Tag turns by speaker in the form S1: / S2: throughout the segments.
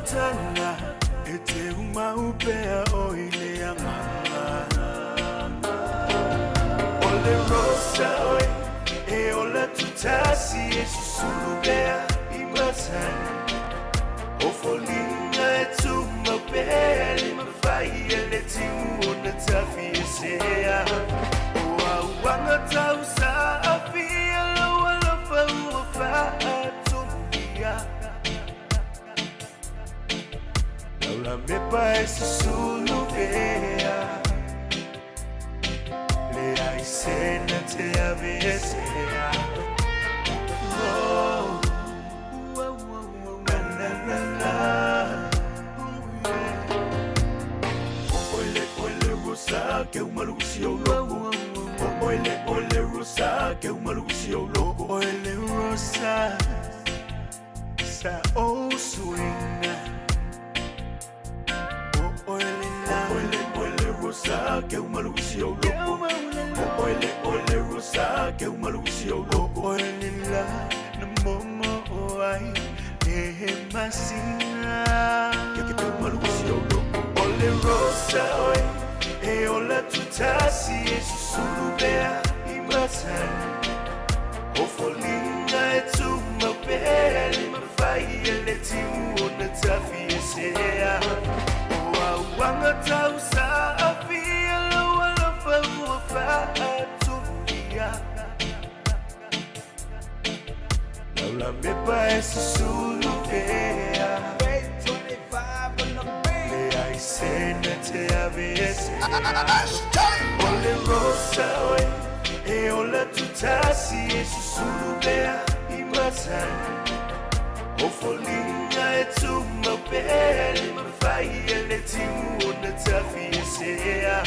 S1: matala E te umau pea o i le agaga O le rosa oe E ola tutasi e susulu pea i matani O foliga e tumau pea Le mafai e le timu ona tafiesea O auaga tau saafia Lou alofa ua faatomulia Laulamepa e susulu pea Leai sena te aveesea Oh, na na na na Oile, oile, rosa, ke umalusi o loko. Oile, oile, rosa, ke umalusi o loko. Oile, rosa, sa o suinga. Oile, oile, oile, rosa, ke umalusi o loko. Oile, oile, rosa, ke umalusi o loko. Oile la, na momo o ai, le masina. Ke ke umalusi o loko. Ole rosa oe, e ola tutasi e susulu pea i matani. O foliga e tumau pea Le mafai e le timu ona tafiesea O auaga tau saafia Lou alofa ua faatomulia Laulamepa e susulu pea Leai sena te aveesea O le rosa oe E ola tutasi e susulu pea i matani O foliga e tumau pea Le mafai e le timu ona tafiesea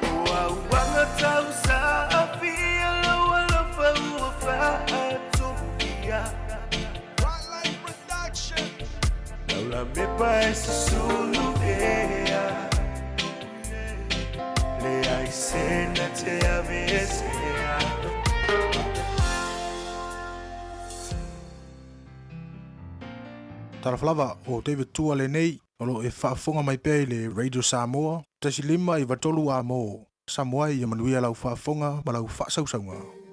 S1: O auaga tau saafia Lou alofa ua faatomulia Laulamepa e susulu pea Leai sena te aveesea
S2: Talofa lava, o David Tua lenei, o lo o e faafofoga mai pea i le Radio Samoa, 1.5 93 A mo Samoa ia manuia lau faafofoga ma lau faasausauga.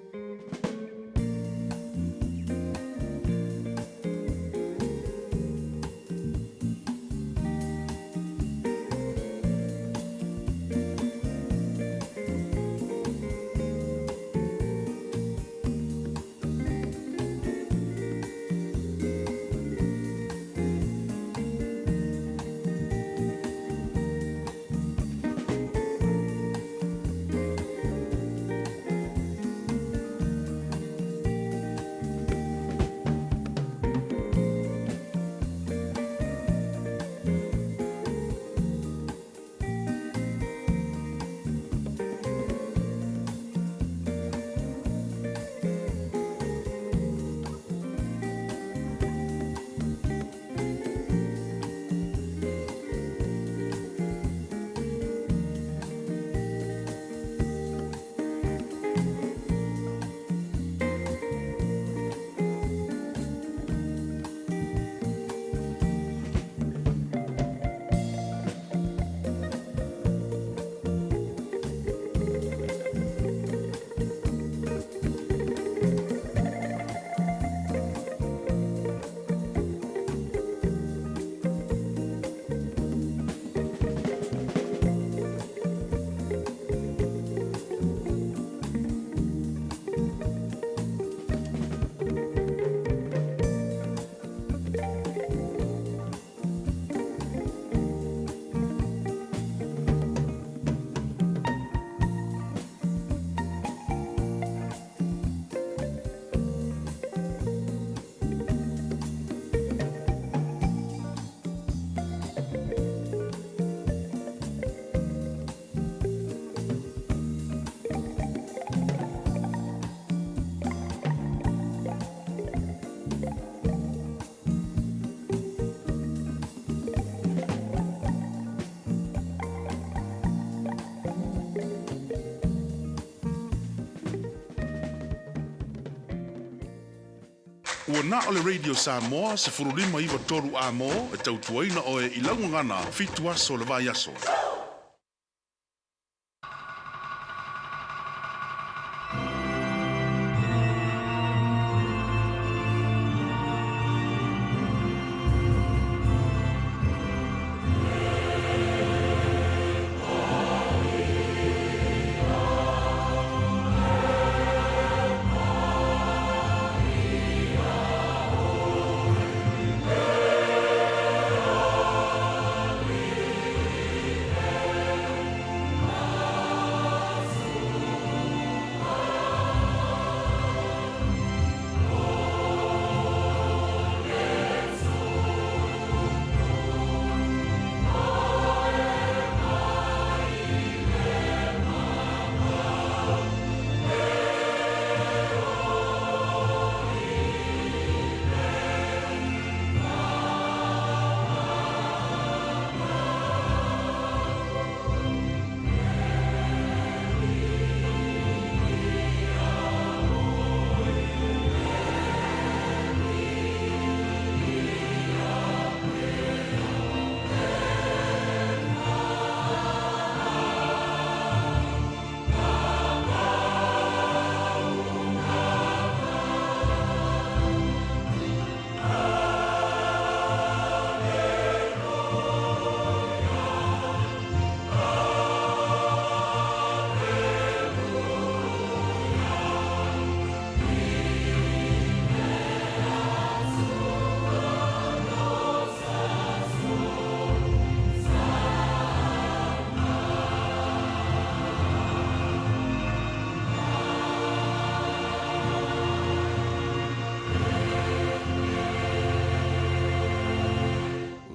S3: Ua na o le Radio Samoa 1593 A mo e tautuaina oe i lau gagana 7 aso o le vaiaso.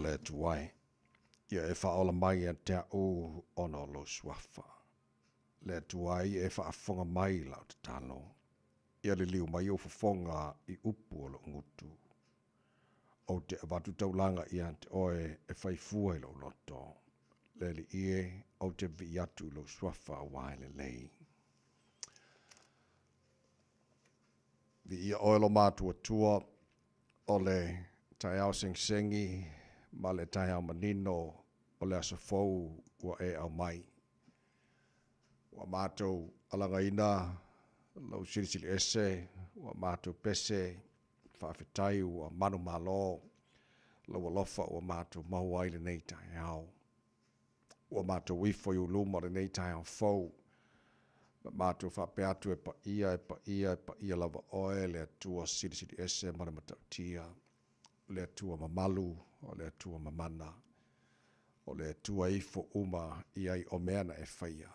S4: Le Atua e, ia e faaola mai ia te au ona o lou suafa. Le Atua e, ia e faafofoga mai i lau tatalo. Ia liliu mai ou fofoga i upu o lou gutu. Ou te avatu taulaga ia te oe e fai fua i lou loto. Le Alii e, ou te vivii atu i lou suafa aua e lelei. Viia oe lo matuatua o le taeao segisegi ma le taeao manino o le aso fou ua e aumai. Ua matou alagaina lou silisili ese, ua matou pese faafetai ua manumalo lou alofa ua matou maua ai lenei taeao. Ua matou ifo i uluma o lenei taeao fou, ma matou faapea atu e paia, e paia, e paia lava Oe, le Atua Silisili Ese ma le Matautia, le Atua mamalu, o le Atua mamana, o le Atua e ifo uma i ai o mea na e faia,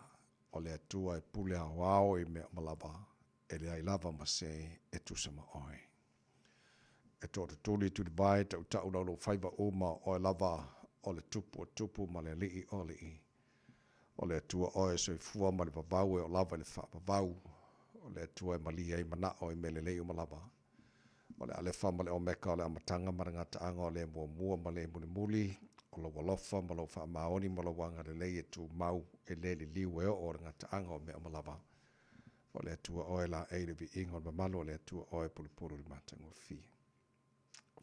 S4: o le Atua e pule aoao i mea uma lava, e leai lava ma se e tusa ma Oe. E toatutuli tulivae tautau lau faiva uma oe lava o le tupu o tupu ma le alii o alii. O le Atua oe e soifua ma le vavau e oo lava i le faavavau. O le Atua e malie ai manao i mea lelei uma lava. O le Alefa ma le Omeka o le amataga ma le gataaga o le muamua ma le mulimuli. O lou alofa ma lou faamaoni ma lou agalelei e tumau e le liliu e oo o le gataaga o mea uma lava. O le Atua oe laei le viiga o le mamalu o le Atua oe pulupulu i le matagofie.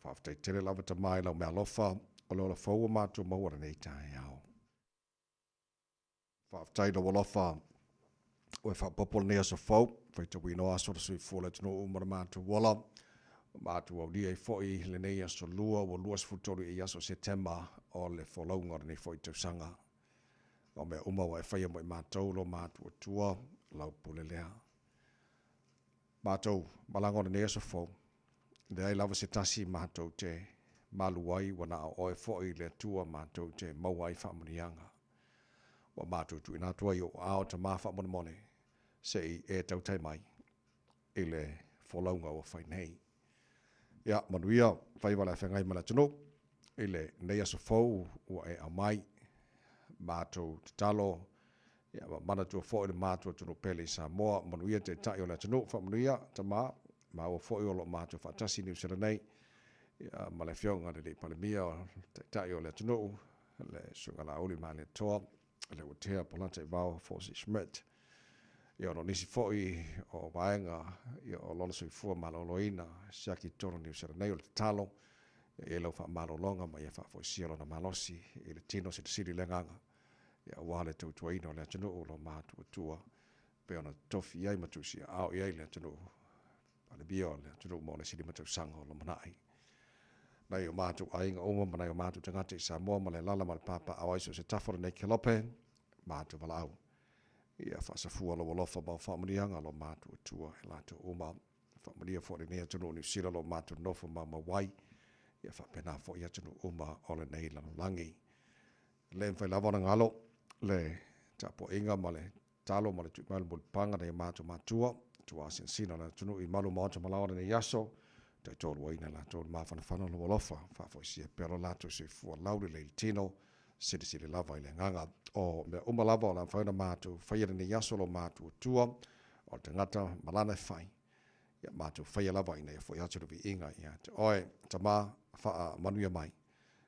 S4: Faafetai tele lava Tama i lau meaalofa o le ola fou ua matou maua lenei taeao. Faafetai i lou alofa ua e faaopoopo lenei aso fou, faitauina o aso o le soifua o le atunuu ma le matou ola. Ua matou aulia ai foi lenei aso lua ua 23 i aso o Setema o le folauga o lenei foi tausaga. O mea uma ua e faia mo i matou lo matuatua, lau pule lea. Matou malaga o lenei aso fou, leai lava se tasi matou te malu ai ua na o oe foi le Atua matou te maua ai faamanuiaga. Ua matou tuuina atu ai i ou aao tama faamolemole, se i e tautai mai i le folauga ua fai nei. Ia, manuia faiva le afeagai ma le atunuu i lenei aso fou ua e aumai. Matou tatalo, ia, ma manatua foi le matou atunuu pele i Samoa. Manuia Taitai o le atunuu, faamanuia tama, maua foi o lo o matou faatasi i Niu Sila nei, ia, ma le Afioga i le Alii Palemia o Taitai o le atunuu, le Susuga Laauli Malietoa, le Uatea Polata Ivao Forsyth Schmidt. Ia ona o nisi foi o vaega ia o lona soifua maloloina siaki i totonu o Niu Sila nei. O le tatalo, ia i ai lau faamalologa ma ia faafoisia lona malosi i le tino silisili le agaga, ia aua le tautuaina o le atunuu o lo matuatua pei ona tofi i ai ma tuusiaao i ai le atunuu Palemia o le atunuu mo le isi 5 tausaga o lumanai. Nai o matou aiga uma ma nai o matou tagata i Samoa ma le alaala ma le papaaao ai so o se tafa o lenei kelope, matou valaau. Ia faasafua lou alofa ma au faamanuiaga lo matou Atua i latou uma. Faamanuia foi lenei atunuu o Niu Sila o lo o matou nofo maumau ai, ia faapena foi atunuu uma o lenei lalolagi. E le mafai lava ona galo le tapuaiga ma le tatalo ma le tui mai o le mulipapaga nai o matou matua, tuasinasina o le atunuu i malu o maota ma laoa lenei aso, taitoluaina i latou le mafanafana o lou alofa, faafoisia pea lo latou soifua laulelei i le tino, silisili lava i le agaga. O mea uma lava o le a mafai ona matou faia lenei aso lo matou Atua, o le tagata ma lana e fai, ia matou faia lava ina ia foi atu le viiga ia te oe. Tama, faamanuia mai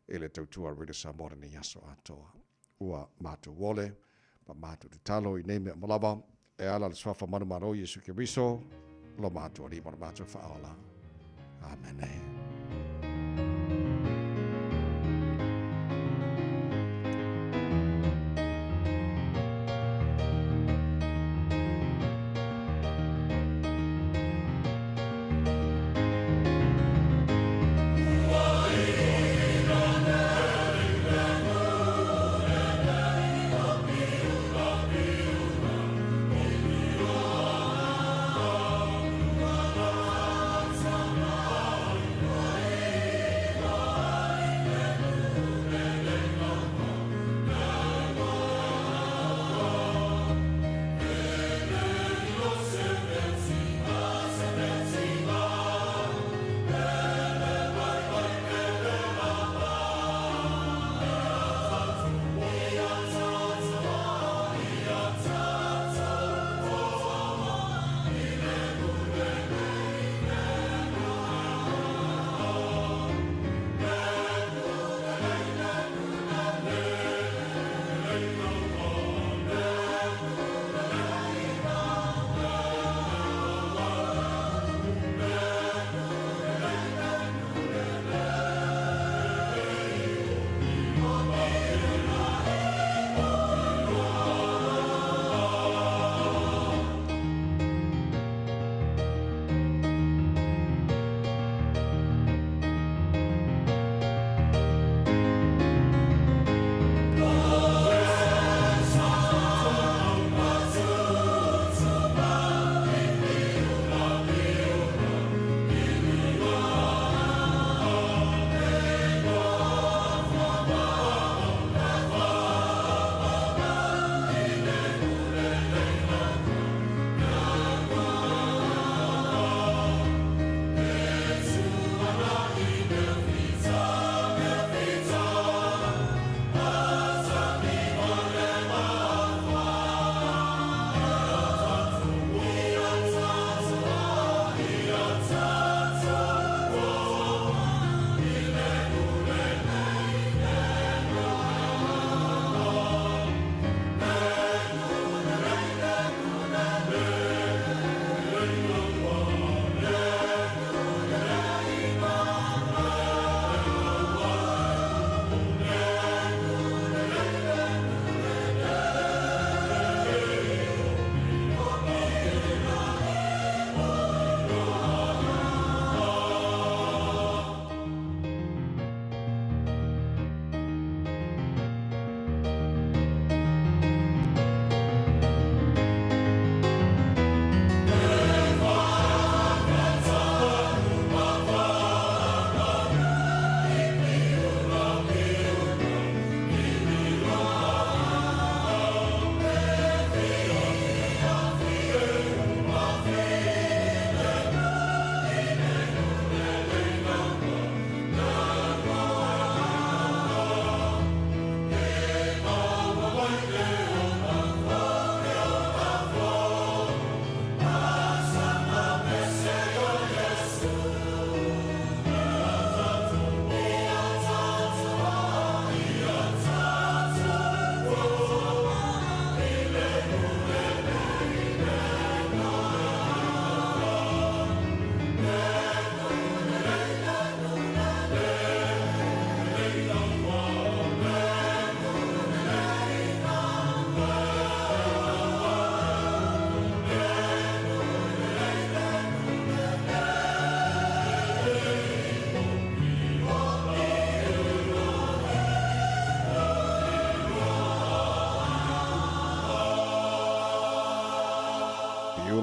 S4: i le tautua a Radio Samoa lenei aso atoa. Ua matou ole ma matou tatalo i nei mea uma lava, e ala i le Suafa manumalo o Iesu Keriso, lo matou Alii ma lo matou Faaola. Amene.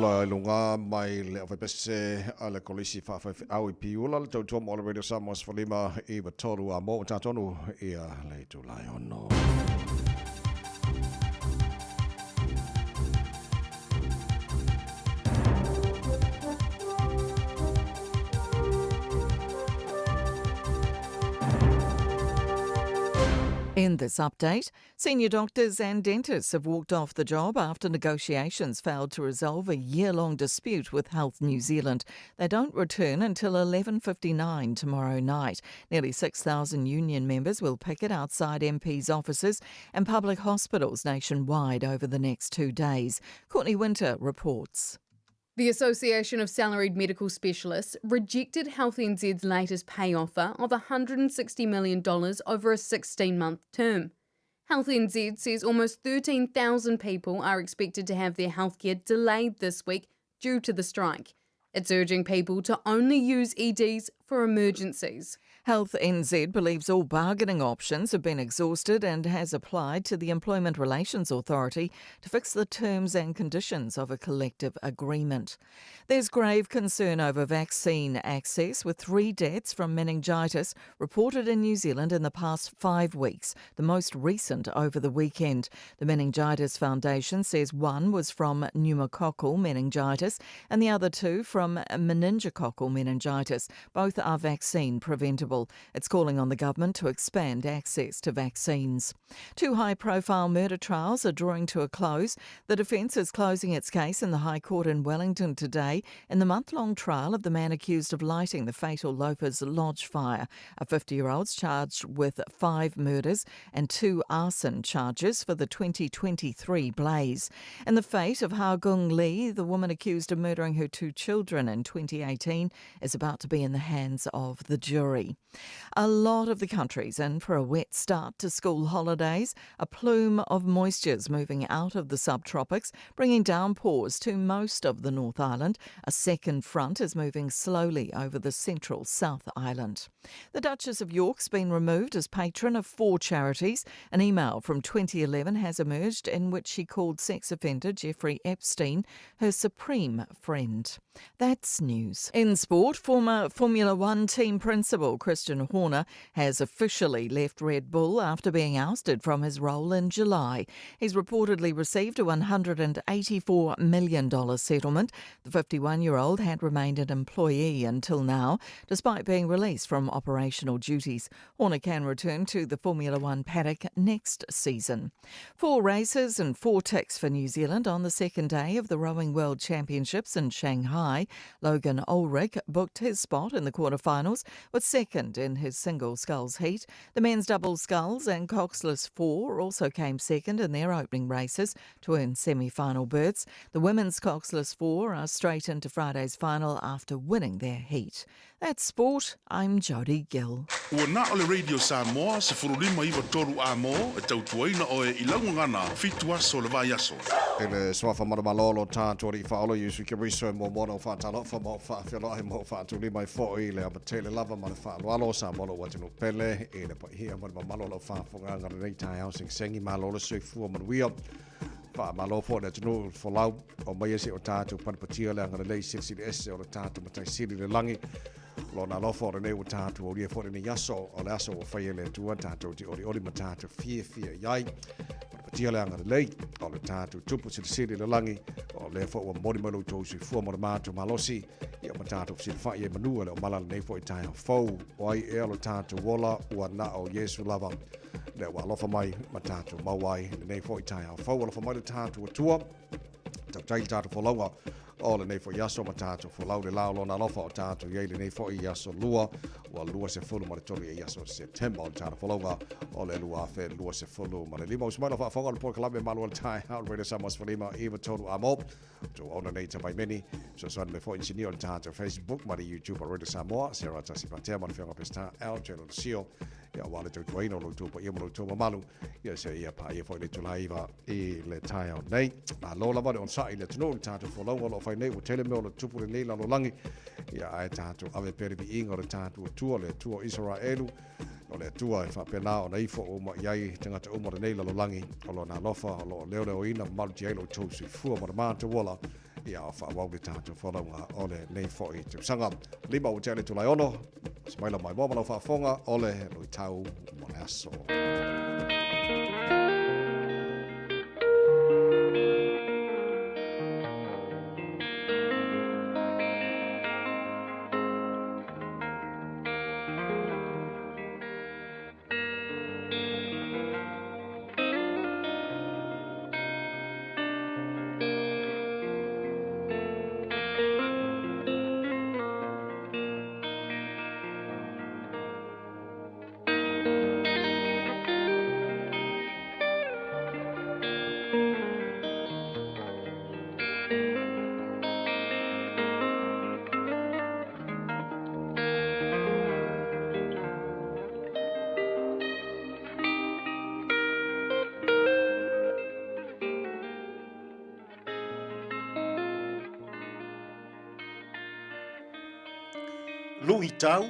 S4: Piula i luga mai le aufaipese a le Kolisi Faafaifeau i Piula, le tautua mo le Radio Samoa 15 93 a mo tatonu ia le itula e 6.
S5: In this update, senior doctors and dentists have walked off the job after negotiations failed to resolve a year-long dispute with Health New Zealand. They don't return until 11:59 tomorrow night. Nearly 6,000 union members will picket outside MPs' offices and public hospitals nationwide over the next 2 days. Courtney Winter reports.
S6: The Association of Salaried Medical Specialists rejected Health NZ's latest pay offer of $160 million over a 16-month term. Health NZ says almost 13,000 people are expected to have their healthcare delayed this week due to the strike. It's urging people to only use EDs for emergencies.
S5: Health NZ believes all bargaining options have been exhausted and has applied to the Employment Relations Authority to fix the terms and conditions of a collective agreement. There's grave concern over vaccine access, with 3 deaths from meningitis reported in New Zealand in the past 5 weeks, the most recent over the weekend. The Meningitis Foundation says 1 was from pneumococcal meningitis and the other 2 from meningococcal meningitis. Both are vaccine preventable. It's calling on the government to expand access to vaccines. 2 high-profile murder trials are drawing to a close. The defence is closing its case in the High Court in Wellington today in the month-long trial of the man accused of lighting the fatal Loafers Lodge fire. A 50-year-old's charged with 5 murders and 2 arson charges for the 2023 blaze. And the fate of Hagung Lee, the woman accused of murdering her 2 children in 2018, is about to be in the hands of the jury. A lot of the country's in for a wet start to school holidays. A plume of moisture's moving out of the subtropics, bringing downpours to most of the North Island. A second front is moving slowly over the central South Island. The Duchess of York's been removed as patron of 4 charities. An email from 2011 has emerged in which she called sex offender Jeffrey Epstein her supreme friend. That's news. In sport, former Formula One team principal Christian Horner has officially left Red Bull after being ousted from his role in July. He's reportedly received a $184 million settlement. The 51-year-old had remained an employee until now, despite being released from operational duties. Horner can return to the Formula One paddock next season. 4 races and 4 ticks for New Zealand on the second day of the Rowing World Championships in Shanghai. Logan Ulrich booked his spot in the quarterfinals with second in his single sculls heat. The men's double sculls and coxless 4 also came second in their opening races to earn semi-final berths. The women's coxless 4 are straight into Friday's final after winning their heat. That's sport. I'm Jodie Gill.
S3: Ua na o le Radio Samoa, se furulima iwa toru a mo, e tautuaina oe i laugagana, 7 aso le vai aso.
S4: I le suafa malumalolo tātou alii faaolo Iesu Keriso e muamua ona ou faatalofa ma ou faafeloai ma ou faatulima ai foi i le avatele lava ma le faaaloalo Samoa lou atunuu pele i le paia ma le mamalu o lau faafofogaaga lenei taeao segisegi malo le soifua manuia. Faamalo foi le atunuu folau o mai e se o tātou panapatia le agalelei silisili ese o le tātou matai sili le lagi. Lona alofa o lenei ua tātou aulia foi lenei aso o le aso ua fai e le Atua tātou te olioli ma tātou fiafia i ai. Panapatia le agalelei o le tātou tupu silisili le lagi o lea foi ua momoli mai lo outou soifua mo le matou malosi ia ma tātou fesilafai e manua le o mala lenei foi taeao fou. O ai ea lo tātou ola ua na o Iesu lava. Le ua alofa mai ma tātou maua ai lenei foi taeao fou. Alofa mai le tātou Atua. Tautai le tātou folauga o lenei foi aso ma tātou folau le lao lona alofa o tātou iai lenei foi aso lua ua 23 e aso September o le tātou folauga o le 2025. Usu mai lau faafofoga o le polokalame malu o le taeao o le Radio Samoa 15 93 a mo. Tou auna nei tavaimeni. Fesoasoani mai foi inisinia o le tātou Facebook ma le YouTube o Radio Samoa, Sarah Tasi Patea ma le Afioga Peseta L. General Sio. Ia aua le tautuaina o lo outou paia ma lo outou mamalu. Ia se ia paia foi le itula iva i le taeao nei. Malo lava le onosai i le atunuu i le tātou folauga o lo o fai nei ua tele mea o lo tupu lenei lalolagi. Ia ae tātou ave pea le viiga o le tātou Atua, le Atua o Isaraelu, o le Atua e faapena ona ifo uma i ai tagata uma o lenei lalolagi o lona alofa o lo o leoleoina mamalutia ai lo outou soifua ma le matou ola. Ia, o faaauau le tatou folauga o lenei foi tausaga. 5 ua tea le itula e 6, se mai lau maimoa ma lau faafofoga o le luitau mo le aso.
S1: Luitau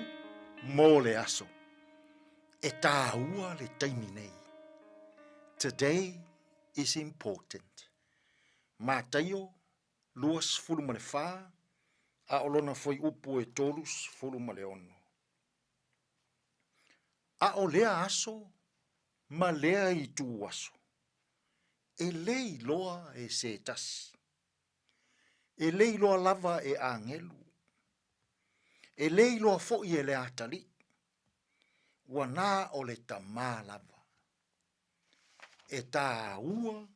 S1: mo le aso. E tāua le taimi nei. Today is important. Mataio 24, a o lona fuaiupu e 36. A o lea aso ma lea itu aso, e le iloa e se tasi. E le iloa lava e agelu. E le iloa foi e le atalii. Ua na o le Tamā lava. E tāua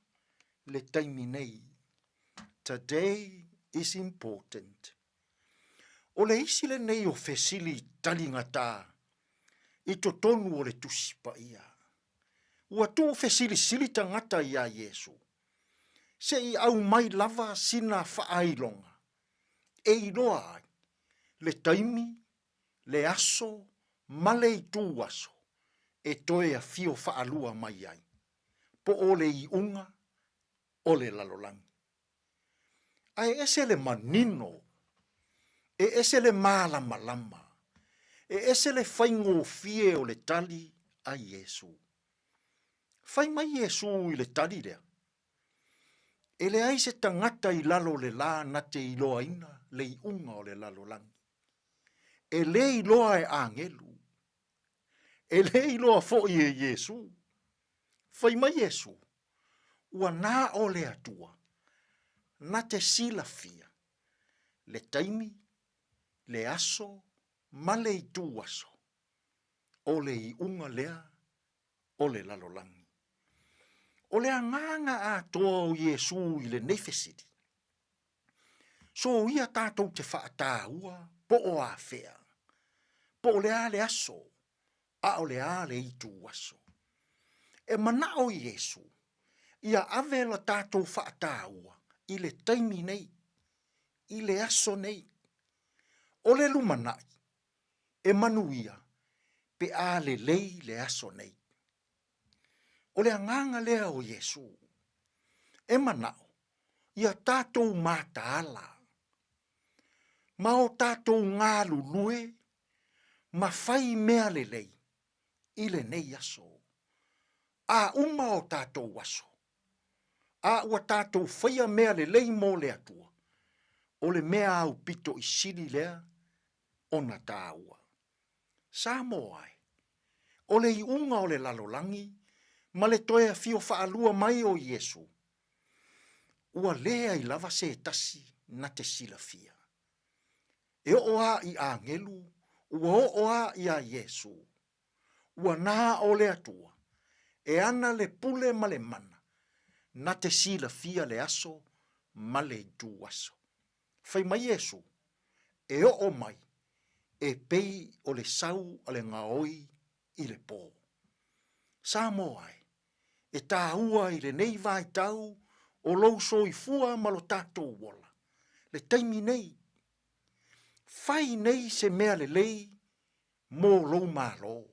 S1: le taimi nei. Today is important. O le isi lenei o fesili taligata i totonu o le Tusi Paia. Ua tuufesilisili tagata iā Iesu, se i aumai lava sina faailoga e iloa ai le taimi, le aso ma le itu aso e toe afio faalua mai ai, po o le iuga o le lalolagi. Ae ese le manino, e ese le malamalama, e ese le faigofie o le tali a Iesu. Fai mai Iesu i le tali lea, E leai se tagata i lalo o le la na te iloaina le iuga o le lalolagi. E le iloa e agelu, e le iloa foi e Iesu. Fai mai Iesu, Ua na o le Atua na te silafia le taimi, le aso ma le itu aso o le iuga lea o le lalolagi. O le agaga atoa o Iesu i lenei fesili, soia tatou te faataua po o afea, po o le a le aso, a o le a le itu aso. E manao Iesu ia ave la tatou faataua i le taimi nei, i le aso nei. O le lumanai, e manuia pe a lelei le aso nei. O le agaga lea o Iesu, e manao ia tatou mataala ma o tatou galulue ma fai mea lelei i lenei aso. A uma o tatou aso, a ua tatou faia mea lelei mo le Atua, o le mea aupito i sili lea ona taua. Samoa e, o le iuga o le lalolagi ma le toe afio faalua mai o Iesu, ua leai lava se tasi na te silafia. E oo a i agelu, ua oo a iā Iesu, ua na o le Atua, e ana le pule ma le mana, na te silafia le aso ma le itu aso. Fai mai Iesu, e oo mai, e pei o le sau a le gaoi i le pō. Samoa e, e tāua i lenei vaitau o lou soifua ma lo tatou ola, le taimi nei. Fai nei se mea lelei mo lou Malo.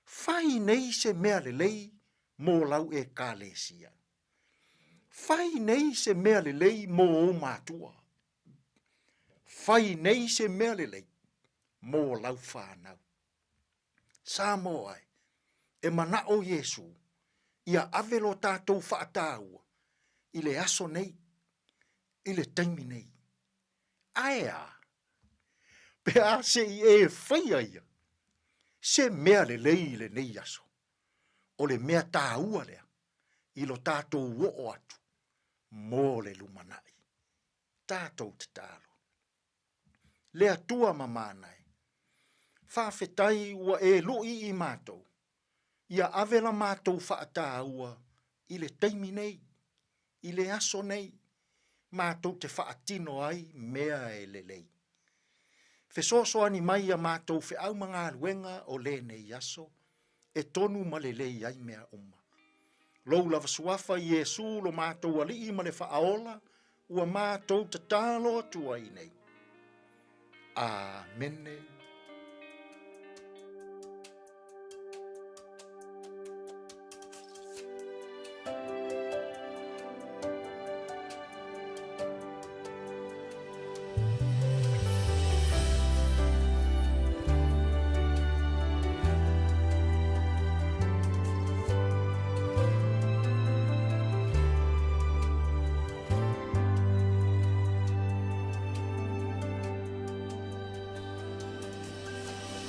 S1: Fai nei se mea lelei mo lau Ekalesia. Fai nei se mea lelei mo ou matua. Fai nei se mea lelei mo lau whanau. Samoa e, e manao Iesu ia ave lo tatou faataua i le aso nei,
S7: i le taimi nei. Ae a? Pe a se i e faia ia se mea lelei i lenei aso, o le mea tāua lea i lo tātou oo atu mo le lumanai. Tātou tatalo. Le Atua mamana e, faafetai ua e luʻi i matou, ia ave la matou faataua i le taimi nei, i le aso nei, matou te faatino ai mea e lelei. Fesoasoani mai ia matou feau ma galuega o lenei aso, e tonu ma lelei ai mea uma. Lou lava suafa Iesu lo matou Alii ma le Faaola, ua matou tatalo atu ai nei. Amene.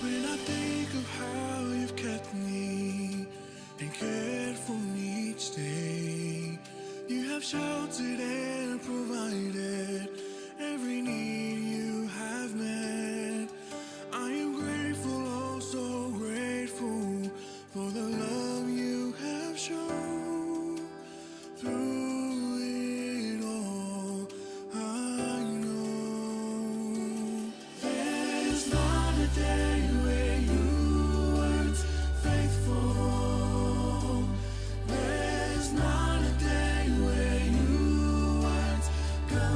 S1: When I think of how you've kept me and cared for me each day, you have sheltered and provided every need you have met. I am grateful, oh so grateful for the love you have shown. Through it all, I know there's not a day where you weren't faithful. There's not a day where you weren't good.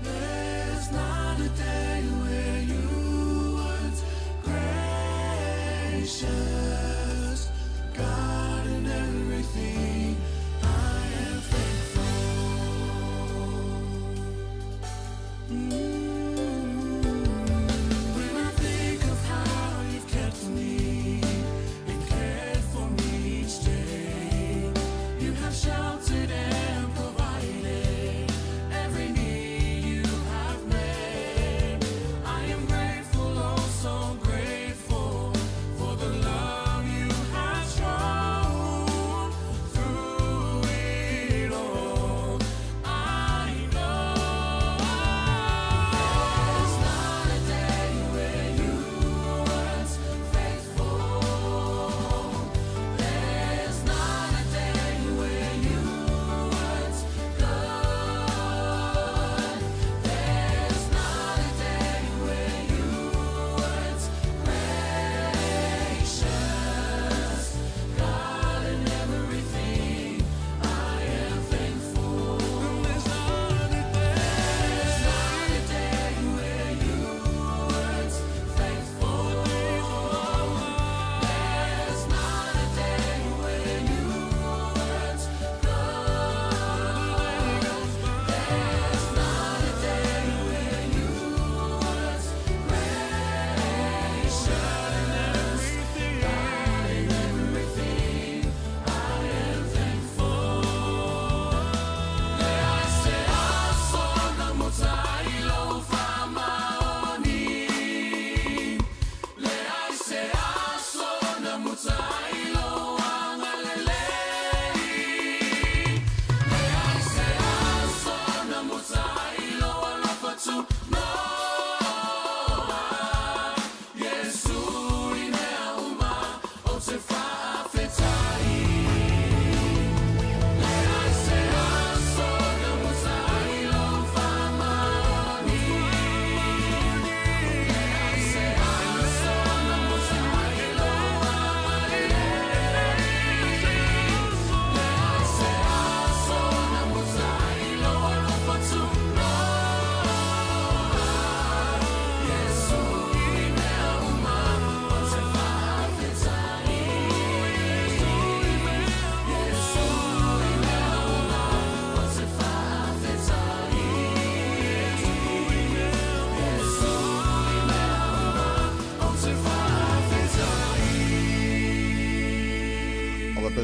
S1: There's not a day where you weren't gracious. God in everything, I am thankful. When I think of how you've kept me and cared for me each day, you have sheltered and provided every need you have met. I am grateful, oh so grateful for the love.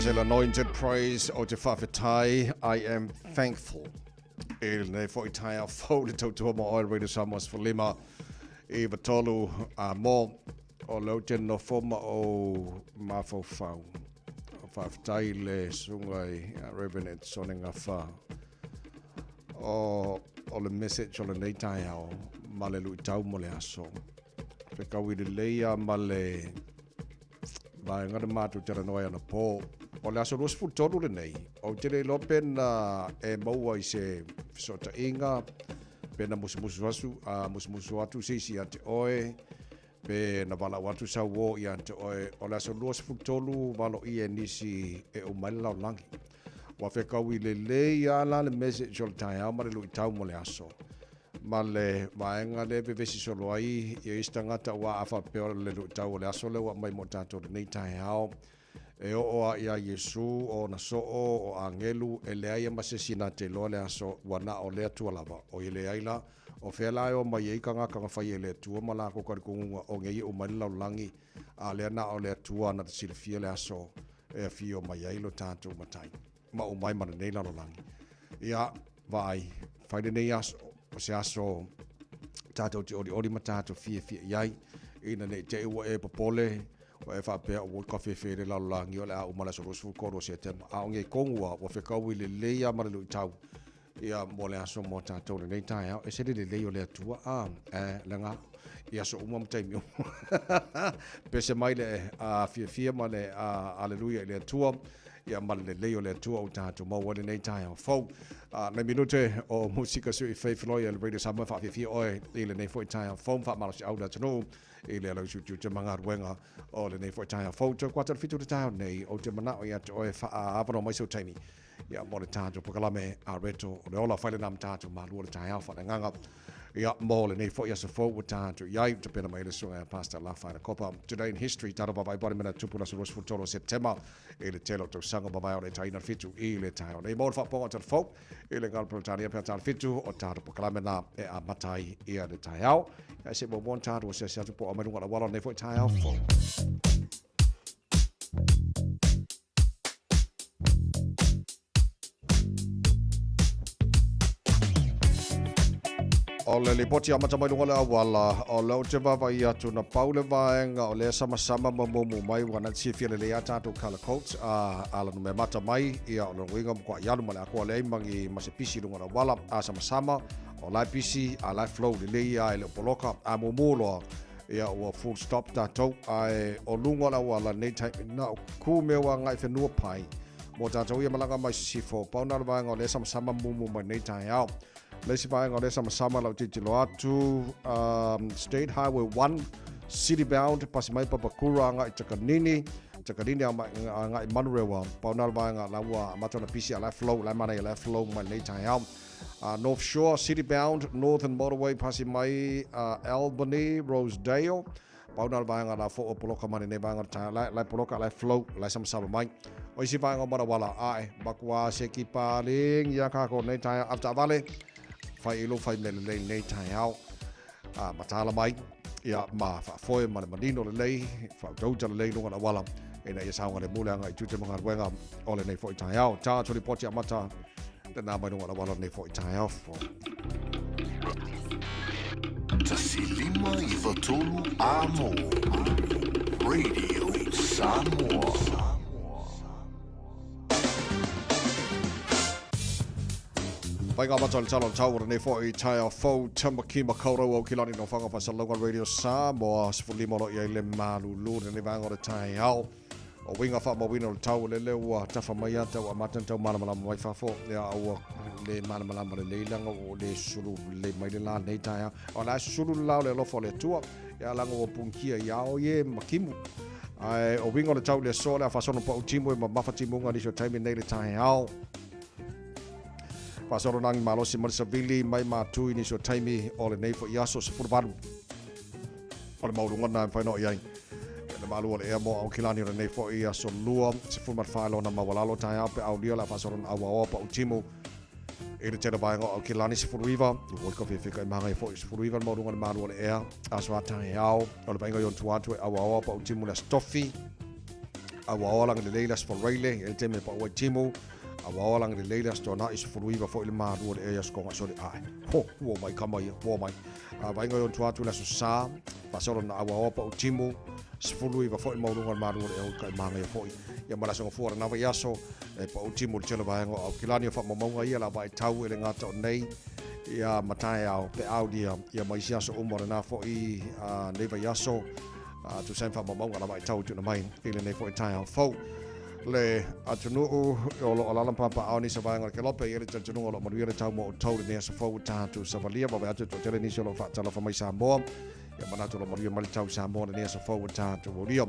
S4: se Anointed Praise o te whawhetai, I am thankful. E lenei foi taeao fou le tautua mo oe Radio Samoa 15 i 3 a mō o leo te nofo ma o mafaufau. Whawhetai le sunga i Reverend Edson Ngafa o, o le message o lenei taeao ma le luitau mo le aso. Whekau i le leia ma le vaega na matou talanoa ai anapo. O le aso 23 lenei, ou te le iloa pe na e maua i se fesootaiga, pe na musumusu asu, a musumusu atu se isi ia te oe, pe na valaau atu sau uo ia te oe. O le aso 23 valoia e nisi e uma ai le lalolagi. Ua fekaui lelei lava la le message o le taeao ma le luitau mo le aso. Ma le vaega lea e vevesi solo ai ia isi tagata aua a faapea o le luitau o le aso lea ua aumai mo tatou lenei taeao, e oo lava ia Iesu, o ona soo, o agelu, e leai ma se isi na te iloa le aso, ua na o le Atua lava. O ia leai la, o fea la e o mai ai tagata na fai e le Atua ma latou talitonuga o nei e uma ai le lalolagi, a lea na o le Atua na te silafia le aso e afio mai ai lo tatou Matai. Ma uma ai ma lenei lalolagi. Ia, vaai, fai lenei aso, o se aso tatou te olioli ma tatou fiafia i ai, ina ne i te i ua e popole, ua e faapea ua ka fefe i le lalolagi o le a uma le aso 23 o Setema. A o nei tonu lava, ua fekaui lelei lava ma le luitau, ia, mo le aso mo tatou lenei taeao. E ese le lelei o le Atua, a, e, lena, i aso uma ma taimi uma. Pese mai le a, fiafia ma le a, aleluia i le Atua. Ia ma le lelei o le Atua ua tatou maua ai lenei taeao fou. A, nai minute o musika sui Faith Loy e le Radio Samoa faafiafia oe i lenei foi taeao fou ma faamalosiau le atunuu i le alausi utiuti ma galuega o lenei foi taeao fou. Toe kuata le 7 le taeao nei, ou te manao ia te oe faaavanoa mai sou taimi ia mo le tatou polokalame a Reto o le Ola. Fai lena ma tatou malua le taeao faaleagaga ia mo lenei foi aso fou ua tatou i ai. Tapena mai le susuga ia Pastor Lafaela Kopa. Today in History, tatou vaavaai po o le mea na tupu i le aso 23 o Setema i le tele o tausaga mavae o le taina le 7 i le taeao nei. Mo le faapopoga o tala fou i le galo Peretania pe a tala 7 o tatou polokalame na e amata ai ia le taeao. Ia se muamua ona tatou asiasi atu po o aumai luga o le auala o lenei foi taeao fou. O le lipoti amata mai luga o le auala, o lea ou te vaavaai atu na pau le vaega o lea samasama ma mumu mai ua na silafia lelei a tatou colour codes a ala numemata mai ia o lona uiga matuai alu ma le atoa leai ma ni ma se pisi i luga o le auala a samasama o la e pisi a la e flow lelei a e le o poloka a mumu loa ia ua full stop tatou ae o luga o le auala nei taimi na o ku mea ua agai whenua pai Mō tātou ia malaga mai sisifo, pau nā le vaega o lea samasama mumu mai nei taeao. Le isi vaega o lea samasama lau tilotilo atu, State Highway 1, City Bound, pasi mai Papakura agai Takanini, Takanini agai Manurewa, pau nā le vaega la ua amata ona pisi a la flow, la manaia la flow mai nei taeao. North Shore, City Bound, Northern Motorway, pasi mai Albany, Rosedale, Pau na le vaega la fo o poloka mai lenei vaega o le taeao, la, la e poloka, la e flow, la e samasama mai. O isi vaega o Manawala, ae, makuā se kipa ling ia kākou nei taeao, avetaavale, fai i lou fai mea lelei lenei taeao, a, mataala mai, ia, ma faafoe ma le manino lelei, faautauta lelei luga o le auala, ina ia saogalemu le agai i tiute ma galuega o lenei foi taeao. Tatou lipoti amata lena mai luga o le auala o lenei foi taeao fou.
S3: 1593 Amo Radio Samoa.
S4: Whai ngā mata o le tala o le tau o lenei foi taeao fou Tamaki Makaurau au ki lani no whanga whasalauga Radio Samoa 15 o lo i ai le malulu lenei vaega o le taeao. O uiga faamauina o le tau o lele ua tafa mai a tau amata na tau malamalama mai fafo ia a ua le malamalama lelei leaga ua ou le susulu lelei mai le la lenei taeao. O le a susulu le la o le alofa o le Atua ia leaga ua punikia i ao ie ma timu. Ae o uiga o le tau i le aso le a faasono pau timu e mamafa timuga nisi o taimi nei le taeao. Faasolo nagi malosi ma le savili mai matu i nisi o taimi o lenei foi aso 18. O le maualuga lena e mafai ona oo i ai. Le malu o le ea mo Aukilani o lenei foi aso lua, 14 lona maualalo taeao pe aulia o le a faasolo na auaoa pau timu i le tele vaega o Aukilani 19, ua ka fiafia i mahangai foi 19 le maualuga o le malu o le ea aso a taeao o le vaaiga i ona tua atu e auaoa pau timu le aso tofi. A ua oa lagi lelei le Aso Faraile, e i ai le taimi e pau ai timu, a ua oa lagi lelei le Aso Toonai, 19 foi le malu o le ea i Aso Togasole. Ae, ho, ua omai kama ia, ua omai. A vaaiga i ona tua atu i le Aso Sa, faasolo na ua oa pau timu, 19 foi le maualuga o le malu o le ea uka i Magaia foi. Ia ma le Aso Gafua o lena vaiaso, e pau timu i le tele o vaega o Aukilani. O faamaumauga ia la vaitau e le gata o nei, ia ma taeao, pe aulia, ia ma isi aso uma o lena foi nei vaiaso. A tusa ai ma faamaumauga lava e tau tuuina mai i lenei foi taeao fou. Le atunuu o lo o alaala ma papaaao nisi o vaega o le kelope, i ai le talitonuga o lo o manuia le tau mo outou lenei aso fou ua tatou savalia. Vaavaai atu e toatele nisi o lo o faatalofa mai Samoa. Ia manatu o lo o manuia mai le tau i Samoa lenei aso fou ua tatou aulia.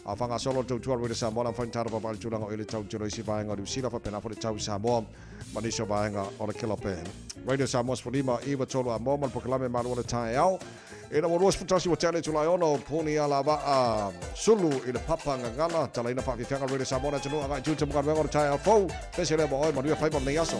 S4: A faagasolo le tautua a Radio Samoa, la mafai ona tatou vaavaai i le tulaga o i ai le tau i le tele o isi vaega o Niu Sila, faapena foi le tau i Samoa ma nisi o vaega o le kelope. Radio Samoa 15 9 3 Amoa ma le polokalame Malu o le Taeao. Ina ua 21 ua tea le itula e ono, puni ala vaa sulu i le papa gagana, talaina faafiafiaga Radio Samoa le atunuu agai tiute ma galuega o le taeao fou. Pese lea ma oe, manuia faiva o lenei aso.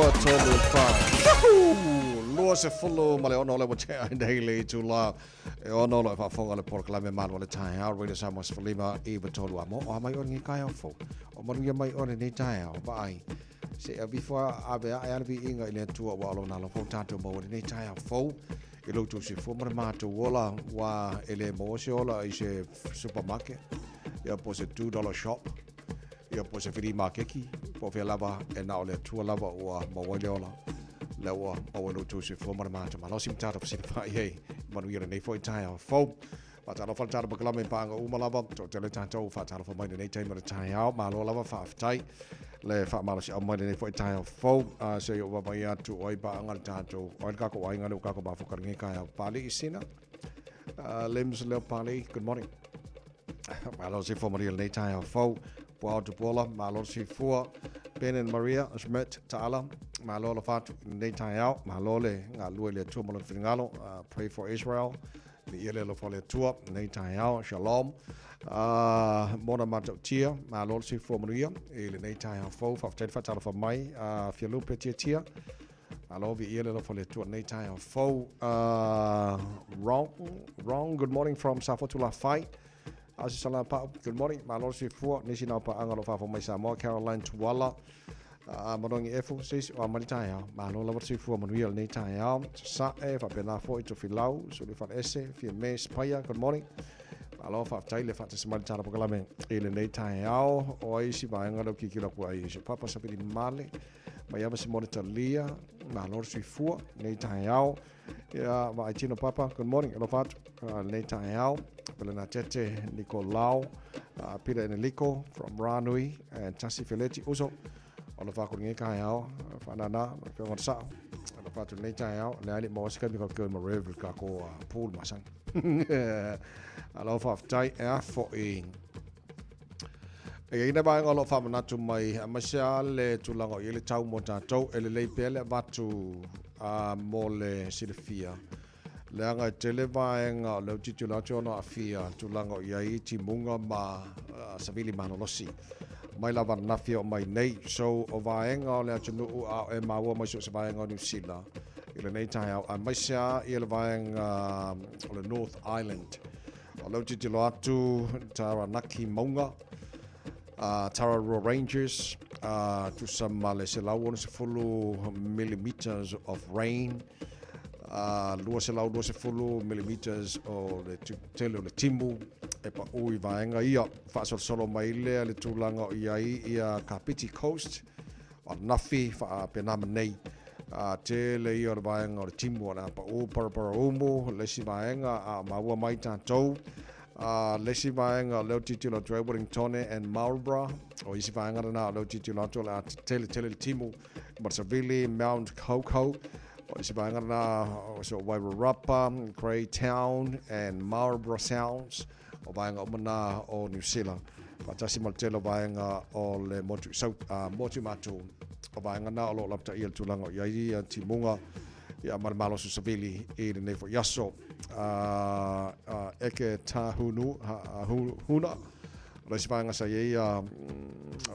S4: 2, 3, 4. Yahoo! 26 o lea ua tea ai nei le itulā e ono o lo o e faafofoga le polokalame Malu o le Taeao, Radio Samoa 15 i 3 a mo o a mai oe lenei taeao fou. O manuia mai oe lenei taeao, vaai. Se i avifo ave ae a le viiga i le Atua aua o lona alofa ua tatou maua i lenei taeao fou i lo outou soifua ma le matou ola aua e le maua se ola i se supermarket ia po o se $2 shop ia po o se fili makeki po o fea lava e na o le Atua lava ua maua ai le ola lea ua maua i lo outou soifua ma le matou malosi ma tatou fesilafai ai manuia lenei foi taeao fou. Faatalofa le tatou polokalame i paaga uma lava, toatele tatou faatalofa mai lenei taimi o le taeao, malo lava faafetai le faamalosiau mai lenei foi taeao fou. A se i ou vaavaai atu o ai paaga le tatou, o ai le kakou aiga lea ua kakou mafuka lenei taeao. Pali'i Sina, Lims Leo Pali'i, good morning. Malo le soifua manuia lenei taeao fou. Puao Tupuola, malo le soifua. Ben and Maria Schmidt Taala, malo alofa atu i lenei taeao, malo le galulue i le Atua ma lona finagalo. Pray for Israel. Viia le alofa o le Atua nei taeao. Shalom. Mona Matautia, malo le soifua manuia i lenei taeao fou. Faafetai le faatalofa mai. Fialupe Tiatia, malo, viia le alofa o le Atua nei taeao fou. Wrong, wrong, good morning from Safotu Lafai. Asi Salapau, good morning. Malo le soifua. Nisi nao paaga o lo o faafofoga mai Samoa, Caroline Tuala. A Manogi Efo, se isi o a mai le taeao. Malo lava le soifua manuia lenei taeao. Sasae, faapena foi Tofilau, Sulu Faleese, Fiame, Sipaia, good morning. Malo faafetai le faatasi mai le tala polokalame i lenei taeao. O ai isi vaega lea ua kikilo atu ai i si papa Savili Male, mai ava Simone Talia, malo le soifua lenei taeao. Ia, vaai tino papa, good morning, alofa atu lenei taeao. Pelenatete Nicolau, Peter Eneliko from Ranui, and Tasi Feleti Uso. Alofa atu lenei taeao, whanana, whio ngā sao. Alofa atu lenei taeao, le aile maua se kami ka kio ma rev ka ko pool masang. Alofa whaftai e a fo'i. E iai nai vaega o lo o faamanatu mai, aemaise lava le tulaga o i ai le tau mo tatou, e lelei pea le avatu mo le silafia, leaga e tele vaega o lea ua tilotilo atu ona aafia tulaga o i ai timuga ma savili malolosi mai lava ananafi e oo mai nei. So, o vaega o le atunuu a o e maua mai so o se vaega o Niu Sila i lenei taeao, aemaise lava ia le vaega o le North Island. O lea ua tilotilo atu Taranaki mauga, Tararua Ranges, tusa ma le 160 millimetres of rain, 220 millimetres o le tele o le timu e paʻu i vaega ia. Faasolosolo mai lea le tulaga o i ai ia Kapiti Coast, Anafi, faapena ma nei. Tele ia o le vaega o le timu o le a paʻu Paraparaumu, le isi vaega a maua mai tatou. Le isi vaega o lea ua tilotilo atu ai Wellingtone and Marlborough. O isi vaega lena o lea ua tilotilo atu o le a tele tele le timu. Marsavili, Mount Kaukau. O isi vaega lena so Wairarapa, Greytown and Marlborough Sounds. O vaega uma na o Niu Sila. Faatasi ma le tele o vaega o le motu i South, motu i Matu. O vaega na o lo o lapataia le tulaga o i ai ia timuga ia ma le malosi o savili i lenei foi aso. Eke Tāhunu, Huna, o le isi vaega sa i ai o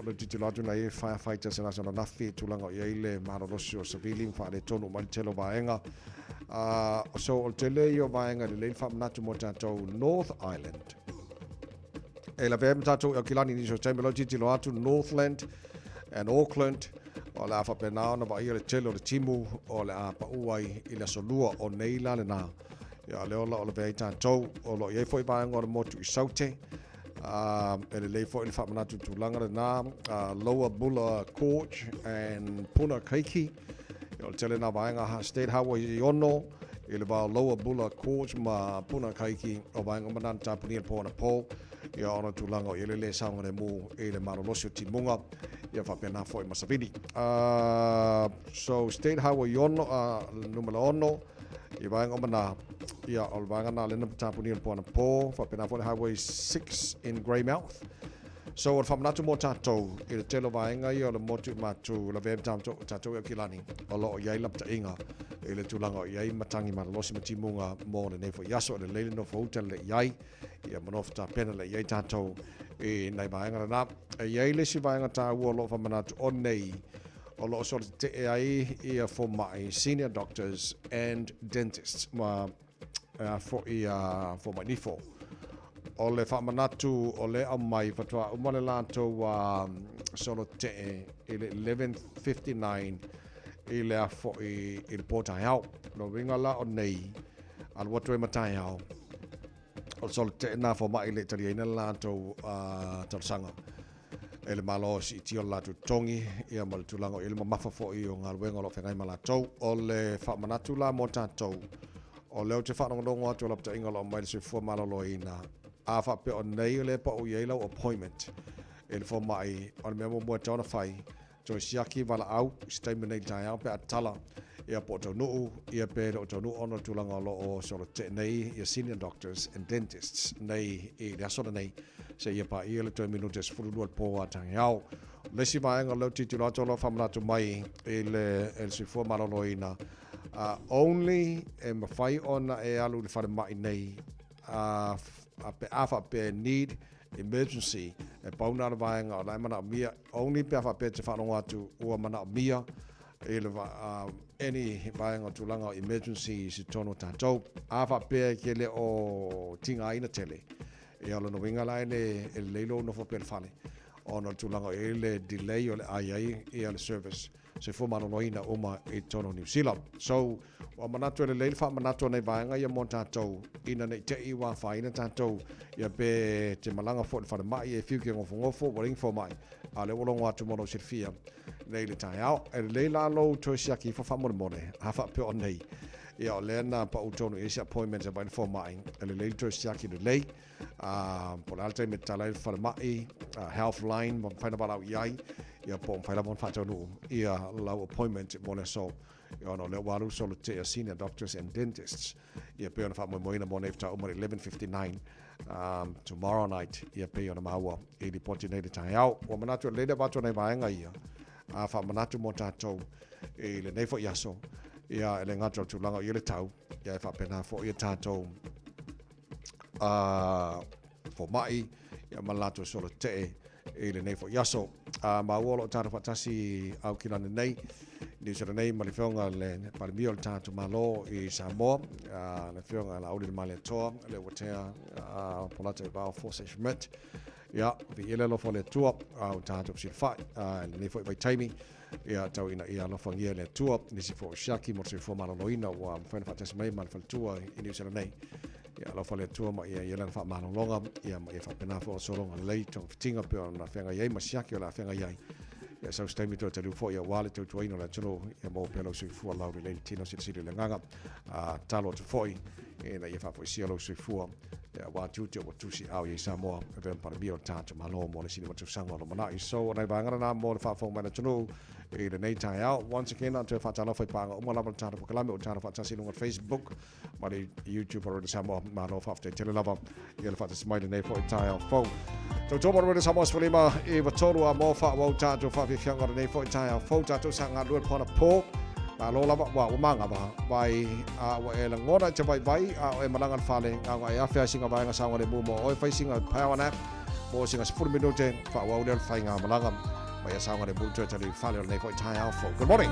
S4: le tilotilo atu na i ai firefighters e lasa ananafi i tulaga o i ai le malolosi o savili ma faaletonu mai le tele o vaega. So o le tele ia o vaega e lelei le faamanatu mo tatou North Island. E lavea ai ma tatou i Aukilani nisi o taimi o lau tilotilo atu Northland and Auckland o le a faapena ona vaaia le tele o le timu o le a paʻu ai i le aso lua o nei la lena. Ia lea o lavea ai tatou o lo o i ai foi vaega o le motu i Saute. E lelei foi le faamanatu i tulaga lena Lower Buller Gorge and Puna Keiki. O le tele nā vaega ha State Highway i ono i le va o Lower Buller Gorge ma Puna Keiki o vaega uma nā na tapunia le pō anapō ia ona tulaga o i ai le lē saogalemu i le malolosi o timuga ia faapena foi ma savili. So State Highway ono, numera ono i vaega uma nā ia o le vaega nā lena tapunia le pō anapō faapena foi le Highway 6 in Greymouth. So o le faamanatu mo tatou i le tele o vaega ia o le motu i Matu lavea ai ma tatou i Aukilani o lo o i ai lapataiga i le tulaga o i ai matagi malolosi ma timuga mo lenei foi aso. E lelei le nofo uta lelei i ai ia ma nofo tapena lelei i ai tatou i nai vaega lena. E i ai le isi vaega taua o lo o faamanatu o nei. o lo o solotetee ai ia fomai, senior doctors and dentists, ma foi a fomai nifo. O le faamanatu o lea aumai faatoa uma le latou solotetee i le 11:59 i le foi i le po taeao. Lona uiga la o nei, alu atu ai ma taeao, o le solotetee na fomai e le i taliaina le latou talosaga e le Malo e siitia le latou totogi ia ma le tulaga o i ai le mamafa foi o galuega o lo o feagai ma latou. O le faamanatu la mo tatou, o lea ou te faalogologo atu o lapataiga o lo o aumai le soifua maloloina, a faapea o nei o lea e pau i ai lau appointment i le fomai, o le mea muamua e tatau ona fai, toe siaki valaau i se taimi nei i le taeao pe a tatala ia po o taunuu ia pe le o taunuu ona o le tulaga o lo o solotetee nei ia senior doctors and dentists nei i le aso lenei seia paia le toe minute e 12 i le po a taeao. O le isi vaega o lea ou te tilotilo atu o lo o faamanatu mai i le soifua maloloina only e mafai ona e alu i le falemai nei pe a faapea e need emergency, e pau na o le vaega o la e manaomia, only pe a faapea e te faalogo atu ua manaomia i le any vaega o tulaga o emergency i totonu o tatou. A faapea e te le o tigaina tele, ia o lona uiga la e le e lelei lou nofo pea i le fale ona o le tulaga o i ai le delay o le a i ai ia le service soifua maloloina uma i totonu o Niu Sila. So, ua manatu e lelei le faamanatu o nei vaega ia mo tatou ina ne i te i ua afaina tatou ia pe te malaga foi i le falemai e fiu ke gofogofo ua leai ni fomai a o lea ua logo atu mo lou silafia nei i le taeao. E lelei la lou toe siaki ifo faamolemole a faapea o nei ia o lea na pau tonu i ai se appointment e vaai le fomai, e lelei le toe siaki lelei a po o le a le taimi e tatala ai le falemai, health line ma mafai ona valaau i ai ia po o mafai lava ona faataunuu ia lau appointment mo le aso ia ona o lea ua alu solo tea senior doctors and dentists ia pei ona faamoemoeina mo nei faatoa uma le 11:59 tomorrow night ia pei ona maua i lipoti nei le taeao. Ua manatu e lelei le avatu o nai vaega ia a faamanatu mo tatou i lenei foi aso ia e le gata o le tulaga o i ai le tau ia e faapena foi ia tatou fomai ia ma le latou solo tetee i lenei foi aso. Maua o lo o tatou faatasi Aukilani nei, Niu Sila nei ma le Afioga le Palemia o le tatou Malo i Samoa, le Afioga Laauli le Malietoa, le ua tea Polata i Vao Force Schmidt. Ia, viia le alofa o le Atua, ua tatou fesilafai i lenei foi vaitaimi. Ia, tau ina ia alofagia e le Atua nisi foi o siaki mo le soifua maloloina ua mafai ona faatasi mai ma le faletua i Niu Sila nei. Ia alofa le Atua ma ia i ai lana faamalologa, ia ma ia faapena foi ona sologa lelei togafitiga pei ona feagai ai ma siaki o le a feagai ai. Ia sau se taimi toe taliu foi aua le tautuaina o le atunuu, ia maua pea lou soifua laulelei le tino silisili i le agaga. A tatalo atu foi ina ia faafoisia lou soifua aua tiute ua tusiaao i ai Samoa e avea ma Palemia o le tatou Malo mo le isi 5 tausaga o lumanai. So, o nai vaega na mo le faafofoga mai a le atunuu i lenei taeao. Once again, na toe faatalofa i paaga uma lava o le tatou polokalame o tatou faatasi i luga o le Facebook ma le YouTube o Radio Samoa. Malo faafetai tele lava i le faatasi mai lenei foi taeao fou. Tautua mo Radio Samoa 15 i 3 a mo faaauau tatou faafiafiaga o lenei foi taeao fou. Tatou sa galulue le po anapo. Malo lava, ua ua magava vai a ua e lagona i te vaivai a o e malaga i le fale gaga e afe ai singa vaega saogalemu mo oe fai singa power nap mo singa 10 minute faaauau lea o le faiga malaga ma ia saogalemu le toe tali i fale o lenei foi taeao fou. Good morning.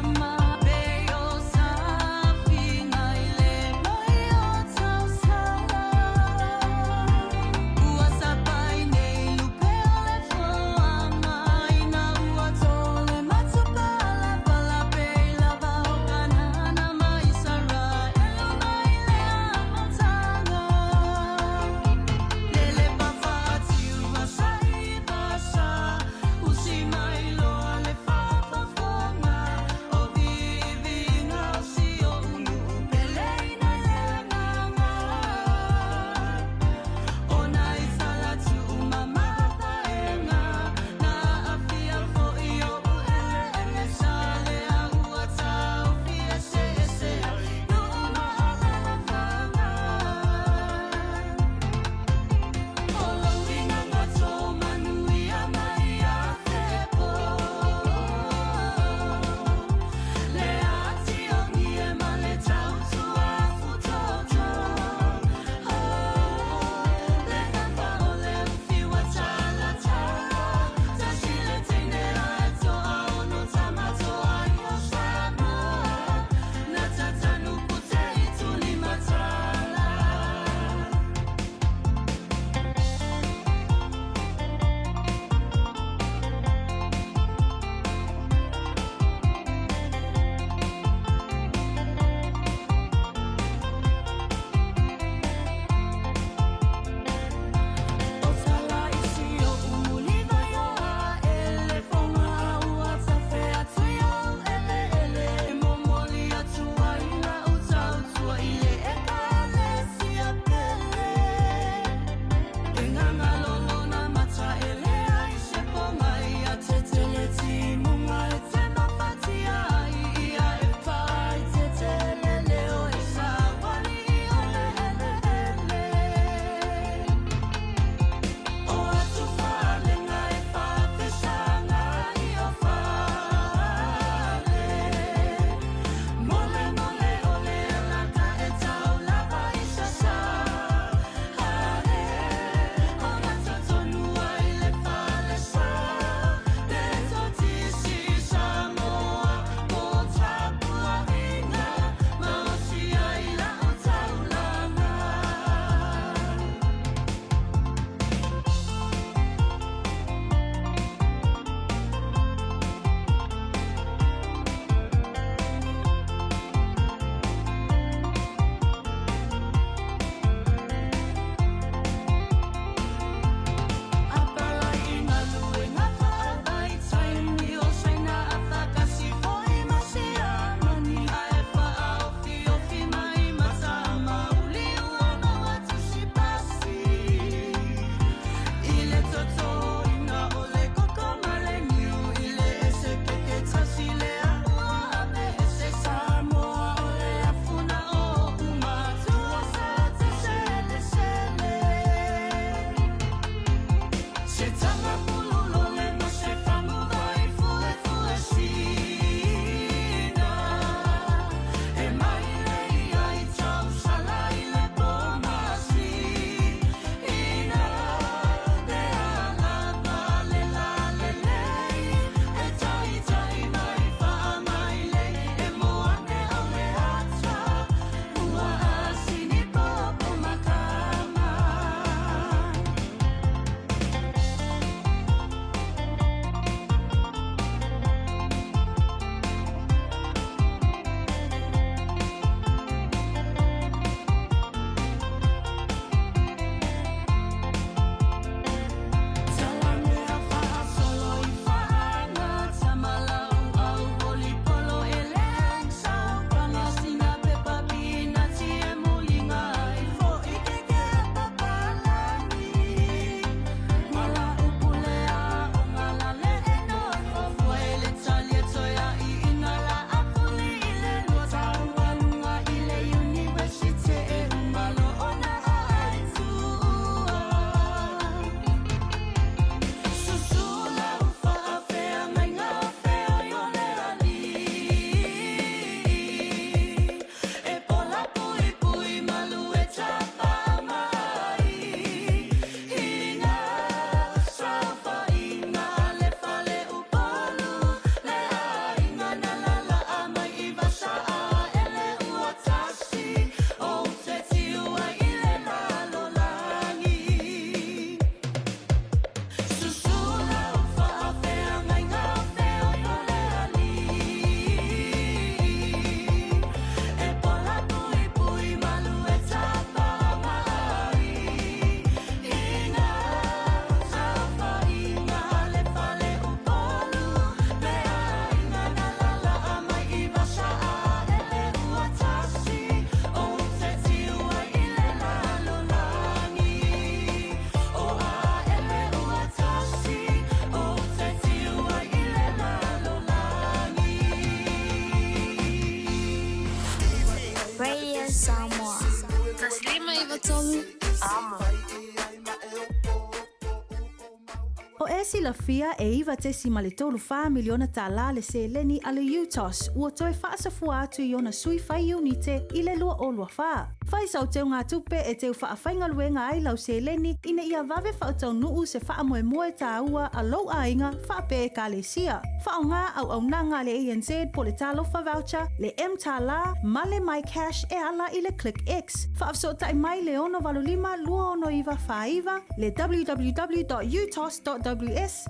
S8: O e silafia e $9.34 miliona tālā le seleni a le UTOS ua toe faasafua atu i ona sui fai iunite i le 2024. Fai sau teugatupe e teu faafaigaluega ai lau seleni ina ia vave faataunuu se faamoemoe tāua a lou aiga faapea ekalesia. Faaaoga auaunaga a le ANZ po o le Talofa Voucher, le mTālā ma le MyCash e ala i le ClickX. Faafesootai mai le 685 269 49, le www.utos.ws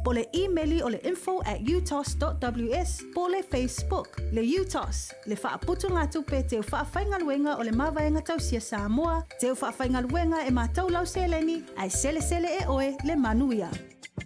S8: po o le imeli o le info at utos.ws po o le Facebook. Le UTOS, le faaputugatupe teu faafaigaluega o le Mavaega Tausia Samoa, teu faafaigaluega e matou lau seleni, ae selesele e oe le manuia.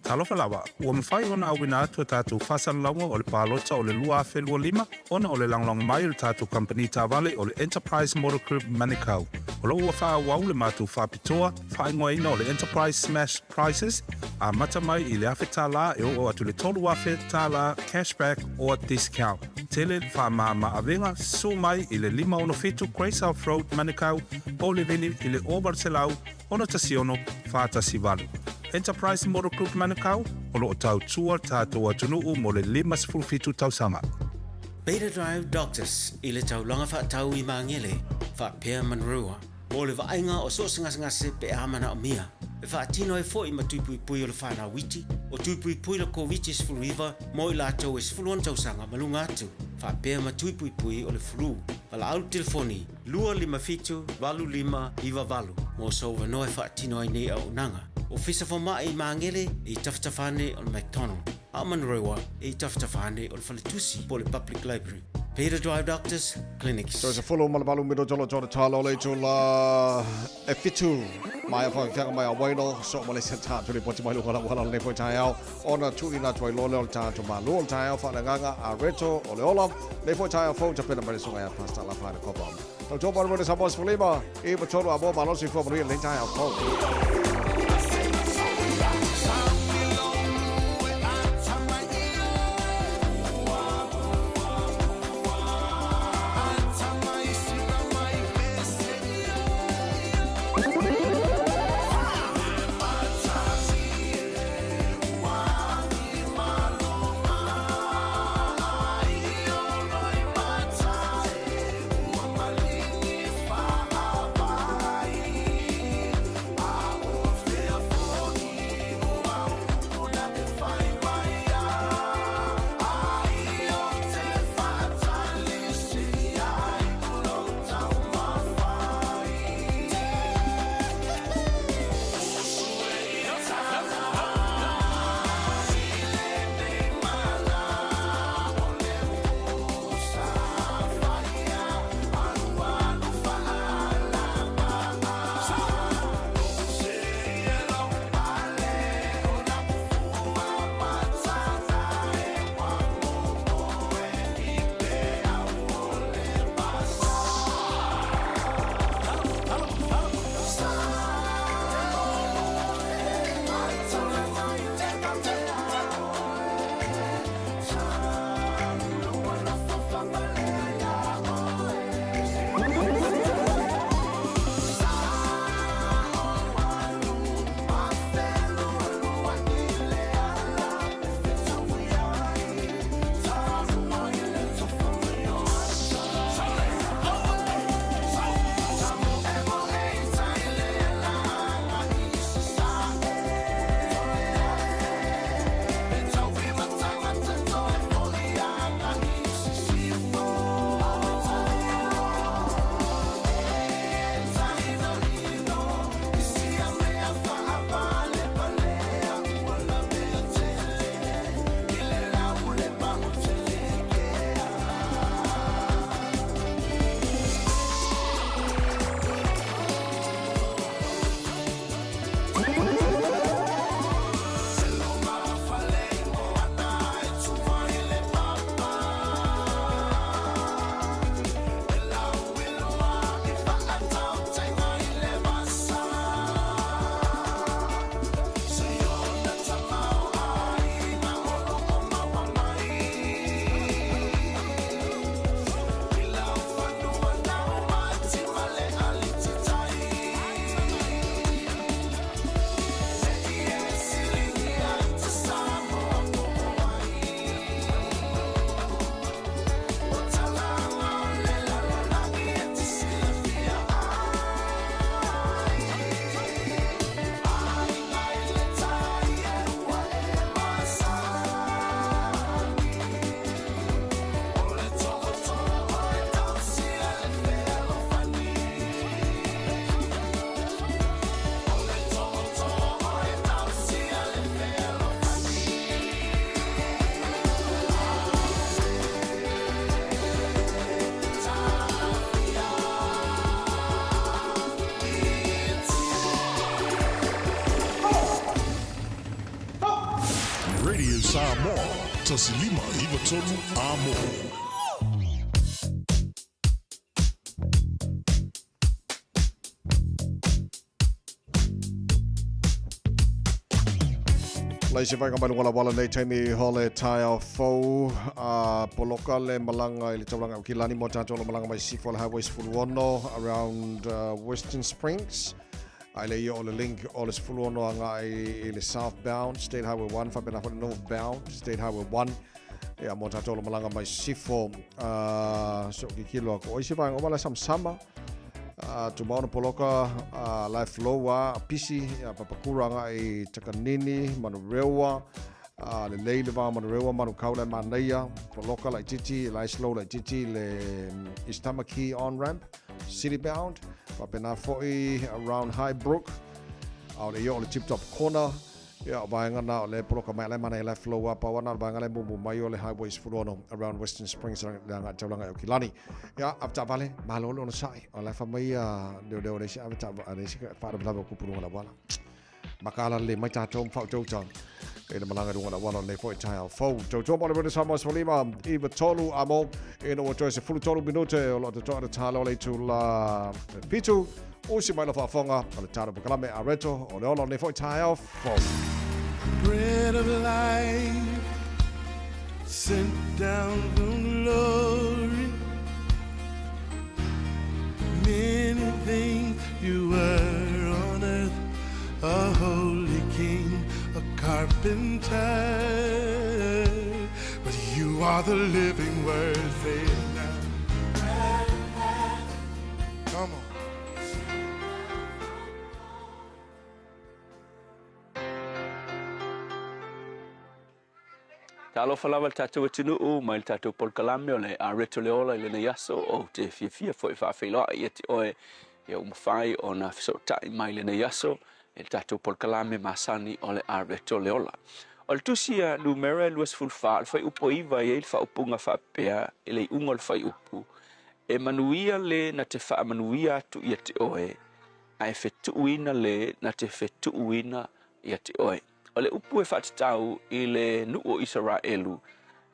S9: Talofa lava, ua mafai ona auina atu a tatou faasalalauga o le palota o le 2025 ona o le lagolago mai o le tatou kamupani taavale o le Enterprise Motor Group Manukau. O lo o ua faaauau le matou faapitoa faaigoaina o le Enterprise Smash Prizes, amata mai i le $1,000 e oo atu i le $3,000 cashback or discount. Tele faamama avega, susu mai i le 567 Grey South Road, Manukau, po o le vili i le 0800 616 418. Enterprise Motor Group Manukau, o lo o tautua le tatou atunuu mo le 57 tausaga.
S10: Beta Drive Doctors i le taulaga faatau i Magele faapea Manurewa mo le vaaiga o so o se gasegase pe a manaomia. E faatino ai foi ma tui puipui o le whanau iti, o tui puipui le Koviti-19 mo i latou e 16 tausaga ma luga atu, faapea ma tui puipui o le flu. Valaau telefoni 257 8598 mo sou avanoa e faatino ai nei auaunaga. Ofisa Fomai i Magele e i tafatafa ane o le McDonald, a o Manurewa e i tafatafa ane o le Faletusi po o le Public Library. Peter Drive Doctors Clinics.
S4: Toe 18 minute o lo tōna tāla o le itula e fitu mai a whakawhianga mai a Waino, so ma le se tātou le poti mai luga la wala le foi taeao, ona tuuina atu ai loa lea o le tātou mālū o le taeao faaleagaga a Reto o le ola, le foi taeao fou tapena mai le susuga ia Pastor Lafaina Kopa. Tautua mai le Samoa 15, i 3 a moa malosi fua manuia lenei taeao fou.
S3: Radio Samoa, 1593 Amo.
S4: Lai se vaega mai luga la nei taimi hole taeao fou a poloka le malaga i le taulaga Aukilani mo tatou lo malaga mai Sifo le Highway 16 around Western Springs ai le ia o le link o le 16 agai i le southbound State Highway 1 faapena foi le northbound State Highway 1 ia mo tatou lo malaga mai Sifo so kikilo aku oi se vaega o wala samasama tumau na poloka life flow a pisi ia papakura agai i Takanini Manurewa lelei le va Manurewa Manukau le manaia poloka laititi lai slow laititi le East Tamaki on ramp city bound faapena foi around Highbrook a o le ia o le tip top corner Ia, o vaega na o le poloka mai alai mana i left low apa wana o le vaega le mumu mai o le Highway 16 around Western Springs le agai taulaga i Aukilani. Ia, ave taavale, malo le onosai. O la e fai mai a leoleo le isi ave taavale, le isi faalavelave o kupu luga o le auala. Makaala lelei mai tatou ma faautauta i le malaga i luga o le auala o lenei foi taeao fou. Tautua mo le Radio Samoa 15 i 3 amo ina ua toe 13 minute o lo o totoa le talo o le itula 7. Usi mai lau faafofoga o le talo pakalame a Reto o le ola o lenei foi taeao fou.
S1: Bread of life sent down from glory. Many things you were on earth, a holy king, a carpenter. But you are the living word, say it now. Come on.
S11: Talofa lava le tatou atunuu mai le tatou polokalame o le Areto le Ola i lenei aso ou te fiafia foi faafeiloai ia te oe ia ua mafai ona fesootai mai lenei aso i le tatou polokalame masani o le Areto le Ola. O le tusi a Numera e 24 o le fuaiupu 9 e i ai le faaupuga faapea i le iuga o le fuaiupu E manuia le na te faamanuia atu ia te oe, ae fetuuina le na te fetuuina ia te oe. O le upu e faatatau i le nuu o Isaraelu,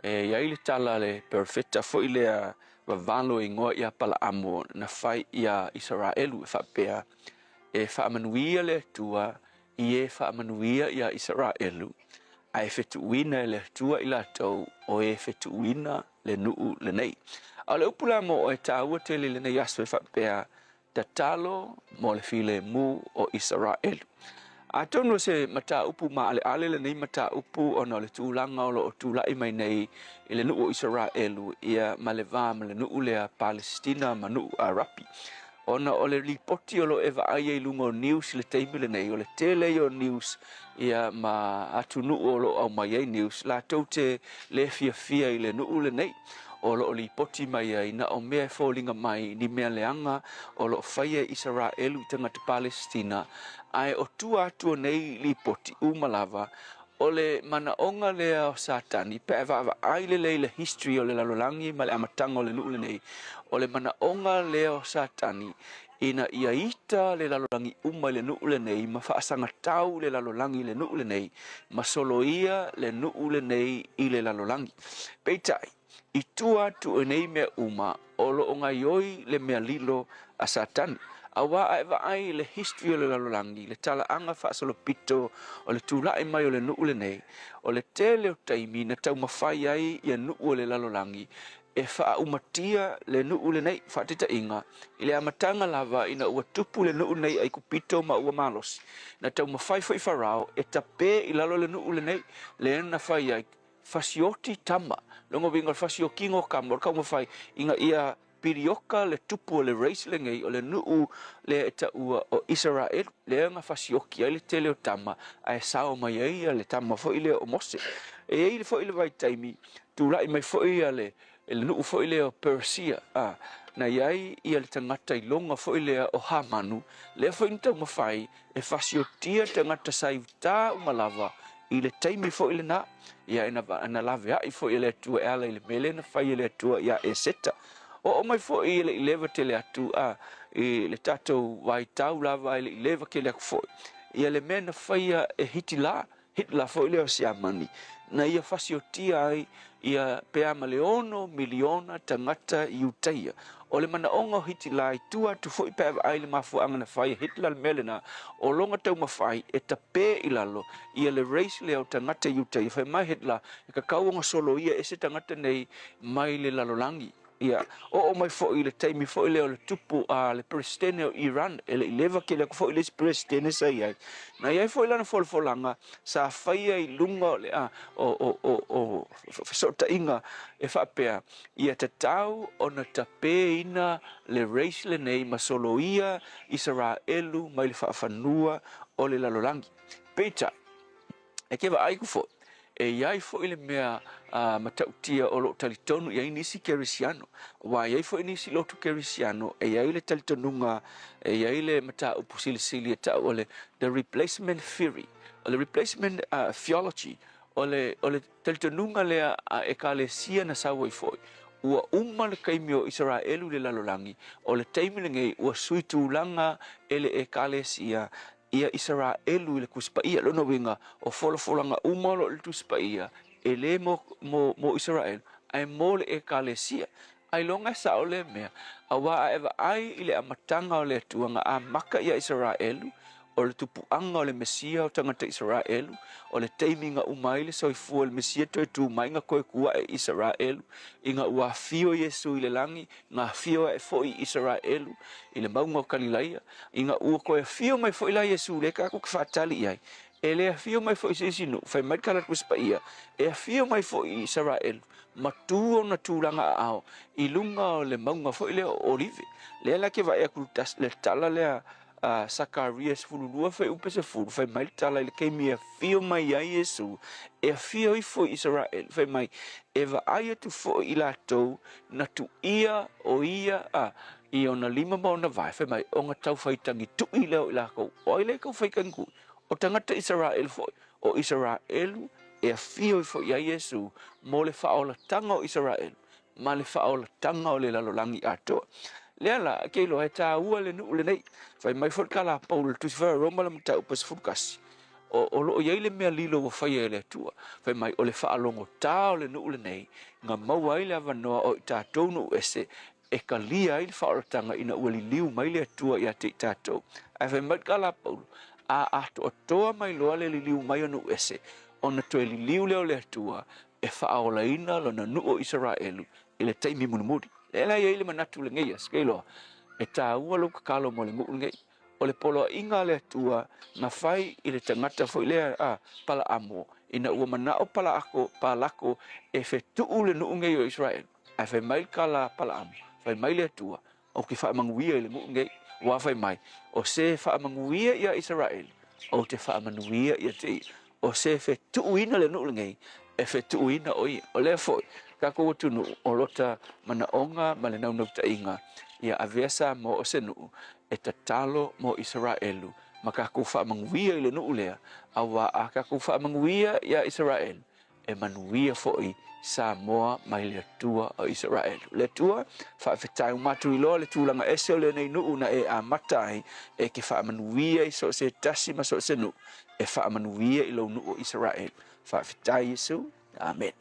S11: e i ai le tala a le perofeta foi lea vavalo e igoa ia Palaamo na fai ia Isaraelu e faapea, E faamanuia le Atua i e faamanuia ia Isaraelu, ae fetuuina e le Atua i latou o e fetuuina le nuu lenei. A o le upu la mo oe taua tele i lenei aso e faapea, Tatalo mo le filemu o Isaraelu. Atonu o se mataupu maaleale lenei mataupu ona o le tulaga o lo o tulai mai nei i le nuu o Isaraelu ia ma le va ma le nuu lea Palesitina ma nuu Arapi. Ona o le lipoti o lo o e vaai ai i luga o news i le taimi lenei, o le tele ia o news ia ma atunuu o lo o aumai ai news, latou te le fiafia i le nuu lenei. O lo o lipoti mai ai na o mea e foliga mai ni mea leaga o lo o faia e Isaraelu i tagata Palesitina, ae o tua atu o nei lipoti uma lava, o le manaoga lea o Satani pe a vaavaai lelei le history o le lalolagi ma le amataga o le nuu lenei, o le manaoga lea o Satani ina ia ita le lalolagi uma i le nuu lenei ma faasagatau le lalolagi i le nuu lenei ma soloia le nuu lenei i le lalolagi. Peitai, i tua atu o nei mea uma, o lo o gaioi le mea lilo a Satani. Auā a e vaai i le history o le lalolagi, le talaaga faasolopito o le tulai mai o le nuu lenei, o le tele o taimi na taumafai ai ia nuu o le lalolagi e faaaumatia le nuu lenei, faataitaiga, i le amataga lava ina ua tupu le nuu lenei Aikupito ma ua malosi, na taumafai foi Farao e tape i lalo le nuu lenei, lea na fai ai, fasioti tama. Lona uiga o le fasiokiga o tama, o le taumafai ina ia pilioka le tupu o le race lenei, o le nuu lea e taua o Isaraelu, lea na fasioki ai le tele o tama, ae sao mai ai le tama foi lea o Mose. E i ai foi le vaitaimi, tulai mai foi le nuu foi lea o Persia, a, na i ai ia le tagata iloga foi lea o Hamanu, lea foi na taumafai e fasiotia tagata sa i uta uma lava i le taimi foi lena, ia na laveai foi e le Atua e ala i le mea lea na fai e le Atua ia Eseta. Oo mai foi e le i leva tele atu, a, i le tatou vaitau lava e le i leva tele atu foi, ia le mea na faia e Hitila. Hitler foi lea o Siamani, na ia fasiotia ai ia pe a ma le 6 miliona tagata Iutaia. O le manaoga o Hitler i tua atu foi pe a vaai i le mafuaaga na fai e Hitler le mea lena, o lona taumafai e tapē i lalo ia le race lea o tagata Iutaia. Fai mai Hitler, e tatau ona soloia ese tagata nei mai le lalolagi. Ia, oo mai foi i le taimi foi lea o le tupu a le Peresetene o Iran, e le i leva tele atu foi le isi Peresetene sa i ai, na i ai foi lana folafolaga sa faia i luga o le a, o, o, o, o fesootaiga e faapea, ia tatau ona tapēina le race lenei ma soloia Isaraelu mai le faafanua o le lalolagi. Peitai, E ke vaai aku foi, e i ai foi le mea matautia o lo o talitonu i ai nisi Kerisiano. Aua e i ai foi nisi lotu Kerisiano e i ai le talitonuga, e i ai le mataupu silisili e tau o le the replacement theory, o le replacement theology, o le, o le talitonuga lea a Ekalesia na sau ai foi, ua uma le taimi o Isaraelu i le lalolagi, o le taimi lenei ua sui tulaga e le Ekalesia ia Isaraelu i le Tusi Paia. Lona uiga, o folafolaga uma o lo o i le Tusi Paia, e le mo, mo, mo Isaraelu, ae mo le Ekalesia. Ailoga e sao lea mea, auā a e vaai i le amataga o le Atua na amata iā Isaraelu, o le tupuaga o le Mesia o tagata Isaraelu, o le taimi na uma ai le soifua o le Mesia toe tu mai na toe tu ae Isaraelu, ina ua afio Iesu i le lagi, na afio ae foi Isaraelu i le mauga o Kalilaia, Ina ua toe afio mai foi la Iesu lea tatou te faatali i ai, e le afio mai foi i se isi nuu, fai mai le tala a le Tusi Paia, e afio mai foi i Isaraelu, ma tu ona tulaga aao i luga o le mauga foi lea o Olive. Lea la ke vaai atu le tala lea a Sakaria 12 fuaiupu 10, fai mai le tala i le taimi e afio mai ai Iesu, e afio ifo i Isaraelu, fai mai, e vaai atu foi i latou na tuia o ia, a, I ona lima ma ona vae, fai mai, ona taufaitagi tuʻi lea o i lakou. O ai lea e taufaitagi tuʻi? O tagata Isaraelu foi. O Isaraelu e afio ifo i ai Iesu mo le faaolataga o Isaraelu ma le faaolataga o le lalolagi atoa. Lea la, ke iloa e tāua le nuu lenei. Fai mai foi le tala a Paulo i le Tusi Fai o Roma le mataupu e 11, o, o loo i ai le mea lilo ua faia e le Atua. Fai mai, o le faalogotā o le nuu lenei, na maua ai le avanoa o i tatou nuu ese e talia ai le faaolataga ina ua liliu mai le Atua ia te i tatou. Ae fai mai le tala a Paulo, a atoatoa mai loa le liliu mai o nuu ese, ona toe liliu lea o le Atua e faaolaina lona nuu o Isaraelu i le taimi mulimuli. Lea la e i ai le manatu lenei aso, keiloa, e taua lou tatalo mo le nuu lenei. O le poloaiga a le Atua na fai i le tagata foi lea a Palaamo, ina ua manao Palaako, Palako e fetuu le nuu nei o Isaraelu. Ae fai mai le tala a Palaamo, fai mai le Atua, Ou te faamanuia i le nuu nei, ua fai mai, o se faamanuia iā Isaraelu, ou te faamanuia ia te ia. O se fetuuina le nuu lenei, e fetuuina o ia. O lea foi, tatou atunuu, o lota manaoga ma le naunautaiga, ia avea Samoa o se nuu e tatalo mo Isaraelu, ma tatou faamanuia i le nuu lea, auā a tatou faamanuia iā Isaraelu, e manuia foi Samoa mai le Atua o Isaraelu. Le Atua, faafetai ua matou iloa le tulaga ese o lenei nuu na e amata ai, e te faamanuia i so o se tasi ma so o se nuu, e faamanuia i lou nuu o Isaraelu. Faafetai Iesu. Amene.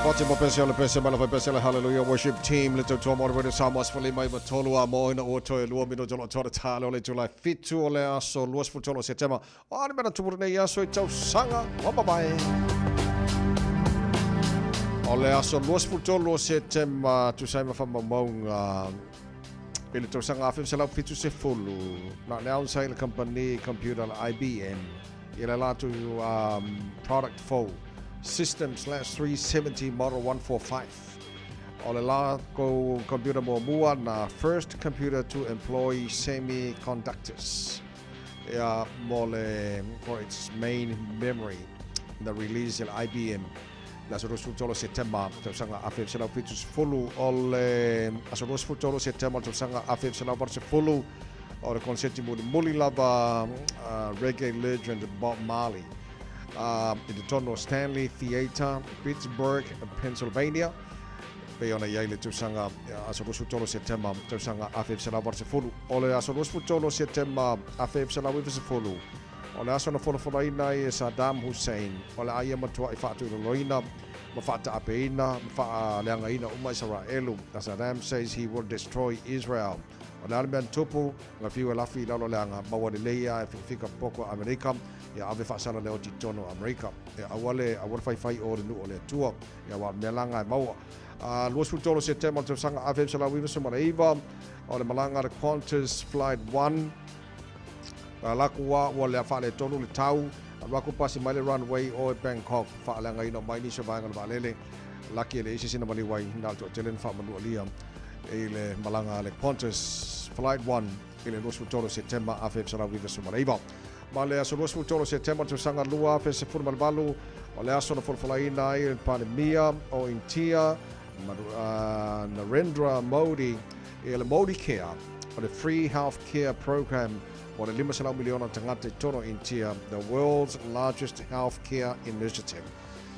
S4: Fatima pese o le pese mai le pese le Hallelujah Worship Team le tautua mo le Radio Samoa sefulima iva tolu a mo ina ua toe lua minuta o lo o toa le tale o le itula e fitu o le aso 23 o Setema. O a ni mea na tupu lenei aso i tausaga ua mavae. O le aso 23 o Setema tusa ai ma faamaumauga i le tausaga 1970 na announce ai le kamupani computer la IBM i le latou um, product fou System slash 370 Model 145. O le lakou computer muamua na first computer to employ semiconductors ia mo le for its main memory na release e le IBM le aso 23 Setema tausaga 1970. O le aso 23 Setema tausaga 1980 o le konseti mulimuli lava uh, reggae legend Bob Marley uh, i totonu o Stanley Theatre, Pittsburgh, Pennsylvania pei ona i ai le tausaga aso 23 Setema tausaga 1980. O le aso 23 Setema 1990, o le aso na folafolaina ai e Saddam Hussein o le a ia matua'i faatuloloina ma faataapeina ma faaleagaina uma Isaraelu. Saddam says he will destroy Israel. O le a le mea na tupu, na fiu e lafi i lalo leaga, maua lelei a e fikafika poko a Amerika, ia ave faasala le oti tonu a Amerika. E aua le, aua le faifai o le nuu o le Atua, ia aua o le mea laga e maua. A 23 Setema o le tausaga 1999, o le malaga a le Qantas Flight 1, a laku a ua lea faaletonu le tau, alu aku pasi mai le runway o e Bangkok, faaleagaina mai nisi o vaega o le vaalele, laki e leai se isi na maliu ai, na o le toatele na faamanualia i le malaga a le Qantas Flight 1 i le 23 Setema 1999. Ma le aso 23 Setema tausaga 2018, o le aso na folafolaina ai le Palemia o Initia, Narendra Modi i le Modi Care, o le Free Health Care Program mo le 500 miliona tagata i totonu o Initia, the world's largest health care initiative.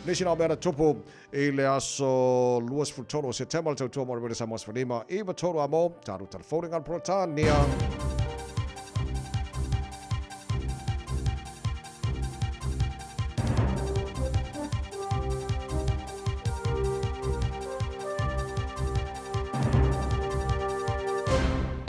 S4: Nisi nā mea na tupu i le aso 23 o Setema le tautua mo le Wele Samoa 15 i 3 a mō, tāru telefoni ngā Peretania.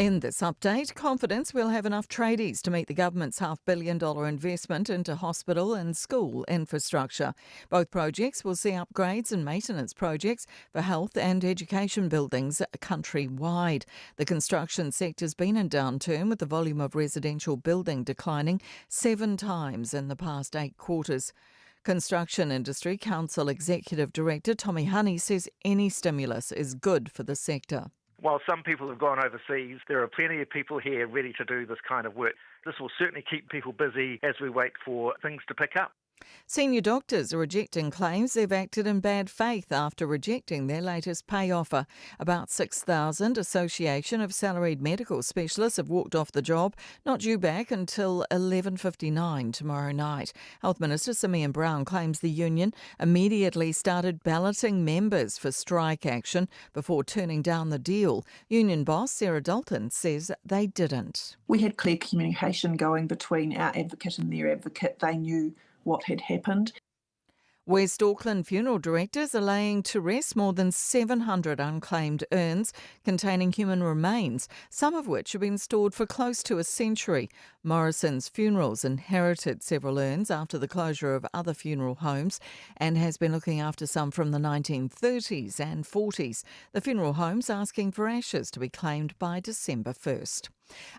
S5: In this update, confidence we'll have enough tradies to meet the government's half billion dollar investment into hospital and school infrastructure. Both projects will see upgrades and maintenance projects for health and education buildings countrywide. The construction sector's been in downturn with the volume of residential building declining seven times in the past eight quarters. Construction Industry Council Executive Director Tommy Honey says any stimulus is good for the sector.
S12: While some people have gone overseas, there are plenty of people here ready to do this kind of work. This will certainly keep people busy as we wait for things to pick up.
S5: Senior doctors are rejecting claims they've acted in bad faith after rejecting their latest pay offer. About 6,000 Association of Salaried Medical Specialists have walked off the job, not due back until 11.59 tomorrow night. Health Minister Simeon Brown claims the union immediately started balloting members for strike action before turning down the deal. Union boss Sarah Dalton says they didn't.
S13: We had clear communication going between our advocate and their advocate. They knew what had happened.
S5: West Auckland funeral directors are laying to rest more than 700 unclaimed urns containing human remains, some of which have been stored for close to a century. Morrison's Funerals inherited several urns after the closure of other funeral homes and has been looking after some from the 1930s and 40s. The funeral home's asking for ashes to be claimed by December 1st.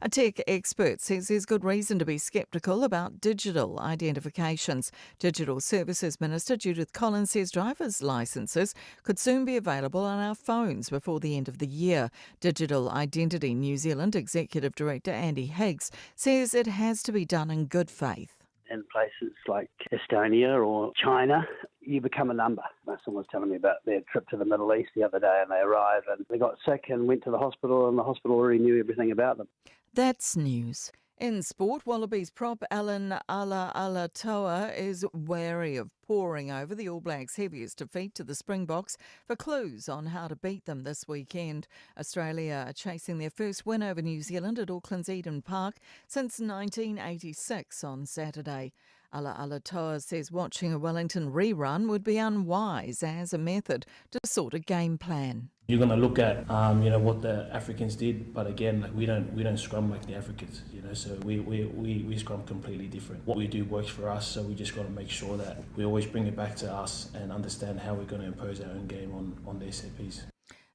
S5: A tech expert says there's good reason to be sceptical about digital identifications. Digital Services Minister Judith Collins says driver's licenses could soon be available on our phones before the end of the year. Digital Identity New Zealand Executive Director Andy Higgs says it has to be done in good faith.
S14: In places like Estonia or China, you become a number. Someone was telling me about their trip to the Middle East the other day, and they arrived and they got sick and went to the hospital, and the hospital already knew everything about them.
S5: That's news. In sport, Wallabies prop Allan Alaalatoa is wary of poring over the All Blacks' heaviest defeat to the Springboks for clues on how to beat them this weekend. Australia are chasing their first win over New Zealand at Auckland's Eden Park since 1986 on Saturday. Alaalatoa says watching a Wellington rerun would be unwise as a method to sort a game plan.
S15: You're going to look at um, you know what the Africans did, but again, like we don't we don't scrum like the Africans, you know. So we, we, we, we scrum completely different. What we do works for us, so we just got to make sure that we always bring it back to us and understand how we're going to impose our own game on on their set piece.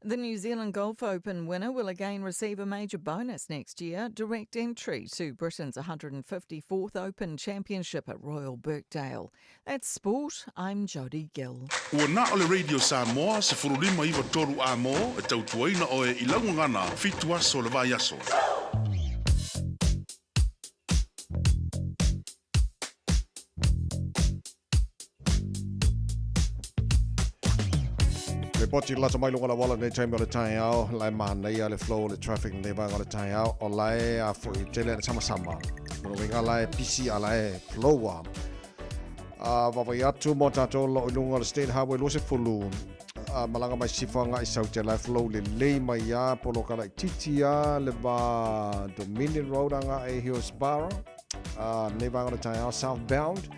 S5: The New Zealand Golf Open winner will again receive a major bonus next year, direct entry to Britain's 154th Open Championship at Royal Birkdale. That's sport. I'm Jodie Gill.
S3: Ua na o le Radio Samoa 1593 A mo e tautuaina oe i lau gagana fitu aso le vaiaso.
S4: Le poti lata mai lunga la wala nei taimi o le taeao, la e manaia le flow o le traffic nei vaega o le taeao, o la e a foi tele ana sama sama. Mo winga la e pisi a la e flow a. A vavai atu mo tātou lo i lunga o le State Highway 20, a malaga mai sifo anga i saute la e flow le lei mai a poloka la i titi a le va Dominion Road anga e Hillsborough. A nei vaega o le taeao southbound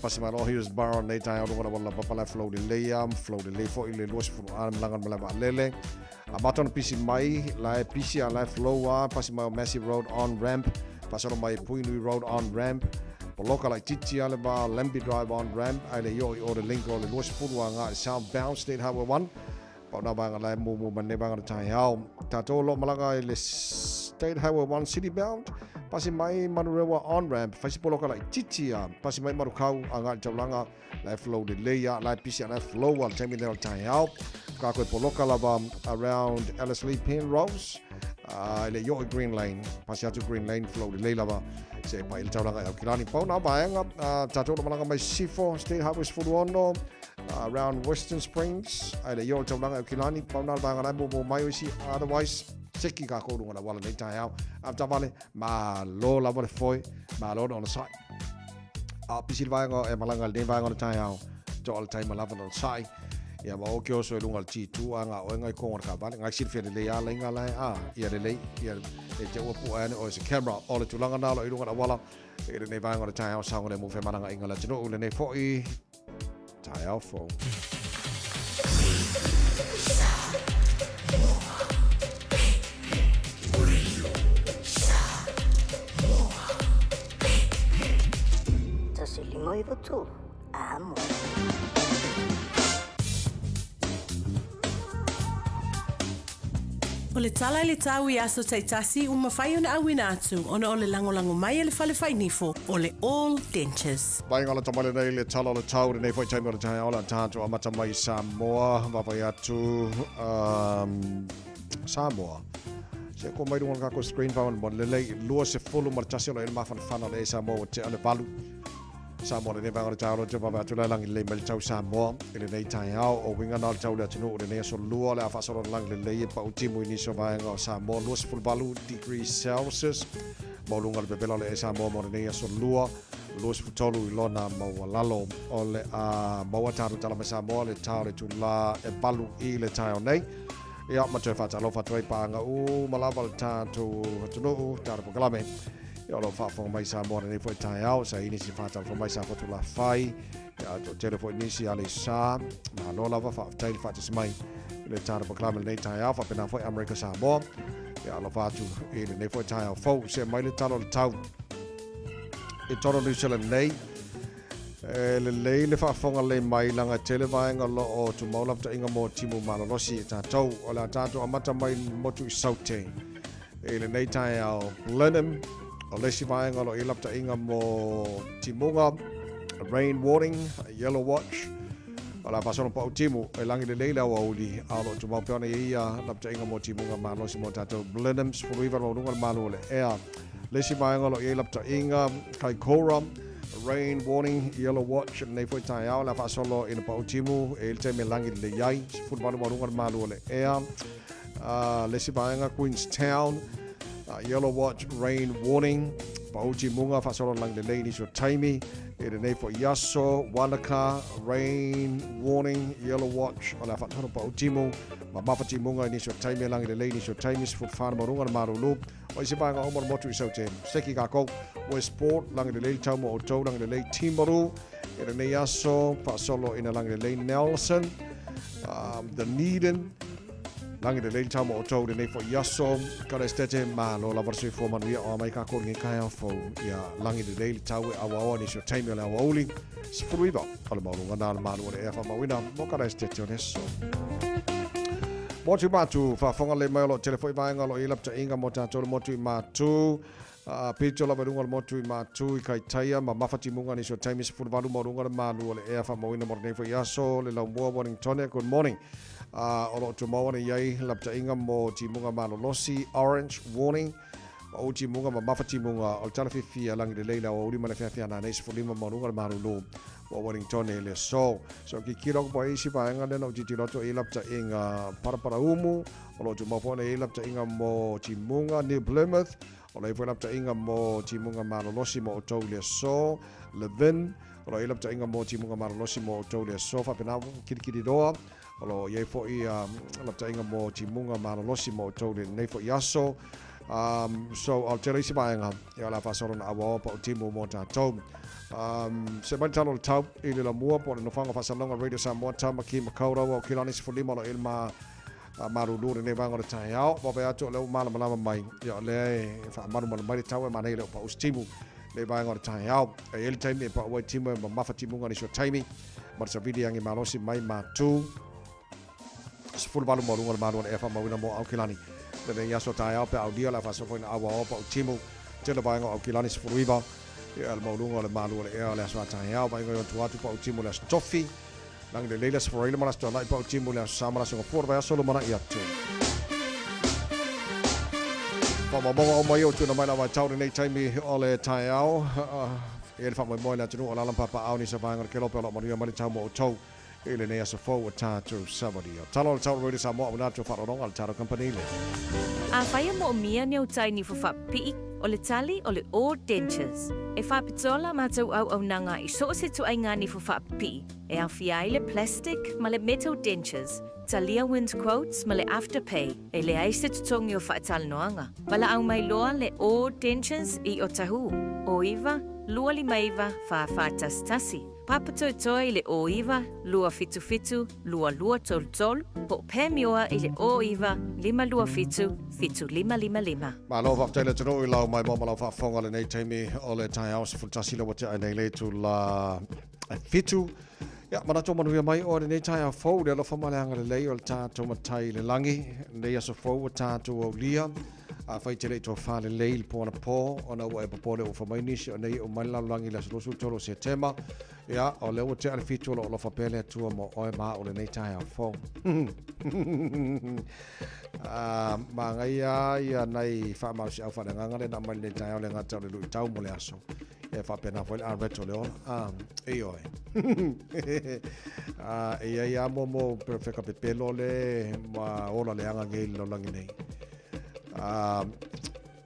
S4: pasi mai loa Hillsborough nei taeao luga lava lava pala flow lelei a flow lelei foi le 20 a malaga le malae vaalele a mata ona pisi mai la e pisi a la e flow a pasi mai o Massey Road on ramp pasalo mai Puinui Road on ramp poloka laitiiti a le va Lambie Drive on ramp ai le i o i o le link o le 20 a ngā southbound State Highway 1 Pau nā vaega la e mumu ma nei vaega o le taeao. Tātou o lo malaga i le State Highway 1 City Bound, pasi mai Manurewa on-ramp, whai si poloka laitiiti a, pasi mai Marukau a Ngāti Tauranga, la e flow lelei a, la e pisi a, la e flow a le taimi lea o le taeao. Ka koe poloka lava around Ellerslie Penrose, a, i le i o i Green Lane, pasi atu Green Lane, flow lelei lava, se e pai i le tauranga i Aukilani. Pau nā vaega, a, tātou o lo malaga mai Sifo, State Highway 16, around Western Springs, ai le i o le taulanga e Kilani, pau nā le vaega lai mo mo mai o isi, otherwise, seki ka kou runga la wala nei taeao. A tavale, ma lo lava le foi, ma lo ona sai. A pisi le vaega e malanga le nei vaega o le taeao, to o le taima lava na sai. Ia ma o ke oso e lunga le T2 a ngā oenga i konga le ka vale. Ngai silfia le lei a leinga lai a, ia le lei, ia le te ua pua ane o se camera o le tulaga nā lo i lunga la wala. I lenei vaega o le taeao saogalemu le mu whemalanga inga le atunuu lenei foi taeao fou.
S16: Tasi lima iwa tolu. Amo.
S17: O le tala i le tau i aso taitasi ua mafai ona auina atu ona o le lagolago mai a le fale fainifo o le All Dentures.
S4: Vaenga lata mai lenei le tala o le tau lenei foi taimi o le taeao le a tatou amata mai i Samoa vaavaai atu um, Samoa se ko mai runga kako screen fa mo lelei 21 o le mafanafana o le Samoa ua tea le valu Samoa lenei vaega o le taeao loa te vave atu le lagi lelei mai le tau Samoa i lenei taeao o uiga na o le tau le atunuu lenei aso lua le a faasolo le lagi lelei e pau timu i nisi o vaega o Samoa 28 degrees Celsius maualuga le vevela o le Samoa mo lenei aso lua 23 i lona maualalo o le a maua tatou tala mai Samoa le tā o le itulā e valu i le taeao nei. Ia, ma toe faatalofa atu ai paaga uma lava le tatou atunuu, tatou polokalame. Ia, o lo o faafofoga mai Samoa lenei foi taeao, sa i nisi faatalofa mai sa Fotulafai, ia, toatele foi nisi Aleisa, malo lava, faafetai le faatasi mai i le tatou polokalame lenei taeao, faapena foi Amerika Samoa. Ia, alofa atu i lenei foi taeao fou, see mai le tala o le tau i totonu o New Zealand nei. E lelei le faafofoga lelei mai leaga e tele vaega o lo o tumau lapataiga mo timu malolosi e tatou. O le a tatou amata mai motu i Saute i lenei taeao. Blenheim, o le isi vaega o lo o i ai lapataiga mo timuga, rain warning, yellow watch. O le a faasolo pau timu e lagi lelei le aoauli, a o lo o tumau pea ona i ai ia lapataiga mo timuga malosi mo tatou. Blenheim, 19 le maualuga o le malu o le ea. Le isi vaega o lo o i ai lapataiga, Kaikoura, Rain warning, yellow watch, lenei foi taeao, le a faasolo i le pau timu, e i le taimi e lagi lelei ai, 18 maualuga le malu o le ea. Le isi vaega, Queenstown, yellow watch, rain warning. Pau timuga faasolo lagi lelei i nisi o taimi i lenei fo'i aso. Wanaka, rain warning, yellow watch, o le a faatano pau timu mamafa timuga i nisi o taimi e lagi lelei i nisi o taimi 14 le maualuga le malulu o isi vaega uma o le motu i Saute. Seki kākou, Westport, lagi lelei le tau mo outou, lagi lelei Timaru i lenei aso, faasolo ina lagi lelei Nelson, Dunedin, Lagi lelei le tau mo outou i lenei fo'i aso. Kada Estate, malo lava le soifua manuia o a mai kākou i lenei taeao fou. Ia lagi lelei le tau e auaoa nisi o taimi o le aoauli. 19 o le maualuga na le malu o le ea faamauina mo Kada Estate o le aso. Motu i Matu, faafofoga lelei mai o lo o tele foi vaega o lo o i ai lapataiga mo tatou le motu i Matu. Pito lava i luga o le motu i Matu i Kaitaia ma Mafatimuga nisi o taimi 18 maualuga le malu o le ea faamauina mo lenei foi aso le laumua Wellingtone. Good morning. O lo o tumau ana i ai lapataiga mo timuga malolosi, orange warning, pau timuga ma mafatimuga o le tala fiafia lagi lelei le aoauli ma le feafea nanei 15 maualuga le malulu mo Wellingtone le aso. So kikilo aku po isi vaega lea na ou tilotilo atu i lapataiga Paraparaumu o lo o tumau foi ana i ai lapataiga mo timuga New Plymouth. O lo o i ai foi lapataiga mo timuga malolosi mo outou i le aso. Levin, o lo o i ai lapataiga mo timuga malolosi mo outou i le aso. Faapena Kilikiliroa, o lo o i ai foi lapataiga mo timuga malolosi mo outou i lenei foi aso. So, o le tele isi vaega, ia o le a faasolo na auaoa pa o timu mo tatou. Se mai le talo o le tau i le lamua po o le nofoaga faasalalauga Radio Samoa Tamaki Makaurau o Kilani 15 o lo o i ai le ma A malulu lenei vaega o le taeao, vave atu o lea ua malamalama mai, ia o lea e faamalumalu mai le tau e manaia le o pau se timu lenei vaega o le taeao. E i ai le taimi e pau ai timu e mamafa timuga nisi o taimi, ma le savili agi malosi mai matu. 18 maualuga le malu o le ea faamauina mo Aukilani lenei aso taeao pe a aulia le a faasoa foi na auaoa pau timu tele vaega o Aukilani 19 ia le maualuga o le malu o le ea o le aso a taeao vaaiga i ona tua atu pau timu le aso tofi. Lagi lelei le Aso Faraile ma le Aso Toanai Pau Timu le Aso Sa ma le Aso Gafua le vaiaso lumanai atu. Faamaumauga uma ia ua tuuina mai le vaitau lenei taimi o le taeao. E i ai le faamoemoe i le atunuu o alaala ma papaaao nisi o vaega o le kelope o lo o manuia mai le tau mo outou i lenei aso fou o tatou savalia. Talo o le tau Radio Samoa auina atu o faaaloaloga a le tatou kamupani le.
S18: Afai e moomia ni utai nifo faapipii, o le tali o le All Dentures. E faapitoa la matou auaunaga i so o se ituaiga nifo faapipii, e aofia ai le plastic ma le metal dentures, talia wind quotes ma le afterpay, e leai se totogi o faatalanoaga. Valaau mai loa le All Dentures i Otahuhu, 09 259 4411. Papatoetoe i le 09 277 2233, po o Pamioa i le 09 527 7555.
S4: Malo faafetai le atunuu i lau maimoa ma lau faafofoga i lenei taimi o le taeao 11 le ua tea ai nei le itula e fitu. Ia, manatu o manuia mai oe lenei taeao fou, le alofa ma le agalelei o le tatou Matai i le lagi, lenei aso fou ua tatou aulia. Afai e te le i tofa lelei i le po anapo, ona ua e popole ua fai mai nisi o nei e uma ai le lalolagi i le aso 23 o Setema, ia, o lea ua tea le fitu o lo o alofa pea le Atua mo oe ma au lenei taeao fou. Ah, manaia ia nai faamalosiau faaleagaga lea na aumai lenei taeao le gata o le luitau mo le aso. Ia faapena foi le areto o le ola. Ah, ioe. Ah, e iai a mo mo perfeka pepelo le ma ola leaga nei i le lalolagi nei. Ah,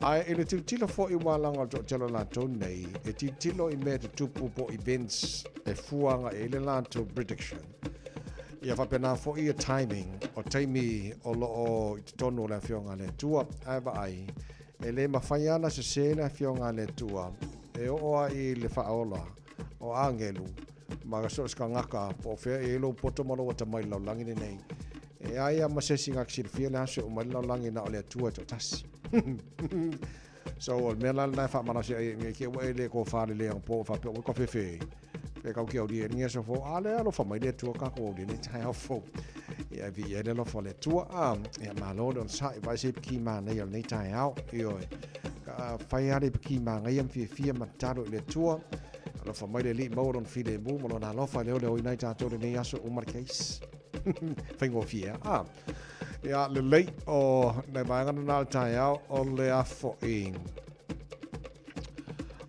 S4: ae i le tilotilo foi ua laga o le toatele o latou nei, e tilotilo i mea tutupu po o events e fua agai ai le latou prediction. Ia faapena foi ia timing o taimi o lo o i totonu o le Afioga a le Atua. Ae vaai, e le mafai lava ona sese le Afioga a le Atua e oo lava i le faaola o agelu ma so o se tagata po o fea e i ai lou poto ma lou atamai i le lalolagi lenei. E ai lava ma se isi na te silafia le aso e uma ai le lalolagi na o le Atua e toatasi. So, o le mea la lena e faamalosi ai i te i ua e le tofa lelei anapo faapea ua kafefe pe kau ke aulia ni aso fou a le alofa mai le Atua kākou aulia nei taeao fou. Ia e viia ai le alofa o le Atua. A, ia malo le onosai vaai se piki manaia o lenei taeao. Ioe. Ka fai lava le piki manaia ma fiafia ma tatalo i le Atua. Alofa mai le Alii maua lona filemu ma lona alofa e leoleoina ai tatou lenei aso uma le case. Faigofie a. Ia lelei o nai vaega na le taeao o le a fo'i.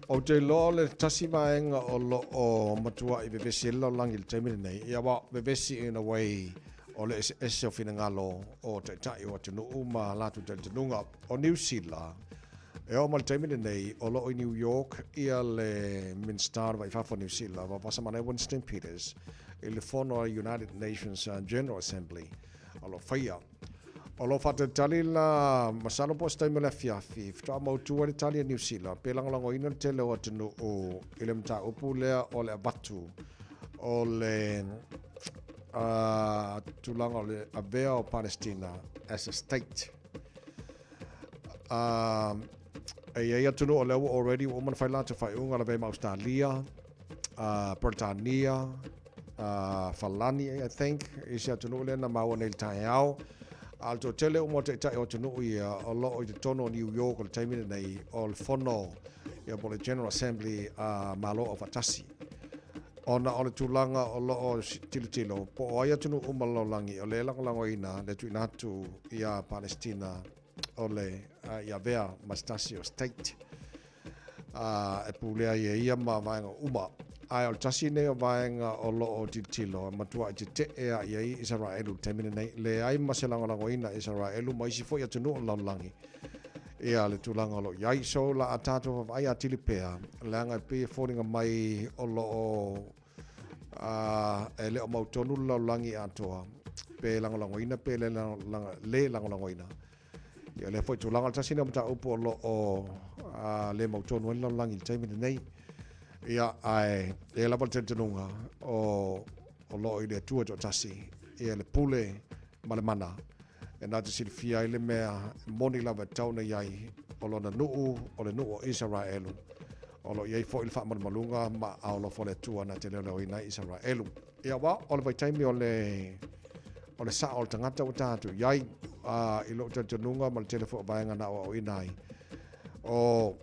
S4: Ou te iloa o le tasi vaega o lo o matua'i vevesi ai le lalolagi i le taimi lenei, ia ua vevesi in a way o le eseese o finagalo o taitai o atunuu ma latou talitonuga. O Niu Sila, E oo mai le taimi lenei, o lo o i New York ia le Minisita o le Vai i Fafo o Niu Sila, Vaovasamanaia Winston Peters, i le fono a United Nations General Assembly o lo o faia. O lo o faatalitali la, masalo po o se taimi o le afiafi, faatoa mautu ai le tali a Niu Sila pe lagolagoina le tele o atunuu i le mataupu lea o le avatu o le tulaga o le avea o Palestina as a state. E i ai atunuu o lea ua already ua uma ona fai latou faaiuga lavea ma Ausetalia, Peretania, Falani I think, isi atunuu lea na maua nei i le taeao. A o le toatele uma o taitai o atunuu ia o lo o i totonu o New York o le taimi lenei o le fono ia po o le General Assembly a Malo Aufaatasi. Ona o le tulaga o lo o tilotilo po o ai atunuu uma o le lalolagi o lea e lagolagoina le tuuina atu iā Palestina o le i avea ma se tasi o state e pulea ai e ia ma vaega uma. Ae o le tasi nei o vaega o lo o tilotilo e matuai tetee a i ai Isaraelu i le taimi lenei. Leai ma se lagolagoina Isaraelu ma isi foi atunuu o le lalolagi ia le tulaga o lo o i ai. So la a tatou vaavaai atili pea, leaga e pei e foliga mai o lo o e le o mautonu le lalolagi atoa pe lagolagoina pe le, le lagolagoina. Ia lea foi tulaga o le tasi lea o mataupu o lo o le mautonu ai le lalolagi i le taimi lenei. Ia, ae e lava le talitonuga o o lo o i le Atua toatasi ia le pule ma le mana e na te silafia ai le mea moni lava e tatau ona i ai o lona nuu, o le nuu o Isaraelu. O lo o i ai foi le faamalumaluga ma aao alofa o le Atua na te leoleoina ai Isaraelu. Ia aua o le vaitaimi o le o le sao o le tagata ua tatou i ai, a i lou talitonuga ma le tele foi o vaega na aoaoina ai, o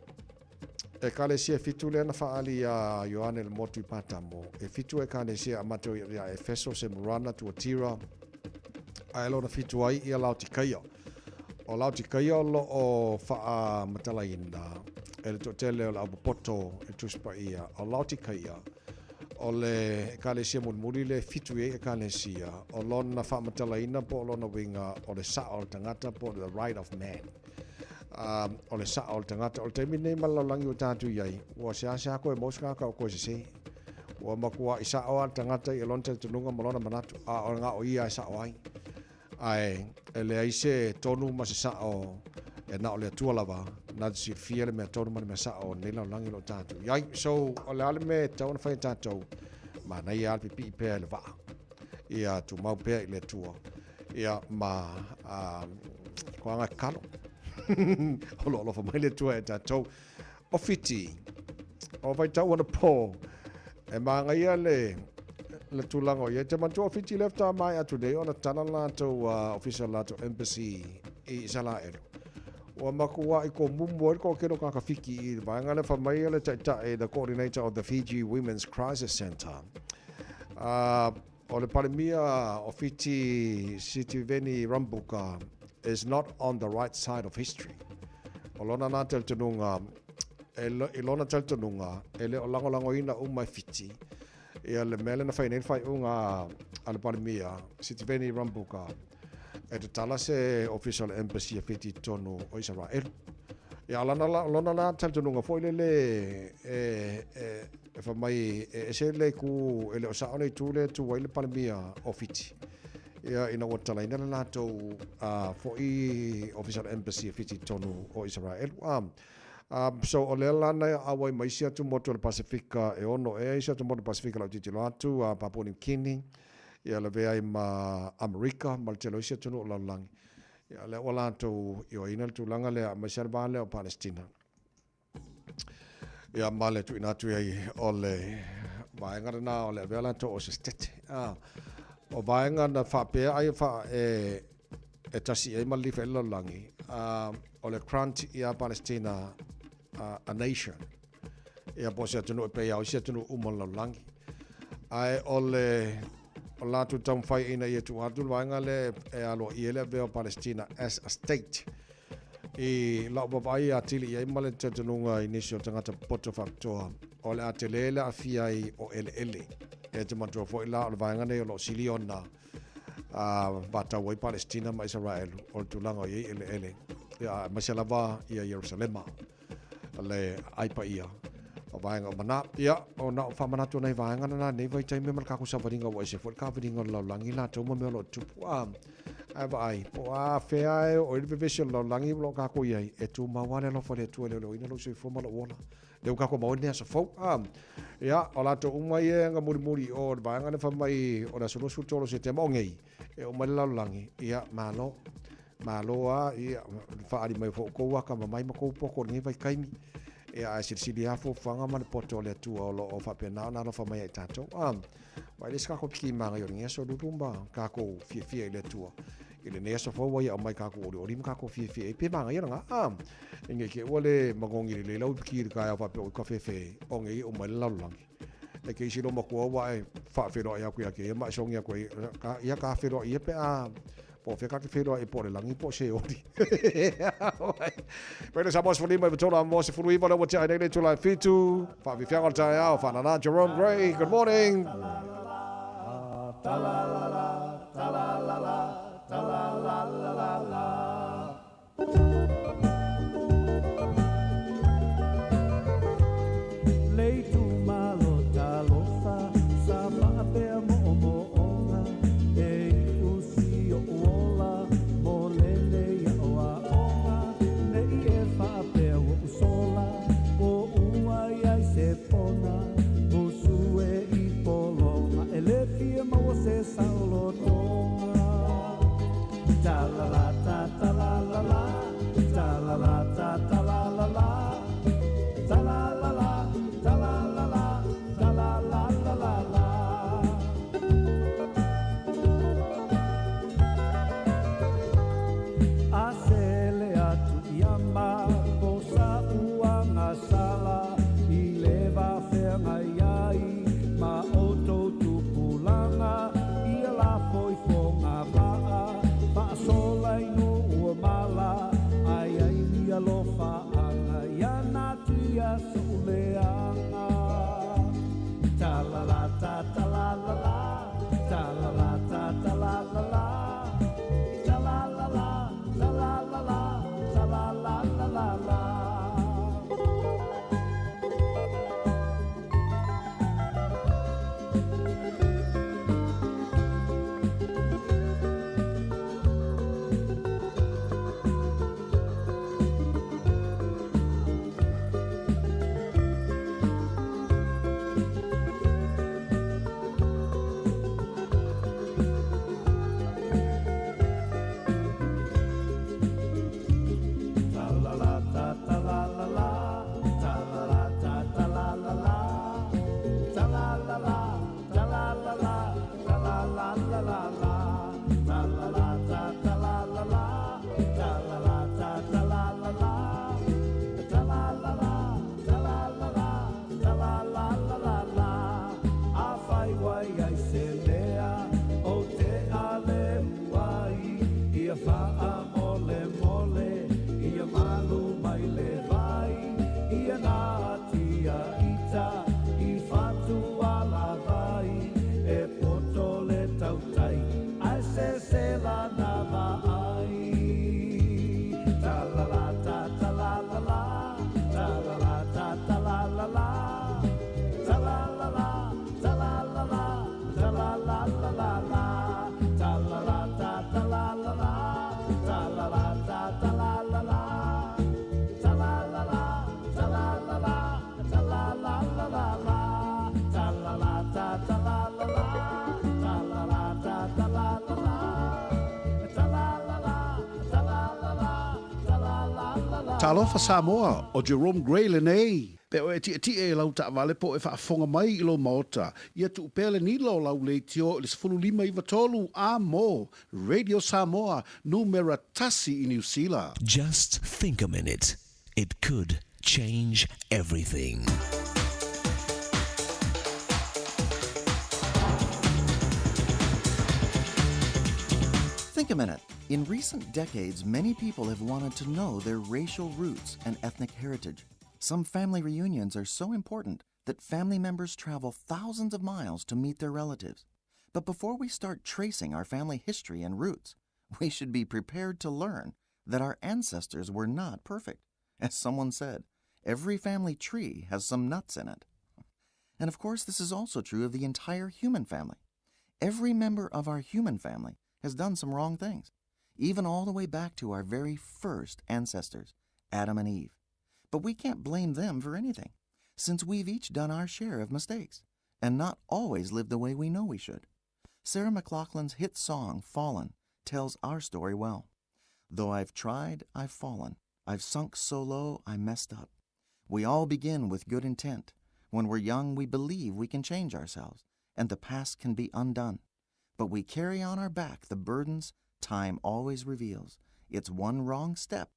S4: Ekalesia e fitu lea na faaali iā Ioane le motu i Patamo. E fitu Ekalesia e amata iā Efeso, Semurana, Tuatira, ae lona fitu ai ia Laotikaia. O Laotikaia o lo o faamatalaina e le toatele o le aupopoto e Tusi Paia. O Laotikaia, o le Ekalesia mulimuli le fitu i ai Ekalesia, o lona faamatalaina po o lona uiga o le sao o le tagata po o the right of man. O le sao o le tagata. O le taimi lenei ma le lalolagi ua tatou i ai, ua seasea koe maua se tagata o koe sese. Ua matuai sao lava le tagata i lona talitonuga ma lona manatu, a o na o ia e sao ai. Ae e leai se tonu ma se sao e na o le Atua lava na te silafia le mea tonu ma le mea sao o lenei lalolagi o lo o tatou i ai. So, o le a le mea e tatau ona fai e tatou? Manaia lava le pipii pea i le vaa. Ia tumau pea i le Atua. Ia, ma koaga e kalo. O lo o alofa mai le Atua e tatou. O Fiti, o vaitau ona pō, e māngaia le le tulaga o i ai. Te manatua o Fiti lea faatoa maea atu nei ona tala latou ofisa o le latou embassy i Isaraelu. Ua matuai komumu ai le toatele o tagata Fiti i le vaega lea fai mai le taitai, the coordinator of the Fiji Women's Crisis Centre. O le Palemia o Fiti Sitiveni Rabuka is not on the right side of history. O lona nā talitonuga, e, i lona talitonuga, e le o lagolagoina uma e Fiti ia le mea lea na fai nei le faaiuga a le Palemia Sitiveni Rabuka e tatala se ofisa o le embassy a Fiti i totonu o Isaraelu. Ia, lana, lona la talitonuga foi lele e, e, E fai mai e ese le itu, e le o sao le itu lea e tu ai le Palemia o Fiti. Ia, ina ua tatalaina le latou foi Ofisa o le Embassy a Fiti i totonu o Isaraelu. So o lea la na auai mai isi atumotu o le Pasefika e ono ea isi atumotu o le Pasefika lau tilotilo atu, Papua New Guinea, ia lavea ai ma Amerika ma le tele o isi atunuu o le lalolagi. Ia, lea ua latou ioeina le tulaga lea, aemaise lava le va lea o Palestina. Ia ma le tuuina atu i ai o le vaega lena o le avea latou o se state. O vaega na faapea ai fa e e tasi i ai ma lilifa i le lalolagi, o le grant ia Palestina a nation. Ia po o se atunuu e pei lava o isi atunuu uma o le lalolagi. Ae o le o latou taumafai ina ia tuu atu le vaega lea e aloaia ai le avea o Palestina as a state. I lau vaavaai atili i ai ma le talitonuga i nisi o tagata popoto faapitoa, o le a tele le aafia ai o eleele. E te manatua foi la o le vaega nei o lo o sili ona vatau ai Palestina ma Isaraelu o le tulaga o i ai eleele, aemaise lava ia Ierusalema. Le ai paia o vaega o mana. Ia, o na o whamanatu nei vaega na nei vaitaimi ma le kākou savaliga ua ese foi le kavaliga o le lalolagi latou ma mea o lo o tupu. A, ae vaai, po o a fea e oo ai le vevesi o le lalolagi o lo o kākou i ai, e tumau lava le alofa o le Atua e leoleoina lou soifua ma lou ola. Lea ua kākou maua ai lenei aso fou. A, ia, o latou uma ia e agamulimuli i o i le vaega lea fai mai o le aso 23 o Setema o nei, e oo mai le lalolagi, ia, malo. Malo a, ia, faaali mai foi outou akamamai ma kou poto i lenei vaitaimi. Ia, ae silisili lava fuafuaga ma le poto o le Atua o lo o faapena ona alofa mai ia i tatou. A, vaai le isi kākou piki maga i o lenei aso lulu ma kākou fiafia i le Atua. I lenei aso fou ua ia aumai kākou olioli ma kākou fiafia ai pe magaia lena. A, i nei te ua le magogi lelei lau piki i le taeao faapea oi kafefe o nei e uma ai le lalolagi. E ke isi lo matua ua e faafeiloai atu ia te ia ma e sogi atu ai, ka, ia ka feloai ia pe a Po o fea ka te whenua e po o le langi po o Seoli. Pele sa mos fulima i vatola mo se fulu iwa le ua tia ai nei le tula e fitu. Whaafifianga o le taeao, whanana Jerome Gray. Good morning.
S1: Ta la la la, ta la la la, ta la la la la la.
S3: Talofa Samoa, ʻo Jerome Gray lenei. Pe oe e tiʻetiʻe i lau taʻawale po o e faafofoga mai i lou maota, ia tuu pea le nila o lau leitio i le 15 93 a mo Radio Samoa, numera tasi i Niu Sila.
S19: Just think a minute, it could change everything.
S20: Think a minute. In recent decades, many people have wanted to know their racial roots and ethnic heritage. Some family reunions are so important that family members travel thousands of miles to meet their relatives. But before we start tracing our family history and roots, we should be prepared to learn that our ancestors were not perfect. As someone said, Every family tree has some nuts in it. And of course, this is also true of the entire human family. Every member of our human family has done some wrong things, even all the way back to our very first ancestors, Adam and Eve. But we can't blame them for anything, since we've each done our share of mistakes and not always lived the way we know we should. Sarah McLachlan's hit song, Fallen, tells our story well. Though I've tried, I've fallen. I've sunk so low, I messed up. We all begin with good intent. When we're young, we believe we can change ourselves, and the past can be undone. But we carry on our back the burdens time always reveals. It's one wrong step,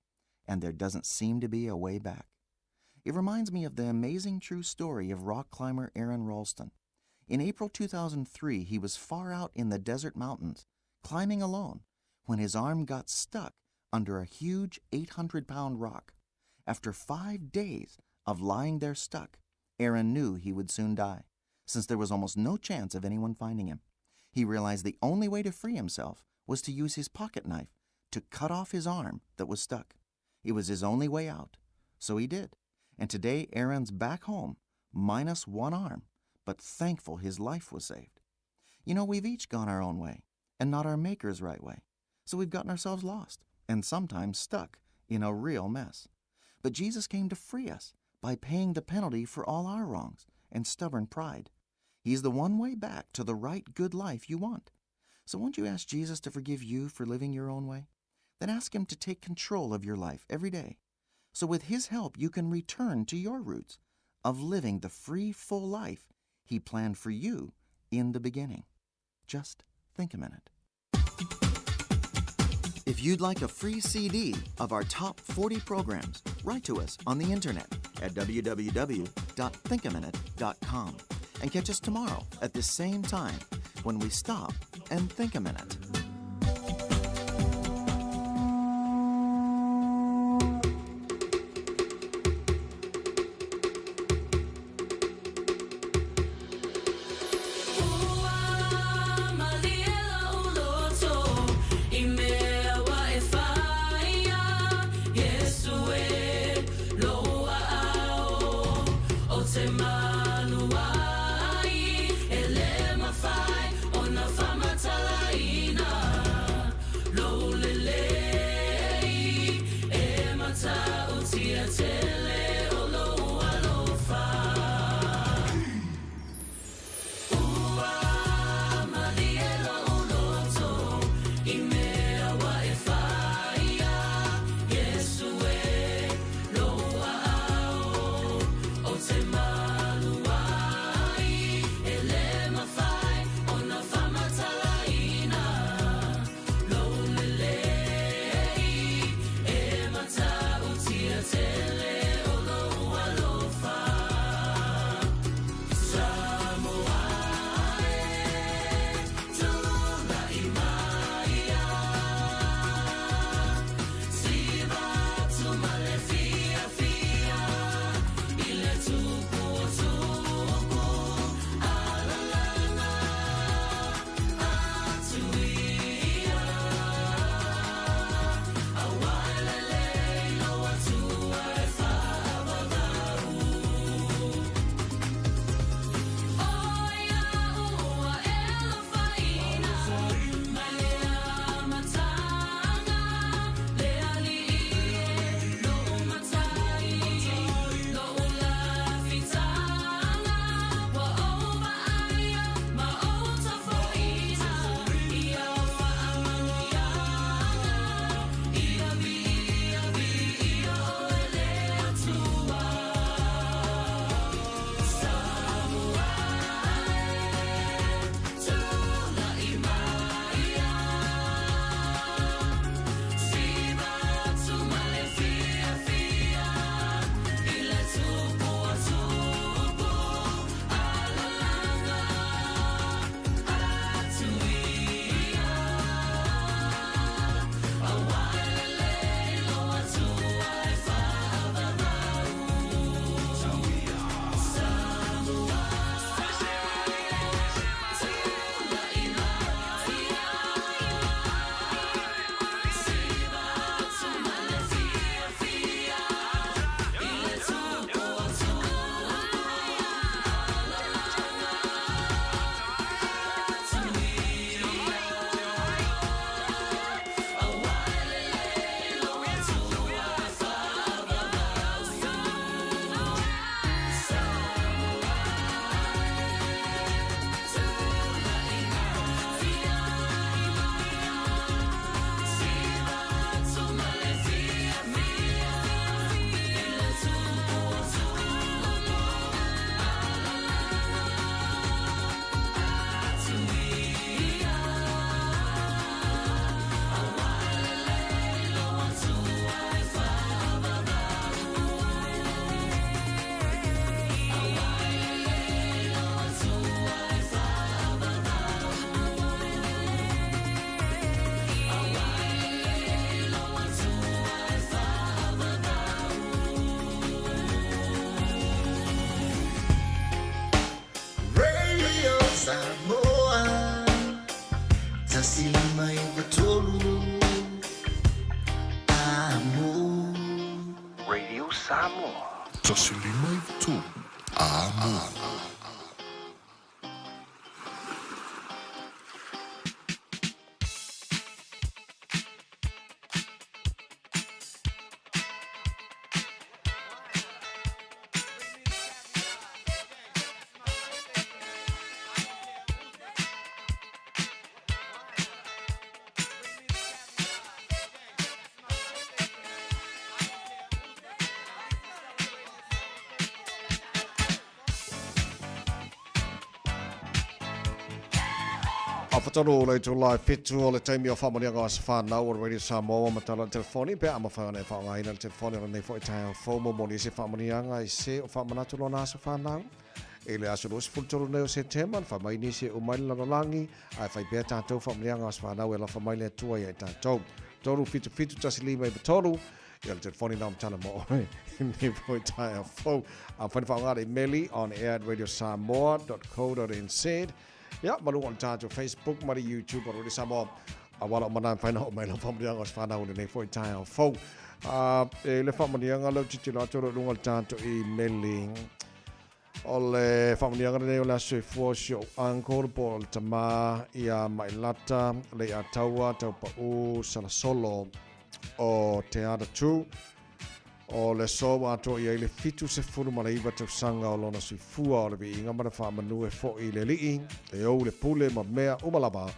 S20: and there doesn't seem to be a way back. It reminds me of the amazing true story of rock climber Aron Ralston. In April 2003, he was far out in the desert mountains, climbing alone, when his arm got stuck under a huge 800 pound rock. After five days of lying there stuck, Aron knew he would soon die, since there was almost no chance of anyone finding him. He realized the only way to free himself was to use his pocket knife to cut off his arm that was stuck. It was his only way out, so he did. And today, Aron's back home, minus one arm, but thankful his life was saved. You know, we've each gone our own way, and not our Maker's right way. So we've gotten ourselves lost, and sometimes stuck in a real mess. But Jesus came to free us by paying the penalty for all our wrongs and stubborn pride. He's the one way back to the right good life you want. So won't you ask Jesus to forgive you for living your own way? Then ask him to take control of your life every day. So with his help, you can return to your roots of living the free, full life he planned for you in the beginning. Just think a minute. If you'd like a free CD of our top 40 programs, write to us on the internet at www.thinkaminute.com and catch us tomorrow at this same time when we stop and think a minute.
S21: Ona
S1: lima iwa tolu A mo.
S19: Radio Samoa.
S2: 1 5 3 A mo.
S4: Afatolu le itula e fitu o le taimi o faamanuiaga o aso fanau o le Radio Samoa ua matala le telefoni pe a mafai ona e faaaogaina le telefoni o lenei foi taeao fou mo moni se faamanuiaga i se o faamanatu lona aso fanau i le aso 23 nei o Setema na fai mai nisi e uma ai le lalolagi ae fai pea tatou faamanuiaga o aso fanau e alofa mai le Atua ia i tatou. 3 7 7 1 5 9 3 Ia le telefoni na matala mo oe i lenei foi taeao fou. A mafai ona faaaoga le imeli on air at radiosamoa.co.nz Ia, ma luga o le tatou Facebook ma le YouTube o Radio Samoa. Auala uma na e mafai ona oo mai lau faamanuiaga o se fanau i lenei foi taeao fou. E le faamanuiaga lea ou tilotilo atu o lo o i luga o le tatou imeli. O le faamanuiaga lenei o le Aso Soifua o si ou uncle po o le tama ia Mailata Leiataua Taupau Salasolo o Te Atatū. O le aso ua atoa i ai le 79 tausaga o lona soifua o le viiga ma le faamanu e fo'i i le Alii, e ou le pule ma mea uma lava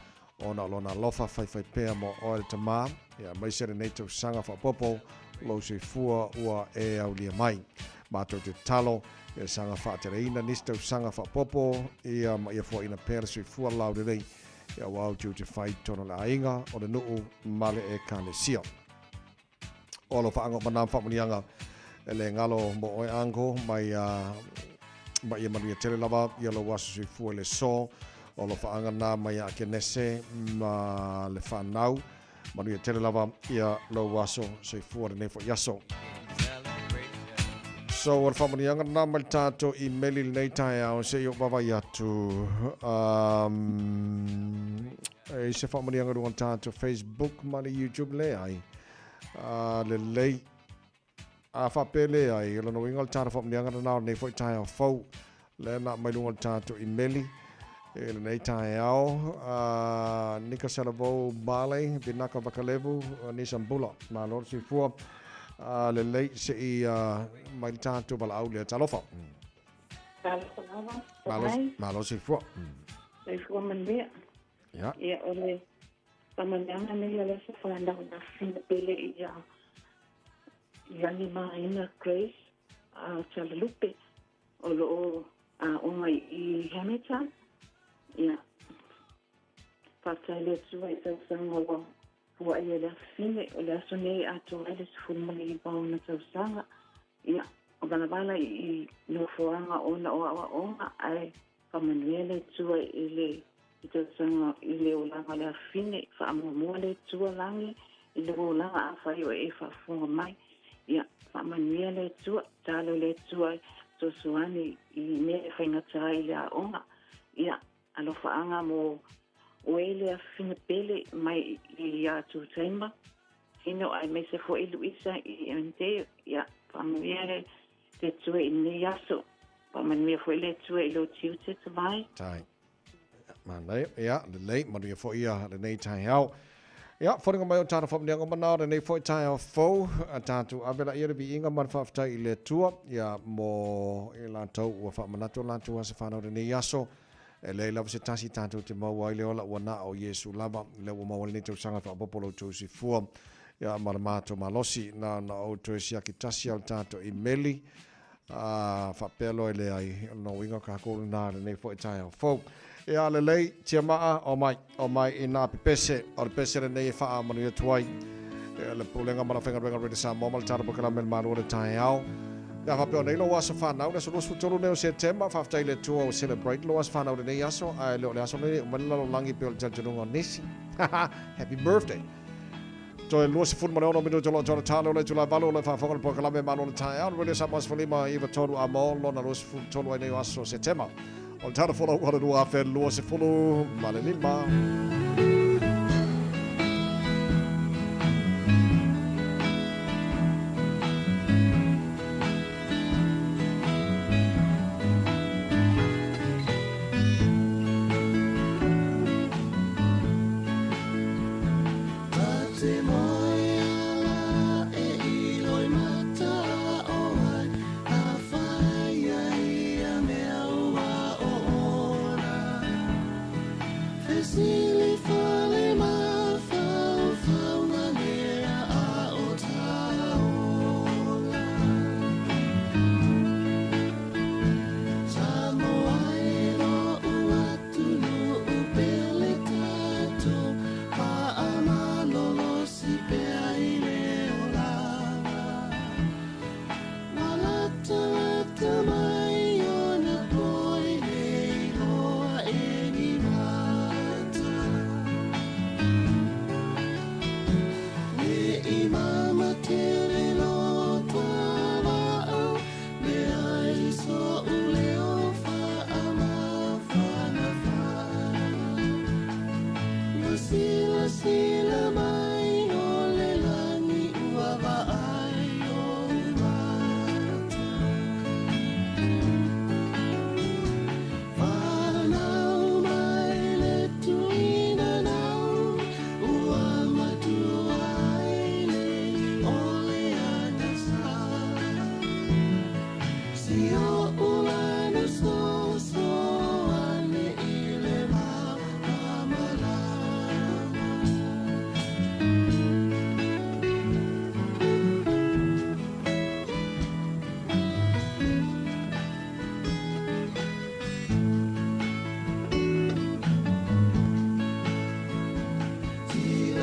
S4: ona o lona alofa faifaipea mo oe le tama, ia aemaise lenei tausaga faaopoopo lou soifua ua e aulia mai. Matou te tatalo ia saga faateleina nisi tausaga faaopoopo ia ma ia foaina pea le soifua laulelei ia aua utiuti fai i totonu o le aiga, o le nuu ma le Ekalesia. O alofaaga o mana ma faamuniaga e le galo mo oe uncle mai a ma ia manuia tele lava ia lou aso soifua i le so. O alofaaga na mai a Akenese ma le fanau. Manuia tele lava ia lou aso soifua lenei foi aso. So o le faamuniaga na mai le tatou imeli lenei taeao se i ou vaavaai atu e se faamuniaga luga o le tatou Facebook ma le YouTube leai. A lelei. A faapea leai, o lona uiga o le tatou faamanuiaga lena o lenei foi taeao fou. Lea na aumai luga o le tatou imeli i lenei taeao. A Nika Salavou Marley, Vinaka Vakalevu, Nisa Mbula. Malo le soifua. A lelei se i mai le tatou valaau lea. Talofa.
S21: Talofa lava.
S4: Malo, malo soifua.
S21: Soifua manuia.
S4: Ia.
S21: Ia, o le Faamanuiaga nei a le aso fanau na fina pele ia Lanimaina Grace Talalupe o lo o aoga i Hamilton. Ia, faafetai le Atua i tausaga ua fua'i e le afafine, o le aso nei e atoa ai le 19 ona tausaga. Ia, o valavala i nofoaga ona o aoaoga ae faamanuia le Atua i le i tausaga i le olaga o le afafine, faamuamua le Atua lagi i lou olaga afai o e faafofoga mai. Ia, faamanuia le Atua, talo le Atua e fesoasoani i mea e faigata ai i le aoga. Ia, alofaaga mo oe le afafine pele mai ia Tutaima, Tino aemaise foi Luisa i MT. Ia, faamanuia le Atua i lenei aso. Faamanuia foi le Atua i lou tiute Tavai.
S4: Tai. Manaia, ia, lelei, manuia foi ia lenei taeao. Ia, foliga mai o tātou faamanuiaga mana o lenei foi taeao fou, a tātou ave laia le viiga ma le faafetai i le Atua, ia, mo i latou ua faamanatu o latou aso fanau lenei aso. E leai lava se tasi tātou te maua ai le ola ua na o Iesu lava, lea ua maua lenei tausaga faaopoopo lo outou soifua, ia, ma le matou malosi, na ona ou toe siaki tasi au le tātou imeli, Ā, faapea loa e leai, o lona uiga o kākou lena i lenei foi taeao fou. Ia, lelei, Tiamaa, omai, omai i nā pepese. O le pese lenei e faamanuia atu ai e le Pulega ma le Aufaigaluega o Radio Samoa ma le tatou polokalame Le Malu o le Taeao. Ia faapea o nei lou aso fanau, le aso 23 nei o Setema, faafetai i le Atua ua celebrate lou aso fanau i lenei aso, ae le o le aso lenei e uma ai le lalolagi pei o le talitonuga o nisi. Happy birthday! Toe 26 minute o lo o tona talo o le itula e valu o lo o faafofoga le polokalame Malo le Taeao, le Radio Samoa 15 93 a mo lona 23 ai nei o aso Setema o le tausaga folau o le 2025.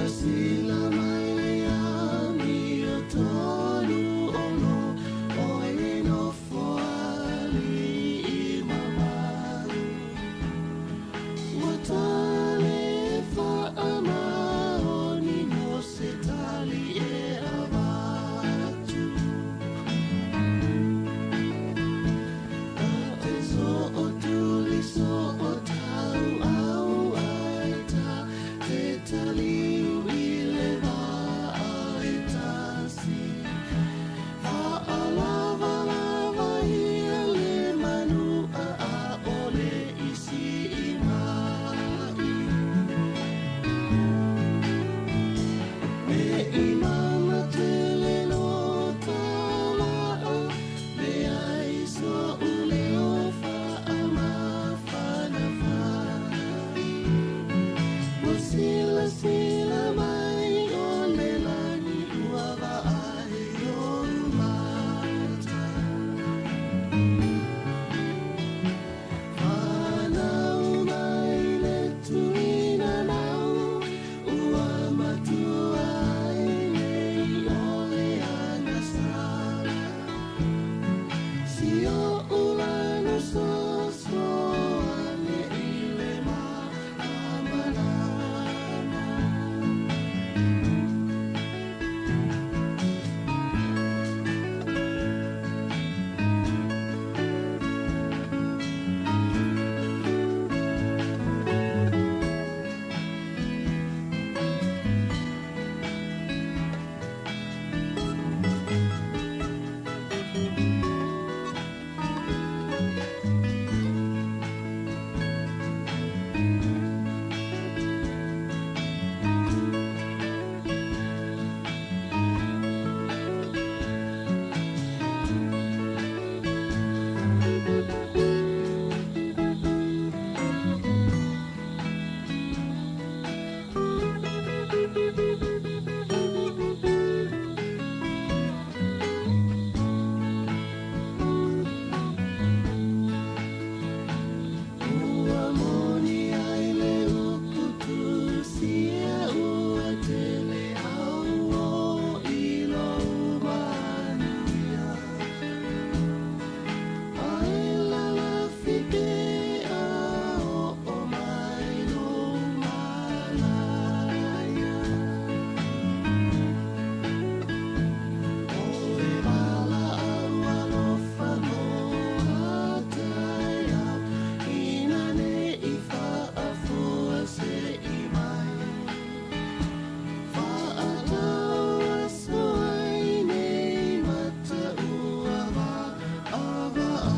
S1: Silasila mai le amiotonu o lo oe e nofo aliʻi mamalu. Ua tale faamaoni mo se tali e avatu. Ta te sootuli sootau au ai ta te taliu i le vaa e tasi. Faalavalava ia le manu ʻaʻole i siʻi mai. Ne i mana tele lo ta laa, leai soʻu leo faamafanafana. Ua silasila mai o le lani ua vaai ou mata. Fanau mai le tuina nau, ua matua ai nei o le agasala. Si oʻu lanu soso ane i le malamalama. Ua moni ai le uku tusia ua tele au o i lou manuia. A e lalafi ke a oo mai lou malaia. O le valaau alofa mo a taeao, ina ne i faafuasei mai. Faatau aso ai nei mata ua vaavaai.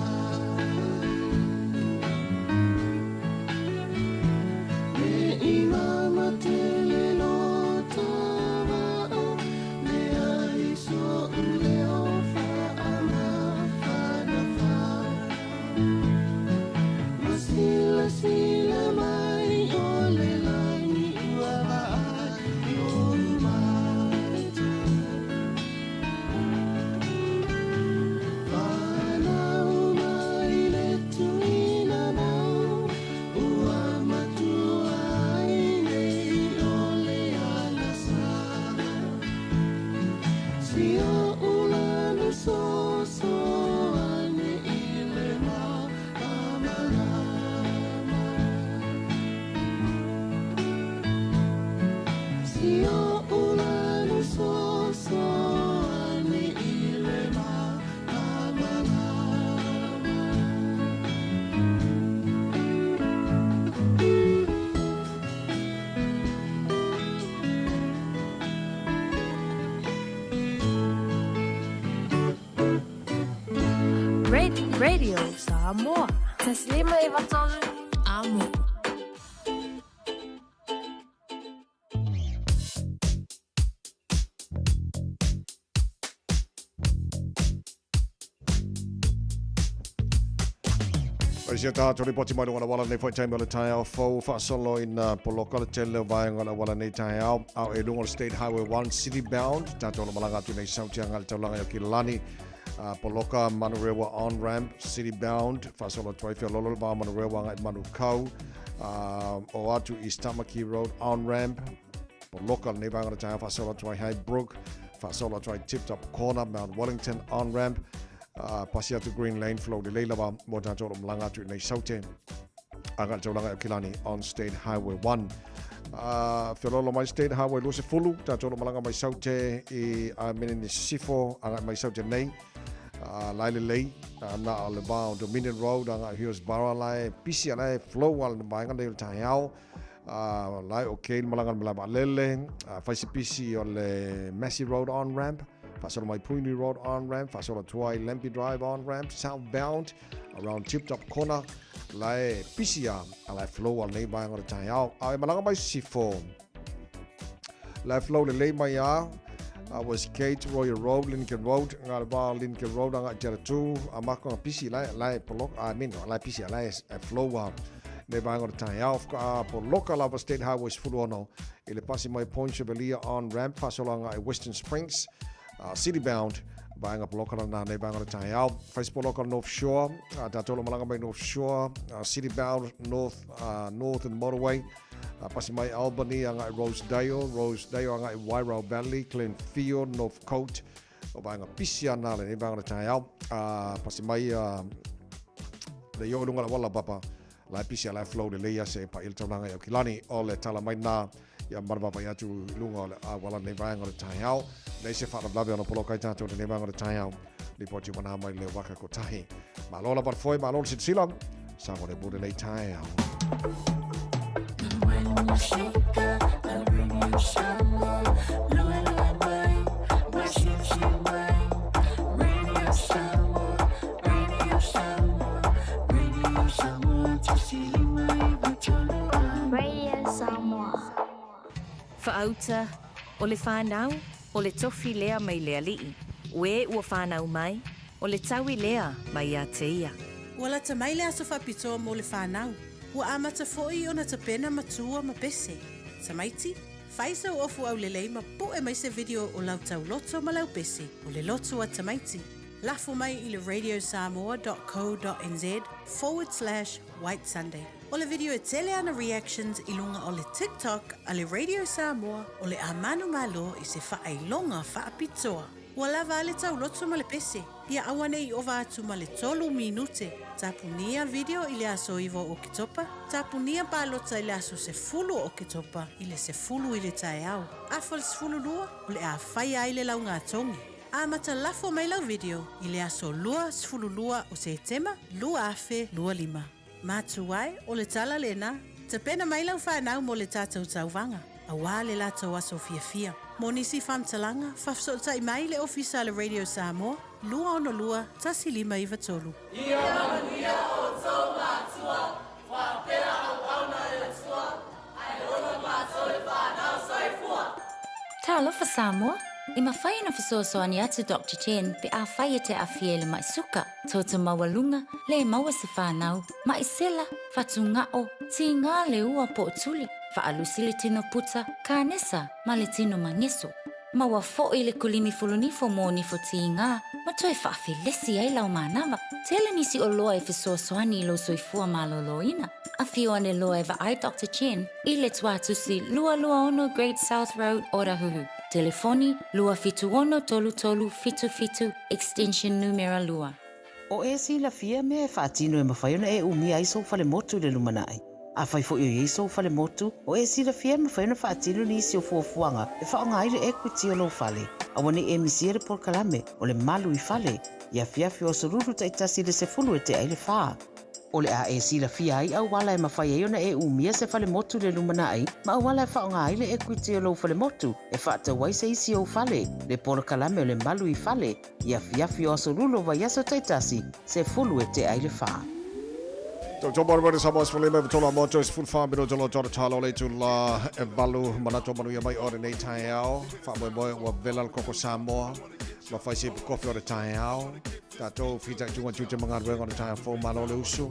S1: Ne i mana tele lo ta vaa, leai soʻu leo faamafanafana. Ua silasila mai o le lani ua vaai ou mata. Fanau mai le tuina nau, ua matua ai nei o le agasala. Si oʻu lanu soso ane i le malamalama. Si oʻu lanu soso ane i le malamalama.
S6: Radio Samoa. 1593 Amo.
S4: O si o tātou ripoti mai lunga o le auala nei foi taimi o le taeao fou faasolo ina poloka le tele o vaega o le auala nei taeao ao e luga o le State Highway 1 City Bound tātou o malaga atu nei sauti anga le taulaga i Okilani poloka Manurewa on ramp City Bound faasolo atu ai Feololo le vao Manurewa agai Manukau o atu East Tamaki Road on ramp. Poloka lenei vaega o le taeao faasolo atu ai Highbrook, faasolo atu ai Tip Top Corner, Mount Wellington, On Ramp, pasi atu Green Lane, flow lelei lava mo tatou o lo o malaga atu i nei Saute agai le taulaga i Aukilani on State Highway 1. Feoloolo mai State Highway 20, tatou o lo o malaga mai Saute i Menene Sisifo agai mai Saute nei. Lae lelei, na o le va o Dominion Road agai Hillsborough lae pisi a lae flow a le vaega nei o le taeao. Lae okay le malaga i le malae vaalele, fai se pisi o le Massey Road on ramp, faasolo mai Puhinui Road on ramp, faasolo atu ai Lampy Drive on ramp, southbound around Tip Top Corner, lae pisi a, a lae flow a lenei vaega o le taeao. A e malaga mai sisifo, lae flow lelei mai a, Westgate, Royal Road, Lincoln Road, ngā le vā Lincoln Road anga i te aratū, a makonga pisi, lae, lae polok, I mean, lae pisi a lae flow a, Nei vaega o le taeao, whakaapoloka lava State Highway 16 i le pasi mai Point Chevalier on ramp whasolanga i Western Springs, city bound, vaega poloka rana nei vaega o le taeao. Whaispoloka North Shore, tātou lo malanga mai North Shore, city bound North, Northern Motorway, pasi mai Albany anga i Rosedale, Rosedale anga i Wairau Valley, Glenfield, Northcote, O vaega pisi ana lenei vaega o le taeao. Pasi mai le i oo i luga o le auala papa, la e pisi a la e flow lelei a se paia le taulaga i Aukilani. O le tala mai na ia maravava i atu i luga o le auala lenei vaega o le taeao. Nei se faalavelave ona poloka ai tatou lenei vaega o le taeao. Lipoti ua na mai le waka kotahi. Malo lava le foe, malo le silasila. Sago le mu lenei taeao.
S18: Radio Samoa. Faauta, o le whanau, o le tofi lea mai le alii, o e ua whanau mai, O le taui lea mai ia te ia.
S17: Ua lata mai le aso faapitoa mo le whanau. Ua amata foʻi ona tapena matua ma pese. Tamaiti, fai sau ofu aulelei ma puʻe mai se video o lau tauloto ma lau pese, o le loto a tamaiti. Lafo mai i le radiosamoa.co.nz forward slash white sunday. O le video e tele ana reactions i luga o le TikTok a le Radio Samoa o le a manumalo i se faailoga faapitoa. Ua lava a le tauloto ma le pese, ia auanei i ova atu ma le tolu minute. Tapunia video i le aso 9 o Oketopa, tapunia palota i le aso 10 o Oketopa i le 10 i le taeao. Afa le 12, o le a faia ai le laugatogi. Amata lafo mai lau video i le aso 22 o Setema 2025. Matu ai, o le tala lena, tapena mai lau whanau mo le tatou tauvaga, auā le latou aso fiafia. Mo nisi faamatalaga, faafesootai mai le Ofisa a le Radio Samoa, 262 1593.
S7: Ia manuia outou matua, faapea auauna e le Atua, ae ola matou le fanau. Soifua!
S18: Talofa Samoa! E mafai ona fesoasoani atu Doctor Chen pe afai e te aafia i le mai suka, toto maualuga, le maua se fanau, mai sela, fatugao, tiga le ua po o tuli, faalusi le tino puta, kanesa ma le tino mageso. Maua foʻi le kulimi fulunifo mo nifo tiga ma toe faafelesi ai lau manava. Tele nisi oloa e fesoasoani i lou soifua malōlōina. Afio ane loa e vaai Doctor Chen i le tuatusi 226 Great South Road, Otahuhu. Telefoni, 276 3377, extension numera 2.
S22: O e silafia mea e faatino e mafai ona e umia ai sou falemotu i le lumanai. Afai foi o i ai sou falemotu, o e silafia e mafai ona faatino nisi o fuafuaga e faaaoga ai le equity o lou fale. Aua ne i e misia le polokalame o le Malu i Fale i afiafi o aso Lulu taitasi i le 10 e tea i le fa. O le a e silafia ai auala e mafai ai ona e umia se falemotu i le lumanai ma auala e faaaoga ai le equity o lou falemotu e faatau ai se isi ou fale, le polokalame o le Malu i Fale i afiafi o aso Lulu o vaiaso taitasi, 10 e tea i le fa.
S4: Tau mai mai Samoa 15 i tolu a moto 14 minuta lo tōna talo le tula e valu manatu manuia mai o lenei taeao faamoemoe ua vela le koko Samoa ma fai se kofi o le taeao Tatou fitaituga tiute ma galuega o le taeao fou malo le usu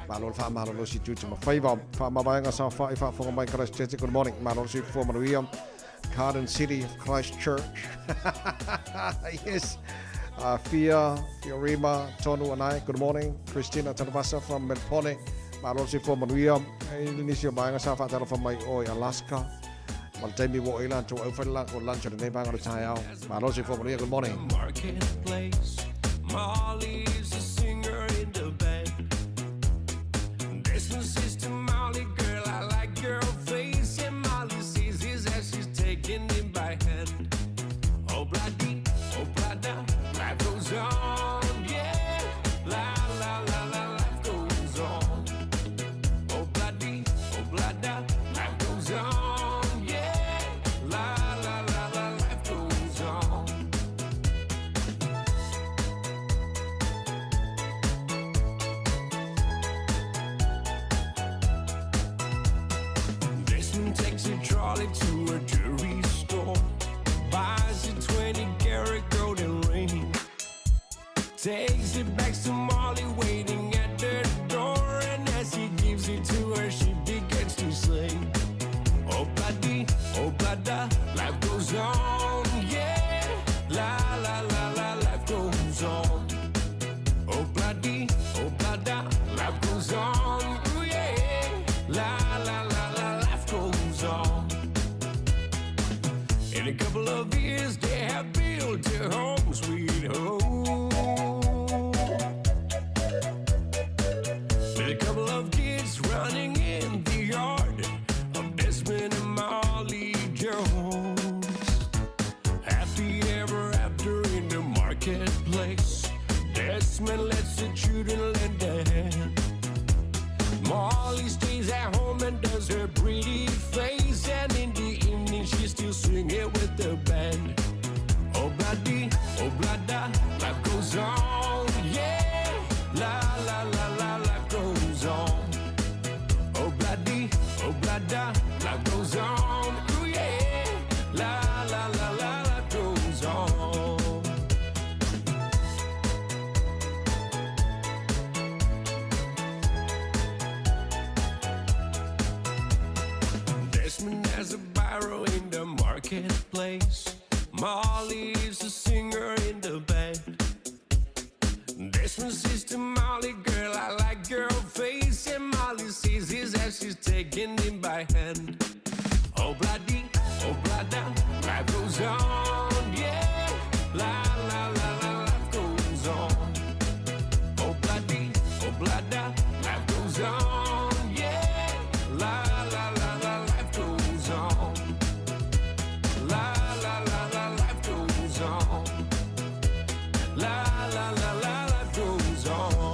S4: malo le faamalolosi tiute ma faiva faamavaega saofai faafofoga mai Christchurch good morning malo le soifua manuia Carden City of Christchurch yes Fia Fiorima Tonu Anai good morning Christina Tanavasa from Melpone malo le soifua manuia i nisi o vaega sa faatalofa mai o i Alaska. Ma le taimi ua oo i ai latou au fai le latou lunch o lenei vaega o le taeao. Malo le soifua manuia. Good morning.
S8: Marketplace. Molly's a singer in the band. Desmond says to Molly, girl, I like your face. And Molly sees his as she's taking him by hand. Oh, bloody, oh, blada, life goes on, yeah. La, la, la, la, life goes on. Oh, bloody, oh, blada, life goes on, yeah. La, la, la, la, life goes on. Desmond takes a trolley to a jewelry store, buys a 20 karat golden ring, takes it back to Molly waiting at the door, and as he gives it to her, she begins to sing. Oh, bloody, oh, blada, life goes on, yeah. La, la, la, la, life goes on. Oh, bloody, oh, blada, life goes on, ooh, yeah. La, la, la, la, life goes on. In a couple of years, they have built a home, sweet home. With a couple of kids running in the yard of Desmond and Molly Jones. Happy ever after in the marketplace. Desmond lets the children lend a hand. Molly stays at home and does her pretty face. And in the evening, she's still singing with the band. Oh, bloody, oh, blada, life goes on, yeah. La, la, la, la, life goes on. Oh, bloody, oh, blada, life goes on, ooh, yeah. La, la, la, la, life goes on. Desmond has a barrel in the marketplace. Molly is a singer in the band. Desmond says to Molly, girl, I like your face. And Molly sees his as she's taking him by hand. Oh, bloody, oh, blada, life goes on, yeah. La, la, la, la, life goes on. Oh, bloody, oh, blada, life goes on, yeah. La, la, la, la, life goes on. La, la, la, la, life goes on. La, la, la, la, life goes on.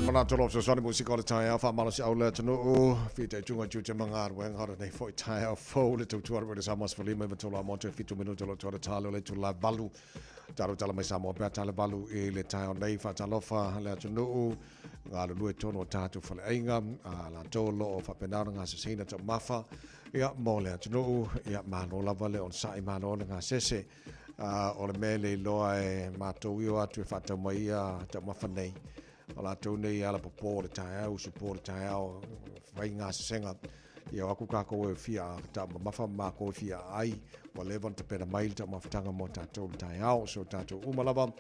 S4: Manatu o fesoasoani musika o le taeao faamalosiau le atunuu fitaituga i tiute ma galuega o lenei foi taeao fou le tautua le Samoa 15 i matolo a motu e 7 minute o lo toa le tale o le itula 8 talo tala mai Samoa pea tale 8 i le taeao nei faatalofa le atunuu galulue tonu o tatou faleaiga a latou o lo o faapena ona gaseseina taumafa ia mo le atunuu ia malo lava le onosai malo le gasese o le mea le iloa e matou i o atu e faatau mai ia taumafa nei o latou nei ala popo o le taeao usu po o le taeao fai gasesega ia o aku kākou e fia taumamafa ma mākou e fia ai ua leva ona tapena mai le taumafataga mo tatou le taeao so tatou uma lava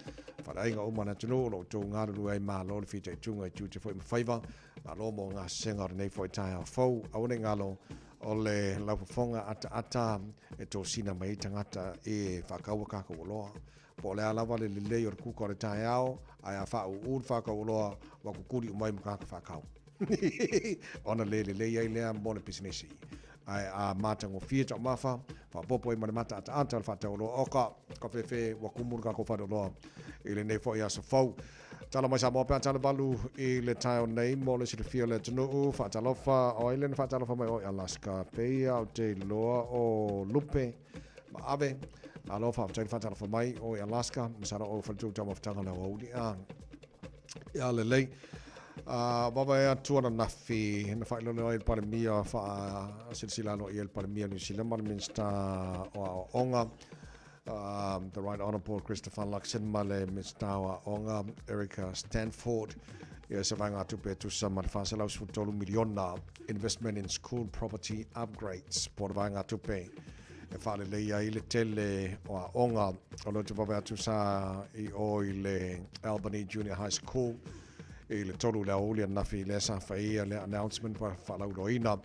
S4: faleaiga uma le atunuu o lo outou galulue ai malo le fitaituga i tiute foi ma faiva malo mo gasesega o lenei foi taeao fou aua ne i galo o le laufofoga ataata e tosina mai ai tagata e faakaua kākou oloa Po o le a lava le lelei o le kuka o le taeao, ae a faaūū le faakauoloa, ua kukuli uma ai ma tagata faakau. Ona le lelei ai lea mo le pisinisi. Ae a matagofie taumafa, faaopoopo ai ma le mataataata o le faatauoloa, oka, ka fefe, ua kumu le kākou faleoloa i lenei foi aso fou. Tala mai Samoa pe a tala valu i le taeao nei mo le silafia o le atunuu, faatalofa, o ai lena faatalofa mai oi Alaska, peia o te iloa o Lupe, ma ave. Malo faafetai le faatalofa mai o i Alaska, masalo o faletou taumafataga le aoauli a. Ia lelei. Vavae atu ananafi na faailoilo ai le Palemia faasilasila aloaia i le Palemia o Niu Sila ma le Minisita o Aoaoga The Right Honourable Christopher Luxon ma le Minisita o Aoaoga Erica Stanford ia se vaegatupe e tusa ma le $413 miliona Investment in School Property Upgrades po o le vaegatupe e faaleleia ai le tele o aoga o lea ou te vave atu sa i o i le Albany Junior High School i le 3 le aoauli ananafi lea sa faia le announcement pa faalauiloaina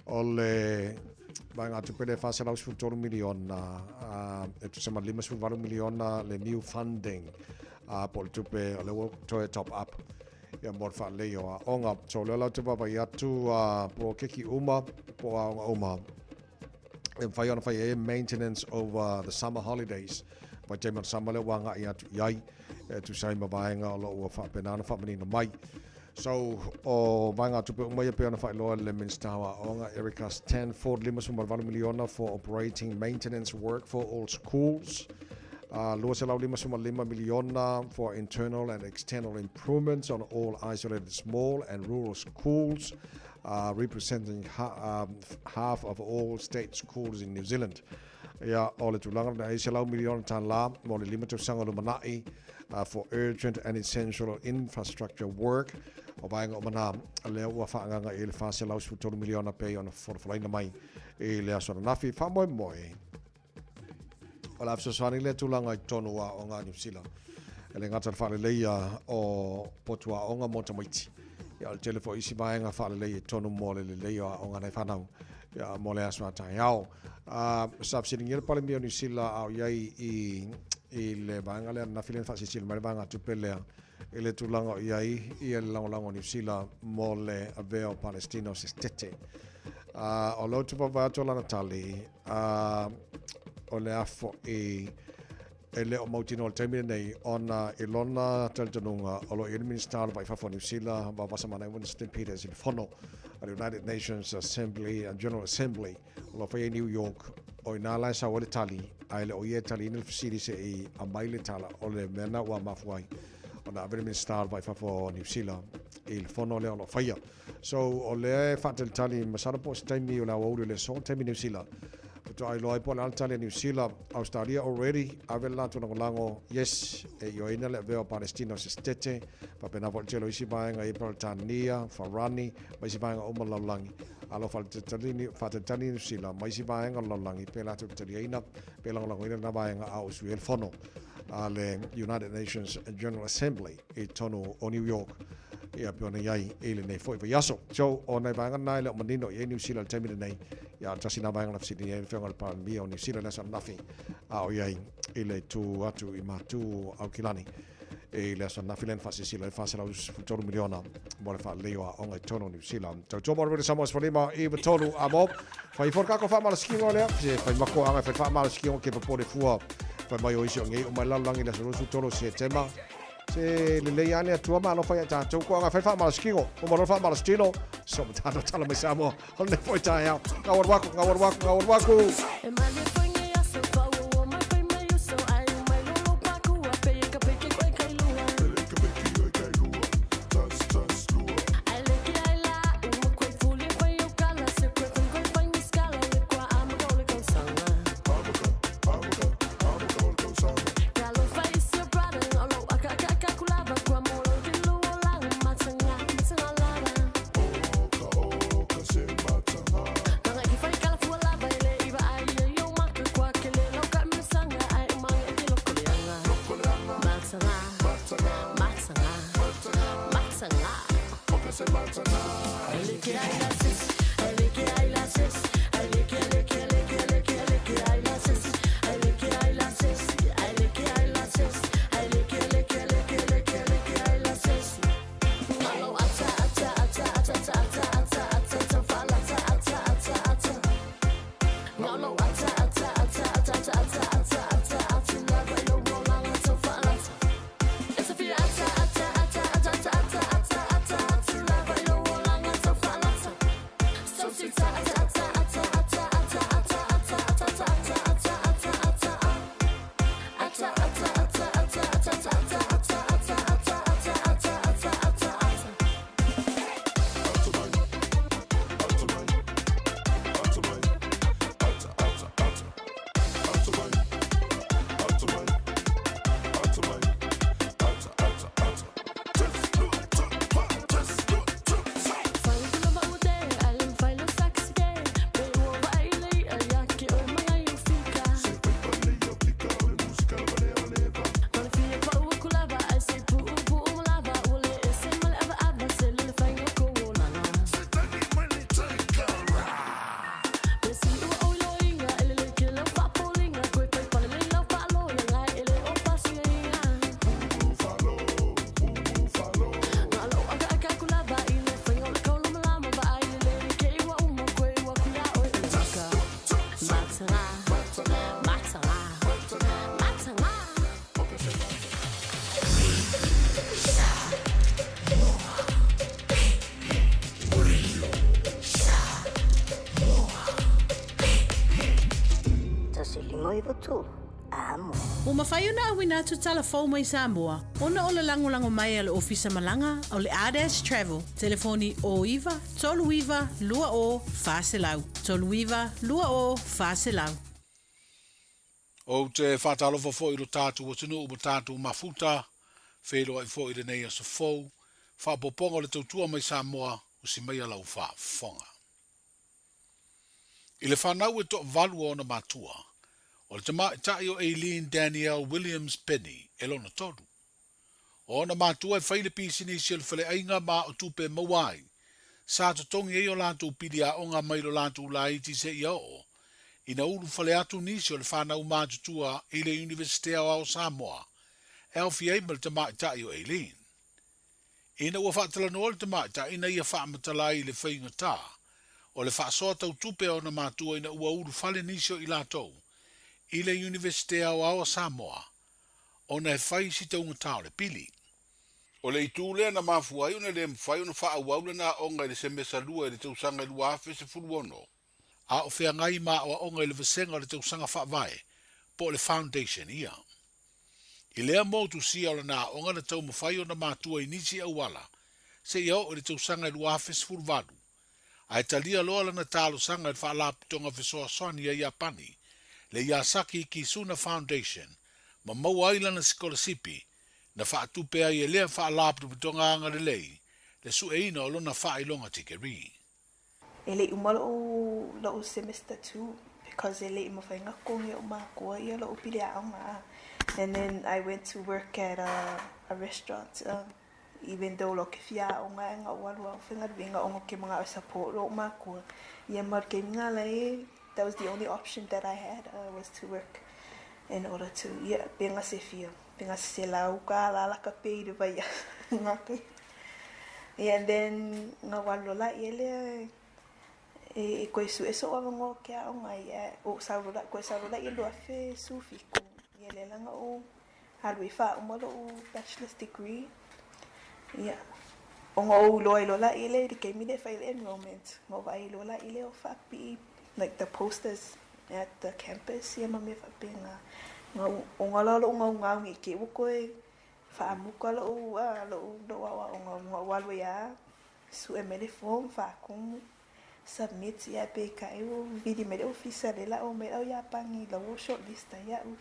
S4: o le vaegatupe lea $413 miliona e tusa ma le $58 miliona le new funding po o le tupe o lea ua toe top up ia mo le faaleleia o aoga. So o lea la ou te vaavaai atu poloketi uma po o aoga uma e mafai ona fai ai maintenance over the summer holidays. Vaitaimi o le summer lea ua agai atu i ai e tusa ai ma vaega o lo o ua faapena ona faamanino mai. So, o vaegatupe uma ia pei ona faailoa e le Minisita o Aoga Erica Stanford, $58 miliona for operating maintenance work for all schools. $255 miliona for internal and external improvements on all isolated small and rural schools, representing half of all state schools in New Zealand. Ia, o le tulaga lena, e $100 miliona tālā mo le 5 tausaga lumanai for urgent and essential infrastructure work. O vaega uma nā, lea ua faaagaga i ai le $413 miliona pei ona folafolaina mai i le aso ananafi. Faamoemoe. O le a fesoasoani lea tulaga i totonu o aoga a Niu Sila. E le gata i le faaleleia o potu aoga mo tamaiti, ia o le tele foi o isi vaega faalelei i totonu mo le lelei o aoga a nai fanau ia mo le aso a taeao. Sa fesiligia le Palemia o Niu Sila a o i ai i, i le vaega lea ananafi lea na faasilasila mai le vaegatupe lea i le tulaga o i ai ia le lagolago a Niu Sila mo le avea o Palestina o se setete. O lea ou te vaavaai atu o lana tali, o le a foi e le o mautinoa i le taimi lenei ona i lona talitonuga o lo o i ai le Minisita o le Vai i Fafo o Niu Sila, Vaovasa Manaia Winston Peters i le fono a le United Nations Assembly, General Assembly o lo o faia i New York. O i ina la e sau ai le tali, ae le o ia e taliina le fesili se i aumai le tala o le mea na ua mafua ai ona ave le Minisita o le Vai i Fafo o Niu Sila i le fono lea o lo o faia. So, o lea e faatalitali, masalo po o se taimi o le aoauli o le aso, taimi Niu Sila. Faatoa iloa ai po o le a le tali a Niu Sila. Australia already, ave le latou lagolago, yes, e ioeina le avea o Palestina o se setete, faapena foi le tele o isi vaega i Peretania, Farani, ma isi vaega uma o le lalolagi. A o lo o faatalitali Niu Sila ma isi vaega o le lalolagi pe latou te taliaina, pe lagolagoina lena vaega a o usua ai le fono a le United Nations General Assembly i totonu o New York. Ia, pei ona i ai i lenei foi vaiaso. So, o nai vaega na e le o manino i ai Niu Sila i le taimi lenei, ia, o le tasi na vaega na fesiligia ai le Afioga i le Palemia o Niu Sila i le aso ananafi, a o i ai i le itu atu i Matu o Aukilani i le aso ananafi lea na faasilasila ai le $413 miliona mo le faalelei o aoga i totonu o Niu Sila. Tautua mo le Wele Samoa 15 i 3 a mo. Fai ifo le kako faamalosikiga o lea, se fai makoaga e fai faamalosikiga ke popole fua fai mai o isi o ngei o mai lalolagi i le aso 23 o Setema. Se lelei lava le Atua ma alofa ia i tatou, ko aga fai faamalosikino, ua malo le faamalositino, so ma tatou tala mai Samoa o lenei foi taeao. Gau alu aku, gau alu aku, gau alu aku.
S17: Ua mafai ona auina atu tala fou mai Samoa ona o le lagolago mai a le Ofisa Malaga o le Ardash Travel, telefoni 09 39 20 400, 39 20 400.
S3: Ou te faatalofa foi i lo tatou atunuu ma tatou mafuta, feiloai foi i lenei aso fou, faaopoopoga o le tautua mai Samoa, usi maia lau faafofoga. I le fanau e toavalu o ona matua, o le tamaitai o Eileen Danielle Williams Penny e lona tolu. O ona matua e fai le pisinisi o le faleaiga ma o tupe e maua ai, sa totogi ai o latou pili aoga mai lo latou laiti seia oo ina ulufale atu nisi o le fanau matutua i le Iunivesite Aoao o Samoa e aofia ai ma le tamaitai o Eileen. Ina ua faatalanoa le tamaitai ina ia faamatala ai le faigata o le faasoa tau tupe a ona matua ina ua ulufale nisi o i latou i le Iunivesite Aoao a Samoa ona e fai si taugata o le pili. O le itu lea na mafua ai ona le mafai ona faaauau lana aoga i le semesa lua i le tausaga e 2016, a o feagai ma aoaoga i le vasega o le tausaga faavae po o le foundation year. I lea motusia o lana aoga na taumafai ona matua i nisi auala seia oo i le tausaga e 2018, ae talia loa lana talosaga i le Faalapotopotoga Fesoasoani a Iapani, le Yasaki Kisuna Foundation, ma maua ai lana sikolasipi na faatupe ai e lea Faalapotopotoga agalelei le sueina o lona faailoga tikeri.
S9: E le'i uma lo'u lo'u semester 2 because e le'i mafai ona totogi e o'u makua ia lo'u pili a'oga a and then I went to work at a a restaurant even though lo'u ke fia a'oga ae na ou alu a faigaluega ona ou ke mana'o e support lo'u makua ia ma le taimi lena la that was the only option that I had was to work in order to ia pe na se fia pe na se selau kālā la ka pay i le vaiaso na ka ia and then na ou alu loa laia lea e koe su'e so'u avanoa ou ke a'oga ai ae ou sau loa koe sau loa laia 2017 ia lea la na ou. Alu e faauma lo'u bachelor's degree. Ia, ona ou iloa ai loa laia lea i le taimi lea e fai ai le enrollment, ona ou vaai loa laia lea o faapipii like the posters at the campus ia ma mea faapena. Ona la o lo'u gaugau ne i te i ua toe faamuta lo'u lo'u lo'u aoaoga ona ou alu ai lava sue mai le form faatumu submit ia peitai ua vili mai le ofisa lea la omai la au Iapani la ua shortlist ai au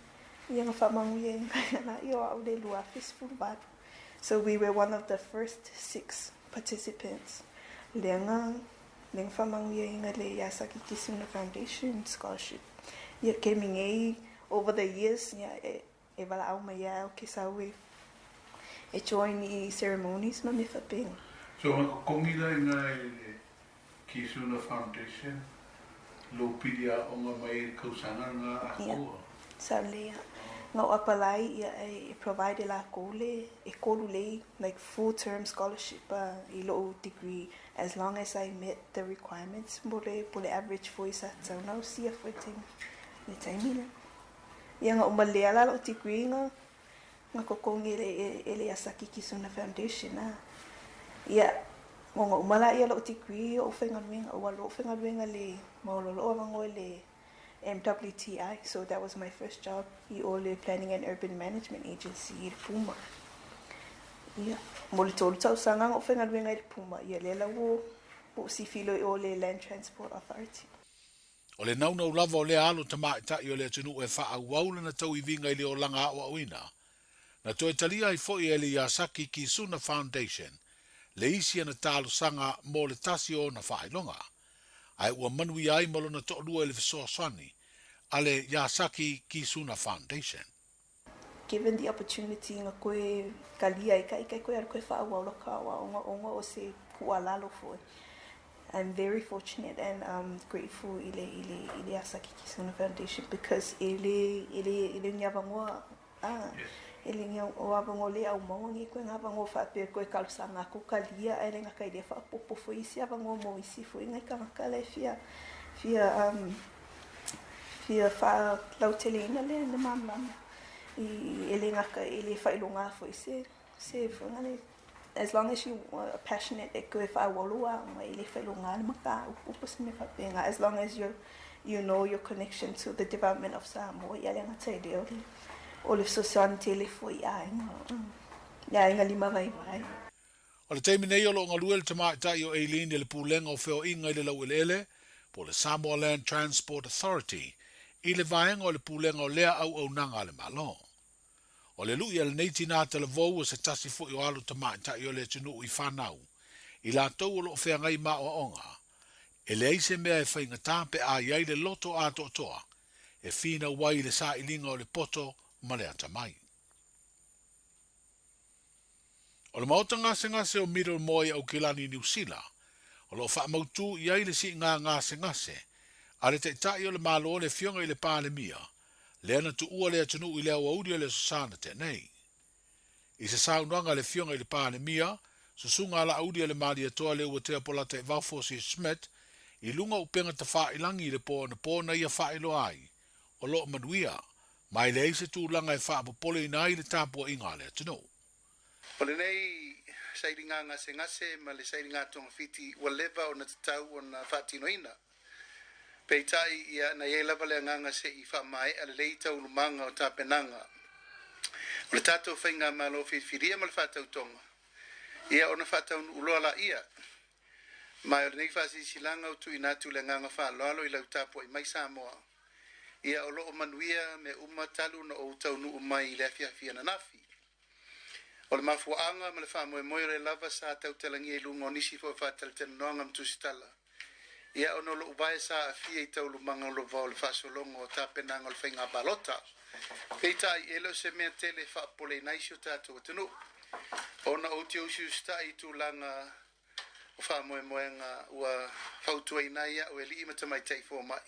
S9: ia na faamanuiaina ai o au le 2018. So we were one of the first six participants lea na lea na faamanuiaina le Yasaki Kisuna Foundation scholarship. Ia kemi nei over the years ia e e valaau mai ai au ke sau e e join i ceremonies ma mea faapena.
S10: So nga kokongi la ina i le Kisuna Foundation lou pili aoga mai ai le kausaga lena
S9: atoa. Ia, sa lea. Nga o apalai ia e provide e lakou le e kolu lei like full term scholarship i lou degree as long as I met the requirements mo le po le average foi sa tatau ona ausia foi le le taimi lea. Ia na uma lea la lou degree na na totogi e le e le Asaki Kisuna Foundation a. Ia ona uma laia o lou degree o ou faigaluega ua alu ou faigaluega le maoalolo o avanoa i le MWTI so that was my first job i o le Planning and Urban Management Agency i le Puma. Ia mo le tolu tausaga na ou faigaluega i le Puma ia lea la ua ou sifi loa i o le Land Transport Authority.
S10: O le naunau lava o lea alo tamaitai o le atunuu e faaauau lana tauiviga i le olaga aoaoina, na toe talia ai foi e le Yasaki Kisuna Foundation le isi ana talosaga mo le tasi o ona faailoga, ae ua manuia ai ma lona toalua i le fesoasoani a le Yasaki Kisuna Foundation.
S9: Given the opportunity na koe talia ai ka ike koe alu koe faaauau laka aoaoga ona o se tuualalo foi. I'm very fortunate and um grateful i le i le i le Asaki Kisuna Foundation because e le e le e le o ni avanoa a e le ni o avanoa le aumaua nei koe nga avanoa faapea koe talosaga atu talia ae le gata i lea faaopoopo foi isi avanoa mo isi foi nai tagata la e fia fia um fia faalauteleina le le malamalama i e le gata e le faailoga foi se se foi le as long as you are passionate e koe faaauau lou aoga e le faailoga le mataupu po o se mea faapena as long as you you know your connection to the development of Samoa ia le gata i lea o le o le fesoasoani tele foi i aiga i aiga limavaivai.
S10: O le taimi nei o lo o galue le tamaitai o Eileen i le Pulega o Feoaiga i le Laueleele, po o le Samoa Land Transport Authority, i le vaega o le Pulega o lea auaunaga a le Malo. O le lu'i a lenei tinā talavou o se tasi foi o alo tamaitai o le atunuu i fanau, i latou o lo o feagai ma aoaoga, e leai se mea e faigata pe a i ai le loto atoatoa e finau ai i le sailiga o le poto ma le atamai. O le maota gasegase o Middlemore i Aukilani i Niu Sila, o lo o faamautū i ai le siiga gasegase a le Taitai o le Malo le Afioga i le Palemia, lea na tuua le atunuu i le aoauli o le Aso Sa na tea nei. I se saunoaga a le Afioga i le Palemia, Susuga Alaauli a le Malietoa Leuatea Polata Evaofosi Schmidt i luga o upega tafailangi i le po anapo na ia faailoa ai, o lo o manuia, ma e leai se tulaga e faapopoleina ai le tapuaiga a le atunuu.
S11: O lenei sailiga gasegase ma le sailiga togafiti ua leva ona tatau ona faatinoina. Peitai, ia, na i ai lava le agaga se i faamaea lelei taulumaga o tapenaga o le tatou faigamalo filifilia ma le faatautoga, ia ona faataunuu loa laia. Ma o lenei faasilasilaga ua tuuina atu le agaga faaaloalo i lau tapuai mai Samoa, ia o lo o manuia mea uma talu ona ou taunuu mai i le afiafi ananafi. O le mafuaaga ma le faamoemoe o lea lava sa tautalagia i luga o nisi foi o faatalatalanoaga ma tusitala, ia ona o lou vae sa aafia i taualumaga o lova o le faasologa o tapenaga o le faiga palota. Peitai, e le o se mea tele e faapopoleina ai si o tatou atunuu, ona ou te usiusitai i tulaga o faamoemoega ua fautuaina ai au e alii ma tamaitai fomai,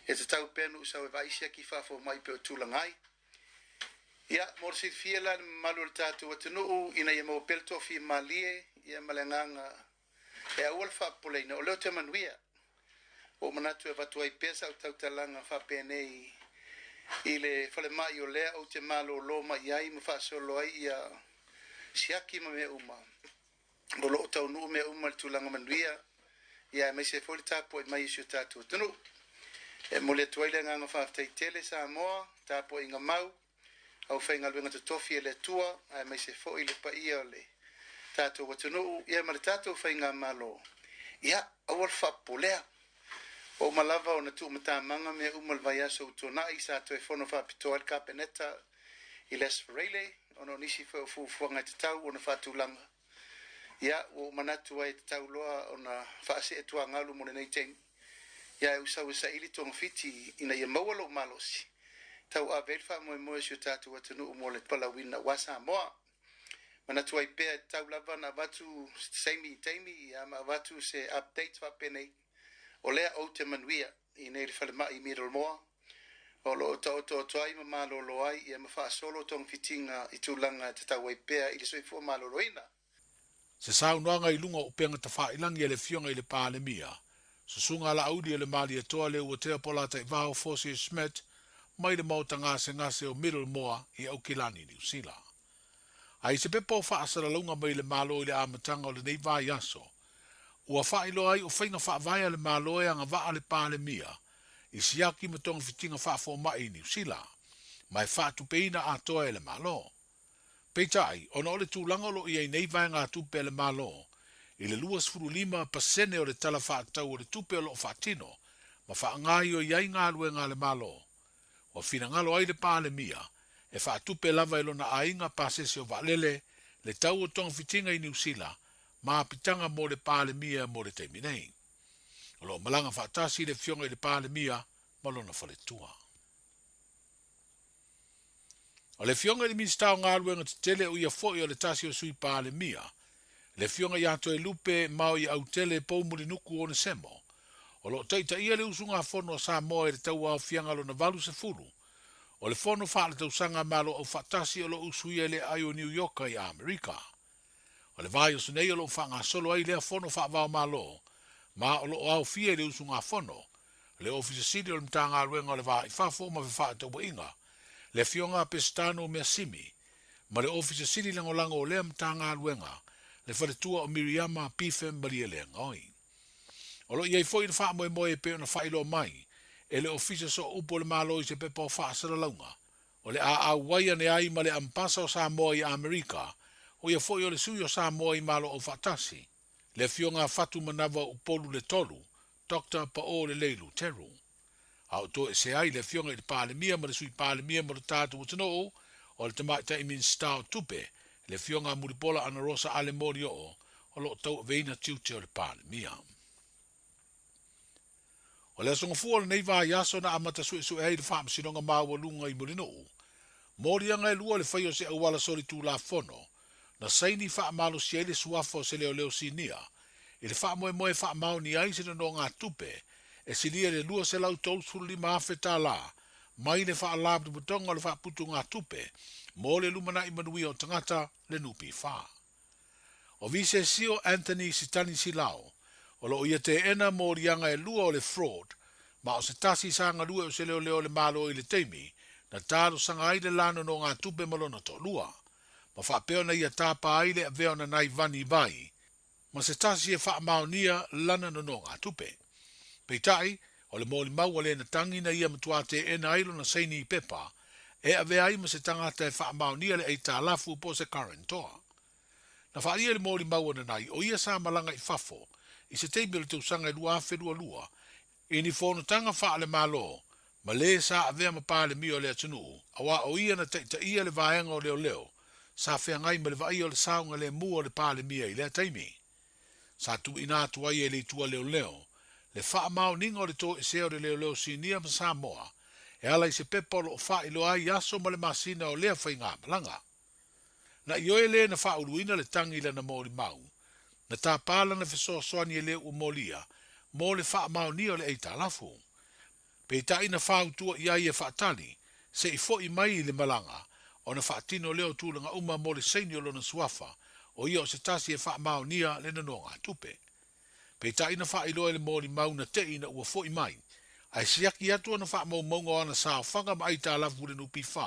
S11: e tatau pea ona ou sau e vaai siaki faafomai pei o tulaga ai. Ia, mo le silafia la i le mamalu o le tatou atunuu, ina ia maua pea le toafimalie ia ma le agaga e aua le faapopoleina, o lea ou te manuia. Ua ou manatu e avatu ai pea sau tautalaga faapenei. I le falemai o lea ou te malōlō mai ai ma faasolo ai ia siaki ma mea uma. O lo o taunuu mea uma i le tulaga manuia, ia aemaise foi le tapuai mai i si o tatou atunuu. E momoli atu ai le agaga faafetai tele Samoa, tapuaiga mau, aufaigaluega totofi a le Atua, aemaise foi le paia o le tatou atunuu, ia ma le tatou faigamalo. Ia, aua le faapopolea. Ua uma lava ona tuumatamaga mea uma i le vaiaso ua tuanai, sa toe fono faapitoa ai le Kapeneta i le Aso Faraile, ona o nisi foi o fuafuaga e tatau ona faatulaga. Ia, ua ou manatu ai e tatau loa ona faasee tuagalu mo lenei taimi. Ia ae ou sau e saili togafiti ina ia maua lou malosi, tauave ai le faamoemoe o si o tatou atunuu mo le palauina aua Samoa. Manatu ai pea e tatau lava ona avatu se taimi i taimi ia ma avatu se update faapenei, o lea ou te manuia i nei le falemai i Middlemore, o lo o taotoato ai ma malolo ai ia ma faasolo togafitiga i tulaga e tatau ai pea i le soifua maloloina.
S10: Se saunoaga i luga o upega tafailangi a le Afioga i le Palemia, Susuga Laauli o le Malietoa Leuatea Polataivao Fosi Schmidt mai le Maota Gasegase o Middlemore i Aukilani, Niu Sila. A i se pepa o faasalalauga mai le Malo i le amataga o lenei vaiaso, ua faailoa ai o faiga faavae a le Malo e agavaa le Palemia i siaki ma togafitiga faafomai i Niu Sila, ma e faatupeina atoa e le Malo. Peitai, ona o le tulaga o lo o i ai nei vaegatupe a le Malo i le 25% o le Tala Faatatau o le Tupe o lo o faatino ma faagaoioi ai galuega a le Malo, ua finagalo ai le Palemia e faatupe lava e lona aiga pasese o vaalele le tau o togafitiga i Niu Sila ma apitaga mo le Palemia mo le taimi nei. O lo o malaga faatasi le Afioga i le Palemia ma lona faletua. O le Afioga i le Minisita o Galuega Tetele o ia foi o le tasi o Sui Palemia, le Afioga ia Toelupe Maoiautele Poumulinuku Onesemo, o lo o taitaia le usugafono a Samoa i le tauaofiaga lona 80 o le Fono Faaletausaga a Malo Aufaatasi o lo o usuia i le aai o Niu Ioka i Amerika. O le vaiaso nei o lo o faagasolo ai lea fono faava-o-Malo, ma o lo o aofia i le usugafono, le Ofisa Sili o le Matagaluega o le Va i Fafo ma Fefaatauaiga, le Afioga a Pesitano Measimi, ma le Ofisa Sili Lagolago o lea Matagaluega, le Faletua o Miriama Pife Malielegaoi. O lo o i ai foi le faamoemoe e pei ona faailoa mai e le Ofisa Sooupu o le Malo i se pepa o faasalalauga, O le a auai ane ai ma le Ambasa o Samoa i Amerika, o ia foi o le sui o Samoa i Malo Aufaatasi, le Afioga a Fatumanava Upolu le Tolu, Doctor Paʻo Lelei Luteru. A o toesea ai le Afioga i le Palemia ma le Sui Palemia mo le tatou atunuu, o le Tamaitai Minisita o Tupe, le Afioga a Mulipola Anarosa Ale Molioo, o lo o tauaveina tiute o le Palemia. O le Aso Gafua o lenei vaiaso na amata suesue ai le Faamasinoga Maualuga i Mulinuu, moliaga e lua le fai o se auala solitulafono na saini faamalosi ai le suafa o se leoleo sinia i le faamoemoe e faamaonia ai se nonogatupe e silia i le $235,000 mai le Faalapotopotoga o le Faaputugatupe mo le Lumanai Manuia o Tagata, le NPF. O Visesio Anthony Sitanisilao, o lo o ia teena moliaga e lua o le fraud, ma o se tasi sa galue o se leoleo o le Malo i le taimi na talosaga ai le la nonogatupe ma lona toalua, ma faapea ona ia tapa ai le avea o Nanai Vani Vai ma se tasi e faamaonia lana nonogatupe. Peitai, o le molimau a Lena Tangi na ia matua teena ai lona saini i pepa e avea ai ma se tagata e faamaonia le aitalafu po o se guarantor. Na faaalia i le molimau a Nanai o ia sa malaga i fafo i se taimi o le tausaga e 2022 i ni fonotaga faale-Malo ma le sa avea ma Palemia o le atunuu aua o ia na taitaia le vaega o leoleo sa feagai ma le vaaia o le saogalemu o le Palemia i lea taimi. Sa tuuina atu ai e le Itu a Leoleo le faamaoniga o le toesea o le Leoleo Sinia ma Samoa e ala i se pepa o lo o faailoa ai aso ma le masina o lea faigamalaga. Na ioe le na faauluina le tagi i lana molimau, na tapa lana fesoasoani e le ua molia mo le faamaonia o le aitalafu. Peitai na fautua i ai e faatali se i fo'i mai i le malaga ona faatino lea o tulaga uma mo le saini o lona suafa, o ia o se tasi e faamaonia le nonogatupe. Peitai na faailoa i le molimau na te'i ina ua fo'i mai, Ae siaki atu ana faamaumauga o ana saofaga ma aitalafu i le NPF,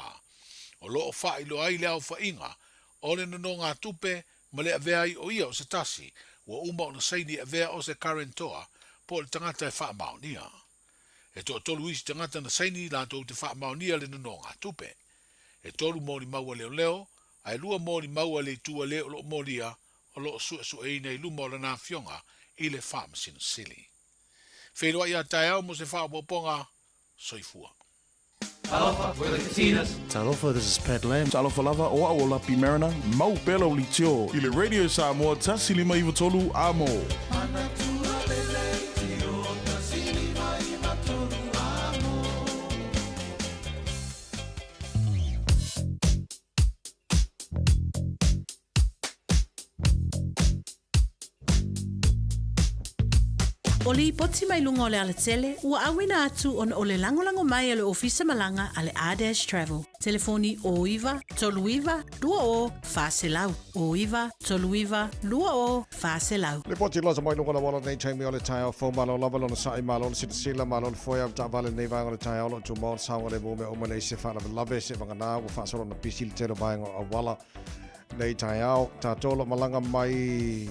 S10: o lo o faailoa ai le aofaiga o le nonogatupe ma le avea ai o ia o se tasi ua uma ona saini e avea o se guarantor po o le tagata e faamaonia. E toatolu isi tagata na saini latou te faamaonia le nonogatupe. E tolu molimau a leoleo, ae lua molimau a le itu a le o lo o molia o lo o suesueina i luma o lana afioga i le Faamasino Sili. Feiloai a taeao mo se faaopoopoga. Soifua.
S12: Talofa, we're the Katinas.
S2: Talofa, this is Pat Lam. Talofa lava, o au o Lapi Mariner, mau pea lau leitio i le Radio Samoa 153 Amo.
S17: O lipoti mai luga o le alatele, ua auina atu ona o le lagolago mai a le Ofisa Malaga a le R-Dash Travel. Telefoni 09 39 20 400, 09 39 20 400.
S4: Lipoti losa mai luga o le auala lenei taimi o le taeao fou malo lava lona sa'i malo le silasila malo le foe au taavale lenei vaega o le taeao o lo o tumau le saogalemu mea uma nei se faalavelave se vagana ua faasolo ona pisi le tele o vaega o auala Nei taeao, tatou o lo o malaga mai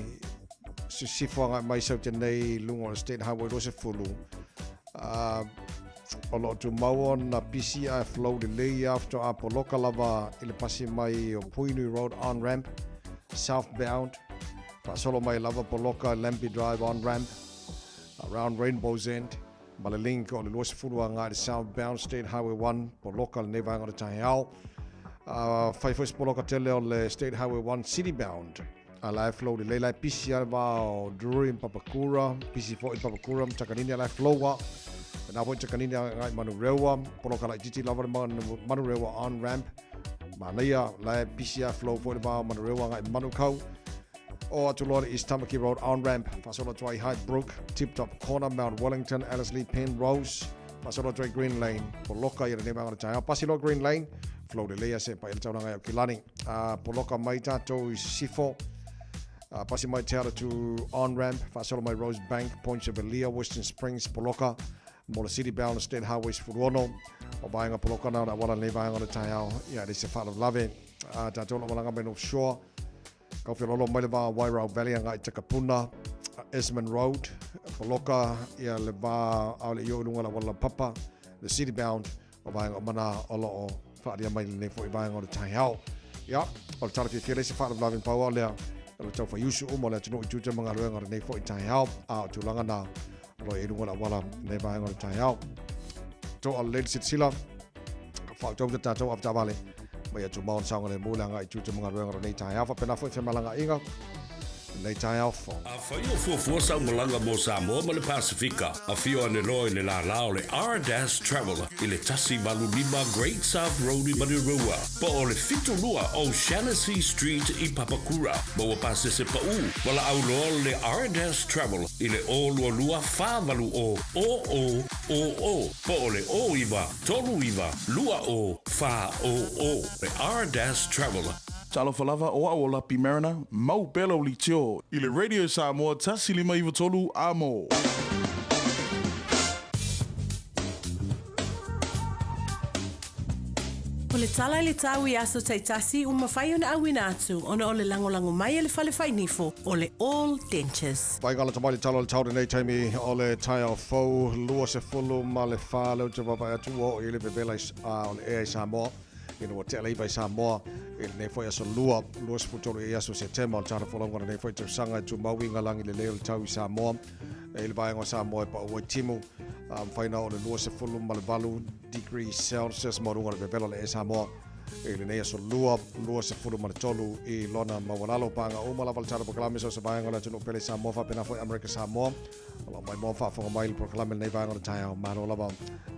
S4: sisifo agai mai Saute nei i luga o le State Highway 20, o lo o tumau ona pisi ae flow lelei lava faatoa poloka lava i le pasi mai o Puhinui Road on ramp southbound, faasolo mai lava poloka Lambie Drive on ramp around Rainbow's End ma le link o le 20 agai i le southbound State Highway 1 poloka lenei vaega o le taeao. Fai foi se poloka tele o le State Highway 1 city bound. A la e flow lelei la e pisi a le va o Drury ma Papakura, pisi foi Papakura ma Takanini a la e flow a. Na foi Takanini agai Manurewa, poloka laitiiti lava le Manurewa on ramp. Manaia la e pisi a flow foi le va o Manurewa agai Manukau. Oo atu loa le East Tamaki Road on-ramp, faasolo atu ai Hyde Brook, Tip Top Corner, Mount Wellington, Ellerslie, Penrose, faasolo atu ai Green Lane, poloka ia lenei vaega o le taeao. Pasi loa Green Lane, flow lelei ase paia le taulaga i Aukilani. Poloka mai tatou i Sisifo, pasi mai Te Atatū on-ramp, faasolo mai Rosebank, Point Chevalier, Western Springs, poloka mo le City Bound State Highway 16, o vaega poloka na o le auala lenei vaega o le taeao, ia e leai se faalavelave. Tatou o lo o malaga mai North Shore, Ka wheololo mai le va o Wairau Valley agai i Takapuna, Esmond Road, poloka ia le va aole i o i luga o le auala laupapa, le City Bound o vaega uma na o lo o faaalia mai lenei foi vaega o le taeao. Ia, o le tala fiafia le isi faalavelave na pau o lea, o le tau faiusu uma o le atunuu i tiute ma galuega o lenei foi taeao, a o tulaga na o lo o i luga o le auala lenei vaega o le taeao. Toa lelei le silasila, faautauta tatou avetaavale mai atu mao na saogalemu le agai i tiute ma galuega o lenei taeao faapena foi femalagaaiga lenei taeao fou.
S8: Afai o fuafua sau malaga mo Samoa ma le Pasefika, afio ane loa i le lālā o le R-Dash Travel i le 185 Great South Road i Manurewa, po o le 72 O'Shannessy Street i Papakura. Maua pasese paʻū, valaau loa le R-Dash Travel i le 022 480 0000 po o le 09 39 20 400 le R-Dash Travel.
S2: Talofa lava, o au o Lapi Mariner, mau pea lau leitio i le Radio Samoa 1593 Amo.
S17: O le tala i le tau i aso taitasi ua mafai ona auina atu ona o le lagolago mai a le fale fainifo o le All Dentures.
S4: Vaigala tamai le tala o le tau lenei taimi o le taeao fou 24 lea ou te vaavaai atu ua oo i ai le vevela o le ea i Samoa ina ua tea le iva i Samoa i lenei foi aso lua 23 i aso Setema o le tala folauga lenei foi tausaga e tumau i galagi lelei o le tau i Samoa e i le vaega o Samoa e paua i timu mafai na o le 28 degree Celsius maualuga o le vevela o le ea i Samoa i lenei aso lua, 23 i lona maualalo. Paga uma lava le tala polokalame so se vaega o le atunuu pele i Samoa faapena foi Amerika Samoa. O lo o maimoa faafofoga mai le polokalame lenei vaega o le taeao. Malo lava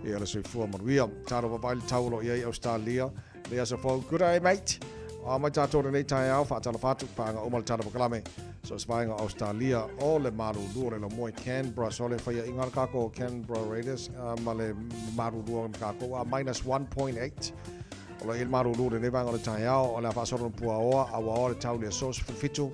S4: ia le soifua manuia. Talo vavaai le tau o lo o i ai Australia. Lenei aso fou. Good day mate. A mai tatou lenei taeao faatalofa atu paga uma le tala polokalame so se vaega o Australia o le malulu o le lamoe Canberra so le faiaʻiga o le kākou Canberra Raiders ma le malulu o le kākou a minus 1.8 O lo o i ai le malulu i lenei vaega o le taeao, o le a faasolo ona puaoa, a ua aoa le tau i le aso 17,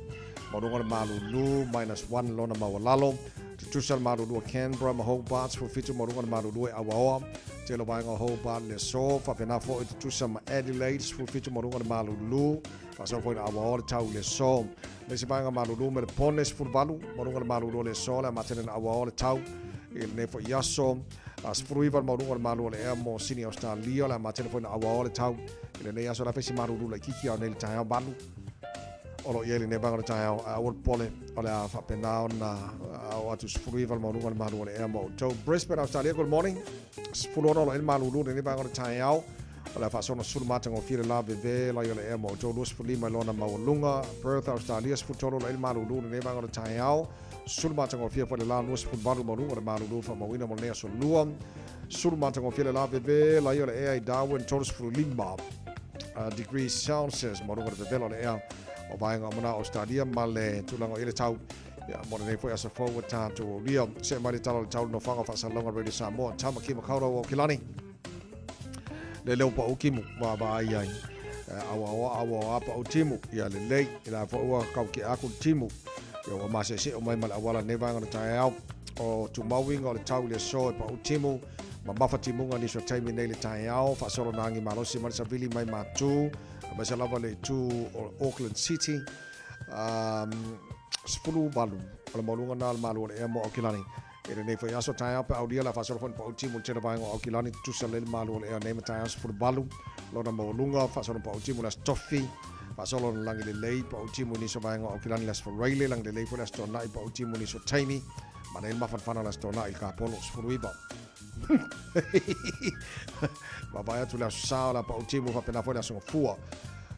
S4: maualuga o le malulu, minus 1 lona maualalo. Tutusa le malulu o Canberra ma Hobart, 17 maualuga o le malulu e auaoa. Tele o vaega o Hobart i le aso, faapena foi Tutusa ma Adelaide, 17 maualuga o le malulu. Faasolo foi ina auaoa le tau i le aso. Le isi vaega malulu Melepone, 18 maualuga o le malulu o le aso, le a matele ina auaoa le tau i lenei foi aso. 19 le maualuga o le malu o le ea mo Sini Australia, le a matele foi ina auaoa le tau i lenei aso. Le a fai si malulu laitiiti a o nei le taeao 8 o lo o i ai lenei vaega o le taeao, ae aua le popole, o le a faapena ona oo atu 19 le maualuga o le malu o le ea mo outou. Brisbane, Australia, good morning. 16 o lo o i ai le malulu i lenei vaega o le taeao. O le a faasono sulu matagofie le laveve lai o le ea mo outou 25 i lona maualuga. Perth, Australia, 13 o lo o i ai le malulu i lenei vaega o le taeao. Sulu matagofie foi le la 28 maualuga o le malulu faamauina mo lenei aso lua. Sulu matagofie le laveve lai o le ea i Darwin, 35 degrees Celsius maualuga o le vevela o le ea o vaega o mana Australia ma le tulaga o i le tau. Ia, mo lenei foi aso fou ua tatou aulia. See mai le tala o le tau le nofoaga o faasalalauga Radio Samoa. Tamaki Makaurau o Aukilani. Le leo pa'u timu vaavaai ai. Auaoa auaoa pa'u timu ia lelei. I la foi ua kauke'a aku le timu. Ia ua mase'ese'e mai ma le auala lenei vaega o le taeao. O tumau uiga o le tau i le aso e pa'u timu. Mamafa timuga nisi o taimi nei le taeao. Faasolo na agi malosi mai le savili mai Matu. Aemaise lava le itu o Auckland City. 18 o le maualuga na o le malu o le ea mo Aukilani. I lenei foi aso taeao pe aulia le a faasolo foi na pa'u timu i le tele vaega o Aukilani tutusa lelei le malu o le ea nei ma taeao 18 lona maualuga faasolo na pa'u timu i le Aso Tofi faasolo na lagi lelei pa'u timu i nisi o vaega o Aukilani i le Aso Faraile lagi lelei foi le Aso Toonai pa'u timu i nisi o taimi ma nei le mafanafana o le Aso Toonai i le Kapolo 19 Vaavaai atu le Aso Sa o le a pa'u timu faapena foi le Aso Gafua.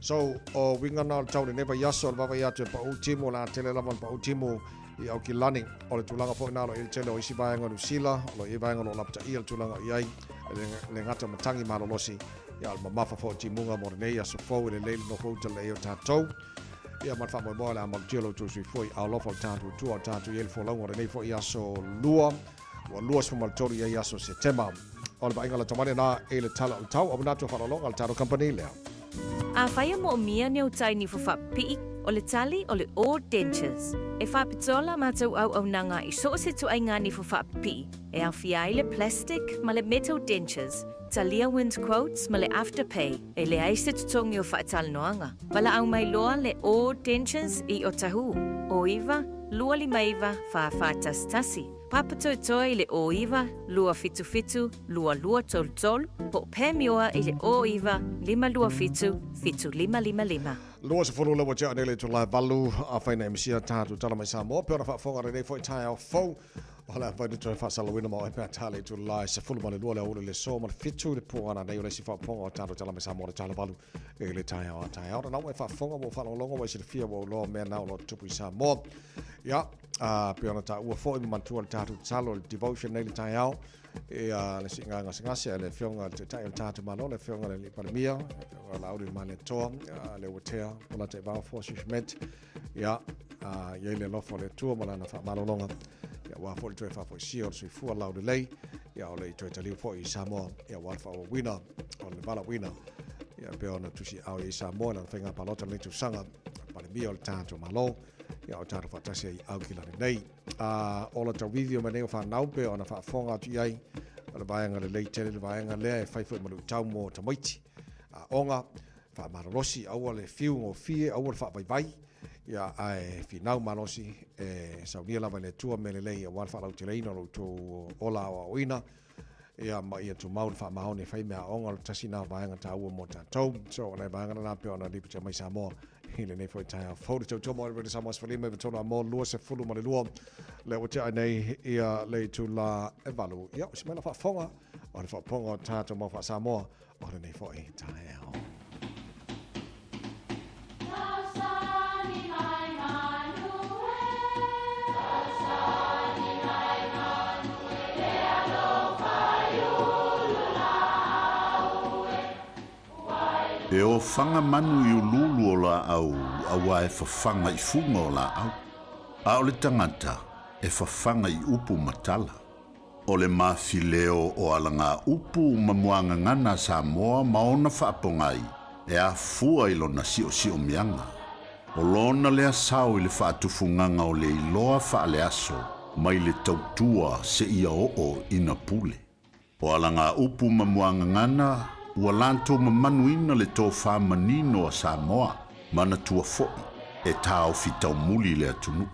S4: So, o uiga na o le tau i lenei vaiaso, o le vaavaai atu e pa'u timu, o le a tele lava ona pa'u timu i Aukilani. O le tulaga foi lena o lo o i ai le tele o isi vaega o Niu Sila, o lo o i ai vaega o lo o lapataia le tulaga o i ai, e le gata o matagi malolosi, ia o le mamafa foi o timuga mo lenei aso fou e lelei le nofo uta lelei o tatou. Ia ma le faamoemoe o le a malutia lo outou soifua i aoalofa o le tatou Atua o tatou i ai le folauga o lenei foi aso lua, ua 23 i ai aso Setema. O le vaaiga lata mai lena i le Tala o le Tau, aua na faaaloalo le tatou kamupani lea.
S18: Afai e moomia ni ou tai nifo faapipii, o le tali o le O Dentures. E faapitoa la matou auaunaga i so o se ituaiga nifo faapipii, e aofia ai le plastic ma le metal dentures, talia wind quotes ma le afterpay, e leai se totogi o faatalanoaga. Valaau mai loa le O Dentures i Otahuhu, o 9 259 4411. Papatoetoe i le 09 277 2233, po o Pamioa i le 09 527 7555.
S4: 20 le ua tea nei le itula e valu, afai na e misia tatou tala mai Samoa, pe ona faafofoga lenei foi taeao fou, o le a mafai ona toe faasalalauina ma oe pe a ta le itula e 12 le aoauli le aso ma le 7 i le po ana nei o le isi faafofoga o tatou tala mai Samoa le tala valu i le taeao a taeao. Na ua e faafofoga ua ou faalogologo ua e silafia ua ou iloa mea na o lo o tutupu i Samoa. Ia, a pei ona taua foi ma manatua le tatou tatalo le devotion nei le taeao ia le siiga gasegase a le afioga i le Taitai o le tatou Malo, le afioga i le Palemia, le afioga Laauli Malietoa, le Uatea Polataivao Fosi Schmidt. Ia, i ai le alofa o le Atua ma lana faamalologa, ia aua foi le toe faafoisia o le soifua laulelei, ia o le i toe taliu foi i Samoa, ia aua le faaauauina o le valaauina, ia pei ona tusiaao i ai Samoa i lana faiga palota lenei tausaga, Palemia o le tatou Malo. Ia o tatou faatasi ai i Aukilani nei. A ola tauivi o mea nei o whanau pe ona faafofoga atu i ai o le vaega lelei tele le vaega lea e fai foi ma luitau mo tamaiti. Aoga, faamalolosi, aua le fiu gofie, aua le faavaivai, ia ae finau malosi e saunia lava i le Atua mea lelei aua le faalauteleina o lo outou ola aoaoina, ia ma ia tumau le faamaoni e fai mea aoga o le tasi na vaega taua mo tatou. So o nai vaega na pei ona lipotia mai Samoa i lenei foi taeao fou. Le tautua mo le Samoa 15 i tolu a mo 22 le ua tea nei ia le itula e valu. Ia, o si mai la faafofoga o le faafofoga o tatou mau faa-Samoa o lenei foi taeao.
S13: E ofaga manu i uluulu o laau auā e fafaga i fuga o laau, a o le tagata e fafaga i upu ma tala. O le mafileo o alagaupu ma muagagana a Samoa ma ona faapogai e afua i lona siosiomiaga. O lona lea sao i le faatufugaga o le iloa faaleaso mai le tautua seia oo ina pule. O alagaupu ma muagagana ua latou mamanuina le tofa manino a Samoa, manatua foi e taofi taumuli le atunuu.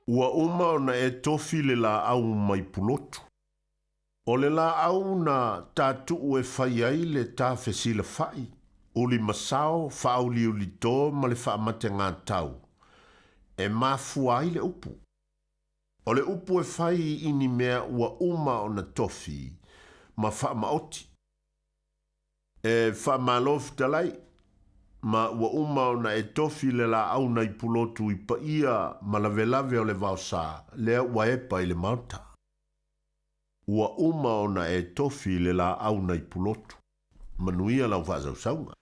S13: Ua uma ona e tofi le laau mai Pulotu. O le laau na ta tuu e fai ai le ta fesilafa'i, ulimasao, faauliulito ma le faamategatau, e mafua ai le upu. O le upu e fai i ni mea ua uma ona tofi ma faamaoti. E faamalo fetalai, ma ua uma ona e tofi le laau nai Pulotu i paia ma lavelave o le vaosa, lea ua epa i le Maota. Ua uma ona e tofi le laau nai Pulotu. Manuia lau faasausauga.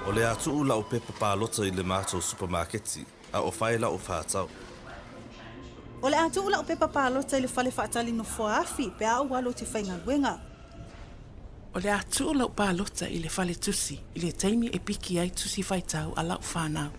S14: O le a tuu la'u pepa palota i le matou supamaketi, a o fai la'u fatau.
S17: O le a tuu la'u pepa palota i le fale faatali nofoa afi pe a ou alu ou te faigaluega.
S15: O le a tuu la'u palota i le fale tusi i le taimi e piki ai tusi faitau a la'u fanau.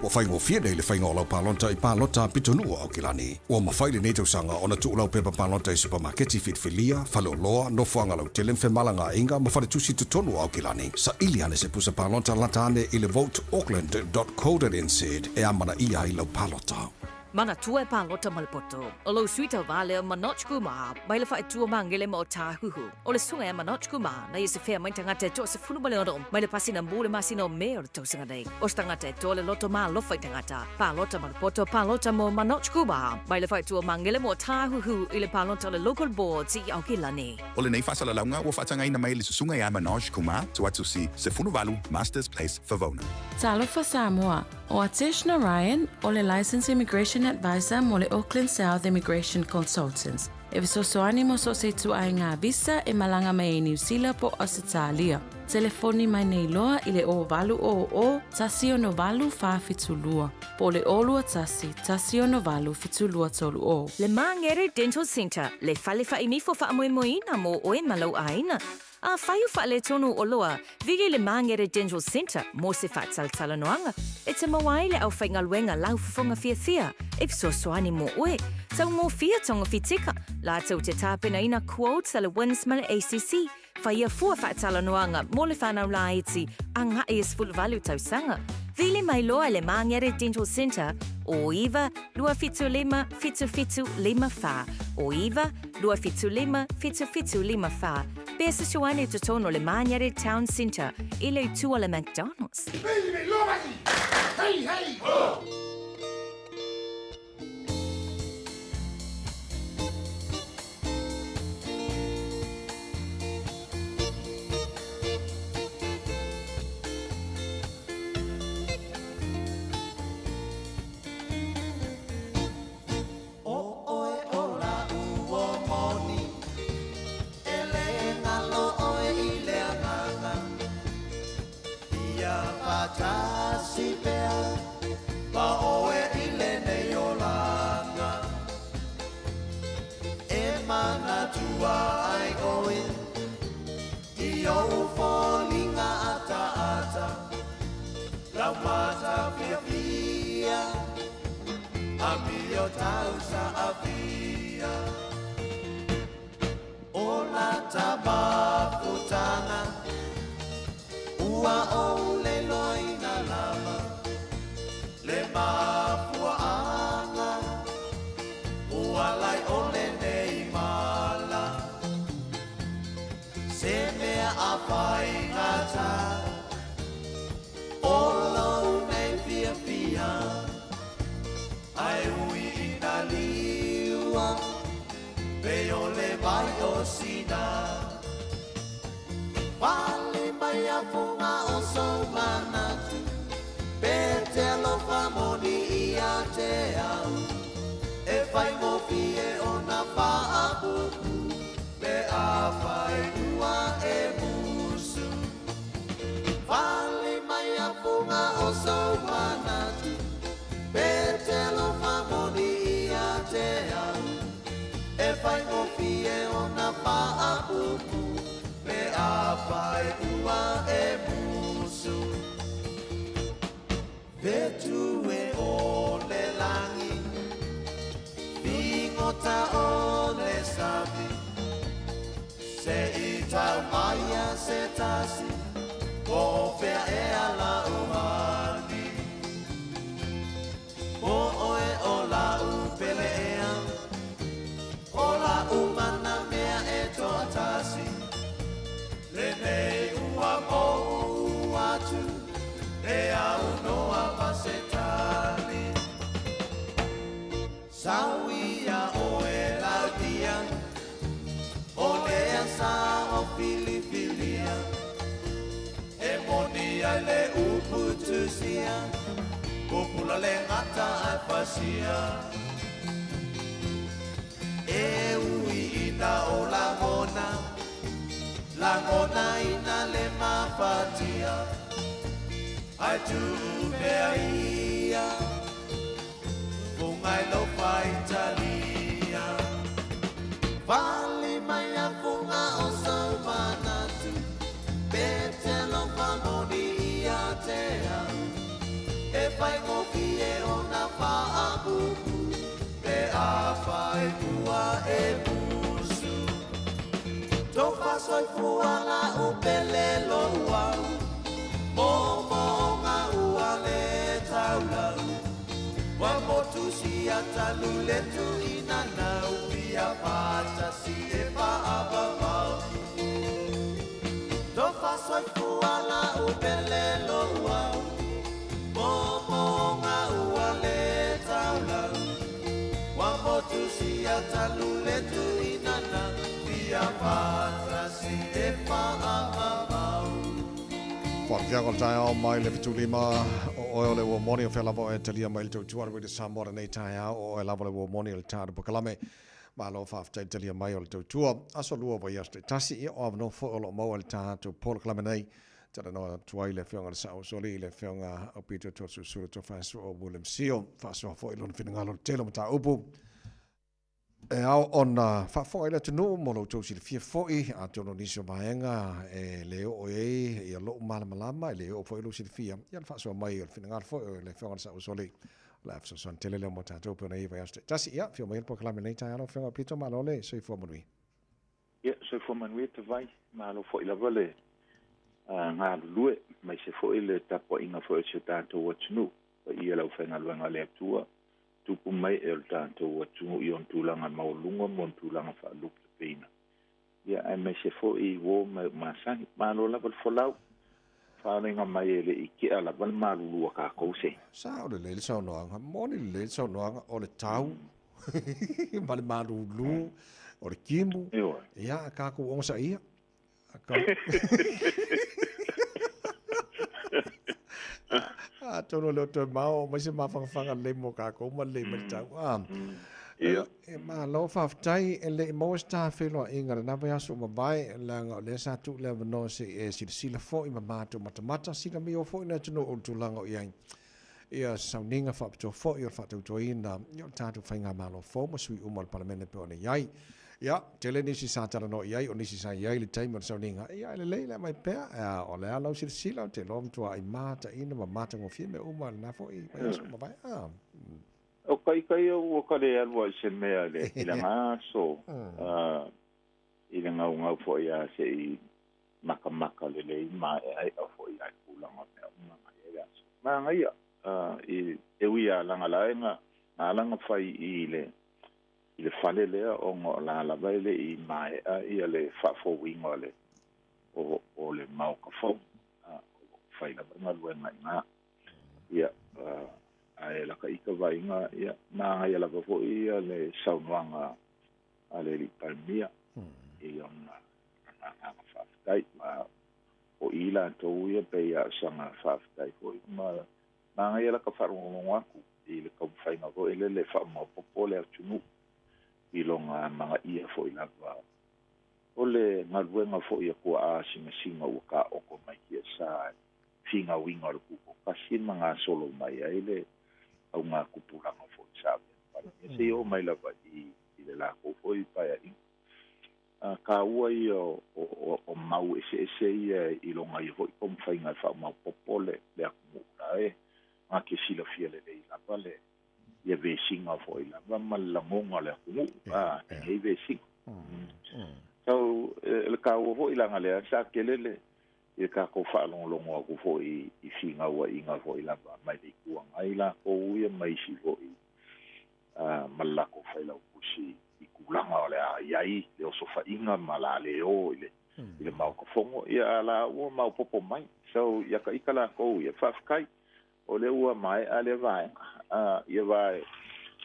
S23: Ua faigofie nei le faiga o lau palota i palota pitonuu o Aukilani. Ua mafai lenei tausaga ona tuu lau pepa palota i supamaketi filifilia, faleoloa, nofoaga lautele ma femalagaaiga ma faletusi i totonu o Aukilani. Saili ane se pusa palota lata ane i le voteauckland.co.nz e amanaia ai lau palota.
S18: Manatua e palota ma le poto. O lou sui tauva lea o Manoj Kumar, mai le faaitua magele ma Otāhuhu. O le susuga ia Manoj Kumar, na ia se fea mai tagata e 16 mai le pasina mu le masina o Me o le tausaga nei. O se tagata e toa le loto ma alofa i tagata. Palota ma le poto, palota mo Manoj Kumar, mai le faaitua magele ma Otāhuhu i le palota o le Local Boards i Aukilani.
S24: O lenei faasalalauga ua faatagaina mai e le Susuga ia Manoj Kumar, Tuatusi, 18, Masters Place, Favona.
S15: Talofa Samoa! ʻO Atesh Narayan, ʻo le Licensed Immigration Advisor mo le Auckland South Immigration Consultants, e fesoasoani mo so o se ituaiga visa e malaga mai ai i Niu Sila po o Ausetalia. Telefoni mai nei loa i le 0800 168 472 po o le 021 168 7230.
S18: Le Māngere Dental Centre, le fale faʻi nifo faamoemoeina mo oe ma lou ʻāina. Afai o faaletonu oloa, vili le Māngere Dental Centre mo se faatalatalanoaga e te maua ai le aufaigaluega laufofoga fiafia e fesoasoani mo oe. Taugofie togofitika, latou te tapenaina quotes a le WINZ ma le ACC, faia fua faatalanoaga mo le fanau laiti agai i 18 tausaga. Vili mai loa i le Māngere Dental Centre o 9 275 7754, o 9 275 7754. Pe fesoasoani i totonu o le Māngere Town Centre i le itu o le McDonald's.
S5: Hey, hey, ho!
S1: ʻO ʻoe ʻo laʻu moni, e le nalo ʻoe i le agaga. Ia faatasi pea ma ʻoe i lenei olaga. E manatua ai ʻoe i ou foliga ataata, lau mata fiafia. Amio tausa afia. O lata mafutaga ua ou leloina lava le mafuaaga ua lae ʻole nei mala se mea a faigata o lou nei fiafia ae ui ina liua pei o le vai o Sina. Pale mai a fuga o sou manatu pe te alofa moni ia te au e faigofie ona faapupu pe afai ua e musu. Pale mai a fuga o sou manatu pe te alofa moni ia te au e faigofie ona faapupu pe afai ua e musu. Fetu e o le lagi, figota o le sami, se i tau mai a se tasi, po o fea ea lau hani. Po oe o lau pele ea, o lau mana mea e toatasi, lenei ua mou atu, e aunoa ma se tali. Sau ia oe lautia, o lea sa o filifilia, e moni ai le upu tusia, pupula le gata ae fasia. E ui ina o lagona, lagona ina le mafatia, ae tuu pea ia, fuga i lou faitalia. Fale mai a fuga o sou manatu, pe te alofa moni ia te au, e faigofie ona faapupu, pe afai ua e musu. Tofa soifua lau pele lou au, moomooga ua le taulau, ua motusia talu le tuuina nau, fia faatasi e faavavau. Tofa soifua lau pele lou au, moomooga ua le taulau, ua motusia talu le tuuina nau, fia faatasi e faavavau.
S4: Faafiaga o le taeao mai le 75 o oe o le ua moni o fea lava oe e talia mai le tautua a le Radio Samoa lenei taeao, o oe lava le ua moni o le tatou polokalame. Malo faafetai le talia mai o le tautua. Aso Lua vaiaso taitasi, ia o avanoa foi o lo o maua i le tatou polokalame nei. Talanoa atu ai le Afioga i le Sao Usoalii, le Afioga Aupito Toeolesulusulu Tofaeosoa William Sio, faasoa foi lona finagalo i le tele o mataupu. E ao ona faafofoga i le atunuu mo lo outou silafia foi, atonu o nisi o vaega e le oo i ai ia lou malamalama, e le oo foi i lou silafia, ia le faasoa mai o le finagalo foi o le Afioga i le Sao Usoalii. O le a fesoasoani tele lea mo tatou pei ona i ai vaiaso taitasi. Ia, afio mai le polokalame i lenei taeao lau Afioga Aupito, malo le soifua manuia.
S16: Ia, soifua manuia Tavai, malo foi lava le galulue, aemaise foi le tapuaiga foi o si o tatou atunuu, paia i le aufaigaluega a le Atua, tupu mai e o le tatou atunuu i ona tulaga maualuga ma ona tulaga faalupelupeina, ia aemaise foi uo ma e masani. Malo lava le folau, faaolega mai e le i tea lava le malulu a kākou se.
S4: Sao lelei le saunoaga, moni lelei le saunoaga, o le tau ma le malulu, o le timu, ia, tatou onosaia. Atonu e le o toe mao mai se mafangafaga lelei mo kākou ma lelei mai le tau.
S16: Ia.
S4: E malo faafetai e le i maua se ta feiloaiga lena vaiaso ua mavae, leaga o lea sa tuu le avanoa se i e silasila foi ma matou matamata silamio foi le atunuu o le tulaga o i ai. Ia sauniga faapitoa foi o le faatautoina o le tatou faigamalo fou ma sui uma o le Palemene pei ona i ai. Ia, tele nisi sa talanoa i ai, o nisi sa i ai i le taimi o le sauniga, ia e lelei le aumai pea, a o le a lau silasila, ou te iloa matuai mataina ma matagofie mea uma i lena foi vaiaso ua mavae. A.
S16: O ka ika ia ua ka le alu ai se mea i le ga aso, i le gaugau foi a se i makamaka lelei maeaea foi ai tulaga o mea uma na i ai le aso. Manaia, i e ui a laga la e na ala na fai i le i le fale lea ona o la lava e le i maea ia le faafouina o le o, o le maota fou. O lo o fai lava galuega iina. Ia, ae laka ika vaaiga, ia, manaia lava foi ia le saunoaga a le Alii Palemia i ona agaga faafetai. Ma o i latou ia pei a o saga faafetai foi ma manaia laka faalogologo atu i le taumafaiga foi lele e faamaopoopo le atunuu i lona amanaia foi lava o le galuega foi a tuaa sinasina ua taoto mai tiasa finauina o le tutoatasi ma gasolo mai ai le augatupulaga foi sa avea ma Palemia seia oo mai lava i i le latou foi paeaiga. Taua ia o mau eseese ia i lona ia foi taumafaiga e faamaopoopo le atunuu la e na te silafia lelei lava le ia vesiga foi lava ma le lagona o le atunuu i nei vesiga. So, le taua foi leaga lea sa tele le i le tatou faalogologo atu foi i finauaiga foi lava mai le Itu Agai latou ia ma isi foi ma le latou failautusi i tulaga o le a i ai le osofaiga ma la le o i le i le Maota Fono, ia a la ua maopoopo mai. So, ia ka ika latou ia, faafetai, o lea ua maea lea vaega. Ia vae,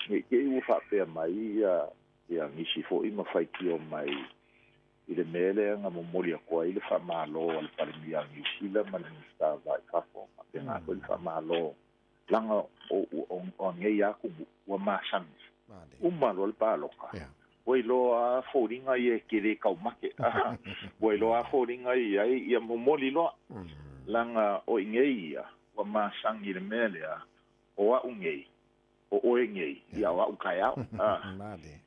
S16: ne i te i ua faapea mai ia, ia nisi foi ma faitio mai i le mea lea na momoli atu ai le faamalo a le Palemia o Niu Sila ma le Minisita o Va i Fafo, faapena foi le faamalo laga o nei atunuu ua masani uma loa le palota, ua iloa lava foliga ia e te le taumate, ua iloa lava foliga ia e i ai, ia momoli loa, laga o i nei ia ua masani i le mea lea, o au nei, o oe nei, ia o au taeao.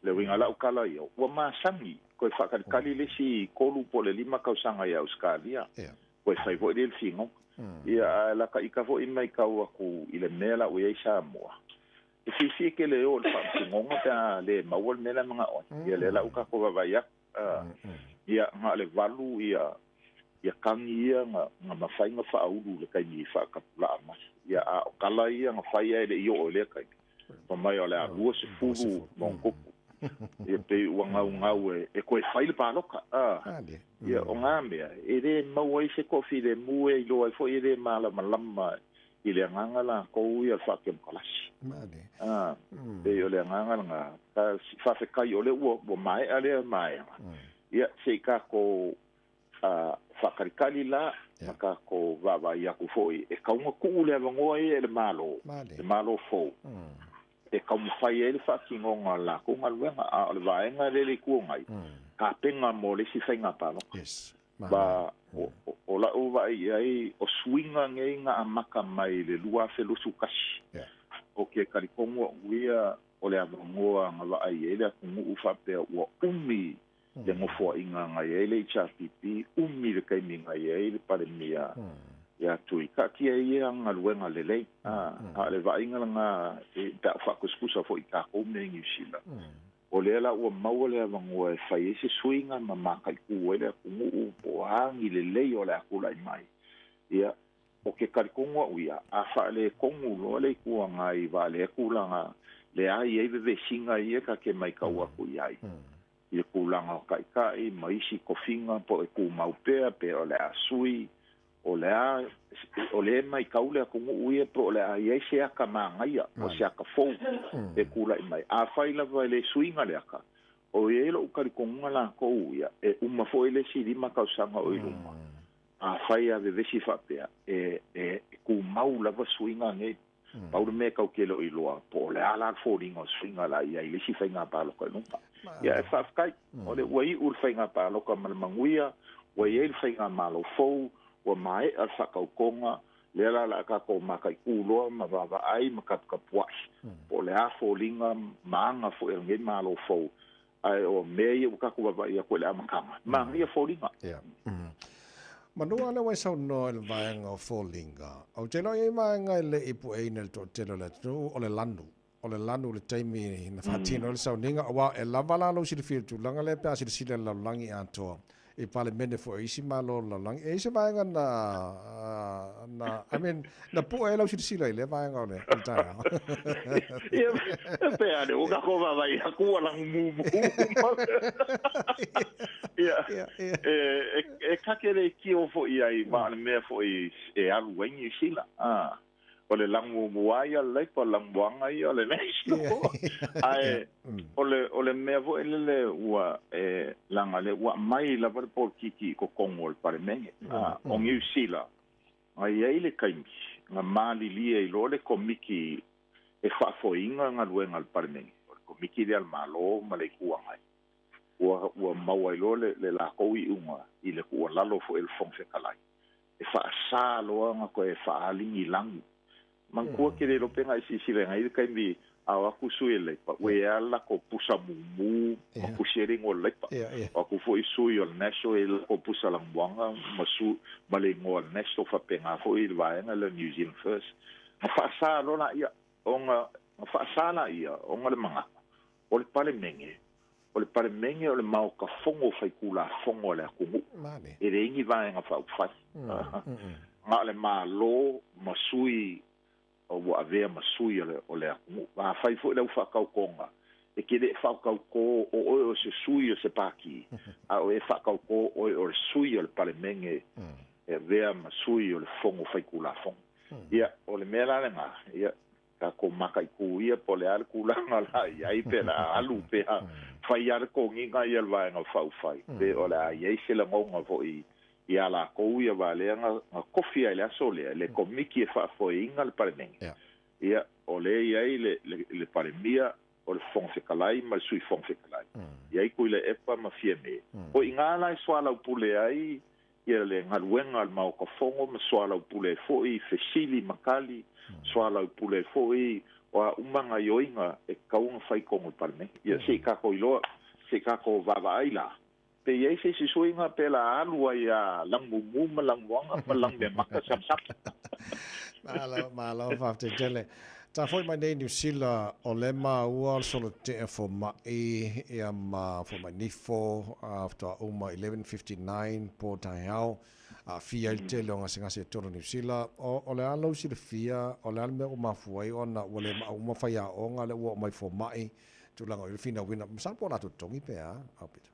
S16: Le uiga o lau tala ia, ua masani toe faatalitali le isi 3 po o le 5 tausaga i Ausetalia, toe fai foi lea le finoga. Ia, ae lata ita foi maitau atu i le mea la ua i ai Samoa, e fiafia e te le o i le faamasinoga pe a le maua le mea la e manao ai. Ia lea la ua tatou vaavaai atu. Ia, na o le 8 ia ia kagi ia na mafai ona faaulu i le taimi faatapulaa mai. Ia, a o tala ia na fai ae le i oo i lea taimi, fai mai o le a 20 ma ona tupu. Ia, pei ua gaugau e toe fai le palota. Ia, o na mea, e le maua ai se toafilemu e iloa ai foi e le malamalama i le agaga latou ia o le faatemokalasi. Pei o le agaga lena, faafetai o lea ua maea lea maea. Ia, se i tatou faatalitali la, Ma takou vaavaai aku fo'i e tau ona tuu le avanoa ia e le Malo, le Malo fou, e taumafai ai le faatinoga o le latou galuega, a o le vaega lea le Itu Agai tapena mo le isi faiga palota. Ma o la'u vaai i ai o suiga nei na amata mai le 2021. O ke talitonu a'u ia o le avanoa na vaai ai le atunuu faapea ua umi le nofoa'iga na i ai le HRPP, umi le taimi na i ai le Palemia ia Tui taatia ia galuega lelei, a o le vaaiga lagā e pe a faakusikusa fo'i takou mea i Niusila. O lea la ua maua le avanoa e fai ai se suiga ma mataitū ai le atunuu po o agi lelei o le a tula'i mai. Ia o ke talitonu a'u ia a faaletonu loa le Itu Agai va lea tulaga leai ai vevesiga ia ta te maitau atu i ai i le tulaga o ta'ita'i ma isi tofiga po e tumau pea pe o le a sui o le a o le maitau le atunuu ia po o le a iai se aka magaia o se aka fou e tula'i mai. Afai lava e le suiga le aka o iai lo'u talitonuga lakou ia e uma fo'i le isi 5 tausaga o i luma. Afai a vevesi faapea e tumau lava suiga nei, pau le mea tau te le o iloa po o le a la le foliga o suiga la i ai le isi faiga palota i luma. Ia e faafetai o le ua i'u le faiga palota ma le manuia, ua iai le faigamalo fou, ua mae'a le faatautoga lea la la a tatou mataitū loa ma vaavaai ma taputapua'i po o le a foliga ma aga fo'i a lenei malo fou, ae o mea ia ua tatou vaavaai atu i le amataga manaia foliga.
S4: Manua le ua e saunoa i le vaega o foliga. Ou te iloa e i ai vaega e le i pueina i le toatele o le atunuu, o le lanu. O le lanu i le taimi na faatino ai le sauniga, aua e lava la lou silafia i le tulaga lea pe a silasila i le lalolagi atoa, i Palemene foi o isi Malo o le lalolagi. E i ai se vaega na, na, I mean, na pue ai lau silasila i lea vaega o le taeao.
S16: Ia, pe a le ua tatou vaavaai atu ua lagumumu. Ia, e ta te leitio fo'i ai ma o le mea fo'i e alu ai Niu Sila. O le lagumumu ia o le Leipa, o le lagimuaga ia o le National. Ae o le mea fo'i lele ua e laga le ua aumai lava le polokiki i totonu o le Palemene. O Niu Sila, na i ai le taimi na malilie ai loa le komiti e faafoeina galuega a le Palemene, o le komiti lea a le Malo ma le Itu Agai, ua maua ai loa le lakou iuga i le tuualalo fo'i e le Fofoga Fetalai e faasā loa ona toe faaali ni lanu. Manatua ke le iloa pe na e silasila i le taimi a o atu sui e Leipa, ua i ai lava le latou pusa mumu ma tusi ai le igoa o le Leipa. O atu fo'i sui o le National e i ai le latou pusa lanumoana ma su ma le igoa o le National, faapena fo'i le vaega lea o New Zealand First. Na faasā loa laia ona na faasā laia ona le manatu o le Palemene, o le Palemene o le maota fono faitulafono a le atunuu, e leai ni vaega faaupufai. Na o le Malo ma sui ua avea ma sui o le atunuu. Afai foi le au faatautoga, e te le faatautō o oe o se sui o se pati, a o e faatautō oe o le sui o le Palemene e avea ma sui o le fono faitulafono. Ia, o le mea la lena, ia, tatou mataitū ia po o le a le tulaga la i ai pe o le a alu pe a fai lava le toniga ia le vaega faaupufai pe o le a i ai se lagona fo'i iā lakou ia valea na tofi ai le aso lea le komiti e faafoeina le Palemene. Ia o lea i ai le Palemia, o le Fofoga Fetalai ma le Sui Fofoga Fetalai, i ai Tuilaepa ma Fiame. O i ina la e soalaupule ai ia le galuega a le Maota Fono ma soalaupule ai fo'i fesili ma tali, soalaupule ai fo'i o a uma gaoioiga e tatau ona fai i totonu o le Palemene. Ia se i tatou iloa, se i tatou vaavaai la, pe i ai se isi suiga pe la alu ai a lagumumu ma lagimuaga ma lagimeamata samasama.
S4: Malo, malo, faafetai tele. Ta foi mai nei Niu Sila, o lea maua o le solotea foma'i ia ma foma'i nifo faatoa uma 11:59 po taeao, aafia ai le tele o gasegase i totonu o Niu Sila. O le a lou silafia, o le a le mea ua mafua ai ona ua le maua faiaoga lea ua oo mai foma'i, tulaga o i le finauina, masalo po o latou totogi pe a, Aupito?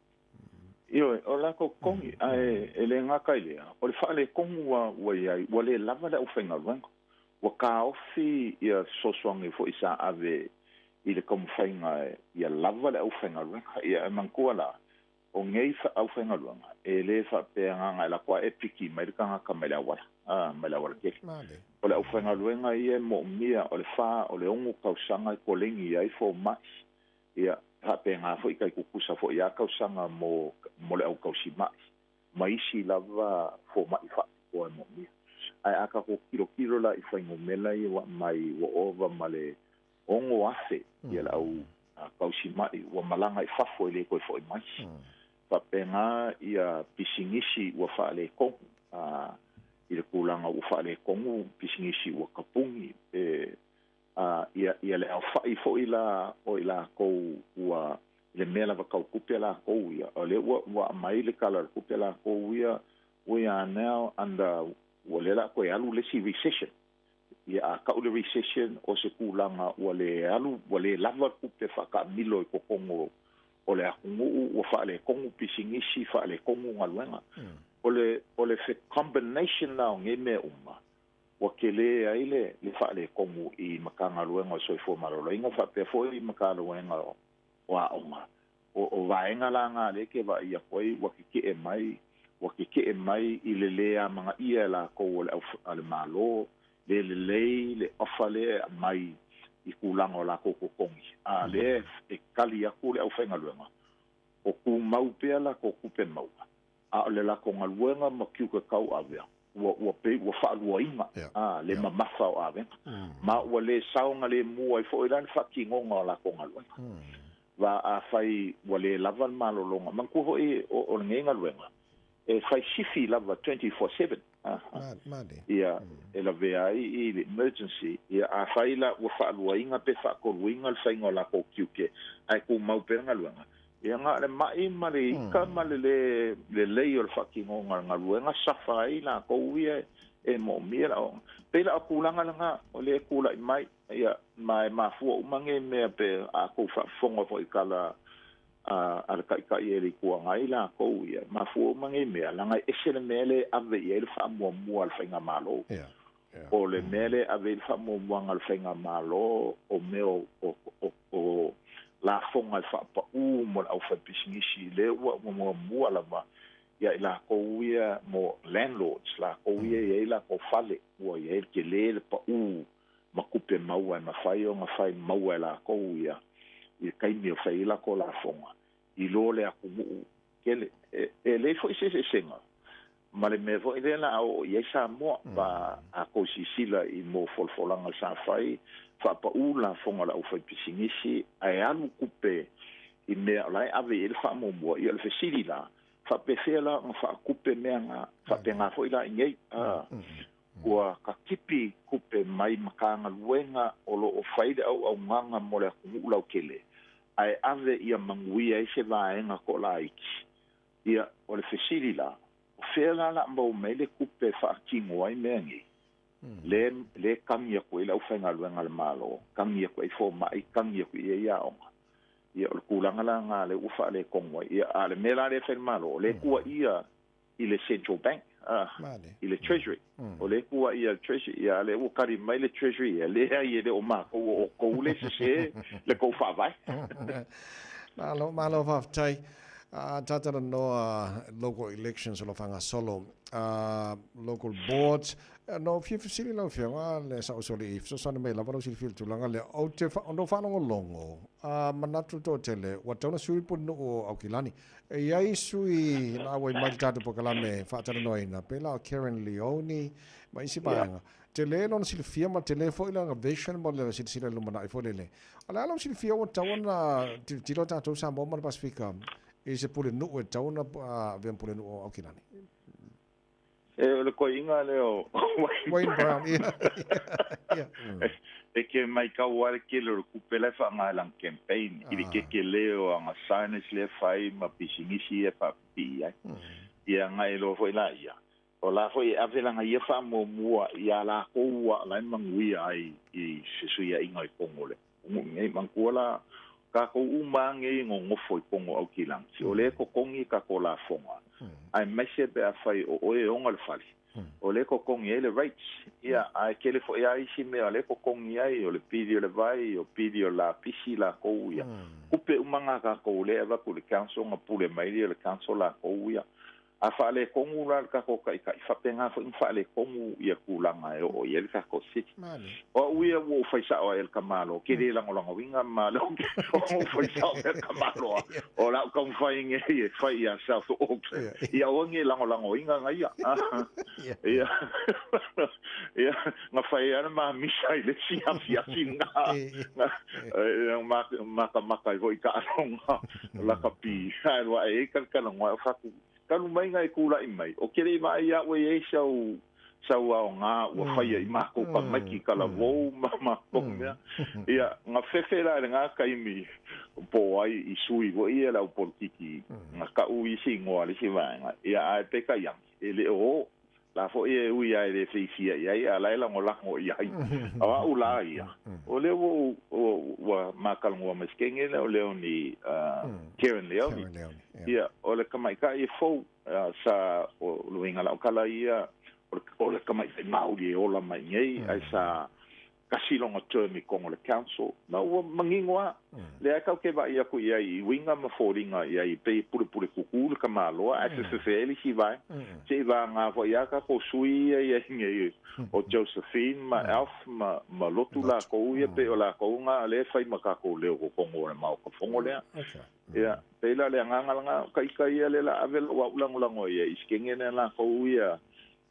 S16: Ioe, o latou totogi, ae e le gata i lea, o le faaletonu ua i ai, ua le lava le aufaigaluega. Ua taofi ia fesoasoani foi sa ave i le taumafaiga ia lava le aufaigaluega. Ia e manatua la, O nei aufaigaluega e lē faapea agaga e lako aʻe piki mai le tagata mai le auala a mai le auala tele. O le aufaigaluega ia e moomia o le 4 o le 6 tausaga e kolegi ai fomaʻi ia faapegā foʻi taikukusa foʻi a tausaga mo mo le aukausimaʻi ma isi lava fomaʻi faapitoa e moomia. Ae a tatou tilotilo la i fuainumela ia ua mai ua ova ma le 6,000 ia le au tausimaʻi ua malaga i fafo e lē toe foʻi mai. Faapegā ia pisinisi ua faaletonu a i le tulaga ua faaletonu pisinisi ua tapuni e a ia ia le aofaʻi foʻi la o i lakou ua le mea lava tautupe lakou ia o lea ua ua aumai le tala o le tupe lakou ia we are now under ua lea la toe alu le isi recession. Ia a kau le recession o se tulaga ua le alu ua le lava tupe faataamilo i totonu o le atunuu ua faaletonu pisinisi faaletonu galuega. O le o le combination la o nei mea uma ua kelē ai le le faaletonu i Matagaluega o le Soifua Maloloina faapea foʻi i Matagaluega o Aoga. O vaega la gā lea ke vaai atu ai ua kekeʻe mai ua kekeʻe mai i le lē amagaʻia e lakou o le au a le Mālō le lelei le ofa lea e aumai i tulaga o lakou totogi a lea e kali atu le aufaigaluega o tumau pea lakou tupe maua a o le lakou galuega ma tiute tauavea ua ua pei ua faaluaina a le mamafa o avega ma ua lē saogalēmū ai foʻi la le faatinoga o lakou galuega. Va afai ua lē lava le malologa manatua foʻi o lenei galuega e fai sifi lava 24/7 ia e lavea ai i le emergency. Ia afai la ua faaluaina pe faatoluina le faiga o lakou tiute ae tumau pea le galuega ia na o le maʻi ma le ika ma le lē lelei o le faatinoga o le galuega safa ai lakou ia e moomia le aoaoga. Pei la o tulaga lagā o lē tulaʻi mai ia ma e mafua uma nei mea pe a kou faafofoga foʻi tala a le taʻitaʻi e le Itu Agai lakou ia mafua uma nei mea laga e ese le mea lē ave i ai le faamuamua a le faigamālō. O le mea lē ave i le faamuamuaga a le faigamālō o mea o lafoga e faapaʻū mo le aufaipisinisi lea ua muamua lava ia i lakou ia mo landlords lakou ia i ai lakou fale ua i ai le telē le paʻū ma tupe maua e mafai ona fai maua e lakou ia i le taimi o fai ai lakou lafoga i lo le atunuu tele. E lelei foʻi se eseesega ma le mea foʻi lea la a oo i ai Samoa pa a kou sisila i mo folafolaga sa fai faapaʻū lafoga o le aufaipisinisi ae alu tupe i mea o la e ave i ai le faamuamua. Ia o le fesili la faapefea la ona faatupe mea gā faapegā foʻi la i nei a ua katipi tupe mai Matagaluega o loo fai le auaunaga mo le atunuu lautele ae ave ia manuia ai se vaega toalaiti. Ia o le fesili la o fea la la maua mai le tupe e faatino ai mea nei le le kagi atu ai le aufaigaluega a le Mālō kagi atu ai fomaʻi kagi atu i ai aoga. Ia o le tulaga la gā lea ua faaletonu ai. Ia a le mea la lea e fai le Mālō o lē tuaia i le Central Bank i le Treasury. O lea tuaia i le Treasury ia a lea ua kali mai le Treasury ia leai e le o matou o outou le sesē le tou faavae.
S4: Malo, malo faafetai. Talatalanoa local elections o lo faagasolo local boards. Na ou fia fesili lau Afioga le Saʻosoli i fesoasoani mai lava lau silafia i le tulaga lea. Ou te ona ou faalogologo manatu toatele ua tatau ona sui le pulenuu o Aukilani. E i ai sui na auai mai le tatou polokalame faatalanoaina, pei la o Karen Leoni ma isi vaega. Tele lona silafia ma tele foi lana vision mo le silasila i le lumanai foi lele. O le a lau silafia ua tatau ona tilotilo tatou Samoa ma le Pasefika i se pulenuu e tatau ona avea ma pulenuu o Aukilani?
S16: E o le koiʻiga lea o
S4: Wayne Brown, ia. Ia.
S16: E ke maitau lava le tele o le tupe la e faaaoga i lana campaign i le kekelē o ana signage lea e fai ma pisinisi ia e faapipii ai. Ia agai loa foi laia, o la foi e ave lana ia faamuamua iā lakou ua la e manuia ai i fesuiaiga i totonu o le atunuu nei. Manatua la, tatou uma lava nei e nonofo i totonu o Aukilani, o lea e totogi tatou lafoga, aemaise pe afai o oe e ona le fale. O lea e totogi ai le rates, ia, ae tele foi lava isi mea o lea e totogi ai, o le pili o le vai, o pili o le lapisi latou ia. Tupe uma na a tatou lea e avatu i le council ona pule mai lea o le council latou ia. A faaletonu la le tatou taitai, faapena foi ona faaletonu ia tulaga e oo i ai le tatou city. O au ia ua ou fai sao ai i le tamaloa, ou te le lagolagoina ma le ou fai sao i le tamaloa, o le a ou taumafai nei e fai ia South Auckland, ia aua ne i lagolagoina na ia. Ia, ia, na fai ai le ma misa i le isi afiafi na, na matamata ai foi i taaloga lakapi, ae alu ae ai talatalanoa ai o fatu. Talu mai na e tula'i mai, ou te le i vaai ia au e i ai sau sau aoga ua faia i makou tamaiti talavou ma makou mea. Ia, na fefe la i lena taimi po o ai i sui foi ia le au polokiki na ta'u isi igoa a le isi vaega, ia ae peitai ane, e le o o. La foi e ui lava e le fiafia i ai, a o la e lagolago i ai. O a'u la ia, o lea ua ou, ua ma talanoa ma si teine lea o Leonie, Karen Leonie. Ia, o le tamaitai e fou, sa, o le uiga la o tala ia, o le tamaitai Māori e ola mai nei, ae sa tasi lona term i totonu o le council, ma ua manino lava. Lea tatou te vaai atu i ai i uiga ma foliga i ai e pei e pulepule tutū le tamaloa ae fefefe ai le isi vaega. Seivaga foi lava tatou sui ia i ai nei o Josephine ma Alf ma, ma Lotu lakou ia pei o lakou na lea e fai ma tatou leo i totonu o le Maota Fono lea. Ia, pei la o le agaga lena, o ka ita ia lea o le a ave lou au lagolago i ai i si kene lea lakou ia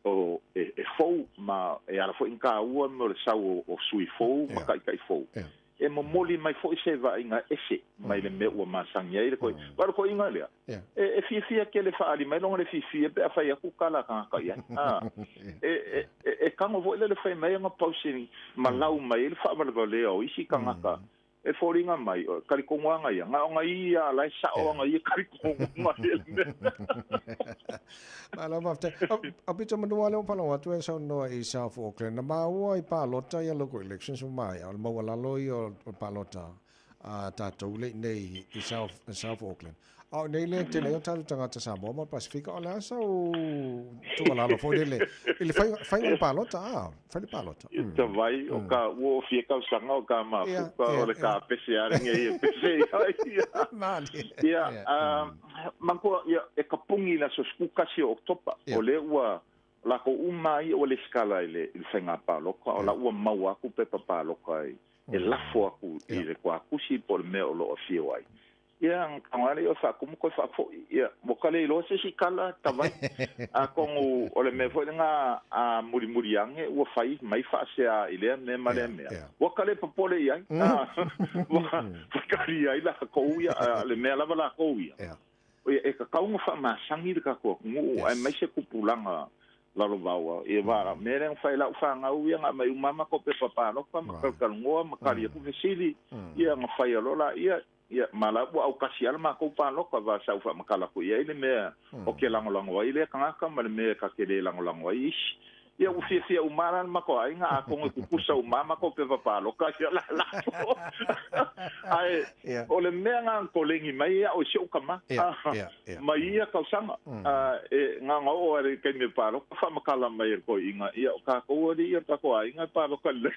S16: o e fou ma e ala foi ona taua mo le sau o sui fou ma taitai fou. E momoli mai foi se vaaiga ese mai le mea ua masani ai le koe. Aua o le koiga lea, e fiafia tele faaali mai lona le fiafia pe a fai atu tala a tagata i ai. E tago foi lea le fai mai ona pau se ma lau mai ai le faavalevalea o isi tagata E foliga mai, o talitonu lava ia, na ona ia la e sao ana ia talitonu mai le mea.
S4: Malo faafetai. A pito manua lea ua faalogo atu e saunoa i South Auckland, na maua i palota ia local elections ua maea, o le maualalo ia o palota a tatou le i nei i South Auckland. A o nei le tele ai o tatou tagata Samoa ma le Pasifika, o le a sau tuualalo foi lele i le faiga o le palota, a, fai le palota.
S16: Ta vai, o ka ua o fia tausaga o ka mafuta, o le kapese a lenei e pese i ai ia.
S4: Malie.
S16: Ia, manatua, ia, e kapuni i le aso 11 o Oketopa, o lea ua lakou uma lava ia ua lesitala i le faiga palota, o la ua maua atu pepa palota e lafo atu i le kuakusi po o le mea o lo o afio ai. Ia, taga lea o faatumu toe faafoi. Ia, ua ka le iloa se isi tala tavai. Atonu o le mea foi lena a mulimuli ane ua fai mai faasea i lea mea ma lea mea. Ua ka le popole i ai. Ua tali ai lakou ia, le mea lava lakou ia. Ia, e tatau ona faamasani le tatou atunuu aemaise tupulaga lalovaoa. Ia, va, mea lea na fai e lau fanau ia, na aumai uma lava matou pepa palota ma talatalanoa ma tali atu fesili, ia, na fai loa laia. Ia, ma la ua aukasi lava le matou palota, va sa ou faamatala atu i ai le mea o ke lagolago ai lea tagata ma le mea ka te le lagolago ai isi. Ia, ua fiafia uma la le matou aiga, atonu e kukusa uma matou pepa palota ia la latou. Ae, o le mea na na koleni mai ia au e si ou tama, mai ia tausaga, e na ona oo lava i le taimi o le palota, faamatala mai e le toeaina, ia, o tatou alii o le tatou aiga e palota lelei.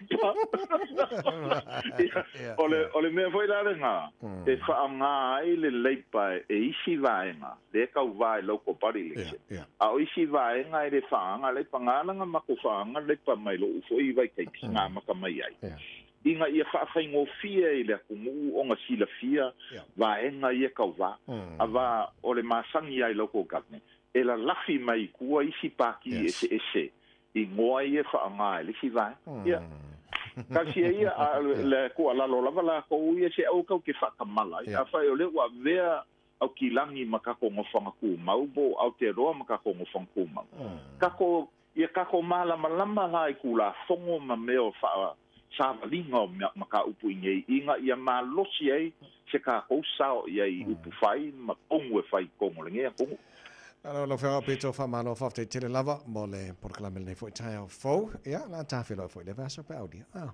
S16: Ia, o le mea foi la lena e faaaoga ai le Labour e isi vaega lea e tauva i local body election, a o isi vaega e le faaagaga Labour, na ala ona matou faaagaga Labour mai lou foi vaitaimi na amata mai ai, ina ia faafaigofie i le atunuu ona silafia vaega ia e tauva. Aua o le masani lava i local government, e lalafi mai i tua isi pati eseese igoa ia e faaaoga e le isi vaega. Ia, tasi ai ia, a o le tuualalo lava latou ia, se aua tatou te faatamala ai. Afai o lea ua avea Aukilani ma tatou nofoaga tumau po o Aotearoa ma tatou nofoaga tumau, tatou, ia tatou malamalama la i Tulafono ma mea o faa savaliga o mataupu i nei ina ia malosi ai se tatou sao i ai i upu fai ma tonu e fai i totonu o lenei atunuu.
S4: Alo lau Afioga Pito, faamalo faafetai tele lava mo le polokalame lenei foi taeao fou. Ia, o le a tafeloai foi i le vaiaso pe aulia. Ah.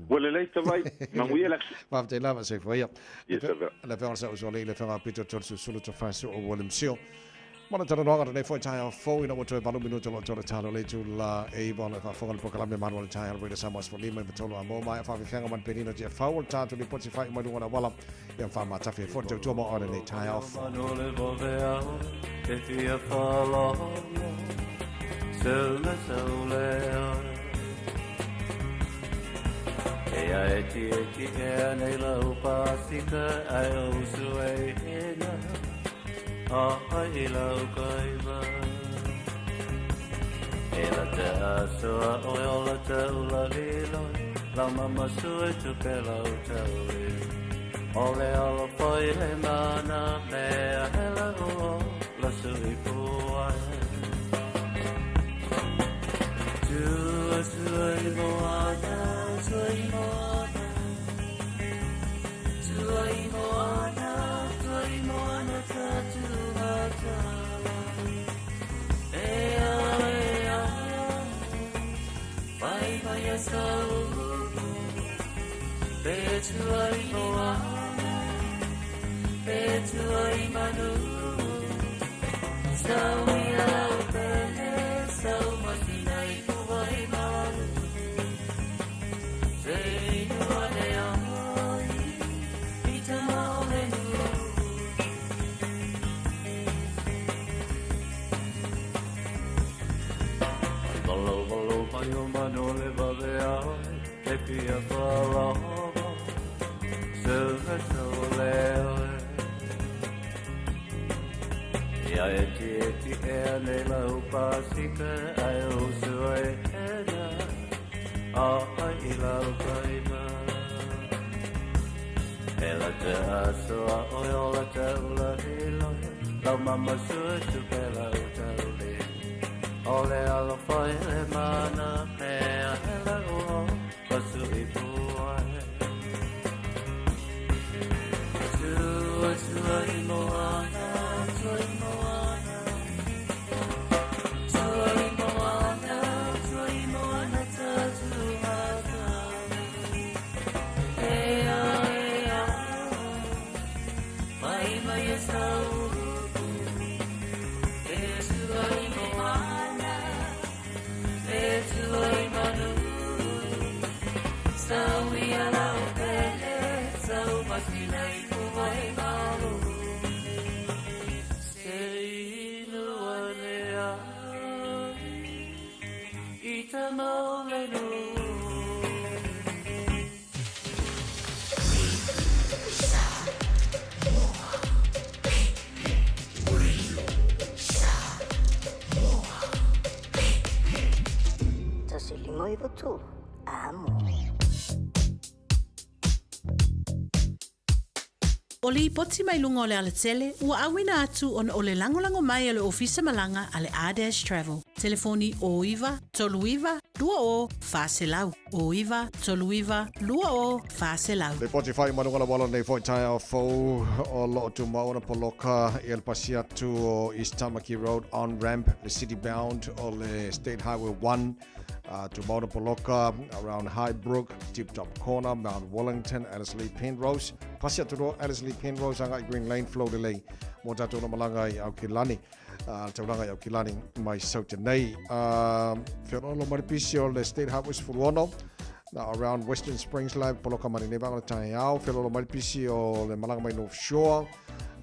S16: Ua lelei tavai, manuia le aso.
S4: Faafetai lava, soifua ia.
S16: Ia, tavela.
S4: Le Afioga i le Sa Usoalii, le Afioga Pito Tolesusulu Tofaesu'u William Seal. Mo le talanoaga lenei foi taeao fou ina ua toe 8 minute o lo o toe talo le itula e 9 o lo o faafofoga le polokalame Malu o le Taeao Radio Samoa 15 i 3 a mo maea faafefeaga ma le penina tiafau o le tatou lipoti faaiu mai luga o le auala ia faamatafi ai foi le tautua mo oe lenei taeao fou.
S1: E ai ti e ti e nei lau pasika ai o su e hena a ai lau kaiva E la te asoa o e ola te ula lilo lau mama sue tu pe lau taui O le alo foi le mana mea hela o la sui puai Tua tua i moana, tua i moana Tua i moana, tua i moana ta tua tala E a e a, vai vai a sau Pe tua i moana, pe tua i manu Sau i au pele, sau masina i kuai malu Se inua le ai, i te maole nu Valo valo mai o manu le vave ai, te fia whalava, se me tau le oe. Ia e ti e ti e nei lau pasika ai o sue ena, a ai i lau kaiva. E la te asoa o ola te ula hilo, lau mama sue tu pe lau tau le. O le alo whai le mana mea hela o pasu i puai. Tua tua i moana, tua i moana Tua i moana, tua i moana ta tua tala E a e a, mai mai e sau E tua i moana, e tua i manu Sau i a lau pele, sau masina i kuai malu Se inua le ai, i te maole nu.
S6: 1593 amo.
S17: O le lipoti mai luga o le alatele, ua auina atu ona o le lagolago mai a le Ofisa Malaga a le R-Dash Travel. Telefoni 09 39 20 400, 09 39 20 400.
S4: Lipoti faaiu mai luga o le auala lenei foi taeao fou o lo o tumau ona poloka i le pasi atu o East Tamaki Road on ramp le city bound o le State Highway 1 tumau ona poloka around Highbrook, Tip Top Corner, Mount Wellington, Ellerslie Penrose. Pasi atu loa Ellerslie Penrose agai Green Lane flow lelei mo tatou na malaga i Aukilani. Taulaga i Aukilani mai Saute nei. Whiorolo mai le pisi o le State Highway 16 na around Western Springs Lab poloka mai lenei vaega o le taeao. Whiorolo mai le pisi o le malaga mai North Shore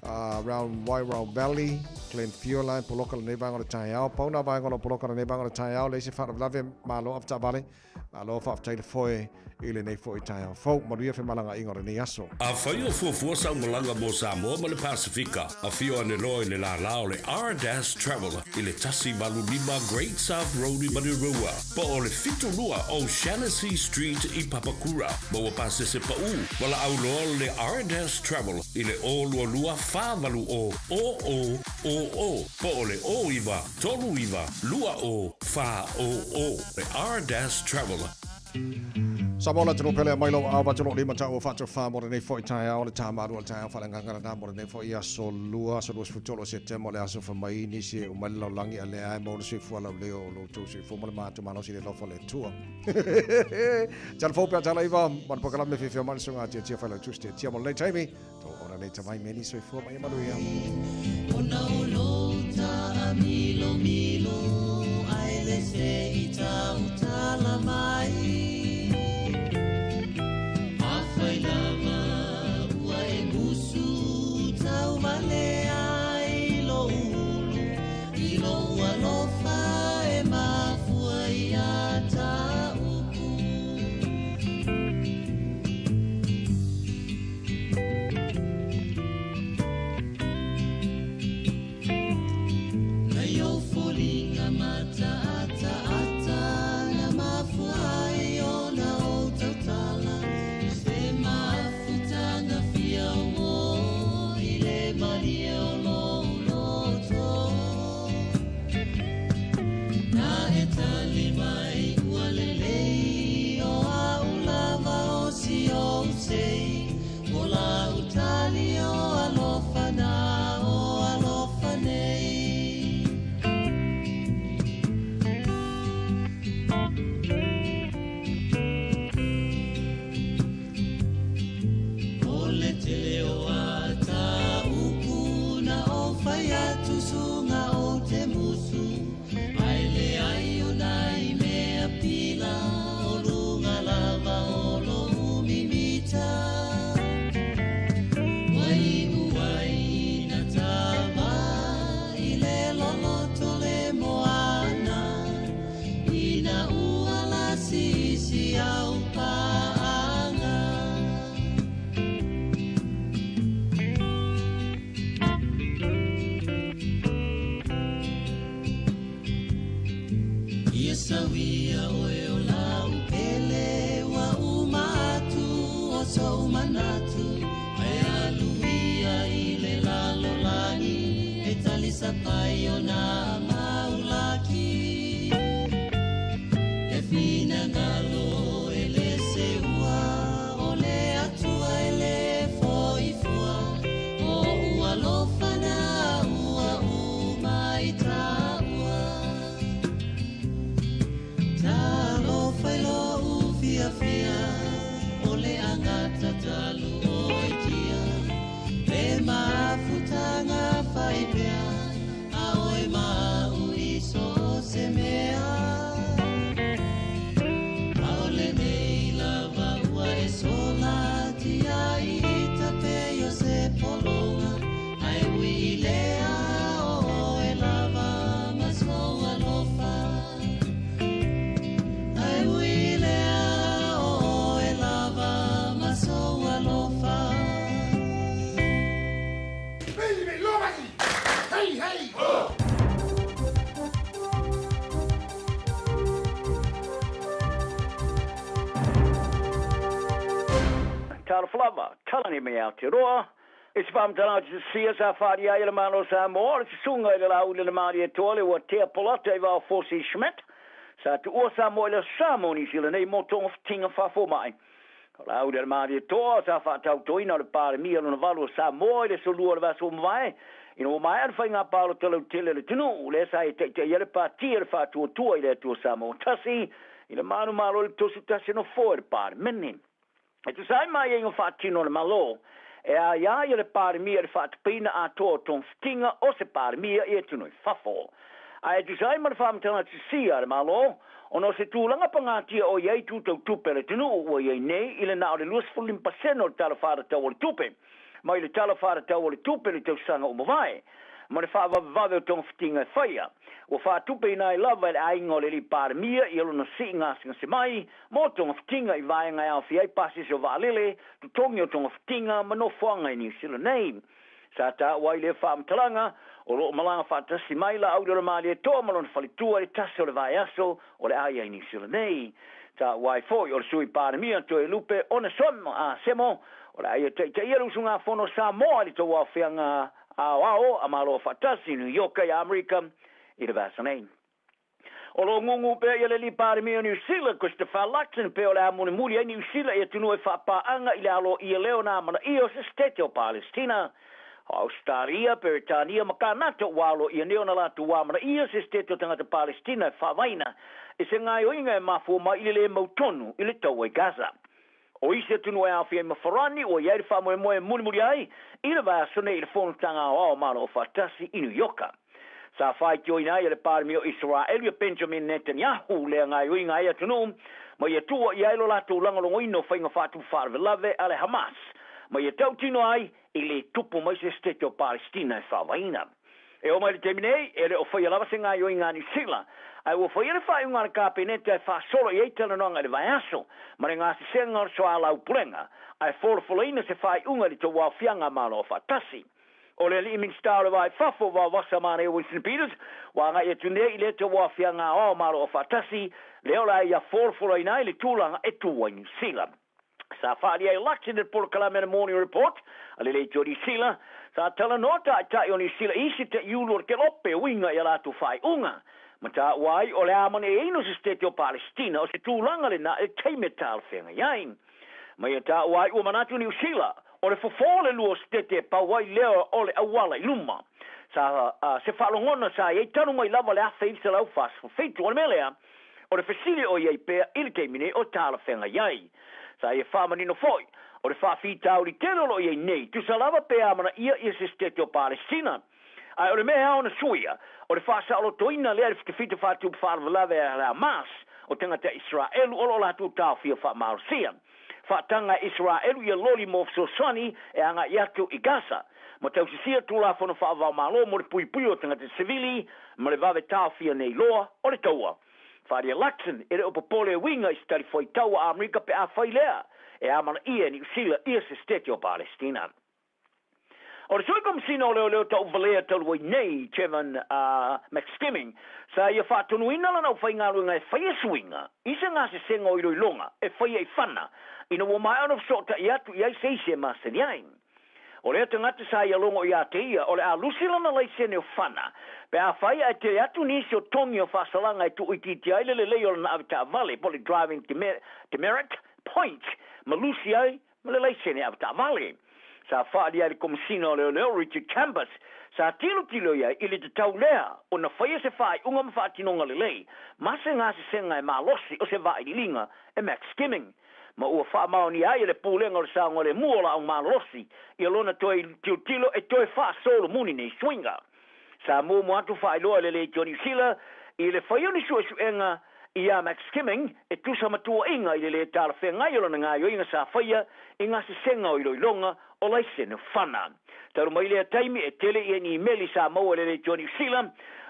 S4: around Wairau Valley, Glenfiola, poloka lenei vaega o le taeao. Pau nā vaega o lo poloka lenei vaega o le taeao, leai se faalavelave, malo avetaavale, malo faafetai le foe i lenei foi taeao fou. Manuia femalagaaiga o lenei aso.
S8: Afai o fuafua sau malaga mo Samoa ma le Pasefika, afio ane loa i le lālā o le R-Dash Travel i le 185 Great South Road i Manurewa, po o le 72 O'Shannessy Street i Papakura. Maua pasese paʻū, valaau loa le R-Dash Travel i le 022 480 0000 po o le 09 39 20 400. Le R-Dash Travel.
S4: Samoa le atunuu pele mai lou aao atu lou lima taua faatofa mo lenei foi taeao le tāmalua le taeao faaleagaga lena mo lenei foi aso lua aso 23 o Setema o le aso fai nisi e uma le lalolagi a lea e maua le soifua lauleo o lo outou soifua ma le matou malosi i le alofa o le Atua. Tala fou pe a tala iva ma le polokalame fiafia mai le susuga a Tiatia Failautusi Tiatia mo lenei taimi. Tau ona nei tamai meni soifua ma ia manuia.
S7: Ona o lou taamilomilo ae le se i tautala mai. Afai lava ua e musu tauvalea i lou ulu i lou alofa e mafua ia ta upu. Nai ou foliga mataataata na mafua ai ona ou tautala i se mafutaga fia uo i le malie o lou loto. Na e tali mai ua lelei o au lava o si ou sei o lau tali o alofa na o alofa nei. O le tele o a ta upu na ou fai atu suga ou te musu ae leai o nai mea pila o luga lava o lou mimita. Ua iu ai ina tava i le loloto le moana ina ua lasisi au paaga. Ia sauia oe o lau pele ua uma atu o sou manatu ae alu ia i le lalolagi e talisapai o nā maulaki. E finagalo e le seua o le Atua e le foifua o ua alofa na ua uma i taua. Talofa i lou fiafia o le agata talu oi tia le mafutaga faipea a oe ma au i so o se mea. Aole nei lava ua e sola tia i tape o se pologa ae ui i lea o oe lava ma sou alofa. Ae ui i lea o oe lava ma sou alofa.
S5: Hey, hey, ho!
S19: Talofa lava, tala nei mai Aotearoa. I se faamatalaga sia sa faaalia ai e le Malo o Samoa o le susuga i le Laauli o le Malietoa le ua tea polata i vao Fosi Schmidt sa tuua Samoa i le Aso Sa mo Niu Sila nei mo togafitiga faafomai. O Laauli o le Malietoa sa faatautoina o le Palemia lona valu o Samoa i le aso lua o le vaiaso ua mavae ina ua maea le faiga palota lautele a le atunuu lea sa e taitaia le Pati a le Faatuatua i le Atua Samoa Tasi i le manumalo i le 31 nofoa i le Palemene. E tusa ai ma aiaiga faatino a le Malo, e aia ai e le Palemia le faatapeina atoa o togafitiga o se Palemia i atunuu i fafo. A e tusa ai ma le faamatalaga sisia a le Malo, ona o se tulaga pagatia o i ai tu tau tupe a le atunuu ua i ai nei i le na o le 25% o le Tala Faatatau o le Tupe mai le Tala Faatatau o le Tupe i le tausaga ua mavae, ma le faavavevave o togafitiga e faia, ua faatupeina ai lava e le aiga o le alii Palemia ia lona sii gasegase mai mo togafitiga i vaega e aofia ai pasese o vaalele, totogi o togafitiga ma nofoaga i Niu Sila nei. Sa taua ai lea faamatalaga, o lo o malaga faatasi mai Laauli o le Malietoa ma lona faletua i le tasi o le vaiaso o le a i ai Niu Sila nei. Taua ai foi o le Sui Palemia Toelupe Onesome Semo o le a ia taitaia le usugafono a Samoa i le tauaofiaga aoao a Malo Faatasi i New York i Amerika i le vaiaso nei. O lo o gūgū pea ia le alii Palemia o Niu Sila, Christopher Luxon, pei o le a mulimuli ai Niu Sila i atunuu e faapaaga i le aloaia lea o nā manaia o se Setete o Palestina. O Ausetalia, Peretania ma Kanata ua aloaia nei ona latou amanaia se Setete o tagata Palestina e faavaina i se gaoioiga e mafua mai i le lē mautonu i le taua i Gaza. O isi atunuu e aofia ai ma Farani ua i ai le faamoemoe e mulimuli ai i le vaiaso nei i le Fonotaga Aoao o Malo Aofaatasi i New Ioka. Sa faitioina ai e le Palemia o Isaraelu ia Benjamin Netanyahu le gaoioiga ai atunuu ma ia tuua i ai lo latou lagolagoina o faiga faatupu faalavelave a le Hamas ma ia tautino ai e le tupu mai se Setete o Palestina e faavaeina. E oo mai i le taimi nei, e le o faia lava se gaoioiga a Niu Sila, ae ua faia le faaiuga a le Kapeneta e faasolo i ai talanoaga i le vaiaso ma le gasesega o le soalaupulega, ae folafolaina se faaiuga i le tauaofiaga a Malo Afaatasi. O le alii Minisita o le Va i Fafo, Vaovasa Manaia Winston Peters, ua agai atu nei i lea tauaofiaga aoao Malo Afaatasi, lea o le a ia folafolaina ai le tulaga e tu ai Niu Sila. Sa faaalia ai Luxon i le polokalame a le Morning Report a le Leitio Niu Sila, sa talanoa taitai o Niu Sila i isi taiulu o le kelope e uiga i a latou faaiuga. Ma taua ai o le a maneeina o se Setete o Palesitina o se tulaga lena e taimi e talafeagai ai. Ma ia taua ai ua manatu Niu Sila o le fofo o le lua o Setete e pau ai lea o le auala i luma. Sa se faalogona sa i ai talu mai lava le 1947. O le mea lea, O le fesili o i ai pea i le taimi nei o talafeagai ai. Sa ia faamanino foi, o le faafitauli tele o lo o i ai nei, tusa lava pe amanaia ia se Setete o Palestina. Ae o le mea e ao ona suia, o le faasaolotoina lea i le fitafita faatupu faalavelave a le Hamas o tagata Isaraelu o lo o latou taofia faamalosia. Faataga e Isaraelu ia loli mo fesoasoani e agai atu i Gaza, ma tausisia Tulafono faava-o-Malo mo le puipuia o tagata sivili ma le vave taofia nei loa o le taua. Faria Luxon, e le o popole e uiga i se talifuaitau a Amerika pe afai lea e amanaia e Niu Sila ia se Setete o Palestina. O le Sui Komesina o Leoleo Tauvalea talu ai nei, Trevon McSkimming, sa ia faatonuina lana aufaigaluega e faia suiga i se gasesega o iloiloga e faia i Fana ina ua maea ona fesootai atu i ai se isi e masani ai. O lea tagata sa ia logo ia te ia o le a lusi lana laisene o Fana pe afai ae tele atu nisi o togi o faasalaga e tuuitiitia ai le lelei o lana avetaavale po o le driving demerit points ma lusi ai ma le laisene avetaavale. Sa faaalia ai le Komesina o Leoleo Richard Chambers, sa tilotilo i ai i le tatau lea ona faia se faaiuga ma faatinoga lelei ma se gasesega e malosi o se vailiiliga e Max Skimming, ma ua faamaonia ai e le Pulega o le Saogalemu o Laau Malolosi ia lona toe tilotilo e toe faasolomuli nei suiga. Sa muamua atu faailoa e le Leitio Niu Sila i le faia o ni suesuega iā Max Skimming e tusa ma tuuaiga i le lē talafeagai o lana gaoioiga sa faia i gasesega o iloiloga o laisene fana. Talu mai lea taimi e tele ia ni imeli sa maua e le Leitio Niu Sila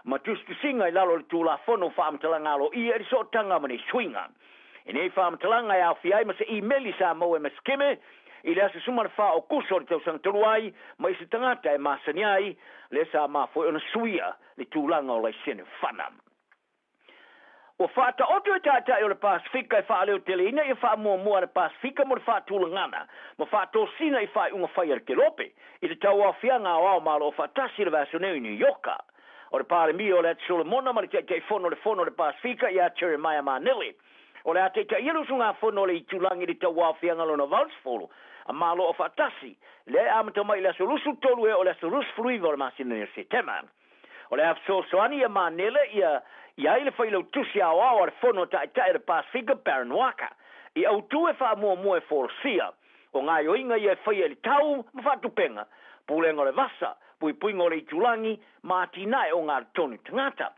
S19: ma tusitusiga i lalo o le Tulafono o Faamatalaga Aloaia i le sootaga ma nei suiga. I nei faamatalaga e aofia ai ma se imeli sa maua e Maskeme i le aso 14 o Okuso o le tausaga talu ai mai se tagata e masani ai lea sa mafua ona suia le tulaga o laisene fana. Ua faataoto e Taitai o le Pasefika e faaleoteleina ia faamuamua a le Pasefika mo le faatulagana ma faatosina i faaiuga fai a le Kelope i le tauaofiaga aoao Malo Faatasi i le vaiaso nei i New Ioka. O le Palemia o le Atu Solomona ma le Taitaifono o le Fono o le Pasefika ia Jeremiah Manele. O le a taitaia le usugafono a le itulagi i le tauaofiaga lona 80 a Malo Afaatasi, lea e amata mai i le aso 23 e oo i le aso 29 o le masina nei o Setema. O le a fesoasoani ia Manele ia i ai le Failautusi Aoao a le Fono a Taitai o le Pasefika Baron Waqa i autū e faamuamua e folasia. O gaoioiga ia e faia i le tau ma faatupega, pulega o le vasa, puipuiga o le itulagi, ma atinae o galu tagata.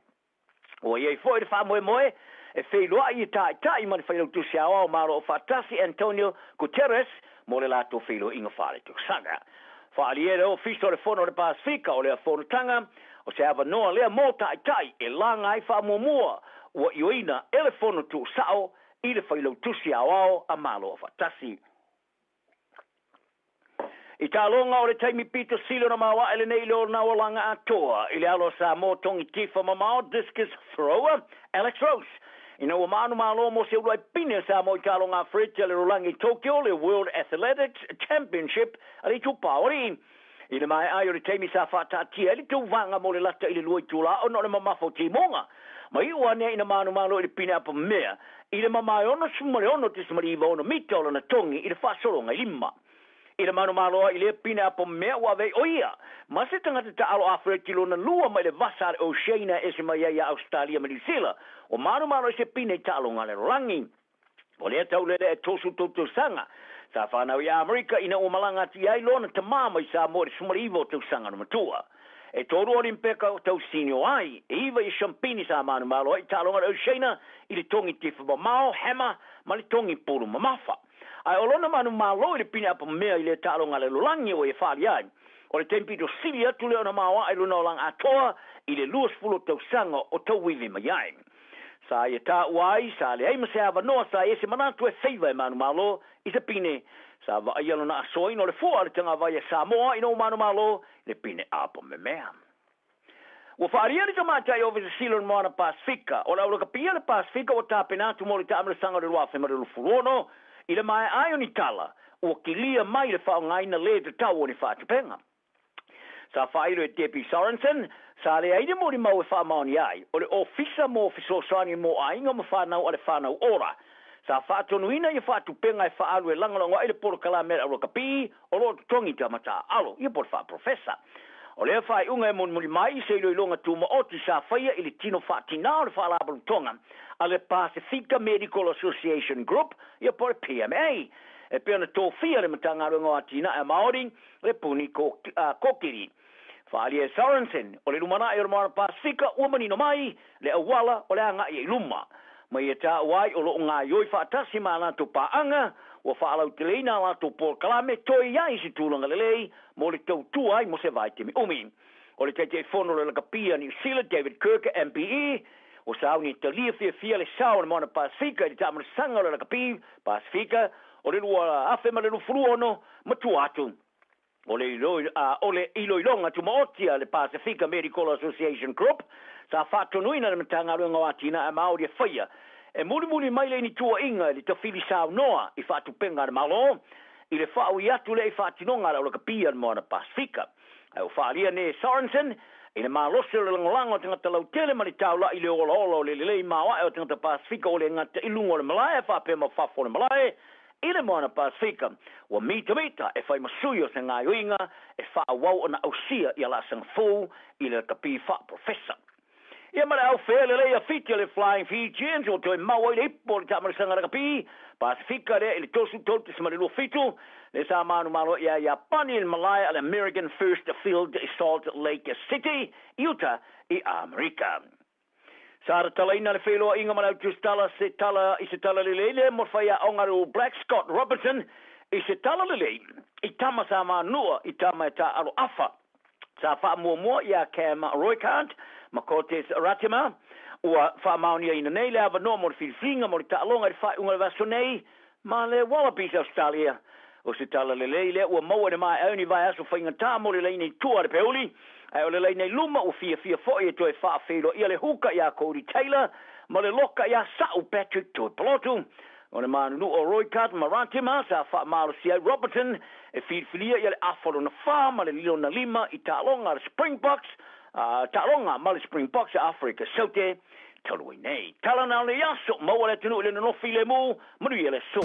S19: Ua i ai foi le faamoemoe e feiloai i Taitai ma le Failautusi Aoao Malo Faatasi Antonio Guterres mo le latou feiloaiga faaletausaga. Faaalia e le Ofisa o le Fono o le Pasefika o lea fonotaga, o se avanoa lea mo Taitai e laga ai faamuamua ua ioeina e le Fono Tuusao i le Failautusi Aoao a Malo Faatasi. I taaloga o le taimi pito sili ona maoae lenei i le onaolaga atoa i le alo o Samoa togi tifa mamao discus thrower Alex Rose ina ua maanu malo mo se uluai pine a Samoa i taaloga a Fred a le rolagi i Tokyo le World Athletics Championship a le itupa o alii. I le maea ai o le taimi sa faataatia ai le tauvaga mo le lata i le lua itula ona o le mamafa o timoga, ma iu ane ina manumalo i le pine apamea i le mamae 66.96 mita o lana togi i le faasologa i lima. I le manumalo ai i lea pine apamea ua ave ai o ia ma se tagata taaalo afeleti lona lua mai le vasa a le Oceania e ese mai ai ia Ausetalia ma Niu Sila, ua manumalo i se pine i taaloga a le lalolagi. O lea taulele e 33 tausaga sa fanau i Amerika ina ua malaga atu i ai lona tamā mai Samoa i le 19 o tausaga ona matua. E tolu Olimpeka o tau senior ai, e iva i Champini sa manumalo ai taaloga a le Oceania i le togi tifa mamao, hammer, ma le togi pulu mamafa. Ae o lona manumalo i le pine apamea i lea taaloga a le lalolagi ua ia faalia ai, o le taimi pito sili atu lea ona maoae i luna o laga atoa i le 20 o tausaga o tauivi mai ai. Sa ia taua ai, sa leai ma se avanoa sa i ai se manatu e feiva e manumalo i se pine. Sa vaaia lona asoaina o le fua a le tagavai a Samoa ina ua manumalo i le pine apamemea. Ua faaalia le tamaitai Ofisa Sili o le Moana Pasefika, o le aulakapia le Pasefika ua tapena atu mo le taamilosaga o le 2026 i le maea ai o ni tala ua kilia mai le faaaogaina lē tatau o ni faatupega. Sa faailo e Debbie Sorensen, sa leai le molimau e faamaonia ai, o le Ofisa mo Fesoasoani mo Aiga ma Fanau a le Whānau Ora, sa faatonuina ia faatupega e faaalu e lagolago ai le polokalame a le aulakapi o lo o totogi tama taaalo, ia po o le faaprofesa. O lea faaiuga e mulimuli mai i se iloiloga tumaoti sa faia i le tino faatinā o le Faalapotopotoga a le Pasefika Medical Association Group, ia po o le PMA, e pei ona tofia le Matagaluega o Atinae a Māori, le Puni Kōkiri. Faaalia e Sorensen, o le lumanai o le Moana Pasefika ua manino mai le auala o le agai i luma. Ma ia taua ai o lo o gaoioi faatasi ma a latou paaga, ua faalauteleina a latou polokalame toe i ai i se tulaga lelei mo le tautua ai mo se vaitaimi umi. O le Taitaifono o le Lakapi a Niu Sila, David Kirk, MBE, ua sauni e talia fiafia le sao o le Moana Pasefika i le taamilosaga o le Lakapi Pasefika o le 2026 ma tua atu. O le o le iloiloga tumaoti a le Pasefika Medical Association Group sa faatonuina le Matagaluega o Atinae Māori e faia e mulimuli mai le inituaiga i le tafili saunoa i faatupega a le Malo i le faaui atu lea i faatinoga a le aulakapi a le Moana Pasefika. Ae ua faaalia nei e Sorensen i le malosi o le lagolago a tagata lautele ma le taula'i i le olaola o le lelei maoae o tagata Pasefika ua le gata i luga o le malae ae faapea ma fafo o le malae i le Moana Pasefika, ua mitamita e fai ma sui o se gaoioiga e faaauau ona ausia ia laasaga fou i le lakapi faaprofesa. Ia ma le au fea lelei a Fiti a le Flying Fijians ua toe mau ai le ipu o le taamilosaga lakapi Pasefika lea i le 33.27 lea sa manumalo ia Iapani i le malae a le American First Field i Salt Lake City, Utah i Amerika. Sa tatalaina le feiloaiga ma le autusitala se tala i se tala lelei lea mo le faiaoga a le All Blacks Scott Robertson i se tala lelei i tama sa manua i tama e taaalo afa sa faamuamua iā Cam Roigard ma Cortez Ratima. Ua faamaoniaina nei le avanoa mo le filifiliga mo le taaloga i le faaiuga o le vaiaso nei ma le Wallabies Australia. O se tala lelei lea ua maua i le maea ai o ni vaiaso faigata mo le laina i tua a le peuli, ae o le laina i luma ua fiafia foi e toe faafeiloaia le huka iā Codie Taylor ma le loka iā Sa'u Patrick Tuipulotu. O le manunuu o Roigard ma Ratima sa faamalosia ai Robertson e filifilia ia le afa lona fa ma le lona lima i taaloga a le Springboks, taaloga ma le Springboks a Aferika Saute talu ai nei. Tala na o le aso, maua le atunuu i le nonofo filemu, manuia le aso.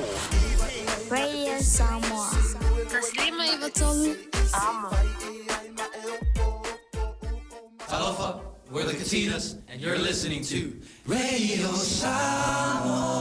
S3: Radio Samoa. 153 Amo.
S12: Talofa, we're the Katinas, and you're listening to Radio Samoa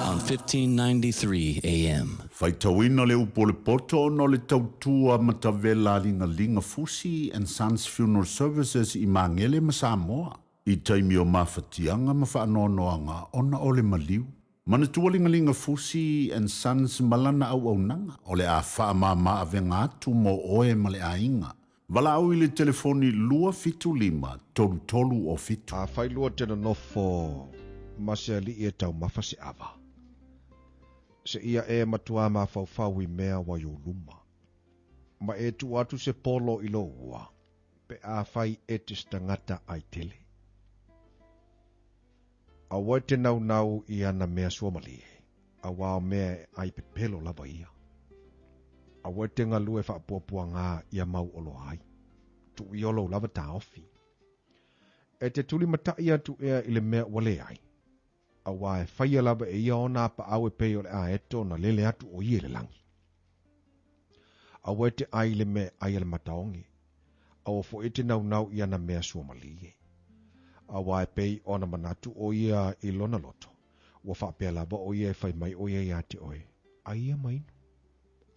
S12: on 1593 AM.
S13: Faitauina le upu o le poto ona o le tautua matavela a Ligalinga Fusi and Sons Funeral Services i Magele ma Samoa i taimi o mafatiaga ma faanoanoaga ona o le maliu. Manatua Ligalinga Fusi and Sons ma lana auaunaga o le a faamama avega atu mo oe ma le aiga. Valaau i le telefoni 275 33 o 7.
S4: Afai lua te nonofo ma se alii e taumafa se ava, seia e matuā mafaufau i mea ua i ou luma, ma e tuu atu se polo i lou ua, pe afai e te se tagata ai tele. Aua e te naunau i ana mea suamalie, auā o mea e ai pepelo lava ia. Aua e te galue faapuapuagā ia mau oloa ai. Tuu ia o lou lava taofi. E te tulimataʻi atu ea i le mea ua leai, auā e faia lava e ia ona apaau e pei o le aeto ona lele atu o ia i le lagi. Aua e te ʻai i le mea e ʻai a le mataoge, aua foi e te naunau i ana mea suamalie. Auā e pei ona manatu ʻo ia i lona loto, ua faapea lava ʻo ia e fai mai ʻo ia iā te ʻoe, ʻAia ma inu,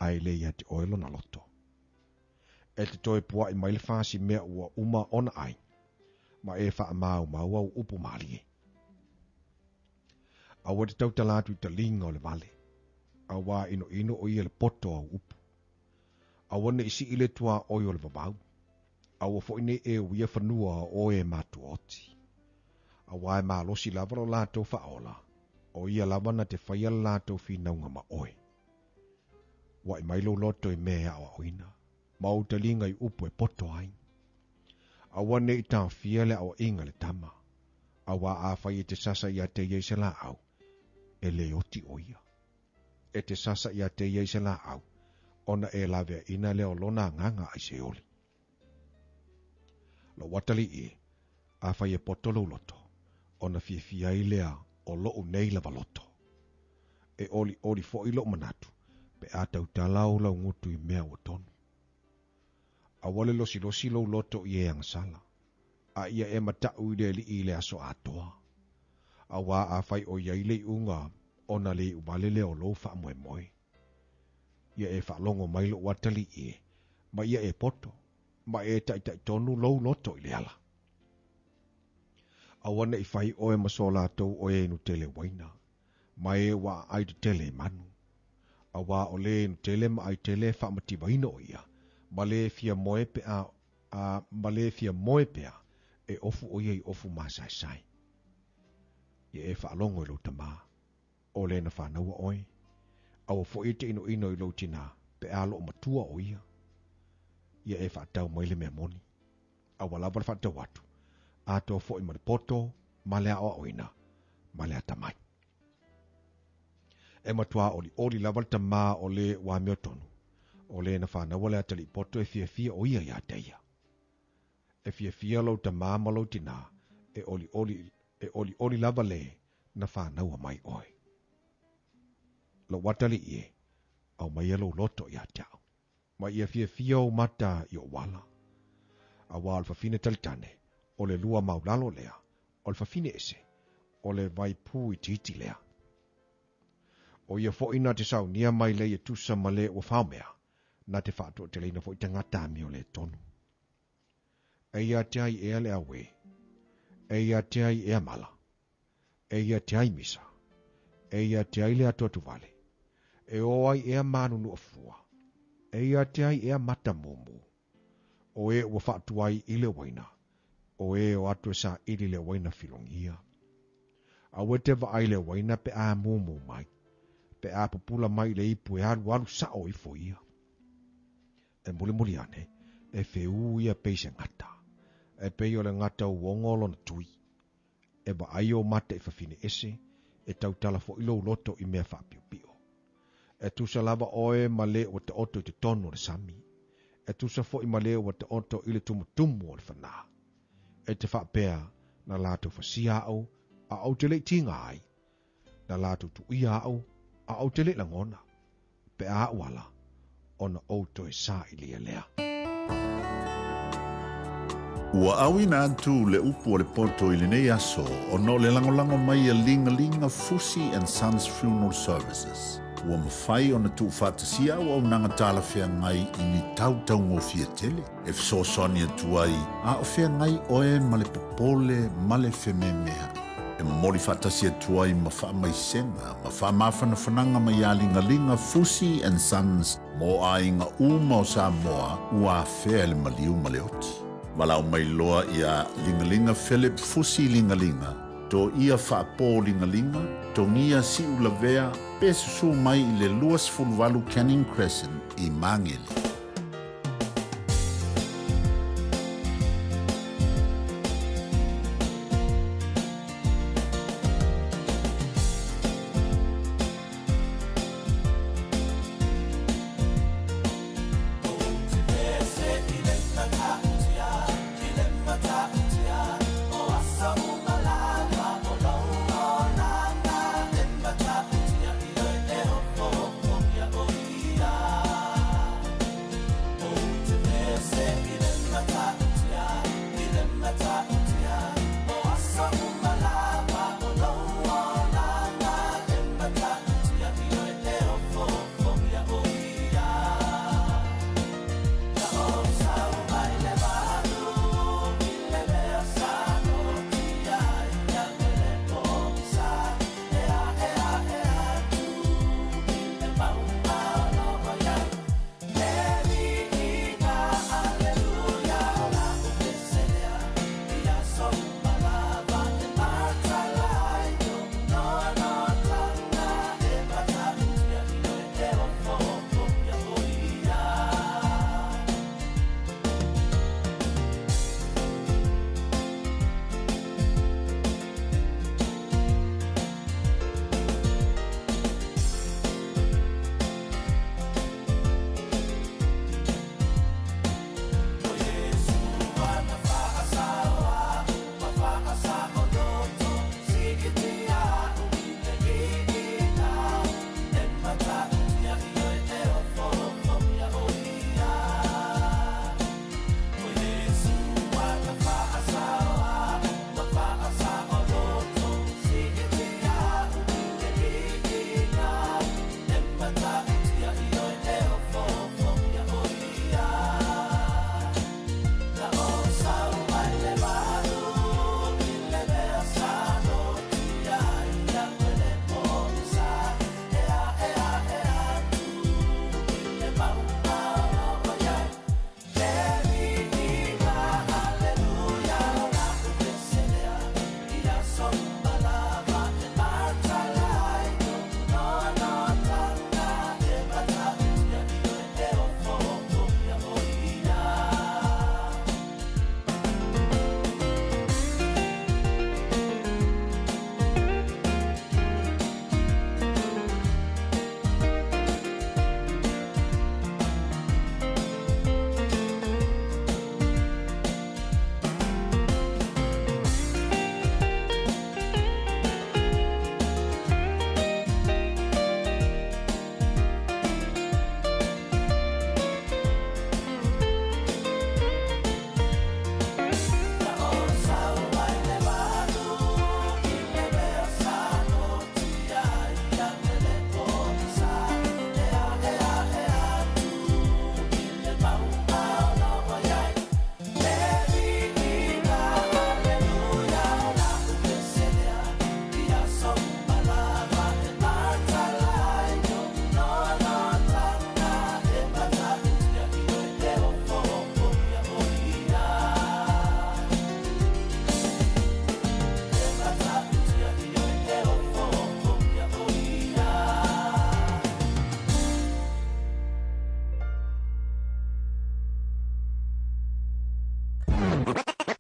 S4: a e le iā te ʻoe lona loto. E te toe puaʻi mai le fasi mea ua uma ona ʻai, ma e faamaumau au upu malie. Aua e te tautala atu i taliga o le vale, auā inoino o ia le poto o au upu. Aua ne i sii le tuaoi o le vavau, aua foi ne i e uia fanua o e matuaoti. Auā e malosi lava lo latou faaola, o ia lava na te faia le latou finauga ma oe. Uaʻi mai lou loto i mea e aʻoaʻoina, ma ou taliga i upu e poto ai. Aua ne i taofia le aʻoaʻiga a le tama, auā afai e te sasa iā te ia i se lāʻau, e lē oti ʻo ia. E te sasa iā te ia i se lāʻau, ona e laweaʻina lea o lona agaga a i se oli. Lou atalii e, afai e poto lou loto, ona fiafia ai lea o loʻu nei lava loto. E ʻoliʻoli foʻi loʻu manatu, pe a tautala ou laugutu i mea ua tonu. Aua le losilosi lou loto i e agasala, a ia e mataʻu i le aliʻi i le aso atoa. Auā afai ʻo ia i le iʻuga, ona le iʻu wale lea o lou faamoemoe. Ia e faalogo mai loʻu atalii e, ma ia e poto, ma e taʻitaʻi tonu lou loto i le ala. Aua ne i fai ʻoe ma so latou o e inu tele waina, ma e ua ʻaʻai tetele i manu. Auā o lē inu tele ma ʻai tele e faamativaina ʻo ia, ma lē fia moe pe a, a ma lē fia moe pea, e ofu ʻo ia i ofu māsaesae. Ia e faalogo i lou tamā, o lē na whānaua ʻoe, aua foʻi e te ʻinoʻino i lou tinā, pe a loʻo matua ʻo ia. Ia e faatau mai le mea moni, a ua lava le faatau atu, atoa foʻi ma le poto, ma le aʻoaʻoina, ma le atamai. E matuā ʻoliʻoli lava le tamā o lē ua amiotonu, o lē na whānaua le atalii poto e fiafia ʻo ia iā te ia. E fiafia lou tamā ma lou tinā, e ʻoliʻoli, e ʻoliʻoli lava lē na whānaua mai ʻoe. Lou atalii e, aumaia lou loto iā te aʻu. Ma ia fiafia ou mata i oʻu ala. Auā o le fafine talitane, o le lua maulalo lea, o le fafine ese, o le waipū itiiti lea. ʻO ia foʻi na te saunia mai lei e tusa ma le ua faomea, na te faatoateleina foʻi tagata amio lē tonu. Eia te ai ea le auē. Eia te ai ea mala. Eia te ai misa. Eia te ai le atuatuvale. E ō ai ea mānunuʻa fua. Eia te ai ea mata mumu. O e ua faatuai i le waina. O e o atu e saʻili le waina filogia. Aua e te vaai le waina pe a mumu mai. Pe a pupula mai i le ipu e alualu saʻo ifo ia. E mulimuli ane, e feū ia pei se gata. E pei o le gata uogo o lona tui. E vaai ou mata i fafine ese, e tautala foʻi lou loto i mea faapiopio. E tusa lava ʻoe ma lē ua taoto i totonu o le sami. E tusa foʻi ma lē ua taoto i le tumutumu o le fanā. E te faapea, na latou fasia aʻu, a ou te le i tiga ai. Na latou tuuia aʻu, a ou te le i lagona. Pe a aʻu ala, ona ou toe sailia lea.
S13: Ua auina atu le upu o le poto i lenei aso ona o le lagolago mai a Ligalinga Fusi and Sons Funeral Services. Ua mafai ona tuufaatasia auaunaga talafeagai i ni tautaugofie tele e fesoasoani atu ai a o feagai oe ma le popole ma le fememeaʻi. E momoli faatasi atu ai ma faamaisega ma faamafanafanaga mai iā Ligaliga Fusi and Sons mo aiga uma o Samoa ua afea e le maliu ma le oti. Valaau mai loa iā Ligaliga Philip Fusi Ligaliga, to ia faapō Ligaliga, togia Siulavea pe susū mai i le 28 Canning Crescent i Magele.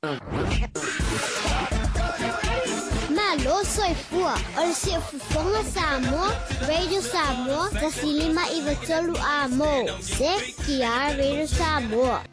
S3: Malo soifua o le siufofoga Samoa, Radio Samoa, 153 amo. CTR Radio Samoa.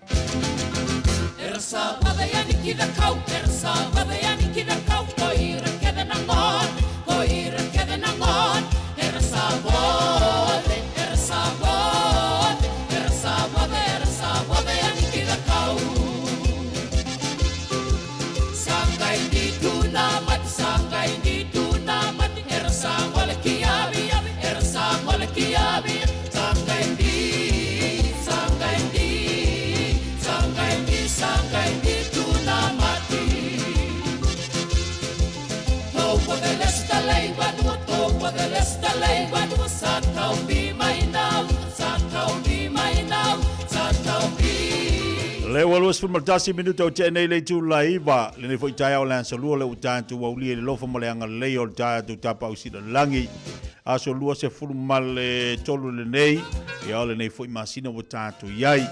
S10: Le ua 21 minuta o tea nei le itula 9, lenei foi taeao le aso lua le ua tatou aulia i le lofa ma le agalelei o le tatou tapau silalagi. Aso 23 lenei, ia o lenei foi masina ua tatou i ai.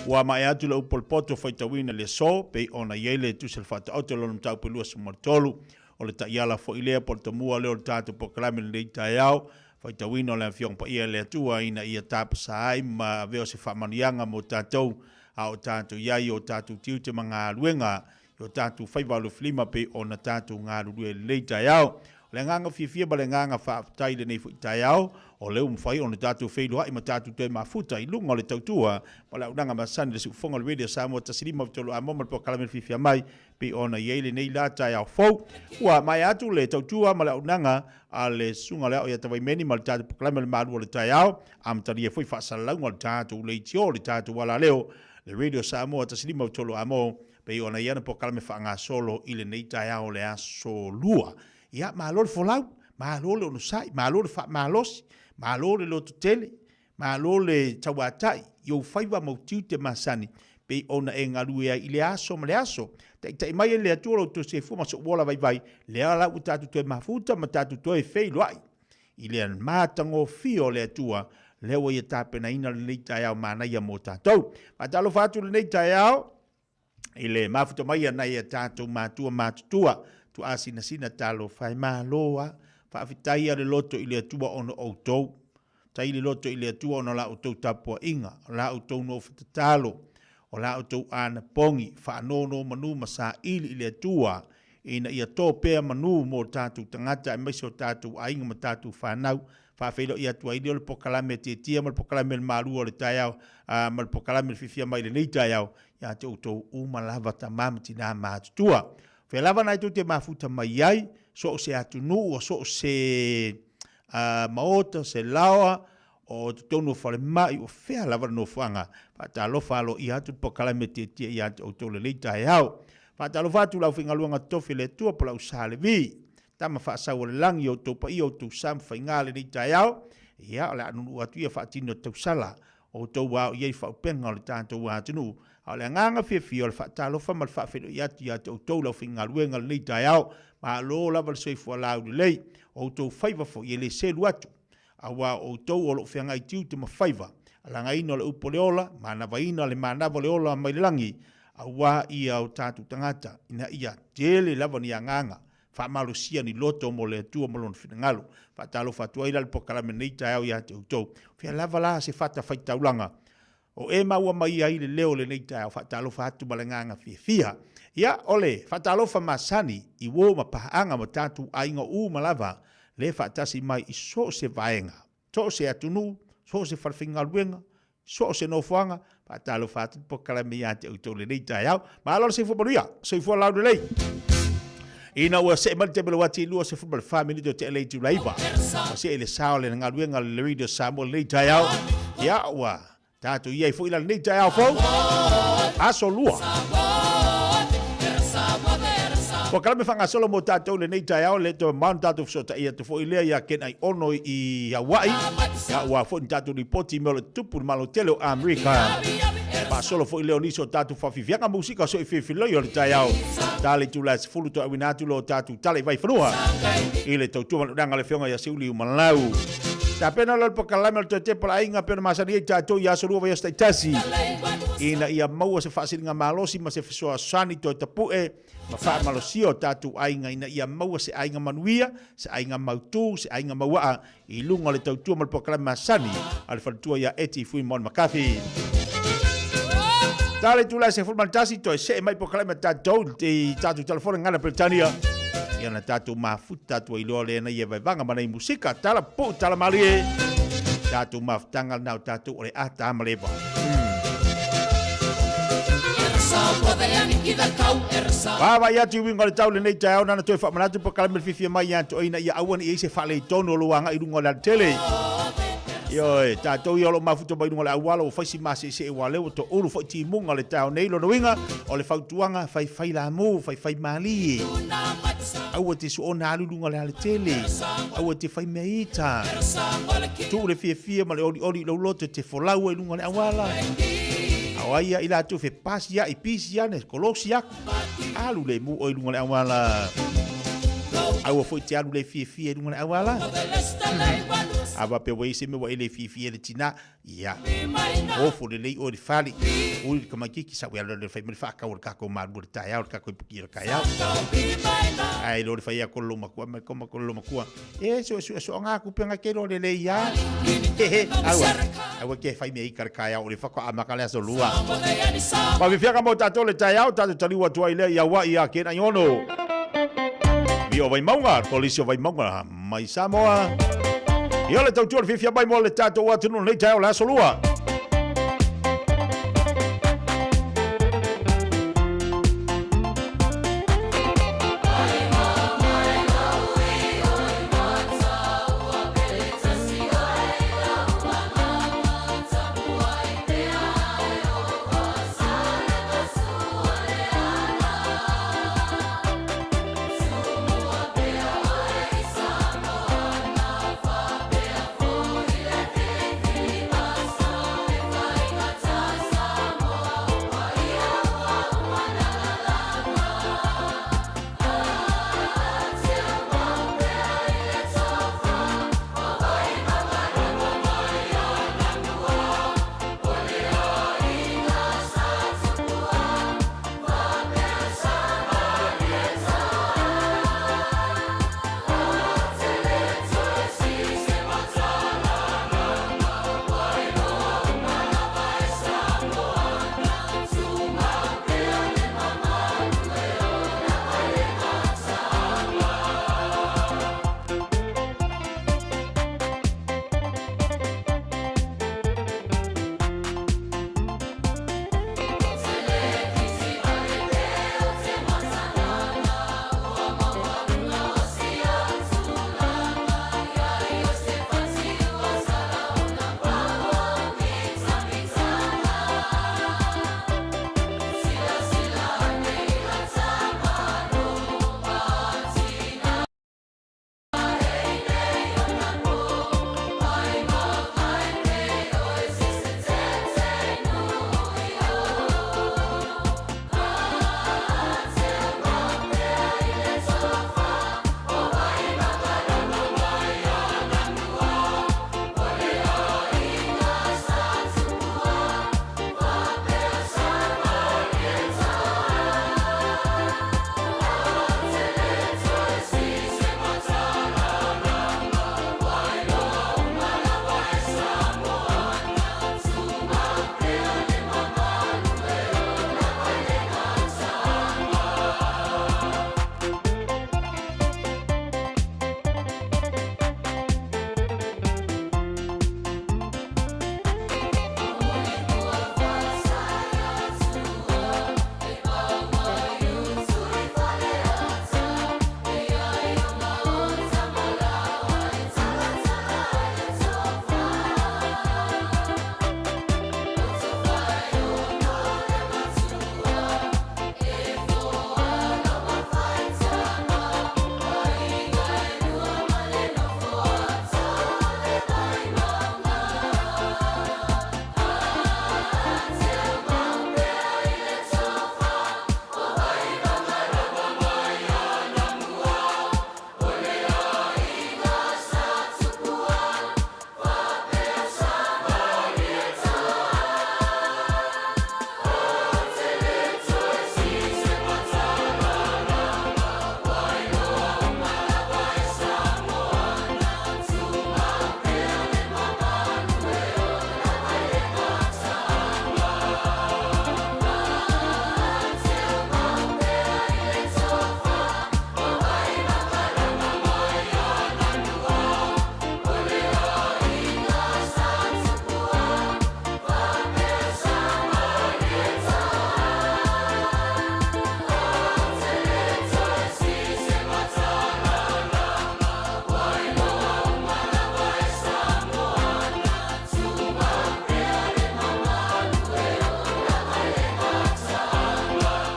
S10: Ua maea atu le upu o le poto faitauina i le aso, pei ona i ai le tusi a le Faataoto i lona mataupu e 23. O le taiala foi lea po o le tomua lea o le tatou polokalame i lenei taeao, faitauina o le Afioga Paia e le Atua ina ia tapasa ai ma avea o se faamanuiaga mo tatou a o tatou i ai i o tatou tiute ma galuega i o tatou faiva alofilima pei ona tatou galulue i lenei taeao. O le agaga fiafia ma le agaga faafetai i lenei foi taeao, o lea ua mafai ona tatou feiloai ma tatou toe mafuta i luga o le tautua ma le auaunaga masani i le siufofoga o le Radio Samoa 153 Amoa ma le polokalame fiafia mai pei ona i ai lenei la taeao fou. Ua maea atu le tautua ma le auaunaga a le Susuga o le Ao ia Tavaimeni ma le tatou polokalame o le Malu o le Taeao, amatalia foi faasalalauga o le tatou leitio, le tatou alaleo, le Radio Samoa 153 Amoa, pei ona i ai ana polokalame faagasolo i lenei taeao o le aso Lua. Ia, malo le folau, malo le onosai, malo le faamalosi, malo le lototele, malo le tauatai i ou faiva ma ou tiute masani, pei ona e galue ai i le aso ma le aso. Taitai mai e le Atua lo outou soifua ma sou ola vaivai, lea la ua tatou toe mafuta ma tatou toe feiloai i le matagofie o le Atua, lea ua Ia tapenaina lenei taeao manaia mo tatou. Faatalofa atu i lenei taeao i le mafuta mai a nai a tatou matua matutua, tuaasinasina talofa e malo a, faafetai a le loto i le Atua ona o outou. Tai le loto i le Atua ona o la outou tapuaiga, o la outou nofo tatalo, o la outou anapogi, faanonomanu ma saili i le Atua, ina ia to pea manu mo tatou tagata aemaise o tatou aiga ma tatou fanau. Faafeiloai atu ai lea o le polokalame a Tietia ma le polokalame a le Malua o le taeao, ma le polokalame o le fiafia mai i lenei taeao, ia te outou uma lava tama ma tina matutua. O fea lava na e tou te mafuta mai ai, so o se atunuu, so o se maota, se laoa, o totonu o falemai, o fea lava le nofoaga. Faatalofa aloaia atu le polokalame Tietia ia te outou lenei taeao. Faatalofa atu i le aufaigaluega totofi a le Atua po o le au Sa Levi, tama faasau o le lagi, o outou paia, o outou sa ma faiga lenei taeao. Ia, o le a nunuu atu ia faatino tausala o outou ao i ai faaupega o le tatou atunuu. A o le agaga fiafia o le faatalofa ma le faafeiloai atu ia te outou le aufaigaluega lenei taeao. Malo lava le soifua laulelei. O outou faiva foi e le selu atu. Aua o outou o lo o feagai tiute ma faiva, alagaina o le upu o le ola, manavaina le manava o le ola mai le lagi, aua ia o tatou tagata, ina ia tele lava ni agaga faamalosia ni loto mo le Atua ma Lona finagalo. Faatalofa atu ai la le polokalame nei taeao ia te outou. O fea lava la se fatafaitaulaga o e maua mai ai le leo o lenei taeao, faatalofa atu ma le agaga fiafia. Ia, o le faatalofa masani i uo ma paaga ma tatou aiga uma lava le faatasi mai i so o se vaega, so o se atunuu, so o se falefaigaluega, so o se nofoaga, faatalofa atu le polokalame ia te outou lenei taeao. Malo le soifua manuia, soifua laulelei. Ina ua see mai le taimi o le uati 24 minute o te elei tula iva. Ua see le sao le galuega le Radio Samoa lenei taeao. Ia ua tatou i ai foi la lenei taeao fou. Aso lua. Ua kalame whangasolo mo tātou lenei taeao le toe mauna tātou fesotaia atu foi lea ia Ken Ai Ono i Hawaii. Ia ua foi ni tātou ripoti me o le tupu le malo tele o Amerika. Faasolo foi lea o nisi o tātou whawhiwhianga musika so i whiwhiloi o le taeao. Tā le tula e sefulu to awina atu lo tātou tale i vaiwhanua. I le tautua manunaga le whionga ia Siuli Umalau.
S4: Tapena loa le polokalame o le toe tepa o le aiga pei ona masani ai tatou i aso lua vaiaso taitasi, ina ia maua se faasiliga malosi ma se fesoasoani toe tapu'e ma faamalosia o tatou aiga ina ia maua se aiga manuia, se aiga mautu, se aiga mauaa i luga o le tautua ma le polokalame masani a le faletua ia Eti Fuimaono McCarthy. Tala i tulae 11 toe see mai polokalame a tatou i tatou telefone gana Peretania ia na tatou mafuta tatou ailoa lea na ia vaevaga ma nei musika tala puu tala malie tatou mafutaga lena o tatou o le ata ma le eva. Vaavaai atu i uiga o le tau lenei taeao nana toe faamanatu polokalame le fiafia mai ia toeaina ia aua ne i ai se faaletonu o lou agai i luga o le alatele. Ioe, tatou ia o lo o mafuta mai luga o le auala ua fai si maseesee ua lea ua toulu foi timuga o le taeao nei. Lona uiga, o le fautuaga, faifai lamu, faifai malie. Aua te soona alu i luga o le alatele. Aua te fai mea ita. Tuu le fiafia ma le olioli i lou loto e te folau ai i luga o le auala. A o ai ia i latou fe pasi ai, pisi ane, kolosi aku. Alu le mu oe i luga o le auala. Aua foi te alu le fiafia i luga o le auala. A faapea ua i ai se mea ua e le fiafia i le tina, ia, ofo lelei oe i le fale. Ui le tamaitiiti sau e alu alu e fai mai le faatau o le tatou malu o le taeao, le tatou ipuki o le taeao. Ae lo le fai atu o le loomatua mai koma ko le loomatua. E so so so nga ku penga ke lo lelei ia. Hehe, aua. Aua ke fai mea ika le taeao o le whaka amaka le aso lua. Pafifiaka mo tatou le taeao, tatou taliu atu ai lea i Aua'i ia Kena i ono. Mi o Vaimauga, Kolisi o Vaimauga, mai Samoa. Ia le tautua le fiafia mai mo le tatou atunuu nei taeao le aso lua.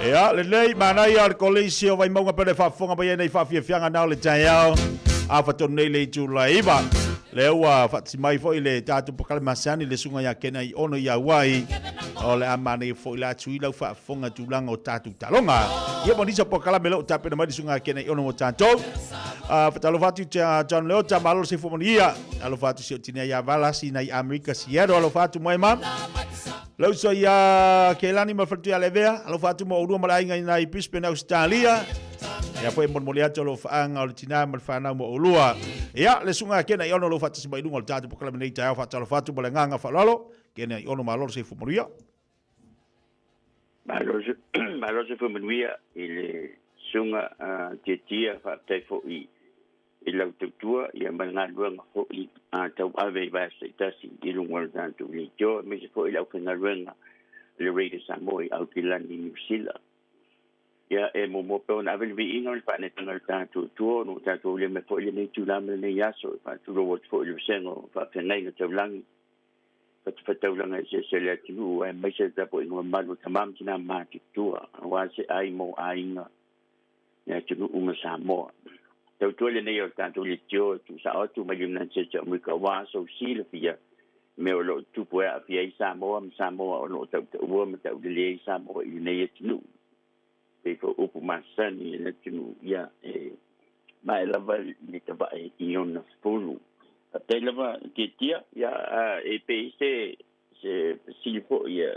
S9: Ia, lenei, manaia o le Kolisi o Vaimauga pele faafofoga mai ai nei faafiafiaga na o le taeao, a fatonu nei le itula e 9. Lea ua faatasi mai foi le tatou polokalame masani le susuga ia Kena i ono i Auai, o le a manaia foi la atu i lau faafofoga i tulaga o tatou taaloga. Ia ma nisi o polokalame o lo o tapena mai le susuga ia Kena i ono mo tatou. Faatalofa atu ia John Leota, malo le soifua manuia. Alofa atu si ou tinei ia Valasi nai Amerika Seattle, alofa atu moe ma. Le uso ia Keilani ma le faletua ia Levea, alofa atu mo oulua ma le aiga i nai Brisbane, Australia. Ia foi e molimoli atu alofaaga o le tina ma le fanau mo oulua. Ia, le susuga ia Kena Iono o lo o faatasi mai i luga o le tatou polokalame nei taeao, faatalofa atu ma le agaga faaaloalo. Kena Iono, malo le soifua manuia.
S20: Malo malo le soifua manuia i le susuga Tiatia, faafetai foi i lau tautua ia ma le galuega foi a tauave i vaiaso taitasi i luga o le tatou leitio, aemaise foi le aufaigaluega a le Radio Samoa i Aukilani, Niu Sila. Ia e muamua pea ona ave le viiga o le faaneetaga i le tatou Atua ona ua tatou aulia mai foi lenei itula ma lenei aso e faatulou atu foi i le vasega o faafeagaiga taulagi, fatafataulaga eseese o le atunuu, aemaise le tapuaiga mamalu a tama ma tina matutua aua se ai mo aiga le atunuu ma Samoa. Tautua lenei o le tatou leitio e tuusao atu mai le United States o Amerika aua sou silafia mea o lo o tupu e aafia ai Samoa ma Samoa o lo o tautaua ma taulelei ai Samoa i lenei atunuu. Pei foi upu masani i le atunuu, ia e mae lava le tavae i ona fulu. Faafetai lava Tiatia, ia e pei se fesili foi ia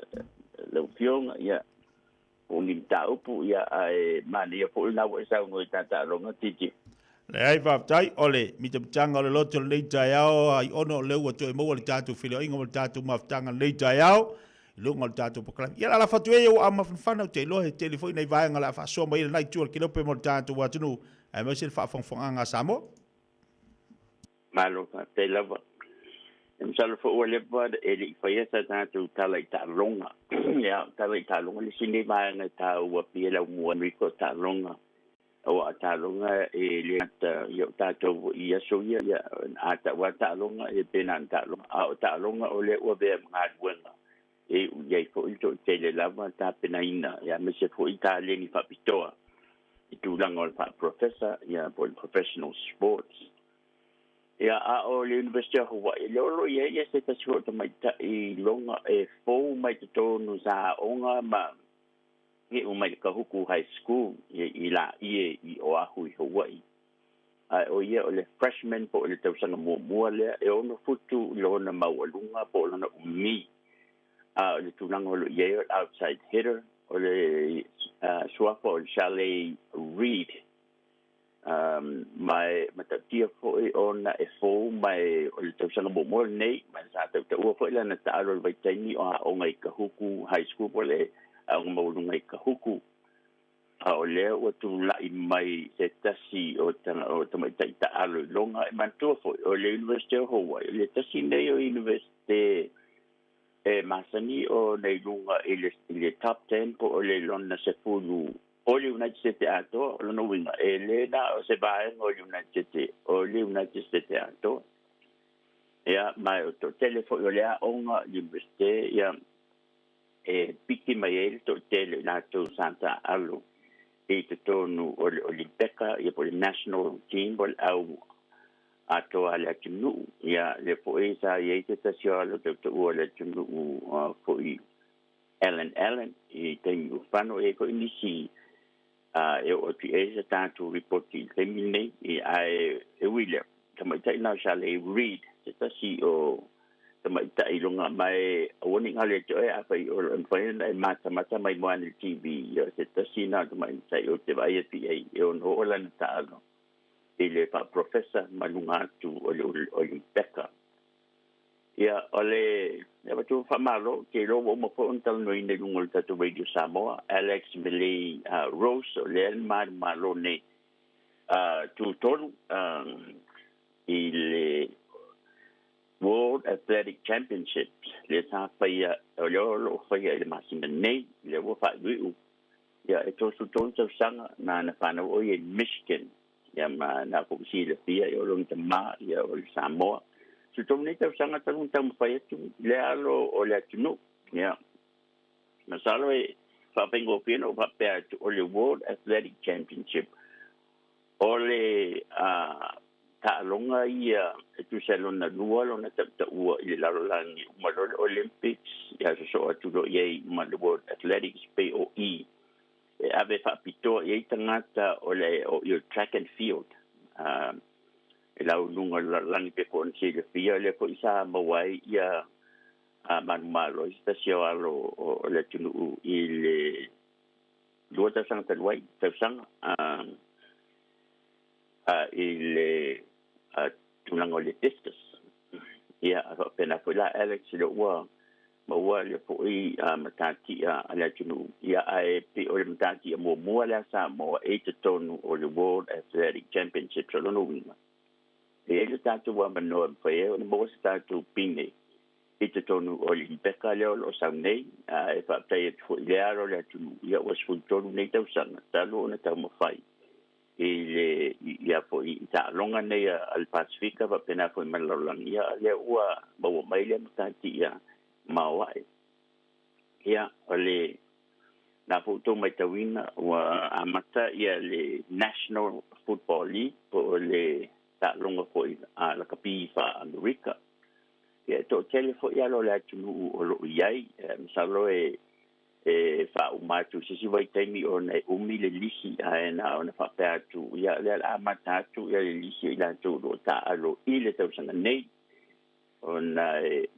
S20: lau Afioga, ia po o ni mataupu, ia ae manaia foi lena ua e saunoa i ta taaloga Tiatia.
S9: Leai, faafetai. O le mitamitaga o le loto lenei taeao, ai ona o lea ua toe maua le tatou feiloaiga ma le tatou mafutaga lenei taeao i luga o le tatou polokalame. Ia, lalafa atu ai ua mafanafana, ou te iloa he tele foi nai vaega o le a faasoa mai ai lena itu o le kelope mo le tatou atunuu, aemaise le faafogafogaaga a Samoa.
S20: Malo faafetai lava. E masalo foi ua leva e le i faia sa tatou tala i taaloga. Ia, tala i taaloga le isi nei vaega e taua pei e laumua Amerika o taaloga. Aua o taaloga e le gata ia o tatou foi i aso ia, ia a tau lava taaloga e pe na o taaloga. A o taaloga o lea ua avea ma galuega e iu i ai foi le toatele lava tapenaina, ia aemaise foi taleni faapitoa i tulaga o le faa-professor, ia po o le professional sports. Ia, a o le University o Hawaii, lea o lo o i ai se tasi foi o tamaitai loga e fou mai totonu sa aoga ma iu mai le Kahuku High School i Laie i Oahu i Hawaii. Ae o ia o le freshman po o le tausaga muamua lea e 6 futu lona maualuga po o lona umi. A o le tulaga o lo o i ai o le outside hitter, o le suafa o le Charley Reid. Ma e matautia foi ona e fou mai o le tausaga muamua lenei, ma sa tautaua foi lana taalo i le vaitaimi o aoga i Kahuku High School po o le aoga maualuga i Kahuku. A o lea ua tulai mai se tasi o tamaitai taalo i loga. E manatua foi, o le University o Hawaii, o le tasi nei o University e masani ona i luga i le top 10 po o le lona 10 o le United States atoa. O lona uiga, e le na o se vaega o le United States, o le United States atoa. Ia, ma o toatele foi o le aoga University, ia, e piki mai ai le toatele o latou sa taalo i totonu o le Olympica, ia po o le national team, po o le au atoa a le atunuu. Ia, lea foi sa i ai se tasi o alo tautaua o le atunuu foi Alan Allen i taimi ua fano, e i ai foi nisi e oo atu i ai se tatou ripoti i le taimi lenei. Ae e ui i lea, tamaitai na o Charley Reid, se tasi o tamaitai i luga, ma e aua ne i galo ia te oe, afai o lo o mafai ona e matamata mai moana i le TV, ia o se tasi na o tamaitai ou te vaai atu i ai e ono oo lana taalo i le faa-professor ma luga atu o le Olympica. Ia, o le avatu faamalo, te iloa ua uma foi ona talanoaina i luga o le tatou Radio Samoa, Alex Milei Rose, o lea na manumalo nei tutolu i le World Athletic Championships, lea sa faia, o lea o lo o faia i le masina nei, lea ua faaiuiu. Ia, e 33 tausaga na na fanau o ia i Michigan, ia ma na foi silafia ia o lona tamā ia o le Samoa. So tolu nei tausaga talu ona taumafai atu le alo o le atunuu. Ia, masalo e faafaigofie ona ou faapea atu o le World Athletic Championship o le taaloga ia e tusa ai lona lua lona tautaua i le lalolagi uma loa le Olympics ia sosoo atu loa i ai ma le World Athletics pei o i e ave faapitoa i ai tagata o le o i o le track and field e lauluga o le lalolagi pei foi ona silafia lea foi sa maua ai ia manumalo i se tasi o alo o le atunuu i le 2 tausaga talu ai tausaga i le tulaga o le discus. Ia, a faapena foi la Alex, lea ua maua le foi matatia a le atunuu, ia ae pei o le matatia muamua lea a Samoa e i totonu o le World Athletic Championships. O lona uiga, e i ai le tatou avanoa e mafai ai ona maua se tatou pine i totonu o le Rebecca lea o lo o sau nei. Ae faafetai atu foi i le alo o le atunuu, ia ua 13 nei tausaga talu ona taumafai i le ia foi i taaloga nei a le Pasifika faapena foi ma le lalolagi, ia lea ua maua mai lea matatia maoae. Ia, o le na foi outou matauina ua amata ia le National Football League po o le taaloga foi a lakapi faa-Amerika. Ia, e toatele foi alo o le atunuu o lo o i ai, masalo e faauma atu i se isi vaitaimi ona e umi le lisi, ae na ona faapea atu, ia lea o le a amata atu ia le lisi o i latou o lo o taaalo i le tausaga nei, ona e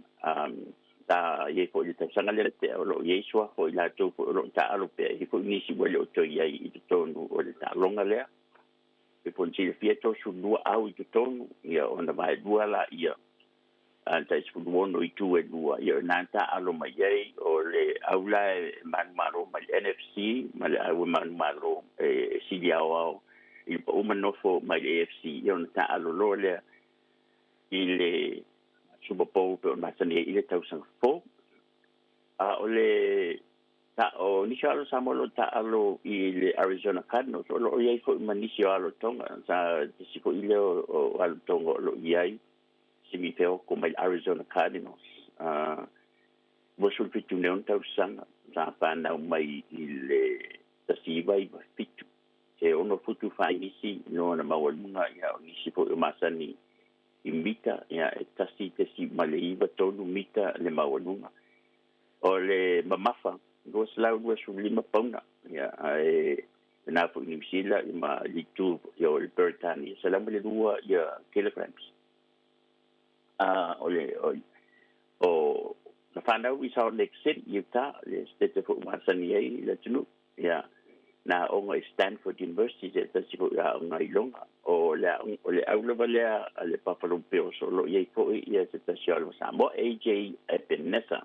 S20: sa i ai foi le tausaga lea tea o lo o i ai suafa o i latou foi o lo o taaalo pea, e i ai foi nisi ua le o toe i ai i totonu o le taaloga lea. E pei ona silafia e 32 au i totonu, ia ona vaelua laia a le tai 16 itu e lua, ia o i ina taaalo mai ai o le au la e manumalo mai le NFC ma le au e manumalo e sili aoao i le pau ma nofo mai le AFC, ia ona taaalo loa lea i le Super Bowl pei ona masani ai i le tausaga fou. A o le ta o nisi o alo Samoa o lo o taaalo i le Arizona Cardinals, o lo o i ai foi ma nisi o alo Tonga, sa tasi foi lea o alo Tonga o lo o i ai Simi Feoko mai le Arizona Cardinals. 27 nei ona tausaga, sa fanau mai i le 1997, e 6 futu 4 inisi lona maualuga, ia o nisi foi o masani i mita, ia e 1.93 mita le maualuga. O le mamafa, 225 pauna, ia ae na foi i Niu Sila ma le itu o le Peretania, 102 ia kilograms. O le o na fanau i Salt Lake City, Utah, le setete foi ua masani ai le atunuu, ia na aoga i Stanford University, se tasi foi aoga iloga. O le o le au lava lea a le Buffalo Bills o lo o i ai foi ia se tasi o alo Samoa, AJ Epenesa,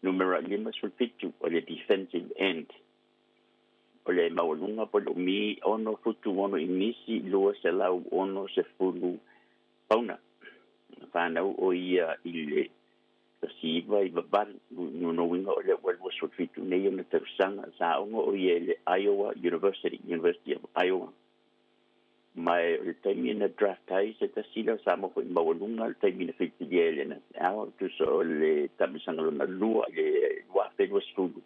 S20: numera 57, o le defensive end. O le maualuga po o le umi 6 futu 6 inisi 260 pauna. Na fanau o ia i le 1998, lona uiga o lea ua 27 nei ona tausaga. Sa aoga o ia i le Iowa University, University of Iowa. Ma o le taimi na draft ai se tasi lea o Samoa foi maualuga le taimi na filifilia ai e le NFL, tusa o le taamilosaga lona lua i le 2020,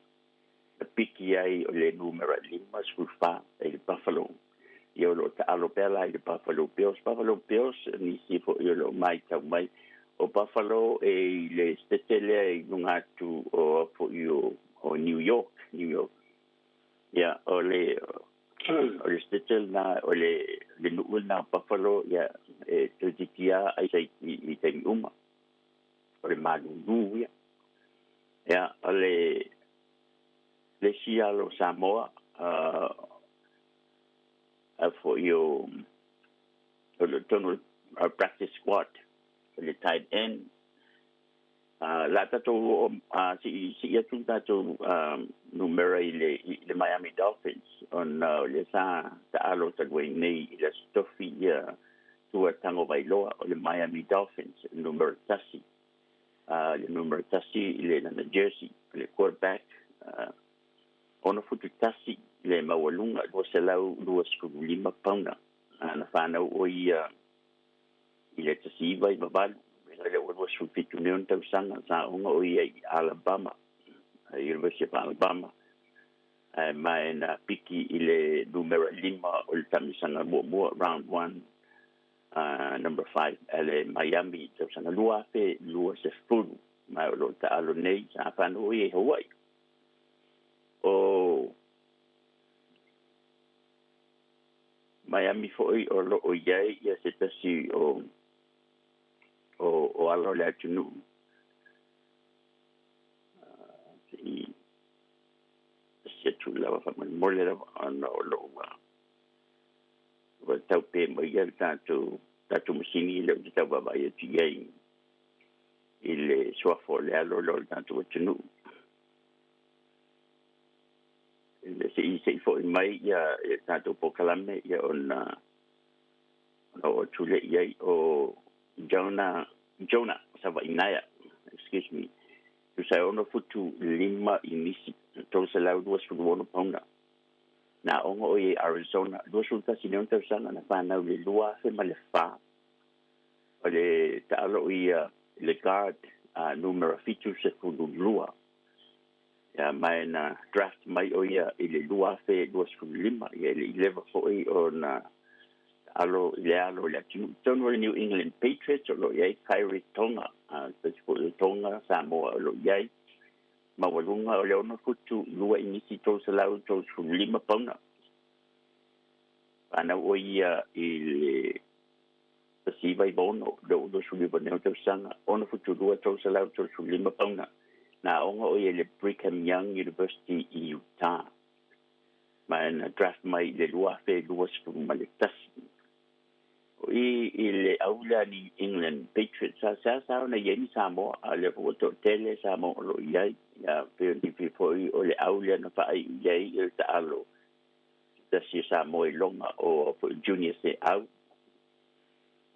S20: na piki ai o le numera 54 i le Buffalo. Ia o lo o taalo pea la i le Buffalo Bills. Buffalo Bills, nisi foi o lo o matau mai, o Buffalo e i le setete lea i luga atu o foi o New York, New York. Ia o le setete lena, o le nuu lena o Buffalo, ia e toeitiiti lava aisa i taimi uma. O le malulu ia. Ia o le isi alo Samoa a foi o le totonu o practice squad, o le tight end. La tatou sii atu tatou numera i le Miami Dolphins, ona o lea sa taalo talu ai nei i le Aso Tofi ia Tua Tagovailoa o le Miami Dolphins, numera 1, le numera 1 i le lana jersey, le quarterback, 6 futu 1 le maualuga, 225 pauna. Na fanau o ia i le 1998, lea ua 27 nei ona tausaga. Sa aoga o ia i Alabama, University of Alabama. Ae ma na piki i le numera 5 o le taamilosaga muamua, round 1, number 5 a le Miami tausaga 2020, ma o loo taalo nei. Sa fanau ia i Hawaii. O Miami fo'i o loo i ai ia se tasi o ala o le atunuu i si atu lava faamolemole lava ona o loo ua tau pe mai ia le tatou masini le ou te tau vaavaai atu i ai i le suafa o le alo lea o le tatou atunuu le se'i fo'i mai ia le tatou polokalame ia ona oo atu lea i ai. O Jonah Savaiinaea, excuse me, tusa e 6 futu 5 inisi, 326 pauna. Na aoga o i Arizona, 21 nei tausaga, na fanau le 2004. O le taalo ia le guard, numera 72 ia, ma na draft mai o ia i le 2025 ia, le 11 fo'i o na alo i le alo le atunuu. Tonu o le New England Patriots o lo i ai Khyiris Tonga, tasi fo'i o Tonga Samoa o lo i ai maualuga o le 6 futu 2 inisi, 335 pauna. Fanau o ia i le 1996, le 29 nei tausaga, 6 futu 2, 335 pauna. Na aoga o ia i le Brigham Young University i Utah, ma na draft mai i le 2021. O i le au lea New England Patriots sa ona i ai ni Samoa, a le ua to'atele Samoa o lo i ai ia pe ni fo'i o le au lea na faaiu i ai i le taalo tasi o Samoa i loga o foi Junior Seau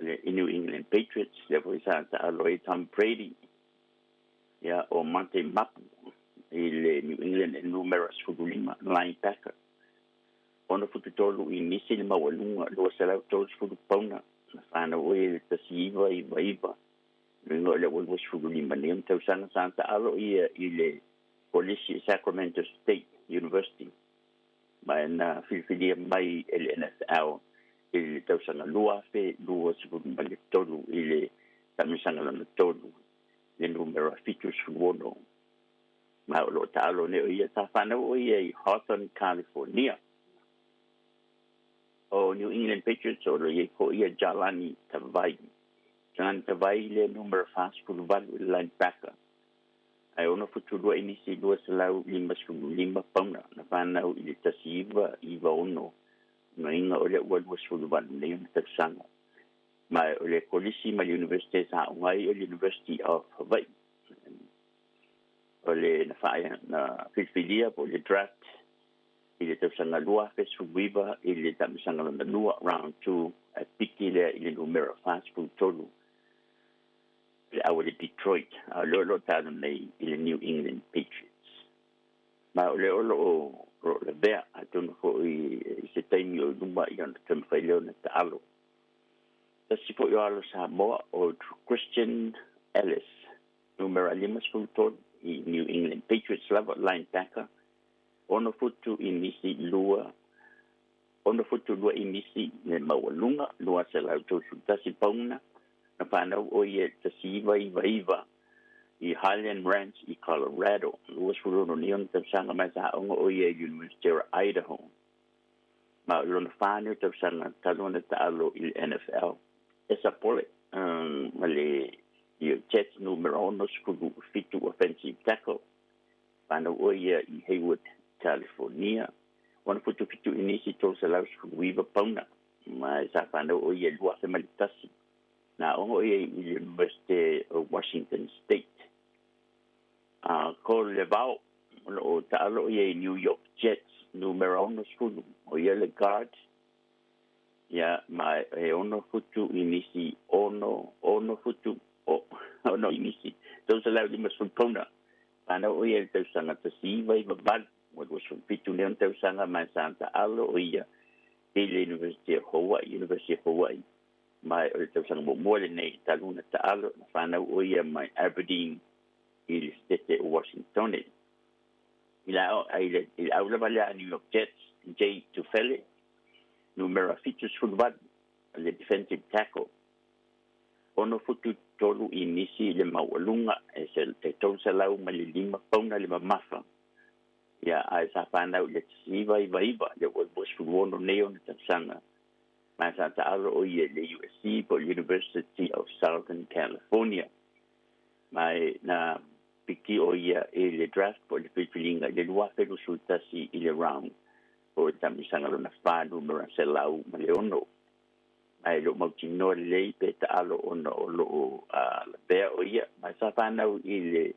S20: le New England Patriots lea foi sa taalo ai Tom Brady. Ia, o Mante Mapu i le New England e numera 15, linebacker, 6 futu 3 inisi le maualuga, 230 pauna. Na fanau oe le 1999, luga o le ua 25 nei tausaga. Sa taalo ia i le Kolisi Sacramento State University, ma na filifilia mai e le NFL i le tausaga 2023 i le taamilosaga lona tolu, le numera 76, ma o loo taalo nei o ia. Sa fanau o ia i Hawthorne, California. O New England Patriots o lo i ai fo'i ia Jahlani Tavai. Jahlani Tavai le numera 48, le linebacker, ae 6 futu 2 inisi, 255 pauna. Na fanau i le 1996, noiga o lea ua 28 nei ona tausaga, ma o le kolisi ma le University sa aoga ai o le University of Hawaii. O le na faa na filifilia po le draft i le tausaga 2019 i le taamilosaga lona lua, round 2, a piki lea i le numera 43 le au le Detroit, a o lea o lo taalo nei i le New England Patriots. Ma o le o lo o lavea atonu fo'i i se taimi o luma i ona taumafai lea ona taalo. Tasi fo'i o alo Samoa o Christian Ellis, numera 53 i New England Patriots lava, linebacker, 6 futu inisi 2, 6 futu 2 inisi le maualuga, 231 pauna. Na fanau o ia 1999 i Highland Ranch i Colorado, 26 nei ona tausaga, mai sa aoga o ia i University of Idaho. Ma o lona 4 nei tausaga talu ona taalo i le NFL. Esa Pole, ma le Jets, numera 67, offensive tackle. Fanau o ia i Hayward, California, 6 futu 7 inisi, 319 pauna, ma sa fanau o ia 2001. Na aoga o ia i le University of Washington State. Kohl Levao o lo o taalo ia i New York Jets, numera 60, o ia le guard ia, ma e 6 futu inisi, 6 futu o 6 inisi, 350 pauna. Fanau o ia le tausaga 1998, ua 27 nei ona tausaga, ma sa taalo o ia i le University of Hawaii, University of Hawaii, ma o le tausaga muamua lenei talu na taalo. Na fanau o ia mai Aberdeen i le Setete o Washington. I I le au lava lea a New York Jets, Jay Tufele, numera 78, le defensive tackle. 6 futu 3 inisi le maualuga, e 305 pauna le mamafa. Ia, ae sa fanau i le 1999, le ua 26 nei ona tausaga. Ma sa taalo o ia le USC po University of Southern California. Ma na piki o ia i le draft po le filifiliga i le 2021 i le round po le tamisaga lona 4, numera 106. Ae loo mautinoa lelei pe taalo ona o loo lavea o ia. Ma sa fanau i le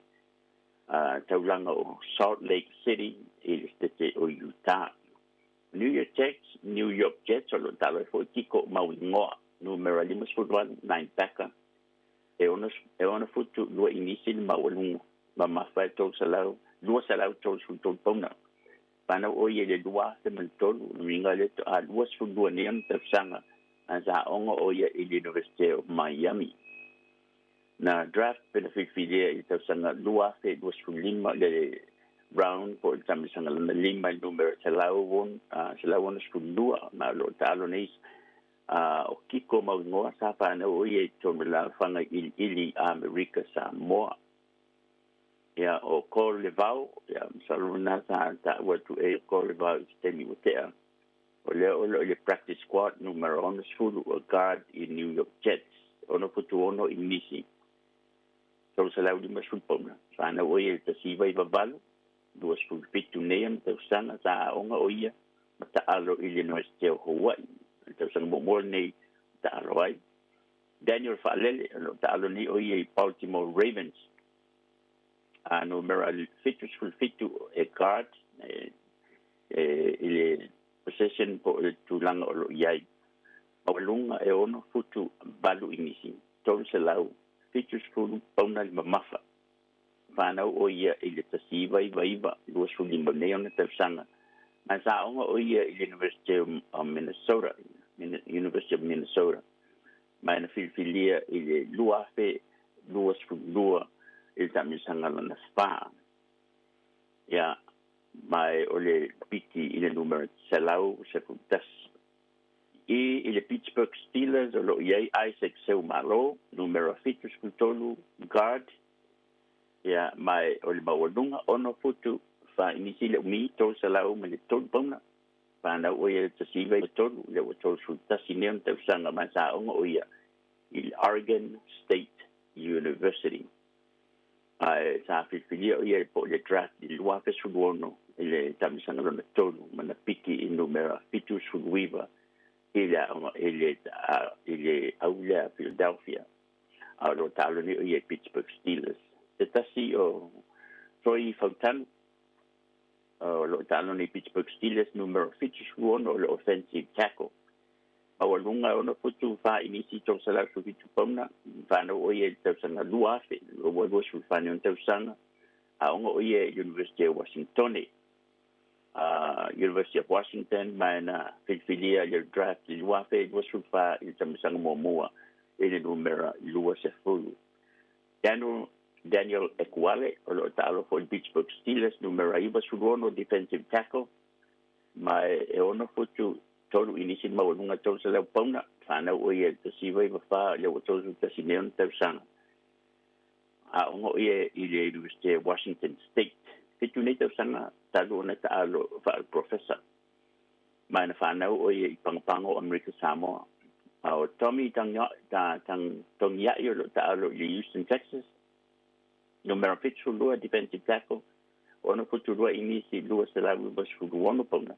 S20: taulaga o Salt Lake City i le Setete o Utah. New York Jets, New York Jets o loo taalo ai fo'i Kiko Mauigoa, numera 58, linebacker, e 6 futu 2 inisi le maualuga, mamafa e 233 pauna. Fanau o ia i le 2003, luiga le a 22 nei ona tausaga. A sa aoga o ia i le University of Miami. Na draft pe na filifilia i le tausaga 2025 le round po le tamisaga lona 5, i numera 162. Ma o loo taalo nei o Kiko Mauigoa. Sa fanau o ia i totonu le alafaga iliili Amerika Samoa. Ia, o Cole Levao, ia, masalo na sa taua atu e Cole Levao i se taimi ua tea. O lea o loo i le practice squad, numera 60, o guard i New York Jets, 6 futu 6 inisi, 350 pauna. Fanau o ia i le 1998, 27 nei ona tausaga. Sa aoga o ia ma taalo i le University o Hawaii, le tausaga muamua nei taalo ai. Daniel Faalele, o loo taalo nei o ia i Baltimore Ravens, a numera 77, e guard e, i le position po le tulaga o loo i ai. Maualuga e 6 futu 8 inisi, 370 pauna le mamafa. Fanau o ia i le 1999, 25 nei ona tausaga. Ma sa aoga o ia i le University of Minnesota, University of Minnesota. Ma na filifilia i le 2022 i le tamisaga lona 4. Ia, ma o le piki i le numera 111. I le Pittsburgh Steelers o loo i ai Isaac Seumalo, numera 73, guard. Ia, ma o le maualuga 6 futu 4 inisi le umi, 303 pauna. Fanau o ia le 1993, le ua 31 nei ona tausaga. Ma sa aoga o ia i le Oregon State University. Ae sa filifilia o ia po le draft i le 2016 i le tamisaga lona 3, ma na piki i numera 79 i le au lea Philadelphia. A o lo taalo nei o ia i Pittsburgh Steelers. Se tasi o Troy Fautanu o loo taalo nei Pittsburgh Steelers, numera 76, o le offensive tackle. Maualuga 6 futu 4 inisi, 317 pauna. Fanau o ia i le tausaga 2000, ua 24 nei ona tausaga. Aoga o ia i University of Washington, University of Washington. Ma na filifilia i le draft i 2024 i le tamisaga muamua i le numera 20. Daniel Ekuale o loo taalo foi Pittsburgh Steelers, numera 96, defensive tackle. Ma e 6 futu 3 inisi le maualuga, 300 pauna. Fanau o ia i le 1994, le ua 31 nei ona tausaga. Aoga o ia i le University of Washington State, 7 nei tausaga talu ona taalo faale-professor. Ma na fanau o ia i Pagopago o Amerika Samoa. A o Tommy Togiai o loo taalo i le Houston Texas, numera 72, defensive tackle, 6 futu 2 inisi, 296 pauna.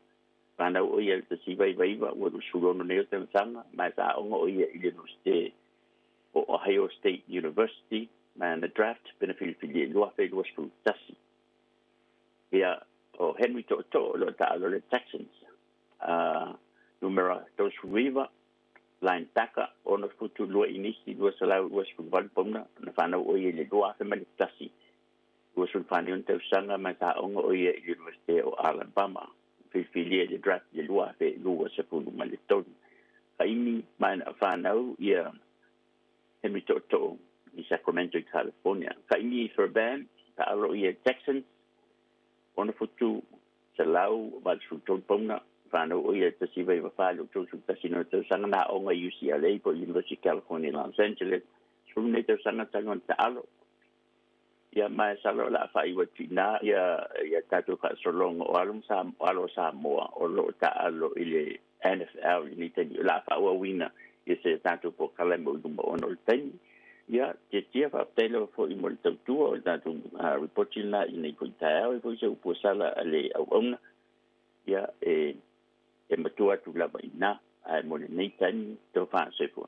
S20: Fanau o ia le 1999, ua 26 nei o tausaga. Ma sa aoga o ia i le University o Ohio State University. Ma na draft pena filifilia i 2021. Ia, o Henry To'oto'o o loo taalo le Texans, numera 39, linebacker, 6 futu 2 inisi, 228 pauna. Na fanau o ia i le 2001, 24 nei ona tausaga. Ma sa aoga o ia i le University o Alabama, filifilia i le draft i le 2023. Kaimi, ma na fanau ia Henry To'oto'o i Sacramento i California. Kaimi Fairbairn, taalo ia Texans. 6 futu 183 pauna. Whanau o ia 1994 le 31 no tausaga na aoga i UCLA po University of California Los Angeles. 10 nei tausaga talu ona taalo. Ia ma e sala o le a faaiu atu iina ia ia tatou faasologa o alo ma sa alo o Samoa o loo taalo i le NFL i lenei taimi o le a faaauauina ia se tatou polokalame o i luma ona o le taimi. Ia tiatia faafetai lava foi mo le tautua o le tatou ripoti lena i lenei foi taeao e foi se upu ua sala a le auauna ia e e matua atu lava iina ae mo lenei taimi tofa soifua.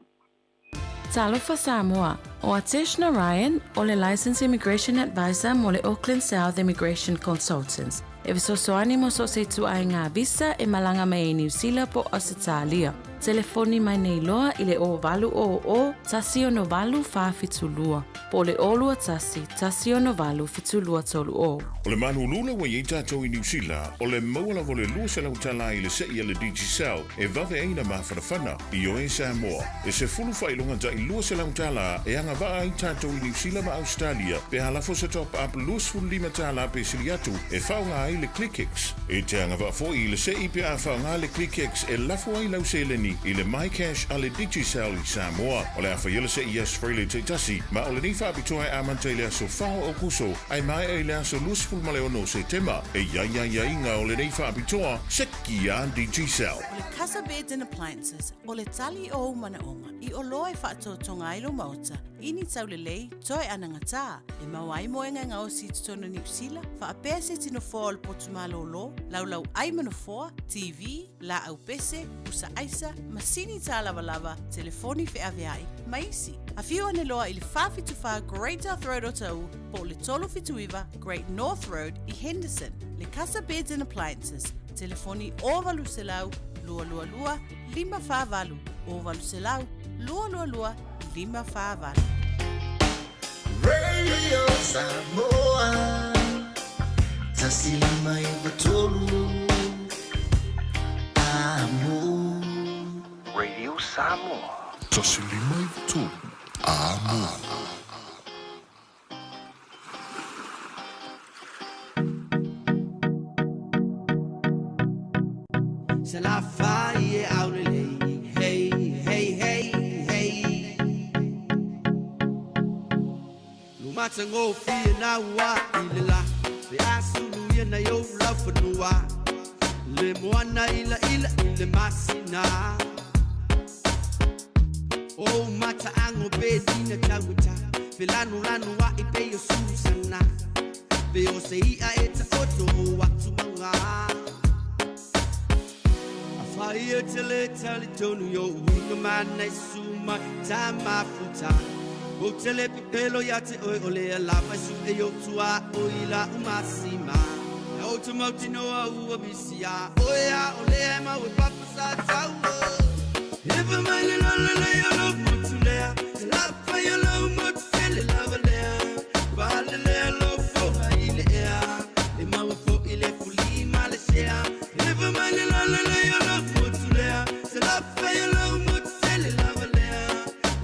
S15: Talofa Samoa, o Atesh Narayan, o le Licensed Immigration Advisor mo le Auckland South Immigration Consultants, e fesoasoani mo so o se ituaiga visa e malaga mai ai Niu Sila po o Ausetalia. Telefoni mai nei loa i le 0800 168 472 po o le 021 168 7230.
S2: O le malulu ua i ai tatou i Niu Sila, o le maua lava o le $200 i le se'i a le Digicel e vave ai na mafanafana. Ioe Samoa, e 10 faailoga tai $200 e agavaa ai tatou i Niu Sila ma Ausetalia pe a lafo se top up $25 pe sili atu e faaaoga ai le ClickX. E te agavaa foi i le se'i pe a faaaoga le ClickX e lafo ai lau seleni i le MyCash a le Digicel i Samoa. O le a faia le se'i i aso Faraile taitasi, ma o lenei faapitoa e amata i le aso 4 o Aokuso ae maea i le aso 26 o Setema. E i ai aiaiga o lenei faapitoa, seki a Digicel.
S17: O le Casa Beds and Appliances, o le tali o ou manaoga i oloa e faatotoga ai lou maota i ni taulelei toe anagatā e maua ai moega e gaosi i totonu o Niu Sila, faapea se tino foa o le potu malōlō, laulau ai ma nofoa, TV, laau pese, pusa aisa, masini tālavalava, telefoni feaveai, ma isi. Afio ane loa i le 474 Great South Road o Taʻu po o le 379 Great North Road i Henderson. Le Casa Beds and Appliances, telefoni 0800 222 548, 0800 222 548.
S1: Radio Samoa 159 Amo.
S8: Radio Samoa.
S2: 153 Amo.
S7: Se la fai e aulelei. Hey, hey, hey, hey. Lumatagofie na ua i le la Le asulu ia na iou laufanua Le moana ila ila i le masina O mataago pe dina tauata Felanulanu a'i pe o susana Pe o se i'a e taoto o atu maga Afai e te le tali tonu yo uiga mana i suma ta mafuta. O te le pepelo ia te oe o le alava su e yo tua o i la umasima. E o te mauti noa ua misia. O ea o le e mau e papa sa tau. Ewa mai le lole le yo lo motu lea. Te lapa yo lo motu tele lava lea. Vale lea lo foha i le ea. E mau e fo i le fuli ma le sea. Ewa mai le lole le yo lo motu lea. Te lapa yo lo motu tele lava lea.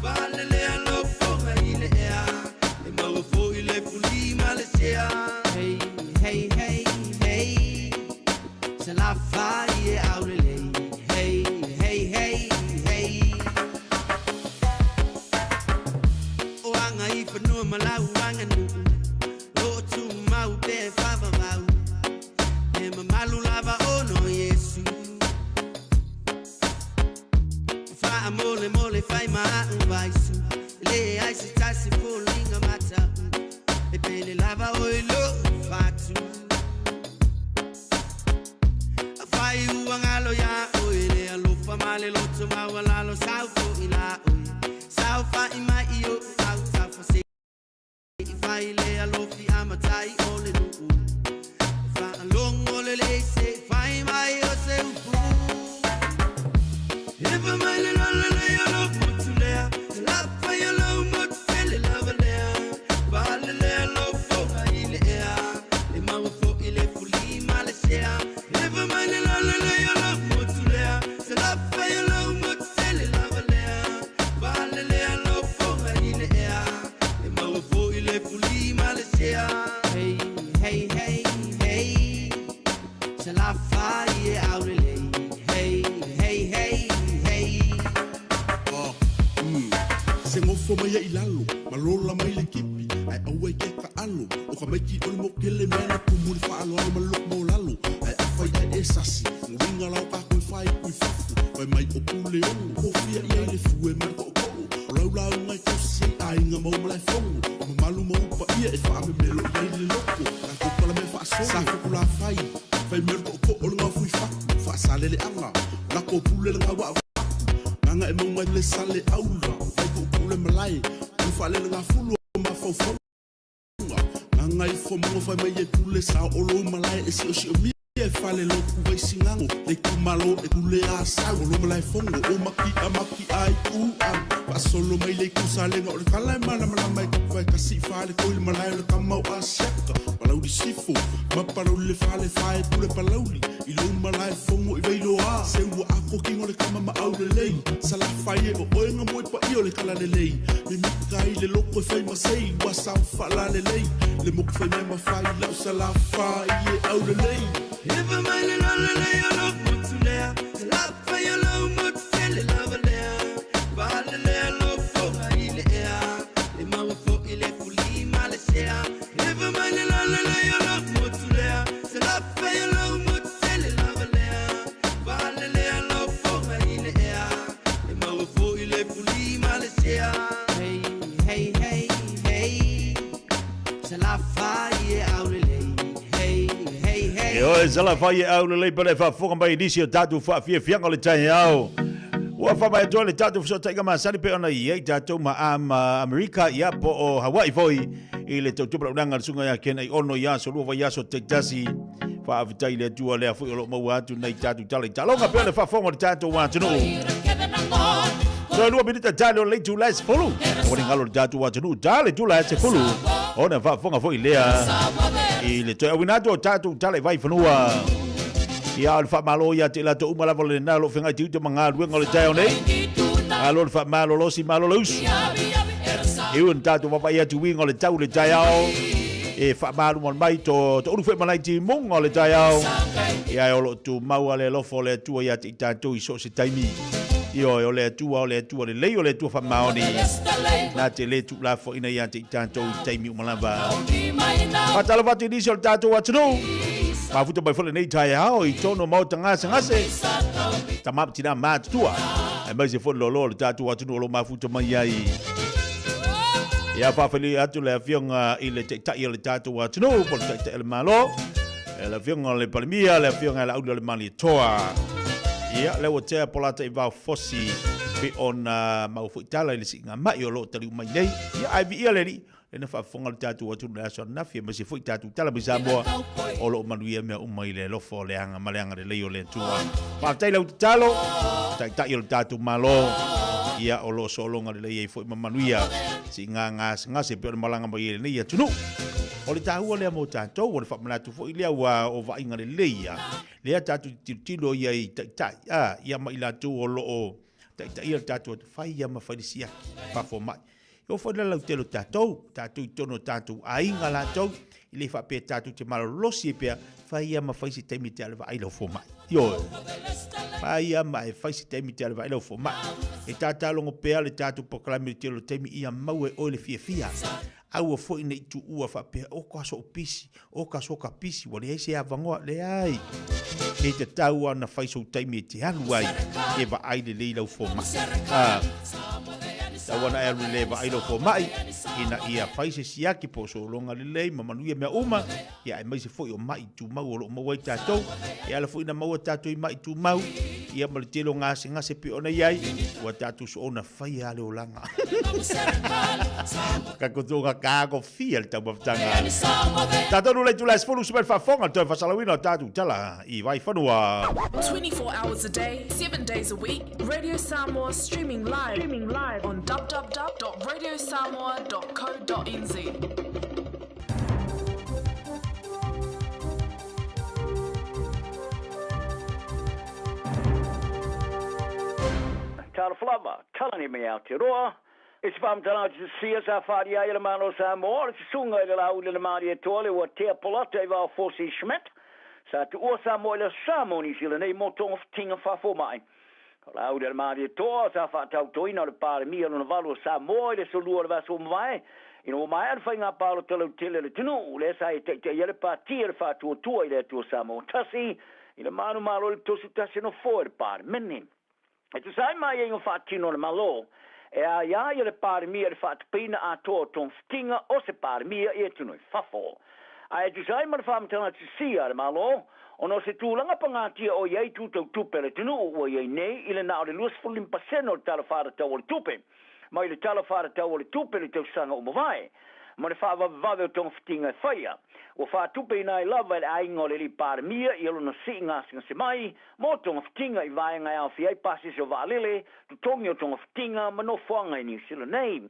S7: Vale lea lo foha i le ea. E mau e fo i le fuli ma le sea. Hey, hey, hey, hey. Se la fai e aulelei. Hey, hey, hey, hey. O anga i whanua ma lau anga nuu. O tu mau pe whawawau. E mamalu lava ono Yesu. Wha mole mole whai maa vaisu. Le ai se tasi fulinga mata. E pele lava o i lo fatu. Whai ua ngalo ya o i le alofa ma le loto maua lalo sau fo i la oi. Sau fa i mai i o au tafa se. I whai le alofi a matai o le nuu. Wha alongo le le se whai mai o se upu. Ewa mai le lole le yo lo motu lea. Te lapa yo lo motu tele lava lea. Vale lea lo foha i le ea. Le maua fo i le fuli ma le sea. Ewa mai le lole le yo lo motu lea. Te lapa yo lo motu tele lava lea. Vale lea lo foha i le ea. Le maua fo i le fuli ma le sea. Hey, hey, hey. Salafai e aulelei. Hey, hey, hey, hey.
S11: Se gofo mai ai i lalo ma lola mai le kipi ae aua i ke taʻalo o ka maiki o le mokele mea na tumu le faaloalo ma loko maulalo ae afai ae e sasi uiga lao kakou e faaiku i fafo fai mai o pule ono kofia i ai le fue ma le toʻotoʻo o laulauga e tausi ai aiga mau malaefono o mamalu ma upaia e faamemelo i ai le loko tatou palamea faasolo sa fukulafai fai mea o le toʻotoʻo o le gaofui fatu faasaleleaga lako pule le gaua gaga e mauga i le sale aula vai puupuu le malae o le faalelegafulu o mafaufauga gaga ifo moga fai mai e pule sa o lou malae e siosiomia e fale lotu vai sigago le itumalo e pule asau o lo malae fono o maki'a maki'a ai ua faasolo mai le itu salega o le tala e malamalama e tapuvae kasi fale koi le malae o le kama o asiaka palauli sifo ma palauli le fale fae pule palauli i lou malae fogo i vailoa se ua akokiga o le kama ma aulelei salafai e o'oega mo e paia o le talalelei mimika ai le loko e fai masei ua saofa'alalelei le moku faimea mafai la'u salafai e aulelei.
S7: Efa mai le lolo le o lou motu lea. Salafai o lou motu tele lava lea. Fale lea lou foga i le ea. E maua fo'i le fuli ma le sea. Efa mai le lolo le o lou motu lea. Salafai o lou motu tele lava lea. Fale lea lou foga i le ea. E maua fo'i le fuli ma le sea. Hey, hey, hey, hey. Salafai e aulelei. Hey, hey, hey.
S9: E oe salafai e aulelei pe le faafofoga mai i nisi o tatou faafiafiaga o le taeao. Ua faamai atu ai le tatou fesootaiga masani pei ona i ai tatou ma ama Amerika ia po o Hawaii foi i le tautupe launaga a le susuga ia Ken Aiono i aso lua vaiaso taitasi. Faafetai i le Atua lea foi o lo o maua atu nei tatou tala i taaloga pei o le faafofoga o le tatou atunuu. Toe 2 minita tale o le itula e 10. Ua le galo le tatou atunuu tale itula e 10. Ona faafofoga foi lea i le toe auina atu o tatou tala i vaifanua. Ia o le faamalo ia te i latou uma lava o lena o lo o feagai tiute ma galuega o le taeao nei. Malo le faamalolosi, malo le usu. E ui ona tatou vaavaai atu i uiga o le tau i le taeao, e faamalumalu mai to to ulu foi malai timuga o le taeao. Ia e o lo o tumau lava le alofa o le Atua ia te i tatou i so o se taimi. Ioe, o le Atua, o le Atua lelei, o le Atua faamaoni, na te le tuulafoaina ia te i tatou i taimi uma lava. Faatalofa atu i nisi o le tatou atunuu. Mafuta mai foi lenei taeao i tonu o maota gasegase. Tama ma tina matutua. Aemaise foi le loaloa o le tatou atunuu o lo o mafuta mai ai. Ia faafeli atu le afioga i le taitai o le tatou atunuu, po o le taitai o le Malo, le afioga i le Palemia, le afioga i le Auli o le Malietoa. Ia, lea ua tea Polata i Vaofosi pe ona maua foi tala i le siiga mai o lo o taliu mai nei. Ia, ae viia le Alii, lea na faafofoga le tatou atunuu i le aso ananafi, aemaise foi tatou tala mai Samoa, o lo o manuia mea uma i le alofa o le aga ma le agalelei o le Atua. Faafetai lau tatalo, Taitai o le tatou Malo, ia o lo o sologa lelei ai foi ma manuia siiga gasegase pei ona malaga mai ai lenei atunuu. O le taua lea mo tatou, o le faamanatu foi lea ua o vaaiga lelei ia, lea tatou te tilotilo ia i taitai, a, ia ma i latou o lo o taitaia le tatou atu, fai ia ma fai le siaki, faafomai. E oo foi le lautele o tatou, tatou i totonu o tatou aiga latou, e le faapea tatou te malolosi ai pea, fai ia ma fai se taimi e te alu e vaai lau fomai. Ioe. Fai ia ma e fai se taimi e te alu e vaai lau fomai. E tatalogo pea le tatou polokalame i le tele o taimi ia maua e oe le fiafia. Aua foi ne i tuua faapea, o ka sou pisi, o ka soka pisi, ua leai se avanoa. Leai. E tatau lava ona fai sou taimi e te alu ai e vaai lelei lau fomai. Ah. Tatau ona e alu lelei e vaai lau fomai, ina ia fai se siaki po o sologa lelei ma manuia mea uma, ia aemaise foi o mai tumau o lo o maua ai tatou. E ala foi ina maua tatou i mai tumau, ia ma le tele o gasegase pei ona i ai, ua tatou soona faia lava le olaga. Ka kotoga ka kofia le taumafataga. Tatou nuu le itula e 10 usu mai le faafofoga le toe faasalauina o tatou tala i Vaifanua.
S14: 24 hours a day, 7 days a week, Radio Samoa streaming live, streaming live on www.radiosamoa.co.nz.
S19: Talofa lava, Kalani me Aotearoa, E se faamatalaga te sia sa faaalia ai e le Malo o Samoa o le susuga i le Laauli o le Malietoa le ua tea Polata i vao Fosi Schmidt. Sa tuua Samoa i le Aso Sa mo Niu Sila nei mo togafitiga faafomai. O le au le Malietoa sa faatautoina o le Palemia lona valu o Samoa i le aso Lua o le vaiaso ua mavae, ina ua maea le faiga palota lautele a le atunuu, lea sa e taitaia le Pati a le Faatuatua i le Atua Samoa Tasi i le manumalo i le 31 nofoa i le Palemene. E tusa ai ma aiaiga faatino a le Malo, e aia ai e le Palemia le faatapeina atoa o togafitiga o se Palemia i atunuu i fafo. Ae e tusa ai ma le faamatalaga sisia a le Malo, ona o se tulaga pagatia o i ai tu tau tupe a le atunuu ua i ai nei i le na o le 25% o le Tala Faatatau o le Tupe mai le Tala Faatatau o le Tupe i le tausaga ua mavae, ma le faavavevave o togafitiga e faia, ua faatupeina ai lava e le aiga o le alii Palemia ia lona sii gasegase mai mo togafitiga i vaega e aofia ai pasese o vaalele, totogi o togafitiga ma nofoaga i Niu Sila nei.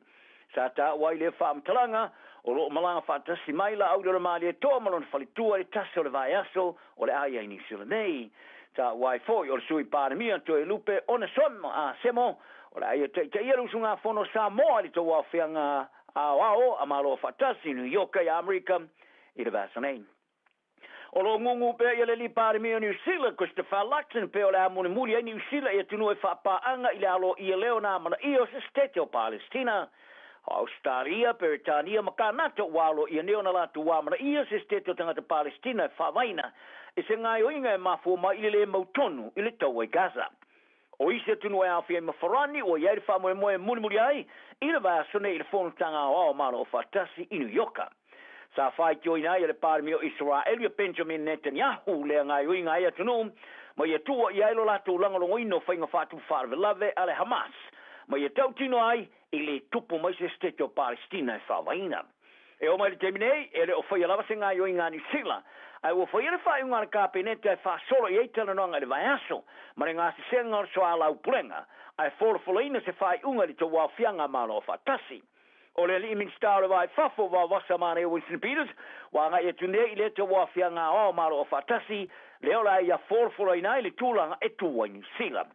S19: Sa taua ai lea faamatalaga, o lo o malaga faatasi mai Laaulialemalietoa ma lona faletua i le tasi o le vaiaso o le a i ai Niu Sila nei. Taua ai foi o le Sui Palemia Toelupe Onesome Semo o le a ia taitaia le usugafono a Samoa i le tauaofiaga aoao a Malo Afaatasi i New York i Amerika i le vaiaso nei. O lo o gūgū pea ia le alii Palemia o Niu Sila, Christopher Luxon, pei o le a mulimuli ai Niu Sila i atunuu e faapaaga i le aloaia lea o nā manaia o se Setete o Palestina. O Ausetalia, Peretania ma Kanata ua aloaia nei ona latou amanaia se Setete o tagata Palestina e faavaina i se gaoioiga e mafua mai i le lē mautonu i le taua i Gaza. O isi atunuu e aofia ai ma Farani ua i ai le faamoemoe e mulimuli ai i le vaiaso nei i le Fonotaga Aoao a Malo Aufaatasi i New Ioka. Sa faitioina ai e le Palemia o Isaraelu ia Benjamin Netanyahu lea gaoioiga ai atunuu ma ia tuua i ai lo latou lagolagoina o faiga faatupu faalavelave a le Hamas ma ia tautino ai e le tupu mai se Setete o Palestina e faavaina. E oo mai i le taimi nei, e le o faia lava se gaoioiga a Niu Sila, ae ua faia le faaiuga a le Kapeneta e faasolo i ai talanoaga i le vaiaso ma le gasesega o le soalaupulega, ae folafolaina se faaiuga i le tauaofiaga a Malo Afaatasi. O le alii Minisita o le Va i Fafo, Vaovasa Manaia Winston Peters, ua agai atu nei i lea tauaofiaga aoao a Malo Afaatasi, lea o le a ia folafolaina ai le tulaga e tu ai Niu Sila.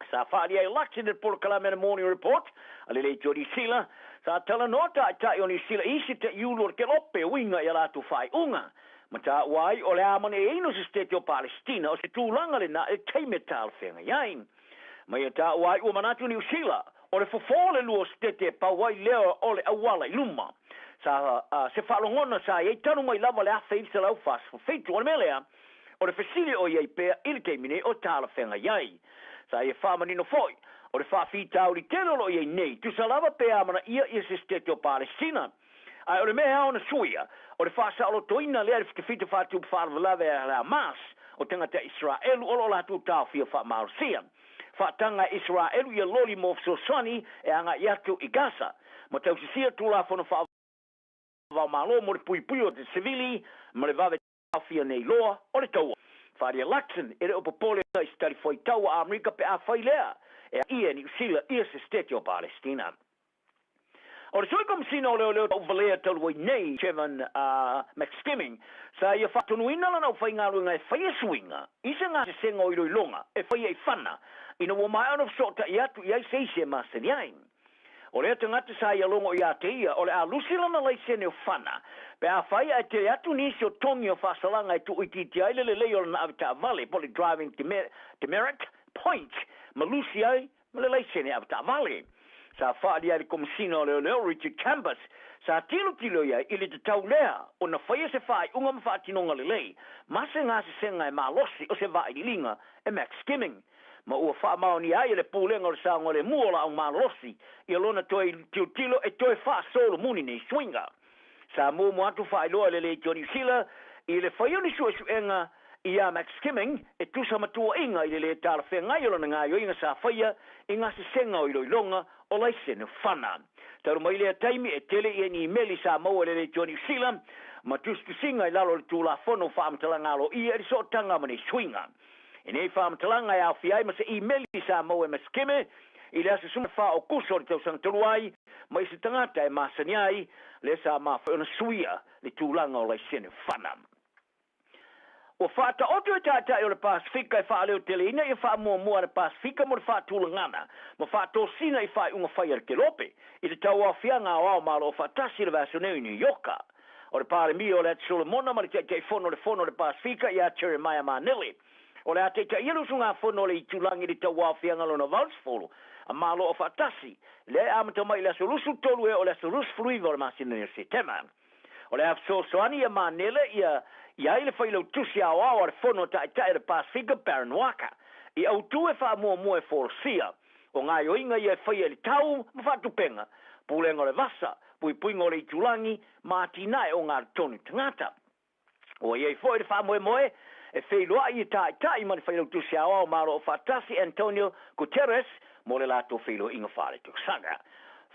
S19: Sa faaalia ai Luxon i le polokalame a le Morning Report a le Leitio Niu Sila, sa talanoa taitai o Niu Sila i isi taiulu o le kelope e uiga i a latou faaiuga. Ma taua ai o le a maneeina o se Setete o Palestina o se tulaga lena i le taimi e talafeagai ai. Ma ia taua ai ua manatu Niu Sila o le fofo le lua o Setete e pau ai lea o le auala i luma. Sa se faalogona sa i ai talu mai lava le 1947. O le mea lea, O le fesili o i ai pea i le taimi nei o talafeagai ai. Sa ia faamanino foi, o le faafitauli tele o lo o i ai nei, tusa lava pe amanaia ia se Setete o Palestina. Ae o le mea e ao ona suia, o le faasaolotoina lea i le fitafita faatupu faalavelave a le Hamas, o tagata Isaraelu o lo o latou taofia faamalosia. Faataga e Isaraelu ia loli mo fesoasoani e agai atu i Gaza, ma tausisia Tulafono Faava-o-Malo mo le puipui o sevili ma le vave aofia nei loa o le taua. Faria Luxon, e le o popole i se talifuaitau a Amerika pe afai lea e ia Niu Sila ia se Setete o Palestina. O le Sui Komisina o Leoleo Tauvalea talu ai nei, Trevor McSkimming, sa ia faatonuina lana aufaigaluega e faia suiga i se gasesega o iloiloga e faia i Fana ina ua maea ona fesootai atu i ai se isi e masani ai. O lea tagata sa ia logo ia te ia, o le a lusi lana laisene o fana, pe afai ae tele atu nisi o togi o faasalaga e tuuitiitia ai le lelei o lana avetaavale, po o le driving demerit points, ma lusi ai ma le laisene avetaavale. Sa faaalia ai le Komesina o Leoleo Richard Chambers, sa tilotilo i ai i le tatau lea ona faia se faaiuga ma faatinoga lelei ma se gasesega e malosi o se vailiiliga e Max Skimming. ma ua faamaonia ai e le Pulega o le Saogalemu o Laau Malolosi ia lona toe tilotilo e toe faasolomuli nei suiga. Sa muamua atu faailoa e le Leitio Niu Sila i le faia o ni suesuega iā Max Skimming e tusa ma tuuaiga i le lē talafeagai o lana gaoioiga sa faia i gasesega o iloiloga o laisene fana. Talu mai lea taimi e tele ia ni imeli sa maua e le Leitio Niu Sila ma tusitusiga i lalo o le Tulafono Faamatalaga Aloaia i le sootaga ma nei suiga. I nei faamatalaga e aofia ai ma se imeli sa maua e Maskeme i le aso 14 o Kuso o le tausaga talu ai, mai se tagata e masani ai, lea sa mafai ona suia le tulaga o laisene fana. Ua faataoto e Taitai o le Pasefika e faaleoteleina ia faamuamua a le Pasefika mo le faatulagana ma faatosina i faaiuga fai a le Kelope i le tauaofiaga aoao Malo Faatasi i le vaiaso nei i New Ioka. O le Palemia o le Atu Solomona ma le Taitaifono o le Fono o le Pasefika ia Jeremiah Manele. O le a taitaia le usugafono a le itulagi i le tauaofiaga lona 80 a Malo Aufaatasi, lea e amata mai i le aso 23 e oo i le aso 29 o le masina nei o Setema. O le a fesoasoani ia Manele ia i ai le Failautusi Aoao a le Fono a Taitai a le Pasefika Baron Waqa i autū e faamuamua e folasia. O gaoioiga ia e faia i le tau ma faatupega, pulega o le vasa, puipuiga o le itulagi, ma atinae o galutonu tagata. Ua i ai foi le faamoemoe e feiloai i Taitai ma le Failautusi Aoao Malo Aufaatasi Antonio Guterres mo le latou feiloaiga faaletausaga.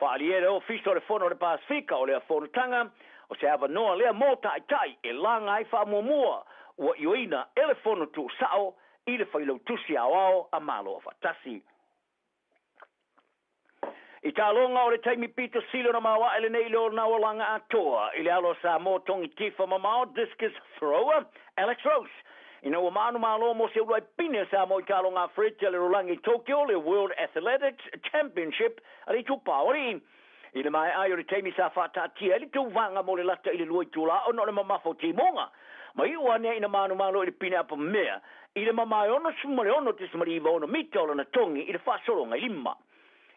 S19: Faaalia e le Ofisa o le Fono o le Pasefika o lea fonotaga, o se avanoa lea mo Taitai e laga ai faamuamua ua ioeina e le Fono Tuusao i le Failautusi Aoao a Malo Aufaatasi. I taaloga o le taimi pito sili ona maoae lenei i le onaolaga atoa i le alo a Samoa togi tifa mamao discus thrower Alex Rose ina ua maanu malo mo se uluai pine a Samoa i taaloga Afereti a le Rolagi i Tokyo le World Athletics Championship a le Itupa o Alii. I le maea ai o le taimi sa faataatia ai le tauvaga mo le lata i le lua itula ona o le mamafa o timoga, ma iu ane ina manumalo i le pine apamea i le mamae 66.96 mita o lana togi i le faasologa i lima.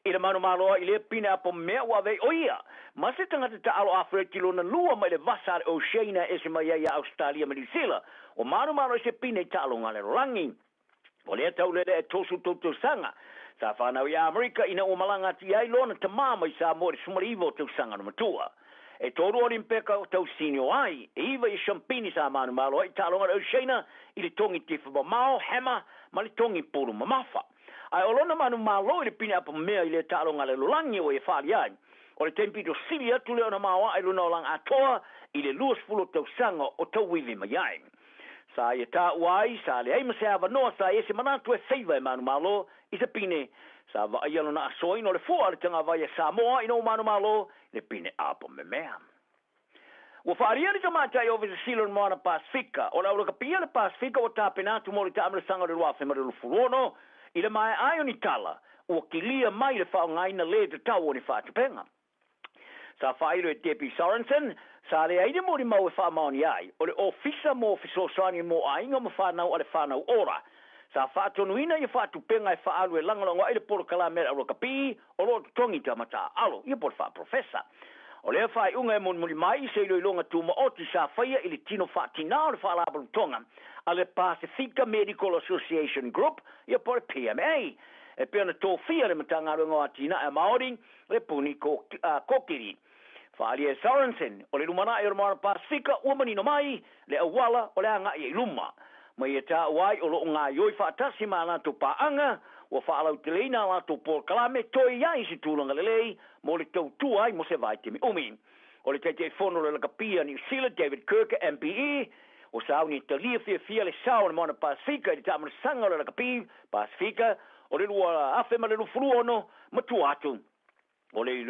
S19: I le manumalo ai i lea pine apamea ua avea ai o ia ma se tagata taalo afereti lona lua mai le vasa a le Oceania e ese mai ai ia Ausetalia ma Niu Sila, ua manumalo i se pine i taaloga a le lalolagi. O lea taulele e 33 tausaga, sa fanau i Amerika ina ua malaga atu i ai lona tamā mai Samoa i le 19 o tausaga na matua. E tolu Olimpeka o tau sinio ai, e iva i Shampini sa manumalo ai i taaloga a le Oceania i le togi tifa mamao, hammer, ma le togi pulu mamafa. Ae o lona manumalo i le pine apamea i lea taaloga a le lalolagi ua ia faali ai, o le taimi pito sili atu lea ona maoae lona olaga atoa i le 20 o tausaga o tauivi mai ai. Sa ia taua ai, sa leai ma se avanoa, sa i ai se manatu e feiva e manumalo i se pine. Sa vaaia lona asoaina o le fua a le tagavai a Samoa ina ua manumalo i le pine apamemea. Ua faaalia le tamaitai Ofisa Sili o le Moana Pasefika, o le aulakapia o le Pasefika ua tapena atu mo le taamilosaga o le 2026, i le maea ai o ni tala ua kilia mai le faaaogaina le tatau o ni faatupega. Sa faailo e Debbie Sorensen, sa leai le molimau e faamaonia ai, o le Ofisa mo Fesoasoani mo Aiga ma Fanau a le Whānau Ora. Sa faatonuina ia faatupega e faaalu e lagolago ai le polokalame a le aulakapi o lo o totogi tama taaalo, ia po o le faaprofesa. O lea faaiuga e mulimuli mai i se iloiloga tumaoti sa faia i le tino faatina o le Faalapotopotoga a le Pasefika Medical Association Group, ia po o le PMA, e pei ona tofia le Matagaluega o Atinae a Maori le puni kokiri. Faaalia e Sorensen, o le lumanai o le Moana Pasefika ua manino mai le auala o le agai i luma. Ma ia taua ai o lo o gaoioi faatasi ma a latou paaga, ua faalauteleina a latou polokalame toe i ai se tulaga lelei mo le tautua ai mo se vaitaimi umi. O le Taitaifono o le Lakapi a Niu Sila, David Kirk, MBE, ua sauni e talia fiafia le sao o le Moana Pasefika i le taamilosaga o le Lakapi Pasefika o le 2026 ma tua atu. O le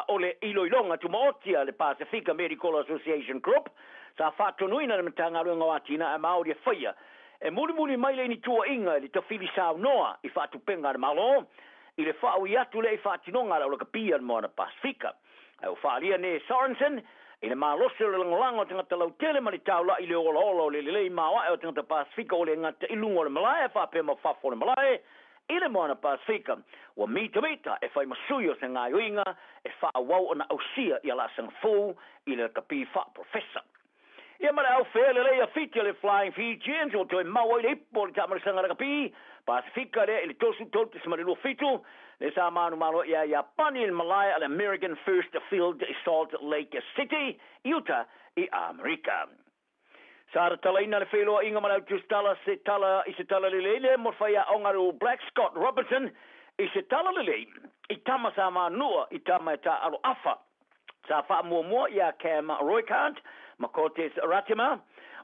S19: o le iloiloga tumaoti a le Pasefika Medical Association Group sa faatonuina le Matagaluega o Atinae Maori e faia e mulimuli mai le inituaiga i le tafili saunoa i faatupega a le Malo i le faaui atu lea i faatinoga a le aulakapi a le Moana Pasefika. Ae ua faaalia nei e Sorensen i le malosi o le lagolago a tagata lautele ma le taula'i i le olaola o le lelei maoae o tagata Pasefika ua le gata i luga o le malae ae faapea ma fafo o le malae i le Moana Pasefika, ua mitamita e fai ma sui o se gaoioiga e faaauau ona ausia ia laasaga fou i le lakapi faaprofesa. Ia ma le au fea lelei a Fiti a le Flying Fijians ua toe maua ai le ipu o le taamilosaga lakapi Pasefika lea i le 33.27 lea sa manumalo ia Iapani i le malae a le American First Field i Salt Lake City, Utah i Amerika. Sa tatalaina le feiloaiga ma le autusitala se tala i se tala lelei lea mo le faiaoga a le All Blacks Scott Robertson i se tala lelei i tama sa manua i tama e taaalo afa. Sa faamuamua iā Cam Roigard ma Cortez Ratima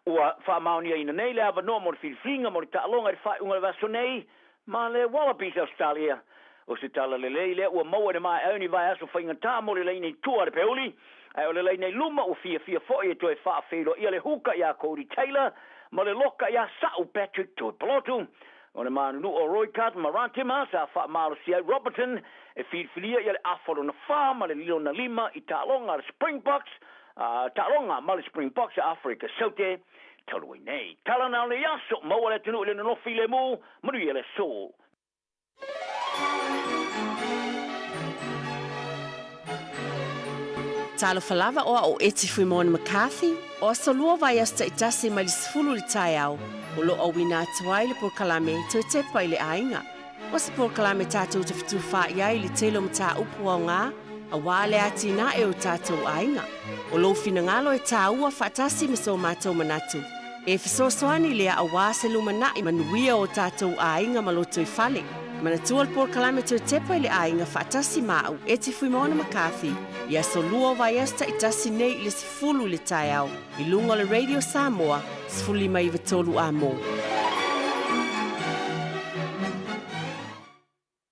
S19: ua faamaoniaina nei le avanoa mo le filifiliga mo le taaloga i le faaiuga o le vaiaso nei ma le Wallabies Australia. O se tala lelei lea ua maua i le maea ni vaiaso faigata mo le laina i tua a le Peuli, ae o le laina i luma ua fiafia foi e toe faafeiloaia le huka iā Codie Taylor ma le loka iā Sa'u Patrick Tuipulotu. O le manunuu o Roigard ma Ratima sa faamalosia ai Robertson e filifilia ia le afa lona fa ma le lona lima i taaloga a le Springboks Taaloga ma le Springboks a Afrika Saute talu ai nei. Tala na o lenei aso, maua le atunuu i le nonofo filemu, manuia le aso.
S21: Talofa lava o a'u Eti Fuimona McCarthy, o aso lua vaiaso ta'itasi mai le 10 i le taeao, o lo'o auina atu ai le polokalame Toe Tepa i le Aiga. O se polokalame tatou te fetufaai ai i le tele o mataupu aoga auā le atinae o tatou aiga. O lou finagalo e tāua faatasi ma so matou manatu. E fesoasoani lea auā se lumana'i manuia o tatou aiga ma lotoifale. Manatua le polokalame Toe Tepa i le Aiga faatasi ma a'u Eti Fuimaono McCarthy i aso lua o vaiaso ta'itasi nei i le 10 i le taeao i luga o le Radio Samoa 15 93 A mo.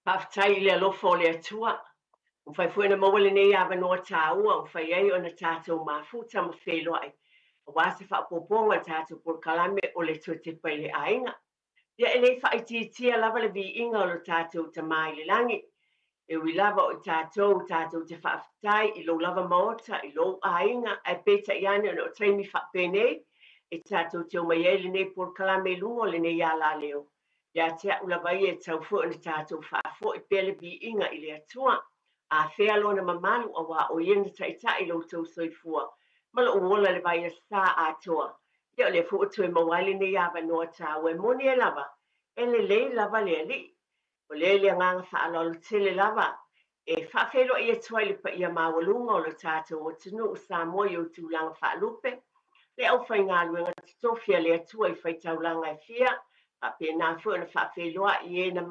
S22: Faafetai i le alofa o le Atua, ua mafai foi ona maua lenei avanoa tāua ua mafai ai ona tatou mafuta ma feiloai aua se faaopoopoga o le tatou polokalame o le Toe Tepa i le Aiga. Ia e le faaitiitia lava le viiga o lo tatou Tama i le Lagi, e ui lava o i tatou tatou te faafetai i lou lava maota, i lou aiga, ae peitai ane ona o taimi faapenei e tatou te omai ai lenei polokalame i luga o lenei alaleo. Ia te a'u lava ia e tatau foi ona tatou faafoi pea le viiga i le Atua. Afea Lona mamalu auā o Ia na taitai lo outou soifua ma lo'u ola le vaiasa atoa. Ia o lea foi ua toe maua ai lenei avanoa tāua e moni ai lava, e lelei lava le Alii. O lea i le agaga faaaloalo tele lava e faafeiloai atu ai le paia maualuga o lo tatou atunuu Samoa i ou tulaga faalupe, le aufaigaluega totofi a le Atua i faitaulaga e fia, faapena foi ona faafeiloai i e na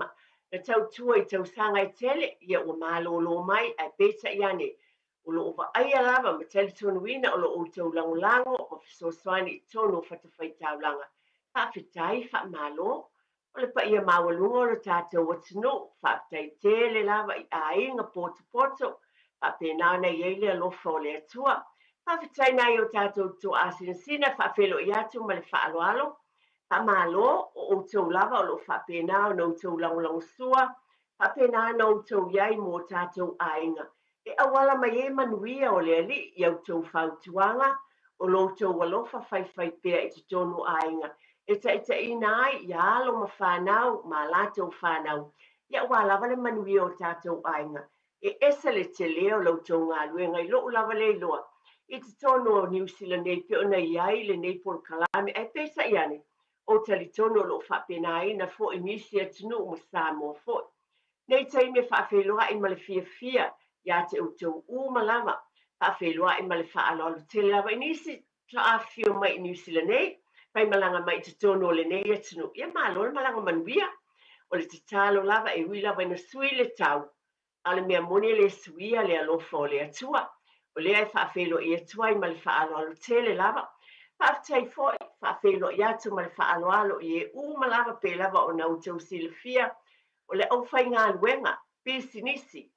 S22: na tautua i tausaga e tele, ia ua malolo mai, ae peitai ane, o lo o vaaia lava ma talitonuina o lo outou lagolago ma fesoasoani i totonu o fatafaitaulaga. Faafetai, faamalo. O le paia maualuga o lo tatou atunuu, faafetai tele lava i aiga potopoto, faapena ona i ai le alofa o le Atua. Faafetai nai o tatou toasinasina, faafeiloai atu ma le faaaloalo. Faamalo, o outou lava o lo o faapena ona outou lagolagosua, faapena ona outou i ai mo tatou aiga. E auala mai ai manuia o le Alii i a outou fautuaga, o lo outou alofa faifaipea i totonu o aiga, e taitaiina ai ia alo ma fanau ma a latou fanau, ia aua lava le manuia o tatou aiga. E ese le tele o la outou galuega i lo'u lava le iloa i totonu o Niu Sila nei pei ona i ai lenei polokalame, ae peitai ane, ou talitonu o lo o faapenaina foi nisi atunuu ma Samoa foi. Nei taimi e faafeiloai ma le fiafia ia te outou uma lava, faafeiloai ma le faaaloalo tele lava i nisi faatoa afifio mai i Niu Sila nei, faimalaga mai i totonu o lenei atunuu. Ia malo le malaga manuia. O le tatalo lava e ui lava ina sui le tau, a o le mea moni e le suia le alofa o le Atua. O lea e faafeiloai atu ai ma le faaaloalo tele lava. Faafetai foi, faafeiloai atu ma le faaaloalo i e uma lava pei lava ona outou silafia o le aufaigaluega pisinisi.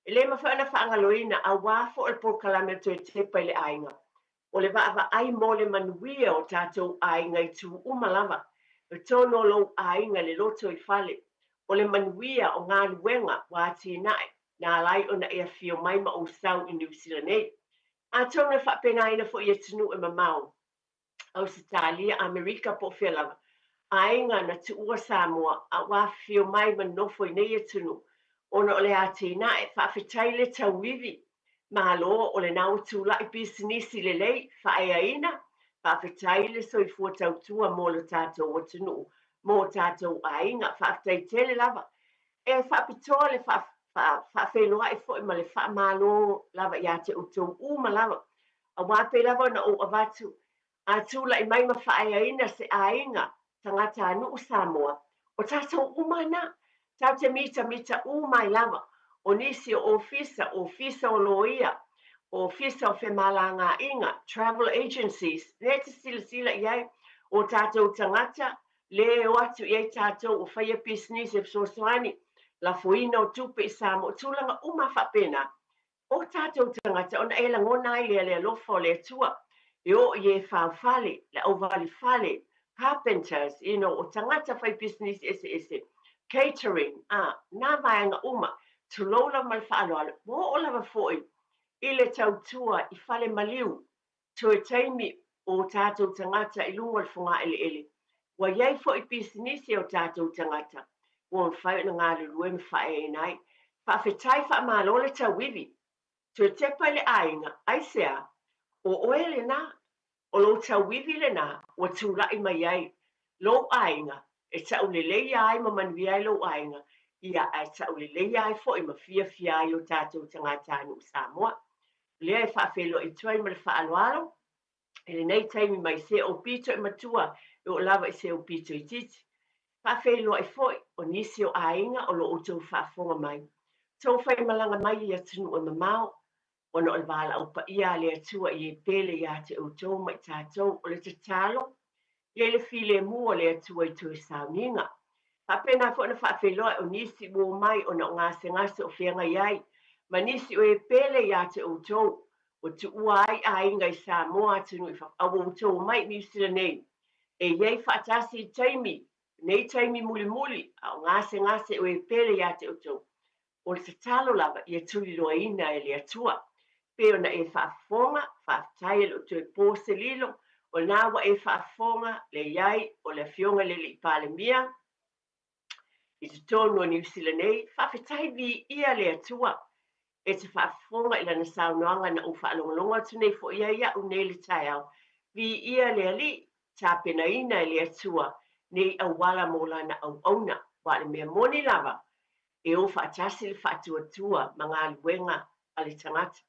S22: E le mafai ona faagaloina auā foi le polokalame o Toe Tepa i le Aiga. O le vaavaai mo le manuia o tatou aiga i tū uma lava, i totonu o lou aiga i le lotoifale, o le manuia o galuega ua atinae na ala ai ona e afio mai ma ou sau i Niu Sila nei. Atonu e faapenaina foi i atunuu e mamao, Ausetalia, Amerika po o fea lava, aiga na tuua Samoa a ua afifio mai ma nonofo i nei atunuu ona o le atinae, faafetai le tauivi, malo o lena ua tulai pisinisi lelei, faaeaina, faafetai le soifua tautua mo lo tatou atunuu, mo tatou aiga, faafetai tele lava. E faapitoa le faafeiloai foi ma le faamalo lava ia te outou uma lava Aua pei lava ona ou avatu, a tulai mai ma faaeaina se aiga tagatanuu Samoa, o tatou uma na, tatou te mitamita uma ai lava, o nisi o ofisa, ofisa o loia, ofisa o femalagaaiga, travel agencies, lea e te silasila i ai, o tatou tagata le e o atu i ai tatou ua faia pisinisi e fesoasoani, lafoina o tupe i Samoa, o tulaga uma faapena. O tatou tagata ona e lagona ai lea le alofa o le Atua e oo i e faufale, le auwali fale, carpenters, you know, o tagata fai pisinisi eseese, catering, a, nā vaega uma, tulou lava ma le faaaloalo, ua oo lava foi i le tautua i fale maliu. Toe taimi o o tātou tagata i luga o le fogaeleele. Ua i ai foi pisinisi a o tātou tagata ua mafai ona galulue ma faaeaina ai. Faafetai faamalo le tauivi. Toe tepa i le aiga, aisea? O oe lenā. O lou tauivi lenā ua tulai mai ai lou aiga e tauleleia ai ma manuia ai lou aiga, ia, ae tauleleia ai foi ma fiafia ai o tātou tagatanuu Samoa. Lea e faafeiloai atu ai ma le faaaloalo i lenei taimi mai se ou pito i matua e oo lava i se ou pito itiiti. Faafeiloai foi o nisi o aiga o lo outou faafofoga mai. Tou faimalaga mai i atunuu e mamao, ona o le valaau paia a le Atua i e pele ia te outou ma i tatou, o le tatalo, ia i le filemu o le Atua i toe sauniga. Faapena foi ona faafeiloai o nisi ua omai ona o gasegase o feagai ai, ma nisi o e pele ia te outou, ua tuua ai aiga i Samoa atunuu i fafo, a ua outou omai i Niu Sila nei, e i ai faatasi i taimi, nei taimi mulimuli, a o gasegase o e pele ia te outou. O le tatalo lava ia tuliloaina e le Atua. Pei ona e faafofoga, faafetai e le o toe po se lilo, o lena ua e faafofoga le i ai o le Afioga i le Alii Palemia i totonu o Niu Sila nei, faafetai viia le Atua. E te faafofoga i lana saunoaga na ou faalogologo atu nei foi ai au nei le taeao, viia le Alii, tapenaina e le Atua nei auala mo lana auauna, aua o le mea moni lava, e o faatasi le faatuatua ma galuega a le tagata.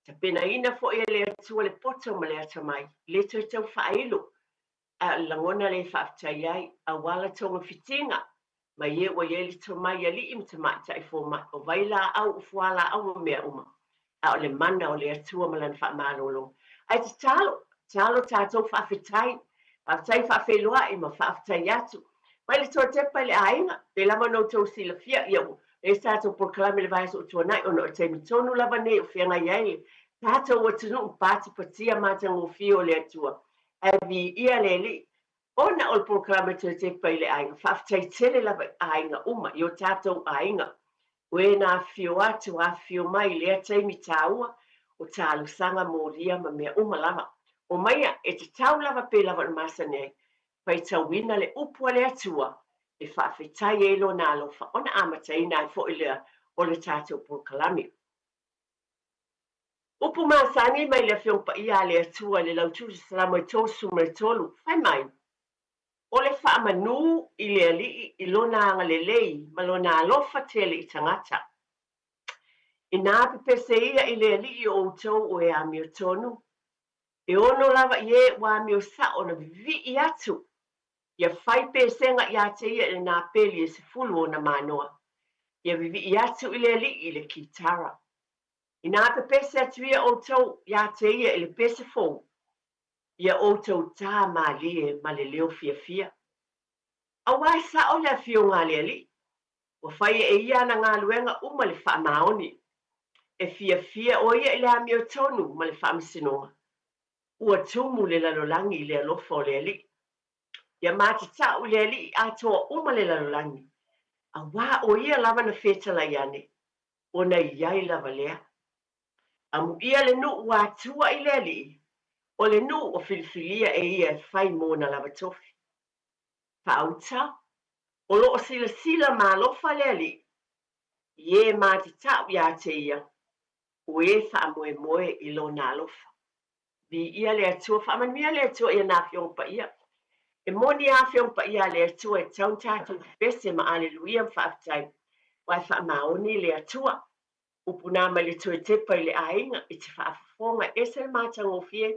S22: Tapenaina foi e le Atua le poto ma le atamai, e le toe tau faailo, ae o le lagona lea e faafetai ai, auala togafitiga, mai e ua i ai le tomai alii ma tamaitai fomai, o vailaau, o fualaau ma mea uma, a o le mana o le Atua ma Lana faamalologa. Ae tatalo, tatalo tatou faafetai, faafetai faafeiloai ma faafetai atu. Mai le toatepa i le aiga, pei lava ona outou silafia, ia ua i ai se tatou polokalame i le vaiaso ua tuanai ona o le taimi tonu lava nei o feagai ai le tatou atunuu ma patipatia matagofie o le Atua. Ae viia le Alii, ona o le polokalame toetepa i le aiga, faafetai tele lava i aiga uma, i o tatou aiga. O e na afifio atu, afifio mai i lea taimi taua, o talosaga, molia ma mea uma lava. Omaia, e tatau lava pei lava ona masani ai, faitauina le upu a le Atua e faafetai ai Lona alofa, ona amataina ai foi lea o le tatou polokalame. Upu masani mai le Afioga Paia a le Atua i le Lautusi Salamo e 33, fai mai, O le faamanū i le Alii i Lona agalelei ma Lona alofa tele i tagata. Inā pepese ia i le Alii o outou o e amiotonu, e ono lava i e ua amio sa'o ona vivii atu ia fai pesega iā te ia i le napeli e 10 ona manoa, ia vivii atu i le Alii i le kitara. Inā pepese atu ia outou iā te ia i le pese fou, ia outou tā mālie ma le leo fiafia. Auā e sa'o le afioga a le Alii, ua fai e ia ana galuega uma le faamaoni. E fiafia ʻo ia i le amiotonu ma le faamasinoga. Ua tumu le lalolagi i le alofa o le Alii. Ia matatau i le Alii atoa uma le lalolagi, auā ʻo ia lava na fetalai ane, ona i ai lava lea. Amuia le nuu ua atua i le Alii, o le nuu ua filifilia e ia e fai mona lava tofi. Faauta, o lo o silasila ma alofa le Alii i e matatau iā te ia, o e faamoemoe i Lona alofa. Viia le Atua, faamanuia le Atua i ana Afioga Paia. E moni a Afioga Paia a le Atua e tatau ona tatou pepese ma aleluia ma faafetai, aua e faamaoni le Atua. Upu nā mai le toe tepa i le aiga i te faafofoga, e ese le matagofie.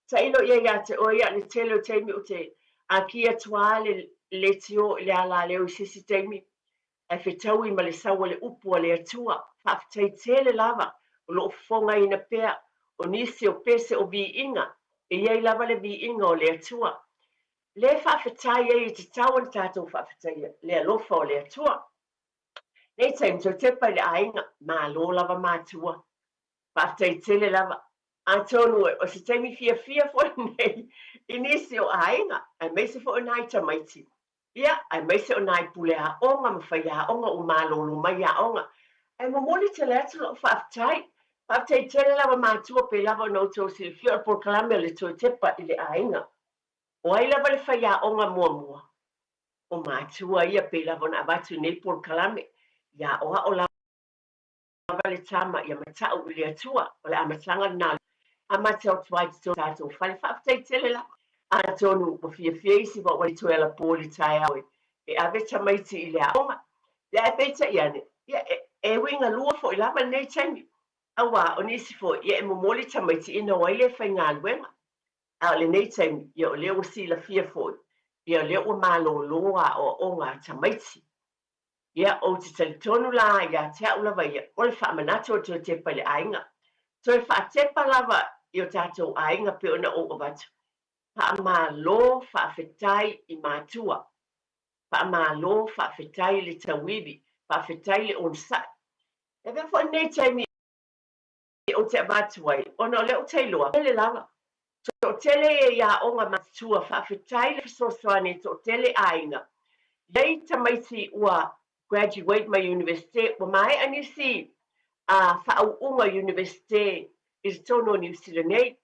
S22: Tailo ia iā te oe ia le tele o taimi o te āki atu a le leitio i le alaleo i se isi taimi, ae fetaui ma le sau o le upu a le Atua. Faafetai tele lava o lo o fofogaina pea o nisi o pese o viiga, e i ai lava le viiga o le Atua. Le faafetai ai e tatau ona tatou faafetaia le alofa o le Atua. Nei taimi toe tepa i le aiga, malo lava matua. Faafetai tele lava. Atonu o se taimi fiafia foi lenei i nisi o aiga, aemaise foi o nai tamaiti. Ia, aemaise o nai pule aoga ma faiaoga ua malolo mai aoga. Ae momoli tele atu lau faafetai. Faafetai tele lava matua pei lava ona outou silafia o le polokalame o le Toe Tepa i le Aiga. O ai lava le faiaoga muamua? O matua ia pei lava ona avatu i nei polokalame, ia aoao lava le tama ia mata'u i le Atua. O le amataga lena amata atu ai i to tatou fale. Faafetai tele lava. Atonu ua fiafia isi ua ua toe alapo i le taeao e ave tamaiti i le aoga. Ia ae peitai ane, ia e, e uiga lua foi lava lenei taimi. Auā, o nisi foi, ia e momoli tamaiti ina o ai lea faigaluega. A o lenei taimi, ia o lea ua silafia foi, ia o lea ua malōlō aoaoga a tamaiti. Ia, ou te talitonu la ia te au lava ia, o le faamanatu o le toe tepa i le aiga. Toe faatepa lava i o tatou aiga pei ona ou avatu. Faamalo faafetai i matua. Faamalo faafetai i le tauivi. Faafetai i le onosai. E avea foi lenei taimi ou te avatu ai, ona o lea ou te iloa, tele lava. Toatele ia i aoga matutua, faafetai le fesoasoani e toatele aiga. Iai tamaiti ua graduate mai Universite, ua maea nisi faauuga Universite i totonu o Niu Sila nei.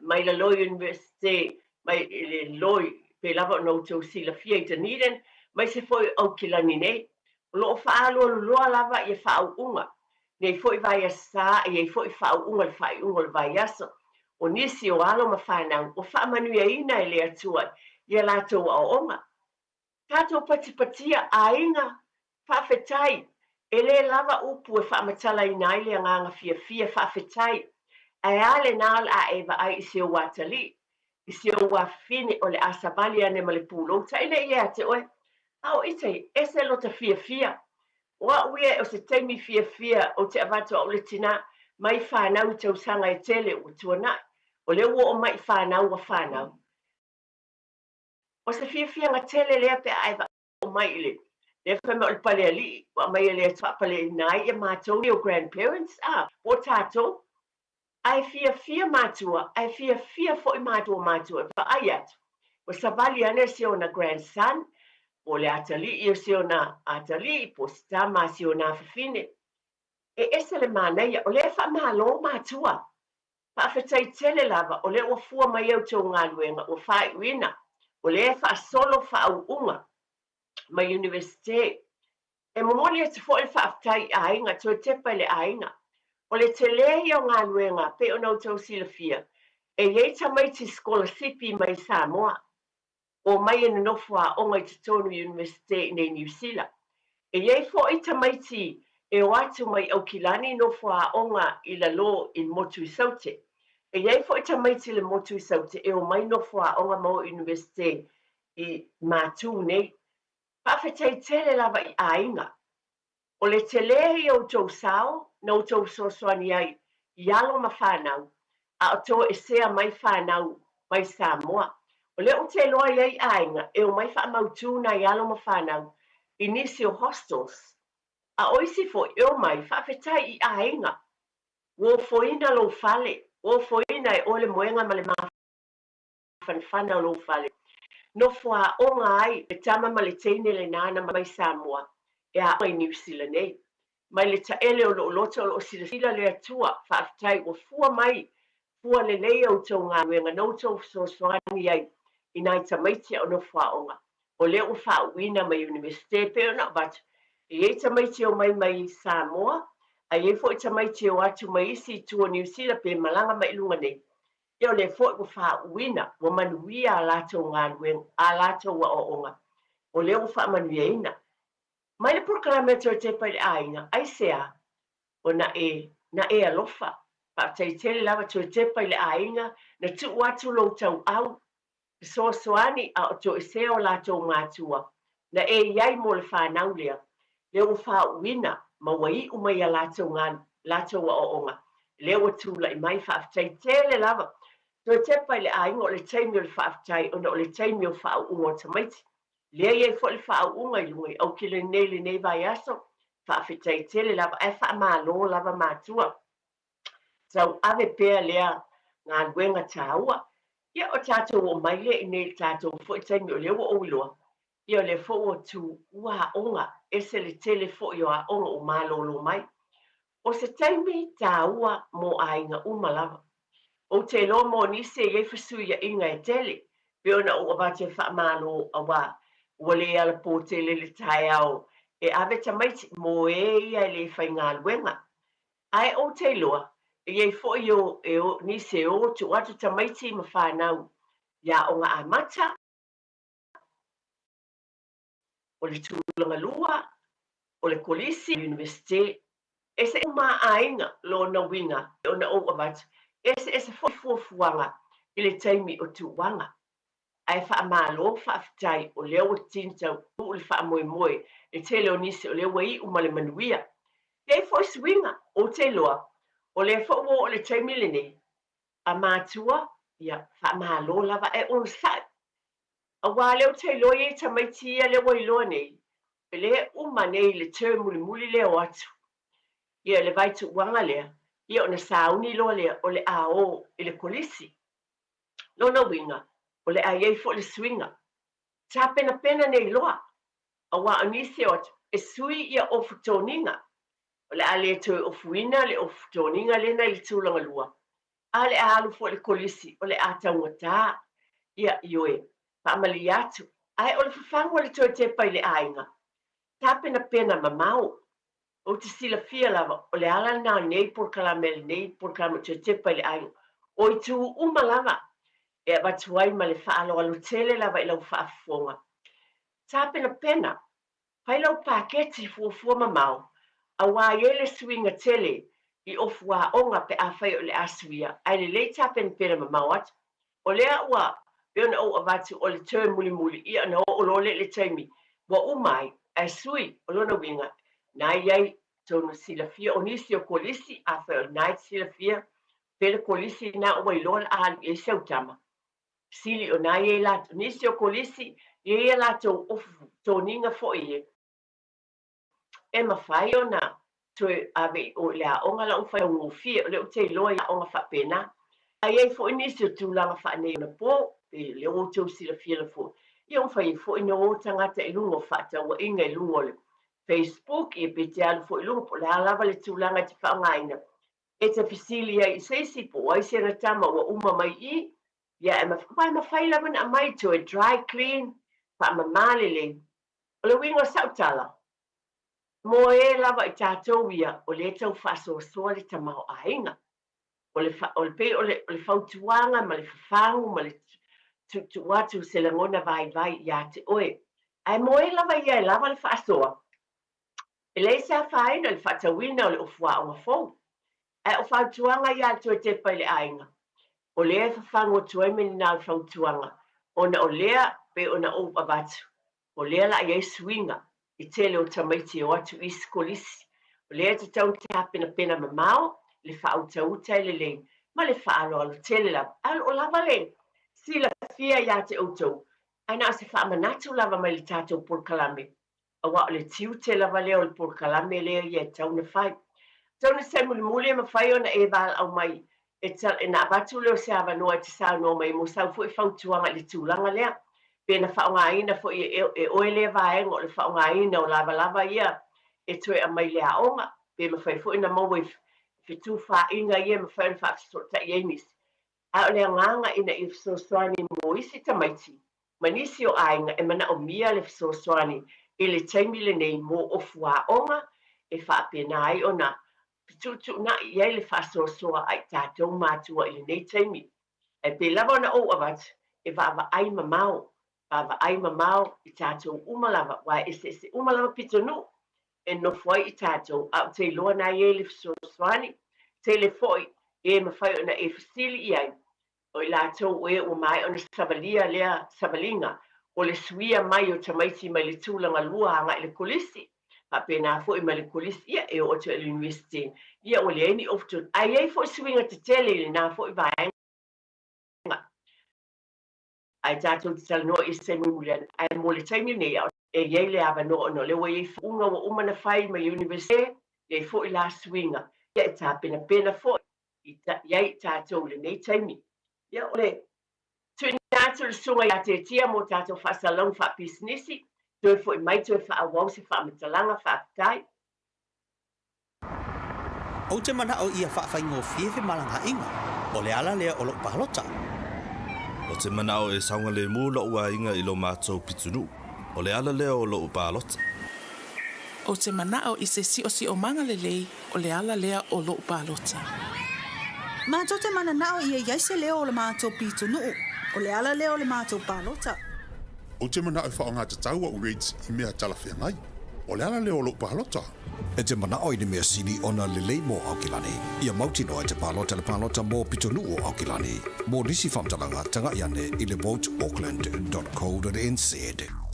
S22: Mai le Loy Universite, mai le Loy, pei lava ona outou silafia i Dunedin, aemaise foi o Aukilani nei. O lo o faaalualuloa lava ia faauuga. Nei foi vaiaso sa e i ai foi faauuga i le faaiuga o le vaiaso. O nisi o alo ma fanau ua faamanuiaina e le Atua i a latou aoaoga. Tatou patipatia, aiga, faafetai, e le lava upu e faamatalaina ai le agaga fiafia, faafetai. Ae a lena o le a e vaai i si ou atalii, i si ou afafine o le a savali ane ma le pulou taʻi nei ia te oe. A o ita i, ese lota fiafia. O au ia o se taimi fiafia ou te avatu au le tinā mai fanau i tausaga e tele ua tuanaʻi. O lea ua oo mai i fanau ua fanau. O se fiafiaga tele lea pe a e vaai mai i le lea fai mai o le palealii ua aumai e le Atua faapaleina ai ia matou nei o grandparents a po o tatou. Ae fiafia matua, ae fiafia foi matua o matua e vaai atu ua savali ane si ona grandson po o le atalii o si ona atalii po o se tama a si ona afafine. E ese le manaia, o lea e faamalo matua. Faafetai tele lava o lea ua fua mai a outou galuega ua faaiuina, o lea e faasolo faauuga mai Universite. E momoli atu foi le faafetai i aiga, toe tepa i le aiga. O le tele ia o galuega pei ona outou silafia, e i ai tamaiti sikolasipi mai Samoa. Omai e nonofo aoga i totonu i Iunivesite i nei Niu Sila. E i ai foi tamaiti e o atu mai Aukilani nofo aoga i lalo i le motu i Saute. E i ai foi tamaiti i le motu i Saute e omai nofo aoga ma o i Iunivesite i Matū nei. Faafetai tele lava i aiga. O le telē ia o outou sao na outou fesoasoani ai i alo ma fanau, a o toesea mai fanau mai Samoa. O lea ou te iloa i ai aiga e omai faamautū nai alo ma fanau i nisi o hostels. A o isi foi e omai faafetai i aiga. Ua ofoina lou fale, ua ofoina e oe le moega ma le mafanafana o lou fale. Nofo aoga ai le tama ma le teine lenā na mai Samoa e aoga i Niu Sila nei. Mai le taele o lou loto o loo silasila le Atua, faafetai ua fua mai, fua lelei a outou galuega na outou fesoasoani ai i nai tamaiti a o nofo aoga. O lea ua faauuina mai Iunivesite e pei ona avatu, e i ai tamaiti e omai mai Samoa, a i ai foi tamaiti e o atu mai isi itu o Niu Sila pe malaga mai i luga nei. Ia o lea foi ua faauuina, ua manuia a latou galuega, a latou aoaoga, o lea ua faamanuiaina. Mai le polokalame a Toe Tepa i le Aiga, aisea? Ona e, na e alofa. Faafetai tele lava Toe Tepa i le Aiga, na tuu atu lou tauau, fesoasoani a o toesea o latou matua, na e i ai mo le fanau lea, lea ua faauuina ma ua iu mai a latou latou aoaoga, lea ua tulai mai. Faafetai tele lava. Toe tepa i le aiga o le taimi o le faafetai ona o le taimi o faauuga o tamaiti. Lea e i ai foi le faauuga i luga i Aukilani nei i lenei vaiaso. Faafetai tele lava ae faamalo lava matua. Tauave pea lea galuega taua. Ia o tatou oo mai lea i nei i le tatou foi taimi o lea ua ou iloa, ia o lea foi ua tuua aoga, ese le tele foi o aoga ua malolo mai. O se taimi tāua mō aiga uma lava. Ou te iloa mō nisi e iai fesuiaiga e tele, pei ona ou avatu e faamalo auā ua le ala pō tele le taeao e ave tamaiti mō ē ia e le faigaluega. Ae ou te iloa, e iai foi o e o nisi e o tuu atu tamaiti ma whanau i aoga amata, o le tulaga lua, o le kolisi, Universite, ese uma aiga lona uiga e ona ou avatu, eseese foi fuafuaga i le taimi o tuuaga. Ae faamalo faafetai o lea ua tini taunuu le faamoemoe le tele o nisi o lea ua iu ma le manuia. E i ai foi suiga, ou te iloa, o lea foi ua oo i le taimi lenei, a matua, ia, faamalo lava ae onosai. Aua lea ou te iloa i ai tamaiti ia lea ua iloa nei, e le uma nei le term mulimuli lea o atu. Ia le vaituuaga lea, ia ona sauni loa lea o le a o i le kolisi. Lona uiga, o le a i ai foi le suiga. Tapenapena nei loa, aua o nisi o atu, e sui ia ofu toniga. O le a le toe ofuina le ofu toniga lena i le tulaga lua, a o le a alu foi i le kolisi, o le a taugatā. Ia, ioe, faamalie atu. Ae o le fafagu o le toe tepa i le aiga, tapenapena mamao. Ou te silafia lava, o le ala lena o nei polokalame a lenei polokalame o toe tepa i le aiga, o itu uma lava e avatu ai ma le faaaloalo tele lava i lau faafofoga. Tapenapena, fai lau paketi fuafua mamao, auā i ai le suiga tele i ofu aoga pe afai o le a suia, ae lelei tapenapena mamao atu. O lea ua pei ona ou avatu o le term mulimuli ia ona oo loa lea i le taimi ua uma ai, ae sui, o lona uiga, na i ai tonu silafia o nisi o kolisi, afai o lena e te silafia pe le kolisi na ua iloa le a alu i ai si au tama. Sili o na i ai latou, nisi o kolisi, i ai a latou ofu toniga foi e. E mafai ona toe ave i o i le aoga la ua faigofie, o lea ou te iloa i aoga faapena. A i ai foi nisi o tulaga faaneionapo, pei o lea ua outou silafia la foi, ia ua mafai ai foi ona o tagata i luga o faatauaiga i luga o le Facebook, ia pe te alu foi i luga, po o le a lava le tulaga e te faaaogaina, e te fesili ai i se isi po o ai se ana tama ua uma mai i i, ia e mafai, e mafai lava ona aumai toe dry clean, faamama lelei. O le uiga o sau tala, mo e lava i tatou ia o lea e tau faasoasoa le tamaoaiga. O le, o le, pei o le, o le fautuaga ma le fafagu ma le tuutuu atu o se lagona vaivai ia te oe. Ae mo e lava ia e lava le faasoa, e leai se afaina i le faatauina o le ofu aoga fou. Ae o fautuaga ia a le Toe Tepa i le Aiga, o lea e fafagu atu ai me lena o le fautuaga, ona o lea pei ona ou avatu, o lea la i ai suiga i tele o tamaiti e o atu i isi kolisi, o lea e tatau ona tapenapena mamao le faautauta e lelei ma le faaaloalo tele lava. Ae o lo o lava le silafia ia te outou, ae na o se faamanatu lava mai le tatou polokalame aua o le tiute lava lea o le polokalame lea ia e tatau ona fai. Atonu i se taimi mulimuli e mafai ona e valaau mai e ta, na avatu lea o se avanoa e te saunoa mai ai mo sau foi fautuaga i le tulaga lea. Pe na faaaogaina foi e, e oe lea vaega o le faaaogaina o lavalava ia e toe aumai i le aoga, pe mafai foi ona maua i fetufaaiga ia e mafai ona faafesootai ai nisi. A o le agaga ina ia fesoasoani mo isi tamaiti ma nisi o aiga e manaomia le fesoasoani i le taimi lenei mo ofu aoga e faapena ai ona fetuutuunai i ai le faasoasoa a i tatou matua i lenei taimi. Ae pei lava ona ou avatu, e vaavaai mamao, vaavaai mamao i tatou uma lava, aua e eseese uma lava pitonuu e nofo ai i tatou, a ou te iloa na i ai le fesoasoani tele foi e mafai ona e fesili i ai O i latou o e ua maea ona savalia lea savaliga, o le suia mai o tamaiti mai le tulaga lua agai i le kolisi, faapena foi mai le kolisi, ia, e oo atu i le University, ia ua leai ni ofu ae i ai foi suiga tetele i lena foi vaega. Ae tatou te talanoa i se taimi mulimuli ane, ae mo le taimi lenei, e i ai le avanoa ona o lea ua i ai faaiuga ua uma ona fai mai University, e i ai foi la suiga, ia e tapenapena foi i ai i tatou i lenei taimi. Ia, o le tuuina atu i le Susuga ia Tetia mo tatou faasalalauga faapisinisi, toe foi mai toe faaauau se faamatalaga. Faafetai.
S16: Ou te mana'o ia fa'afaigofie femalaga'iga, o le ala lea o lo'u palota.
S18: Ou te mana'o e saogalemu lo'u aiga i lo matou pitunu'u, o le ala lea o lo'u palota.
S14: Ou te mana'o i se si'osi'omaga lelei, o le ala lea o lo'u palota.
S23: Matou te manana'o ia i ai se leo o le matou pitonu'u, o le ala lea o le matou palota.
S2: Ou te mana'o e fa'aogatatau a'u rates i mea talafeagai. O le ala lea o lo'u palota.
S4: E te mana'o i le mea sili ona lelei mo Aokelani. Ia mautinoa e te palota le palota mo pitonu'u o Aokelani. Mo nisi faamatalaga, taga'i ane i le voteauckland.co.nz.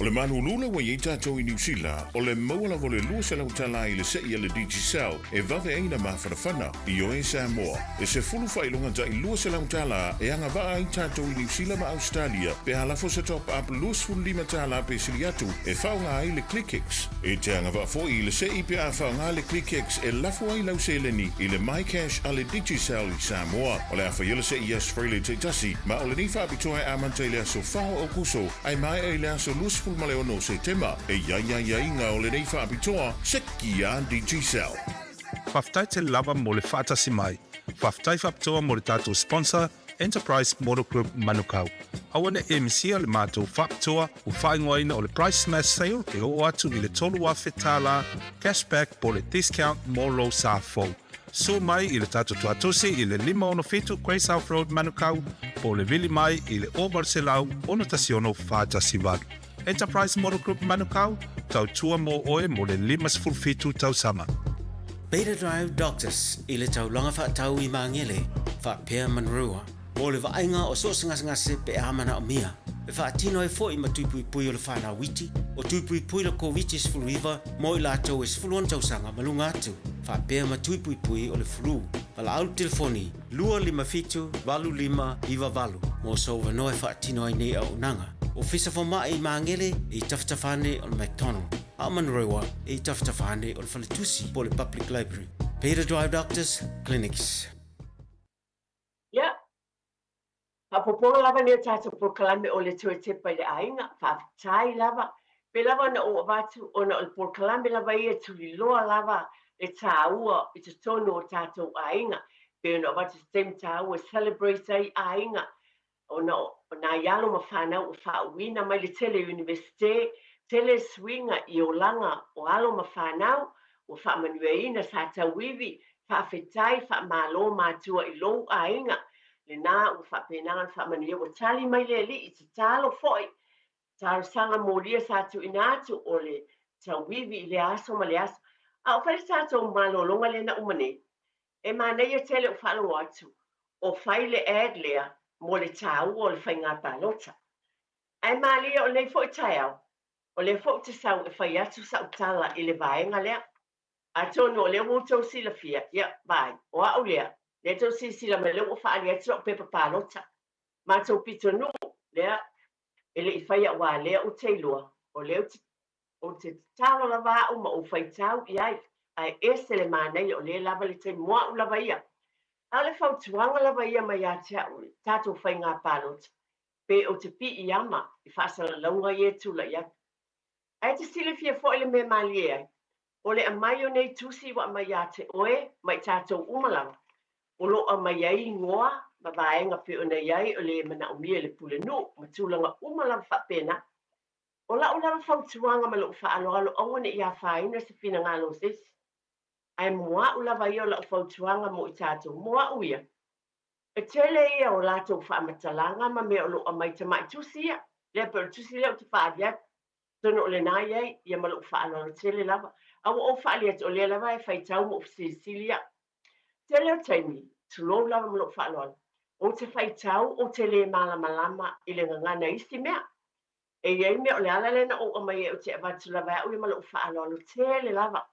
S2: O le malulu lea ua i ai tatou i Niu Sila, o le maua lava o le 200 tala i le se'i a le Digicel e vave ai na mafanafana. Ioe Samoa, e 10 faailoga ta'i 200 tala e agava'a ai tatou i Niu Sila ma Ausetalia pe a lafo se top up 25 tala pe sili atu e fa'aoga ai le ClickX. E te agava'a fo'i i le se'i pe a fa'aoga le ClickX e lafo ai lau seleni i le MyCash a le Digicel i Samoa. O le a faia le se'i i aso Faraile ta'itasi, ma o lenei fa'apitoa e amata i le aso 4 o Aokuso ae mae'a i le aso 26 o Setema. E i ai aiaiga o lenei fa'apitoa, seki a Digicel.
S24: Faafetai tele lava mo le faatasi mai. Faafetai faapitoa mo le tatou sponsor, Enterprise Motor Group Manukau. Aua ne i misia le matou faapitoa ua faaigoaina o le Price Smash Sale e oo atu i le $3,000 cashback po o le discount mo lou sa fou. Sue mai i le tatou tuatosi i le 567 Grey South Road Manukau po o le vili mai i le 0800 61 418. Enterprise Motor Group Manukau, tautua mō oe mo le 57 tausaga.
S25: Beta Drive Doctors i le taulaga fa'atau i Magele, fa'apea Manurewa, mo le va'aiga o so o se gasegase pe a mana'omia, e fa'atino ai fo'i ma tuipuipui o le fanau iti, o tuipuipui le Koviti-19 mo i latou e 16 tausaga ma luga atu, fa'apea ma tuipuipui o le flu. Vala'au le telefoni 257 8598 mo sou avanoa e fa'atino ai nei auaunaga. Ofisa Foma'i i Magele e i tafatafa ane o le McDonald, a o Manurewa e i tafatafa ane o le Faletusi po o le Public Library. Beta Drive Doctors Clinics.
S22: Ia, faaopoopoga lava nei o tatou polokalame o le toe tepa i le aiga, faafetai lava. Pei lava ona ou avatu ona o le polokalame lava ia e tuliloa lava le taua i totonu o tatou aiga. Pei ona avatu se taimi taua e celebrate ai aiga ona o nai alo ma fanau ua faauuina mai le tele Iunivesite, tele suiga i olaga o alo ma fanau ua faamanuiaina sa tauivi, faafetai, faamalo matua i lou aiga, lena ua faapena ona faamanuia ua tali mai le Alii, tatalo foi, talosaga molia sa tuuina atu o le tauivi i lea aso ma le aso. A o fai le tatou malologa lea na uma nei, E manaia tele ou faalogo atu o fai le ad lea mo le taua o le faiga palota. Ae malie o lenei foi taeao, o lea foi ou te sau e fai atu sa'u tala i le vaega lea. Atonu o lea ua outou silafia, ia, vaai, o a'u lea, lea tou silasila mai lea ua faaali atu la'u pepa palota. Matou pitonuu lea e le i faia aua lea ou te iloa, o lea ou te Ou te tatalo lava au ma ou faitau i ai, ae ese le manaia o lea lava le taimi mo a'u lava ia. A o le fautuaga lava ia mai ia te a'u i le tatou faigā palota, pe ou te piiama i faasalalauga ia e tula'i atu. Ae te silafia fo'i le mea malie ai, o le aumai o nei tusi ua aumai ia te oe ma i tatou uma lava, o lo o aumai ai igoa ma vaega pei ona i ai o le manaomia i le pulenuu ma tulaga uma lava faapena. O la'u lava fautuaga ma lo'u faaaloalo aua ne i afaina se finagalo o se isi. Ae mo a'u lava ia o la'u fautuaga mo i tatou, mo a'u ia, e tele ia o latou faamatalaga ma mea o lo'o aumai tama'i tusi ia, lea pei o le tusi lea ou te faaali atu, atonu o lena i ai ia ma lo'u faaaloalo tele lava. A ua ou faaali atu o lea lava e faitau ma ou fesilisili a'u. Tele o taimi, tulou lava ma lo'u faaaloalo, ou te faitau ou te lē malamalama i le gagana i isi mea. E i ai mea o le ala lea na ou aumai ai ou te avatu lava e au ia ma loʻu faaaloalo tele lava.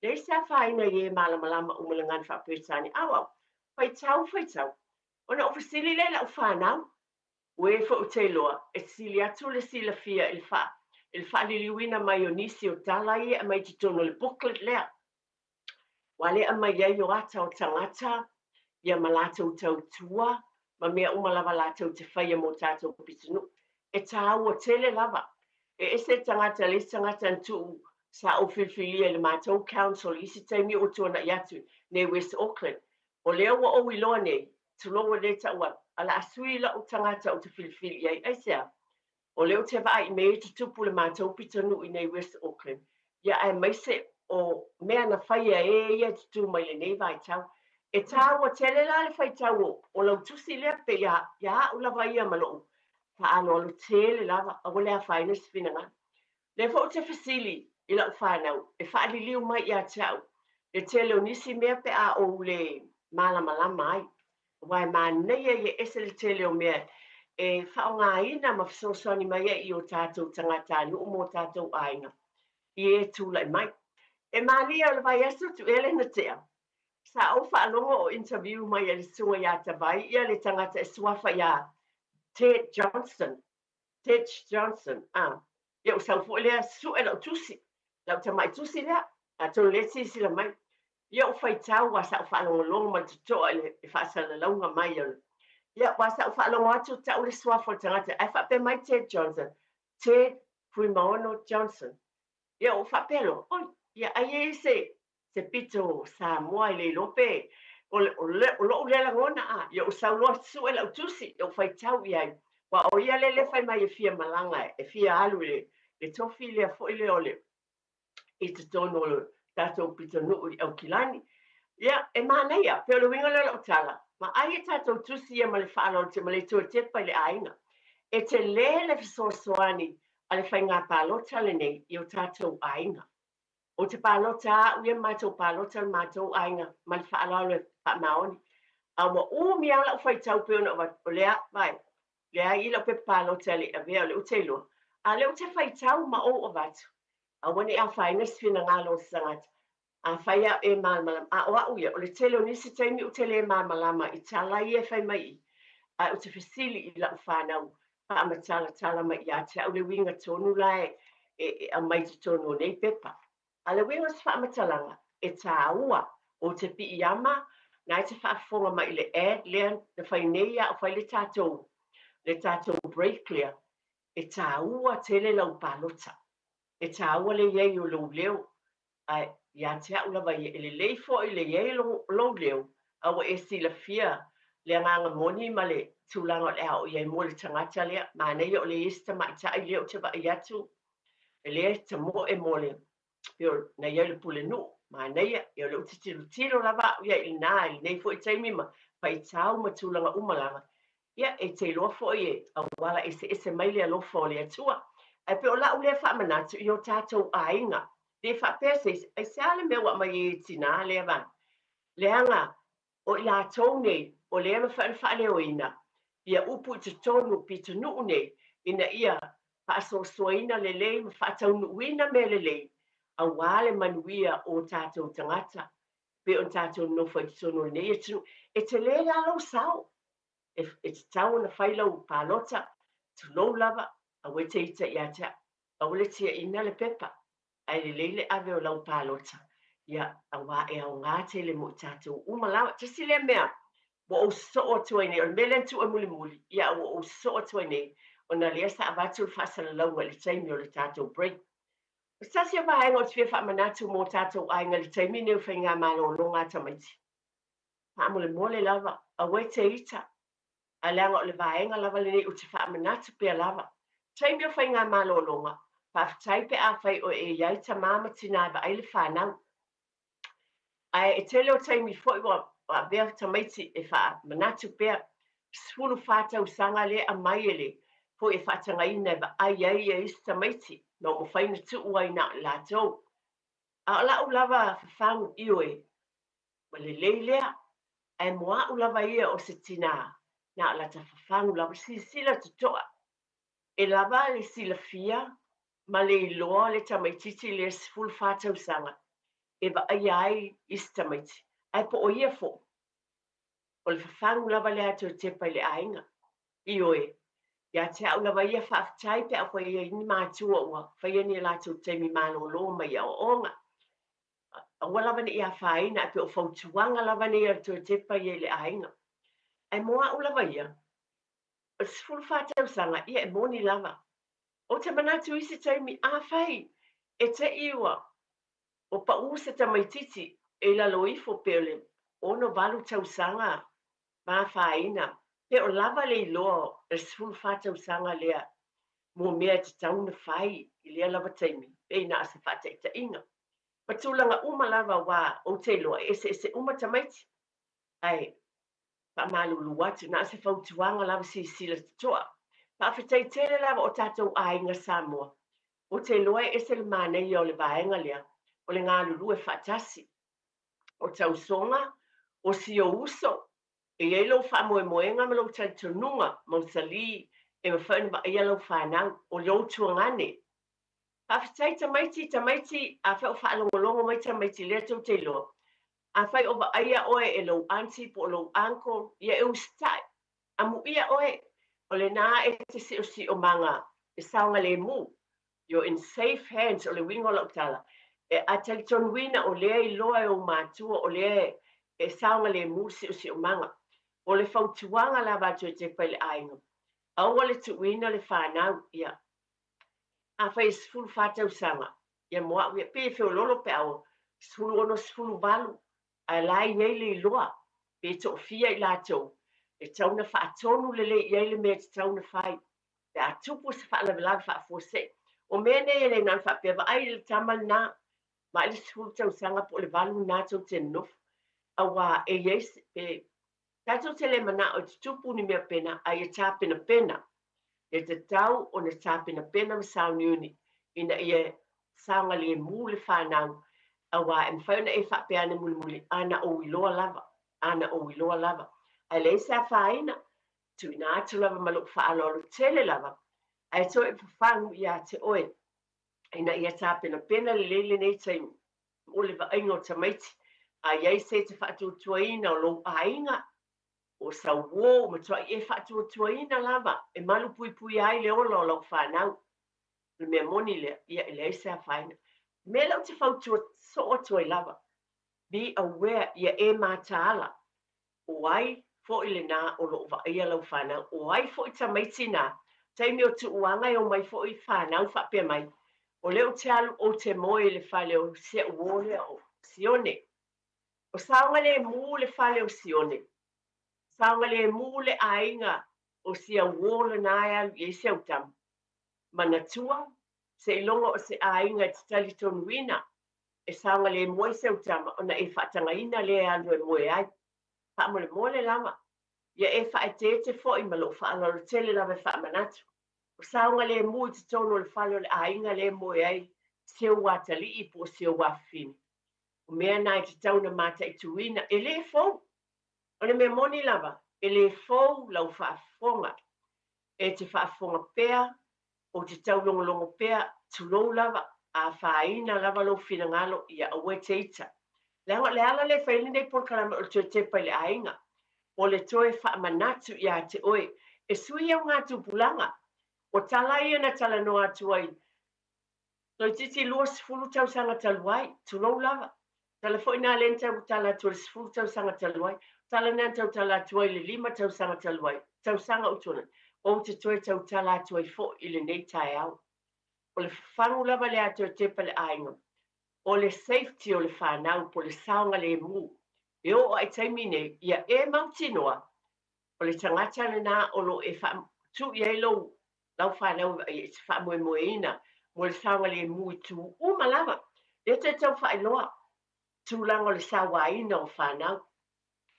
S22: Leai se afaina i e malamalama uma le gagana faa-Peretania. Au au, faitau, faitau. Ona ou fesili lea i lau fanau, ua e foi ou te iloa, e sili atu le silafia i le faa, i le faaliliuina mai o nisi o tala ia e aumai i totonu o le booklet lea. Ua le aumai ai o ata o tagata, ia ma latou tautua, ma mea uma lava latou te faia mo tatou pisinuu. E tāua tele lava. E ese le tagata le isi tagata na tuu Sa ou filifilia i le matou council i isi taimi ua tuanai atu nei West Auckland. O lea ua ou iloa nei, tulou ua le tau atu, a la a sui la'u tagata ou te filifili i ai. Aisea? O lea ou te vaai i mea ia tutupu i le matou pitonuu i nei West Auckland, ia aemaise o mea na faia e ia e tutū mai lenei vaitau. E tāua tele la le faitau o, o lau tusi lea pe ia, ia a'u lava ia ma lo'u faaaloalo tele lava, aua le afaina se finagalo. Lea foi ou te fesili i lau fanau e faaliliu mai ia te au le tele o nisi mea pe a ou le malamalama ai, aua e manaia ia ese le tele o mea e faaaogaina ma fesoasoani mai ai i o tatou tagatanuu ma o tatou aiga i e tulai mai. E malie o le vaiaso atu ea lea na tea, sa ou faalogo o interview mai e le susuga ia Tavai ia le tagata e suafa ia Ted Johnson. Ted Johnson, a, ia ua sau foi lea sue lau tusi, lau tamai tusi lea, atonu lea e silasila mai. Ia ua faitau aua sa ou faalogologo ma le totoa i le faasalalauga mai o le. Ia aua sa ou faalogo atu tau le suafa o le tagata, ae faapea mai Ted Johnson, Ted Fuimaono Johnson. Ia ua faapea loa, oi, ia ai e i se se pito Samoa e le iloa pe o le, o le, o lo'u lea lagona a, ia ou sau loa sue la'u tusi, ia ou faitau i ai, ua o ia lea le fai mai e fia malaga, e fia alu i le, le tofi lea foi lea o le, i totonu o le tatou pitonuu i Aukilani. Ia, e manaia, pei o le uiga lea o la'u tala, ma ai e tatou tusi ia ma le faaaloalo tele ma le toe tepa i le aiga. E tele le fesoasoani a le faiga palota lenei i o tatou aiga. Ou te palota a'u ia matou palota le matou aiga ma le faaaloalo e faamaoni. A ua umi lava la'u faitau pei ona avatu, o lea, vaai, leai i la'u pepa palota e le i avea o lea ou te iloa, a o lea ou te faitau ma ou avatu, aua ne i afaina se finagalo o se tagata. Afai a'u e malamalama, a o a'u ia, o le tele o nisi taimi ou te le malamalama i tala ia e fai mai i, ae ou te fesili i la'u fanau faamatalatala mai ia te au le uiga tonu la e, e, e aumai i totonu o nei pepa. A le uiga o se faamatalaga, e tāua, ou te piiama, na e te faafofoga mai i le ad lea na fai nei a o fai le tatou, le tatou break lea, e tāua tele lau palota. E tāua le i ai o lou leo, Ae ia te au lava ia, e lelei foi le i ai o lou leo, a ua e silafia le agaga moni ma le tulaga o le a oo i ai mo le tagata lea. Manaia o le i ai se tamaitai lea ou te vaai atu, e lea e tamoe mo le, pei o na i ai le pulenuu, manaia, ia o lea ou te tilotilo lava au ia i lena i lenei foi taimi ma faitau ma tulaga uma lava, Ia, e te iloa foi e auala eseese mai le alofa o le Atua. Ae pei o la'u lea faamanatu i o tatou aiga, le faapea se isi, aisea le mea ua aumai ai e tinā lea vaega? Leaga o i latou nei o lea e mafai ona faaleoina ia upu i totonu pitonuu nei ina ia faasoasoaina lelei ma faataunuuina mea lelei aua le manuia o tatou tagata pei ona tatou nonofo ai i totonu o lenei atunuu. E tele la lou sao e, e tatau ona fai lau palota, tulou lava, aua e te ita ia te au. Aua le tiaina le pepa, ae lelei le ave o lau palota, ia, aua e aoga tele mo i tatou uma lava. Tasi lea mea ua ou sosoo atu ai nei, o le mea lea na tuu e mulimuli, ia, ua ou sosoo atu ai nei, ona lea sa avatu le faasalalauga i le taimi o le tatou break. O se tasi o vaega ou te fia faamanatu mo tatou aiga i le taimi nei o faigamalologa a tamaiti. Faamolemole lava, aua e te ita, ae leaga o le vaega lava lenei ou te faamanatu pea lava. Taimi o faigamalologa, faafetai pe afai o e i ai tamā ma tinā e vaai le fanau. Ae e tele o taimi foi ua avea tamaiti e faamanatu pea, 14 tausaga lea e aumai e le foi e faatagaina e vaai ai ia isi tamaiti ma ua mafai ona tuu ai na o i latou. A o la'u lava fafagu ioe, Ua lelei lea, ae mo a'u lava ia o se tinā, na o lata fafagu lava, silasila toto'a, e lava le silafia ma le iloa o le tamaitiiti lea 14 tausaga e vaaia ai isi tamaiti, ae po o ia fo'i. O le fafagu lava lea a toe tepa i le aiga. Ioe, ia te a'u lava ia faafetai pe a ua i ai ni matua ua faia ni a latou taimi malōlō mai aoaoga. Aua lava ne i afaina, ae pei o fautuaga lava nei a le toe tepa ia i le aiga. Ae mo a'u lava ia, o le 14 tausaga, ia e moni lava. Ou te manatu i isi taimi, afai E te i ua o paʻū se tamaititi e i lalo ifo pe o le 68 tausaga ma afaina, pe o lava le iloa o le 14 tausaga lea mo mea e tatau ona fai i lea lava taimi, pei na o se faataitaiga. Ma tulaga uma lava aua ou te iloa e eseese uma tamaiti, ae faamalulu atu, na o se fautuaga lava silasila totoa. Faafetai tele lava o tatou aiga Samoa. Ou te iloa e ese le manaia o le vaega lea, o le galulue faatasi. O tausoga, o si ou uso, e i ai lou faamoemoega ma lou talitonuga mausali e mafai ona vaaia lau fanau, o lou tuagane. Faafetai tamaiti, tamaiti, afai o faalogologo mai tamaiti lea tou te iloa, Afai o vaaia oe e lou aunty po o lou uncle, ia e usitai. Amuia oe, o lena e te siosiomaga e saogalemu. You're in safe hands, o le uiga o lau tala, e a talitonuina o lea iloa e ou matua o lea e saogalemu le siosiomaga. O le fautuaga lava a Toetepa i le aiga, aua le tuuina le fanau, ia, afai e 14 tausaga, ia mo au ia, pei e feololo pe a ua 16, 18, ae la e i ai le iloa pe toafia i latou e tatau ona faatonu lelei i ai le mea e tatau ona fai pe a tupu se faalavelave faafuasei. O mea nei e le na ona faapea vaai i le tama lena ma i le 10 tausaga po o le 8 lena tou te nonofo aua e i ai pe Tatou te le manao e tutupu ni mea pena a ia tapenapena. E tatau ona tapenapena ma sauniuni ina ia saogalemu le fanau aua e mafai ona e faapea ane mulimuli, a na ou iloa lava, a na ou iloa lava. Ae leai se afaina, tuuina atu lava ma lou faaaloalo tele lava, ae toe fafagu ia te oe ina ia tapenapena lelei lenei taimi mo le vaaiga o tamaiti, a i ai se te faatuatuaina o lou aiga, o sau uō ua matuai e faatuatuaina lava e malupuipuia ai le ola o lau fanau. O le mea moni lea, ia e leai se afaina. O le mea lea ou te fautua soo atu ai lava, be aware, ia e mataala, O ai foi lena o lo o vaaia lau fanau? O ai foi tamaiti na? Taimi o tuuaga e omai foi fanau faapea mai, O lea ou te alu ou te moe i le fale o si au uo lea o Sione. O saogalemu le fale o Sione. Saogalemu le aiga o si au uo lena e alu i ai si au tama. Manatua, seiloga o se aiga e te talitonuina e saogalemu ai si au tama ona e faatagaina lea e alu e moe ai. Faamolemole lava, ia e faaeteete foi ma lou faaaloalo tele lava e faamanatu. O saogalemu i totonu o le fale o le aiga lea e moe ai si ou atalii po o si ou afafine. O mea na e tatau ona mataituina, e le fou. O le mea moni lava, e le fou lau faafofoga. E te faafofoga pea Ou te taulogologo pea, tulou lava, a afaina lava lou finagalo, ia aua e te ita. Leaga o le ala lea e fai ai lenei polokalame o le toe tepa i le aiga, o le toe faamanatu ia te oe, e sui au ngā tupulaga. O tala ia na talanoa atu ai Toeitiiti 20 tausaga talu ai, tulou lava. Tala foi nā lea na tautala atu ai le 10 tausaga talu ai, tala nā na tautala atu ai le 5 tausaga talu ai, tausaga ua tuanai, ou te toe tautala atu ai foi i lenei taeao. O le fafagu lava lea a toe tepa le aiga, o le safety o le fanau po o le saogalemu. E oo lava i taimi nei, ia e mautinoa, o le tagata lena o lo o e tuu i ai lou lau fanau e te faamoemoeina mo le saogalemu i tū uma lava. Lea toe tau faailoa tulaga o le sauaina o fanau.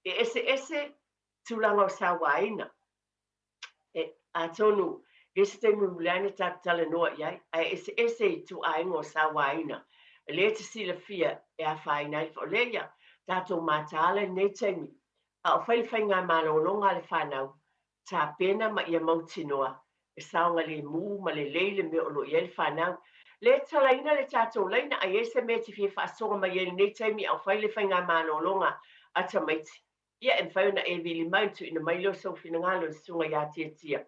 S22: E eseese tulaga o sauaina. E, atonu, le se taimi mulimuli ane tatou talanoa i ai, ae eseese i ituaiga o sauaina. Lea te silafia e afaina ai. O lea ia tatou mataala i lenei taimi, a o fai le faigamalologa a le fanau, tapena ma ia mautinoa e saogalemu ma lelei le mea o lo o i ai le fanau. Le talaina le tatou laina a i ai se mea e te fia faasoa mai ai i lenei taimi a o fai le faigamalologa a tamaiti, ia e mafai ona e vili mai ona tuuina mai lea o sou finagalo i le susuga ia Tiatia.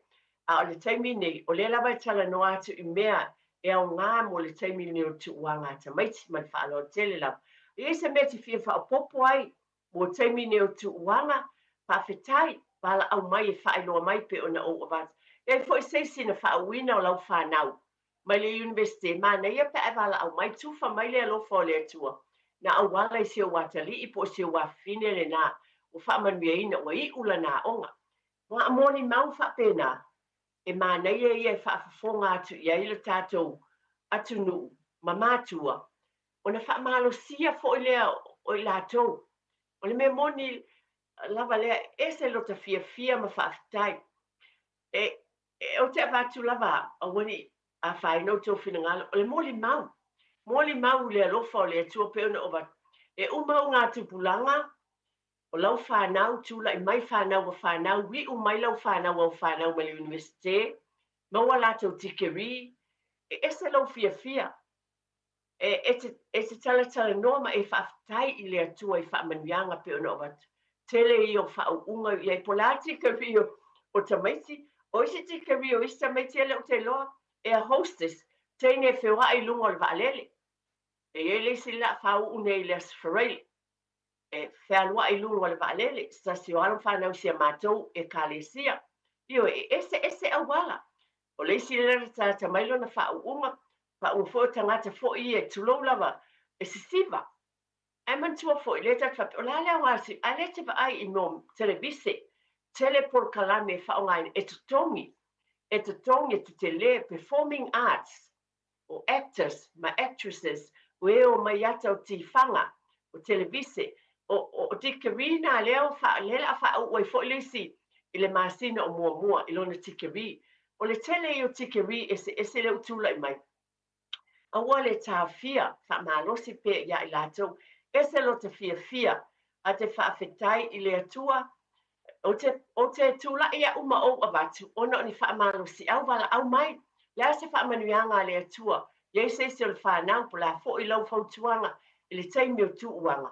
S22: A o le taimi nei, o lea lava e talanoa atu i mea e aoga mo le taimi lenei o le tuuaga a tamaiti ma le faaaloalo tele lava. A i ai se mea e te fia faaopoopo ai Mo taimi nei o tuuaga, faafetai, valaau mai e faailoa mai pe ona ou avatu. E i ai foi se isi na faauuina o lau fanau. mai le Iunivesite, manaia pe a e valaau mai, tufa mai le alofa o le Atua, na auala i si ou atalii po o si ou afafine lena ua faamanuiaina, ua iu lana aoga. Ua molimau faapena, e manaia ia e faafofoga atu i ai le tatou atunuu ma matua, ona faamalosia foi lea o i latou. O le mea moni lava lea, e ese lota fiafia ma faafetai. E, e, ou te avatu lava aua ne i afaina outou finagalo, o le molimau, molimau i le alofa o le Atua pei ona ou avatu. E uma augatupulaga, o lau fanau, tulai mai fanau a fanau, iu mai lau fanau au fanau mai le Iunivesite, maua latou tikerii, e ese lou fiafia. E, e te, e te talatalanoa ma e faafetai i le Atua i faamanuiaga pei ona ou avatu. Tele ia o faauuga i ai, po o le a tikerii o, o tamaiti, o isi tikerii o isi tamaiti ele ou te iloa, air hostess, teine e feoai i luga o le vaalele. E i ai le isi le a faauu nei i le Aso Faraile. e fealuai i luga o le vaalele, se tasi o alo ma fanau i si a matou Ekalesia. Ioe, e eseese auala. O le isi lea na latalata mai lona faauuga, faauuga foi o tagata foi ia, tulou lava, e sisiva. Ae manatua foi, lea tatou te faapea, o le a le aoga o le sisiva? A lea e te vaai i mea o televise, tele polokalame e faaaogaina, e totogi, e totogi, e tetele, performing arts, o actors ma actresses, o e omai ata o tifaga, o televise, o, o, o tikerii na lea o fa, lea la faauu ai foi le isi i le masina o muamua i lona tikerii. O le tele ia o tikerii eseese lea ua tulai mai. Aua le taofia, faamalosi pea ia i latou. Ese lota fiafia a te faafetai i le Atua Ou te, ou te tulai au ma ou avatu, ona o ni faamalosiau valaau mai. Le a se faamanuiaga a le Atua i ai se isi o le fanau, po o le a foi lau fautuaga i le taimi o tuuaga?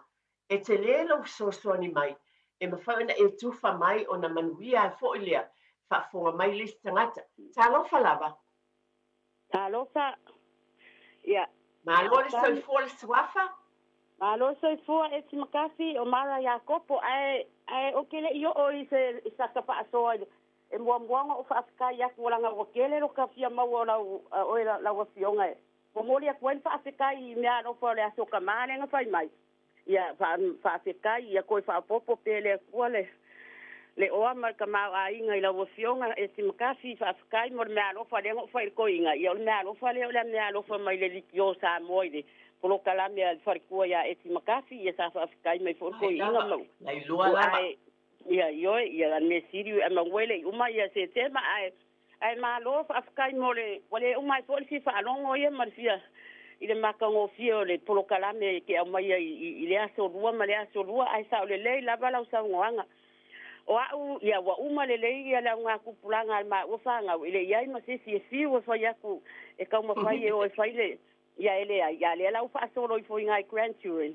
S22: E tele lou fesoasoani mai, e mafai ona e tufa mai ona manuia ai foi lea, faafofoga mai le isi tagata. Talofa lava!
S3: Talofa. Ia.
S22: Malo le soifua le suafa.
S3: Malo soifua Eti Makafi o Mara Iakopo ae ae ou te le i oo i se i saka faasoa i e muamua ona ou faafetai atu leaga ua tele lo ta fia maua o lau oe lau afioga e momoli atu ai le faafetai i meaalofa o le Aso Tama lea na fai mai. Ia, faafetai, ia toe faaopoopo pea e le Atua le le oa ma le tamaoaiga i lau Afioga Esi Makasi, faafetai mo le meaalofa lea na ou fai i le toeaina, ia o le meaalofa lea o le meaalofa mai le Leitio Samoa i le polokalame a le faletua ia Esi Makasi, ia sa faafetai mai foi le toeaina ma
S22: ua
S3: Ia, ioe, ia, a le mea sili, ae maua e le i uma ia Setema, ae, ae malo faafetai mo le, ua le uma ai foi le fia faalogo ia ma le fia, i le matagofie o le polokalame e te aumaia i, i, i le aso lua ma le aso lua, ae sao lelei lava lau saunoaga. O au, ia, ua uma lelei ia le augatupulaga a le maua fanau, e le i ai ma se isi e fiu e fai atu, e taumafai e o e fai le, ia e leai, ia lea la ua faasolo ifo i nai grandchildren.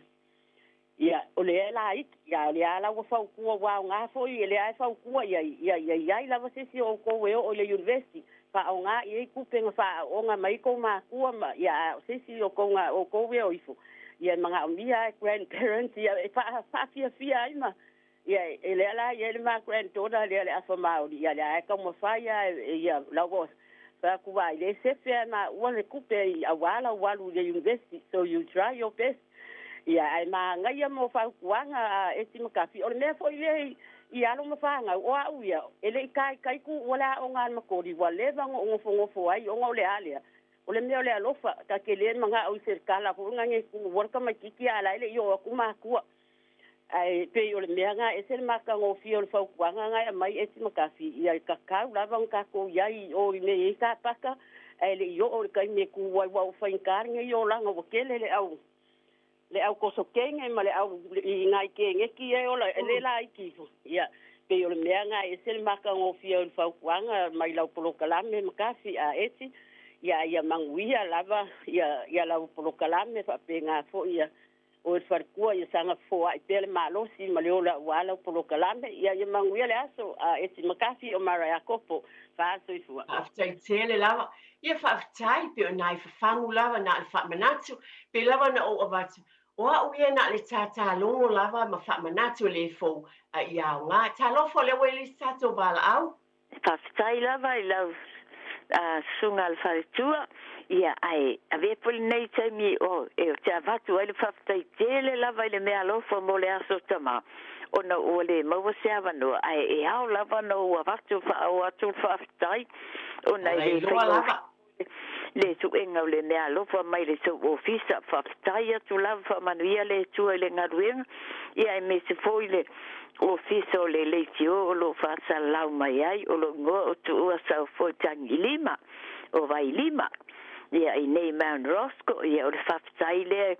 S3: Ia, o lea e laiti, ia, o lea la ua fautua, ua aoga foi, o lea e fautua i ai, ia, ia i ai lava se isi o outou e oo i le university, faaaoga i ai tupe na faaaooga mai ai tou matua ma, ia, a o se isi o tou na, outou e o ifo, ia, e manaomia lava e grandparents, ia, e faa, faafiafia ai ma, ia, e lea la e i ai le ma granddaughter lea le afa maoli, ia, lea e taumafai lava e, ia, la ua fai atu, vaai, le sefe lava e maua le tupe aua lau alu i le university, so you try your best. Ia, ae manaia mo fautuaga a Esi Makafi. O le mea foi lea i, i alo ma fanau, o au ia, e le i taitai tuua le aoga a le Makoli, ua leva ona ou nofonofo ai, ona o le a lea? O le mea o le alofa, ta te le manao i se tala foi na ne tuua le tamaititi a o la e le i oo atu matua. Ae pei o le mea na, e ese le matagofie o le fautuaga na e aumai Esi Makafi, ia e tatau lava ona tatou i ai i o i mea e i ai tapaka, ae le i oo i le taimi e tu ai, aua ua faigata lenei olaga ua tele le au le au kosokenge ma le au i nai keneki ia e ola e le laiti ifo. Ia, pei o le mea na e ese le matagofie o le fautuaga mai lau polokalame Makafi a Esi, ia ia manuia lava ia ia lau polokalame faapena foi ia Oe le faletua ia saga foai pea le malosi ma le ola aua lau polokalame. Ia ia manuia le aso a Eti Makafi o Mara Iakopo. Faasoifua.
S22: Faafetai tele lava. Ia faafetai pei o nai fafagu lava na o le faamanatu pei lava ona ou avatu o au ia na o le tātālogo lava ma faamanatu e le fou a ia aoga. Talofa o lea ua i le isi tatou valaau.
S5: Faafetai lava i lau susuga a le faletua. Ia, ae avea foi lenei taimi o e te avatu ai le faafetai tele lava i le meaalofa mo le Aso Tama, ona ua le maua se avanoa, ae e ao lava ona ou avatu faaoo atu le faafetai, ona e le faigofie le suega o le meaalofa mai le tou ofisa. Faafetai atu lava, faamanuia le Atua i le galuega, ia aemaise foi le ofisa o le leitio o lo o faasalalau mai ai, o lou igoa o Tuua Saufoe Tagilima. o Vailima, ia i nei Mount Roskill, ia o le faafetai lea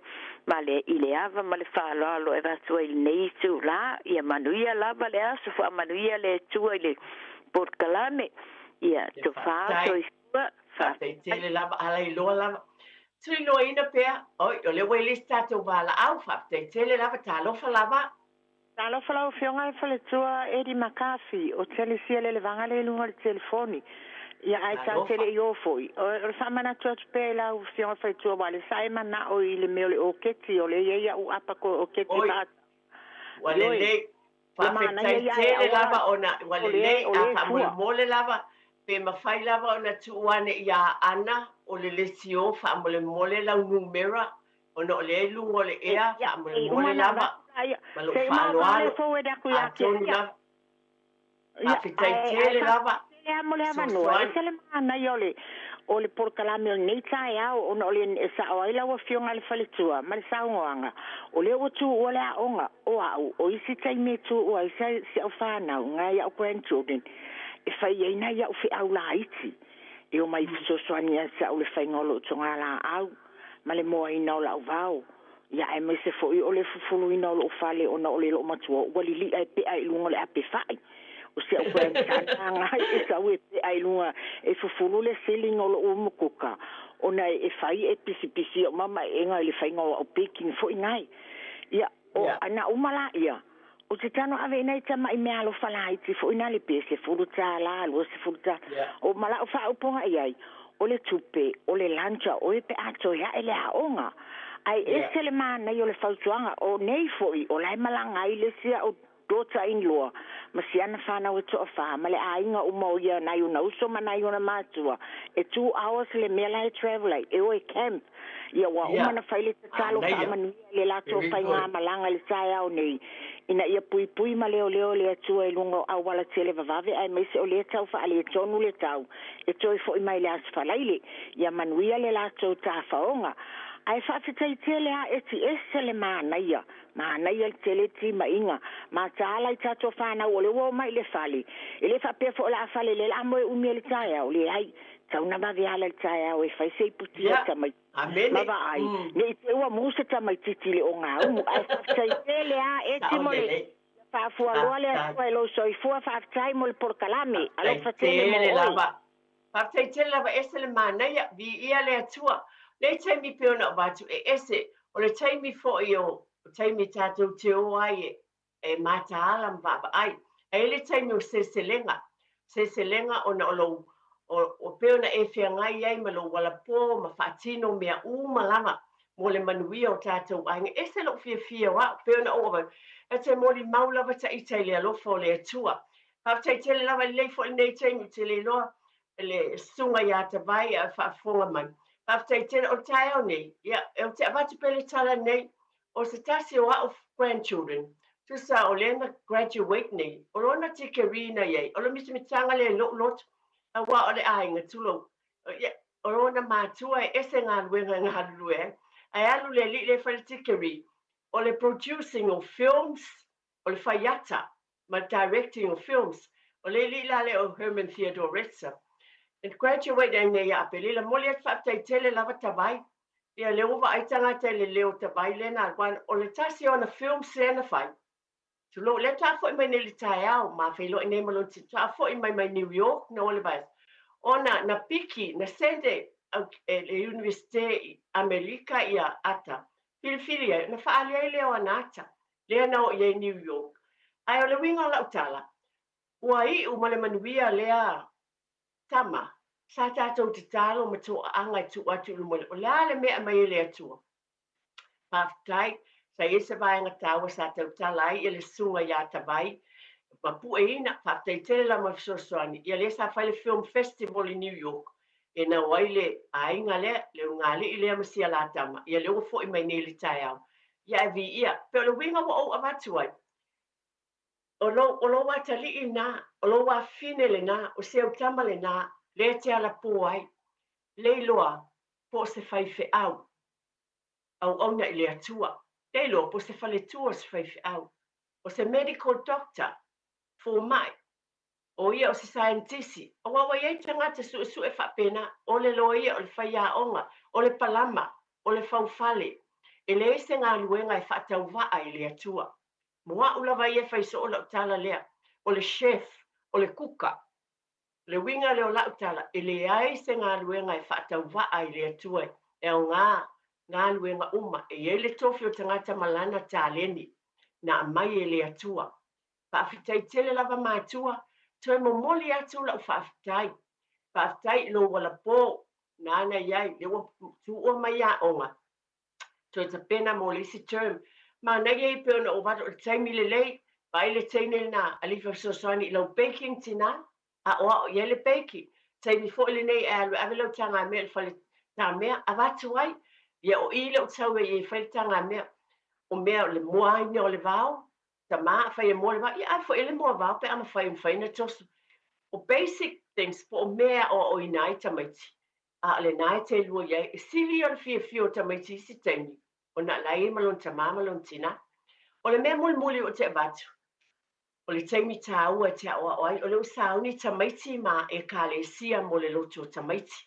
S5: ma le i le ava ma le faaaloalo e avatu ai i lenei itulā. Ia manuia lava le aso, faamanuia le Atua i le polokalame, ia tofā soifua,
S22: Faafetai tele lava, ala iloa lava. Tuliloaina pea, oi, o lea ua i le isi tatou valaau, faafetai tele lava, talofa lava.
S6: Talofa lau Afioga e faletua Eddie McCarthy, o te alisia le levaga lea i luga o le telefoni. Ia ae ta te le i o foi. O le faamanatu atu pea i lau Afioga faletua aua o lea sa e manao i le mea o le oketi, o lea e i ai au apa ko oketi
S22: Oi, ua lelei. Faafetai tele lava ona ua lelei, a faamolemole lava pe mafai lava ona tuu ane ia Ana o le lesio faamolemole lau numera ona o lea i luga o le ea faamolemole lava ma lou faaaloalo atonu lava faafetai tele lava
S6: fesoasoani. Ese le manaia o le o le polokalame o lenei taeao ona o le e sao ai lau Afioga i le faletua ma le saunoaga o lea ua tuua le aoga o au o isi taimi e tuua ai si au fanau nai au grandchildren e fai ai nai au feau laiti e omai fesoasoani ia te au i le faiga o lou togalaau ma le moaina o lau vao, ia aemaise foi o le fufuluina o lou fale ona o le loomatua ua lilia e pea i luga o le ape fai. O si au grandson agai e sau e pea i luga e fufulu le ceiling o lou umukuka ona e fai e pisipisi o mamaeega i le faiga o au baking foi nai. Ia, o ana uma laia, o te tano ave i nai tamai meaalofa laiti foi na le pe $10, $20. O ma lau faaupuga i ai, o le tupe, o le lunch a oe pe a toe ae le aoga. Ae ese le manaia o le fautuaga, o nei foi o la e malaga ai le isi a'u daughter in law ma si ana fanau e toafa ma le aiga uma o ia nai ona uso ma nai ona matua e 2 hours le mea la e travel ai e o e camp. Ia ua uma na fai le tatalo faamanuia i le latou faigamalaga i le taeao nei, ina ia puipui ma leoleo le Atua i luga o auala tele vavave aemaise o lea tau faaletonu le tau e toe foi mai le Aso Faraile. Ia manuia le latou tafaoga. Ae faafetai tele a eti ese le manaia, manaia le tele timaiga mataala i tatou fanau o lea ua omai i le fale. E le faapea foi o le a fale lea o le a moe umi ai le taeao, leai. Tau na vave ala i le taeao e fai se iputi a tamaiti ma vaai ne i te i ua mu se tamaititi i le ogaumu. Ae faafetai tele a eti mo le faafualoa le Atua e lou soifua. Faafetai mo le polokalame. Alofa tele mo oe.
S22: Faafetai tele lava ese le manaia, viia le Atua. Nei taimi pei ona ou avatu e ese, o le taimi foi o taimi tatou te o ai e e mataala ma vaavaai. Ae i ai le taimi o seleselega, seleselega ona o lou, o, o pei ona e feagai ai ma lou alapō ma faatino mea uma lava mo le manuia o tatou aiga. E ese lou fiafia o au, pei ona ou avatu, e te molimau lava ta ita i le alofa o le Atua. Faafetai tele lava, e lelei foi lenei taimi, ou te le iloa le susuga ia Tavai a o faafofoga mai. Faafetai tele, o le taeao nei, ia, ou te avatu pea le tala nei, O se tasi o a'u grandchildren, tusa o lea na graduate nei, o lona degree na i ai, o le mitamitaga lea i lo'u loto, auā o le aiga, tulou, ia, o lona matua e ese galuega e galulue ai, ae alu le alii lea e fai le degree, o le producing o films, o le fai ata ma le directing o films. O le alii la lea o Herman Theodore Retzer. E graduate ai nei ia Aperila. Momoli atu faafetai tele lava Tavai. Ia lea ua vaai tagata i le leo Tavai lea na alu ana. O le tasi o ana films lea na fai. Tulou, lea faatoa foi mai nei i le taeao, ma feiloai nei ma lona tino, faatoa foi mai mai New York na o le vaiaso. Ona na piki, na send e le Iunivesite i Amerika ia ata, filifili ai, ona faaali ai lea o ana ata. lea na oo i ai New York. Ae o le uiga o lau tala, ua iu ma le manuia lea tama sa tatou tatalo ma toaaga e tuu atu i luma o le a le mea e aumai ai le Atua. Faafetai, sa i ai se vaega taua sa tautala ai ia le susuga ia Tavai ma Pueina, faafetai tele lava mo le fesoasoani, ia lea sa fai le Film Festival i New York. E nau ai le aiga lea, le ulugalii lea ma sia la tama, ia lea ua fo'i mai nei i le taeao. Ia ae viia. Pei o le uiga ua ou avatu ai, o lou, o lou atalii lenā, o lou afafine lenā, o si au tama lenā, lea e te alapō ai, le iloa po o se faifeau auauna i le Atua, le iloa po o se faletua o se faifeau, o se medical doctor, fomai, O ia o se saienitisi, aua ua i ai tagata suesue faapena, o le loia, o le faiaoga, o le palama, o le faufale. E leai se galuega e faatauvaa i le Atua. Mo a'u lava ia e fai soo la'u tala lea, o le chef, o le kuka. O le uiga lea o la'u tala, e leai se galuega e faatauvaa i le Atua e aoga galuega uma, e i ai le tofi o le tagata ma lana taleni na aumai e le Atua. Faafetai tele lava matua, toe momoli atu la'u faafetai. Faafetai i lou alapō nāna i ai, lea ua tuua mai aoga, toe tapena mo le isi term. Manaia ia pei ona ou avatu o le taimi lelei, vaai le teine lenā, alii fesoasoani i lau baking tinā, aoao i ai le baking. Taimi foi lenei e alu e ave lau tagamea i le fale tamea, avatu ai. Ia o i lea ou te sau ai e fai le tagamea. O mea o le moaina o le vao, Tama, afai e moa le vao, ia ave foi i ai le moa vao pe a mafai e mafai ona toso. O basic things po o mea e aoaoina ai tamaiti, a o lenā e te lua i ai. E sili ia o le fiafia o tamaiti i isi taimi ona o la e i ai ma lona tamā ma lona tinā. O le mea mulimuli ou te avatu, o le taimi tāua e te aoao ai, o lea ua sauni tamaiti ma Ekalesia mo le lotu o tamaiti.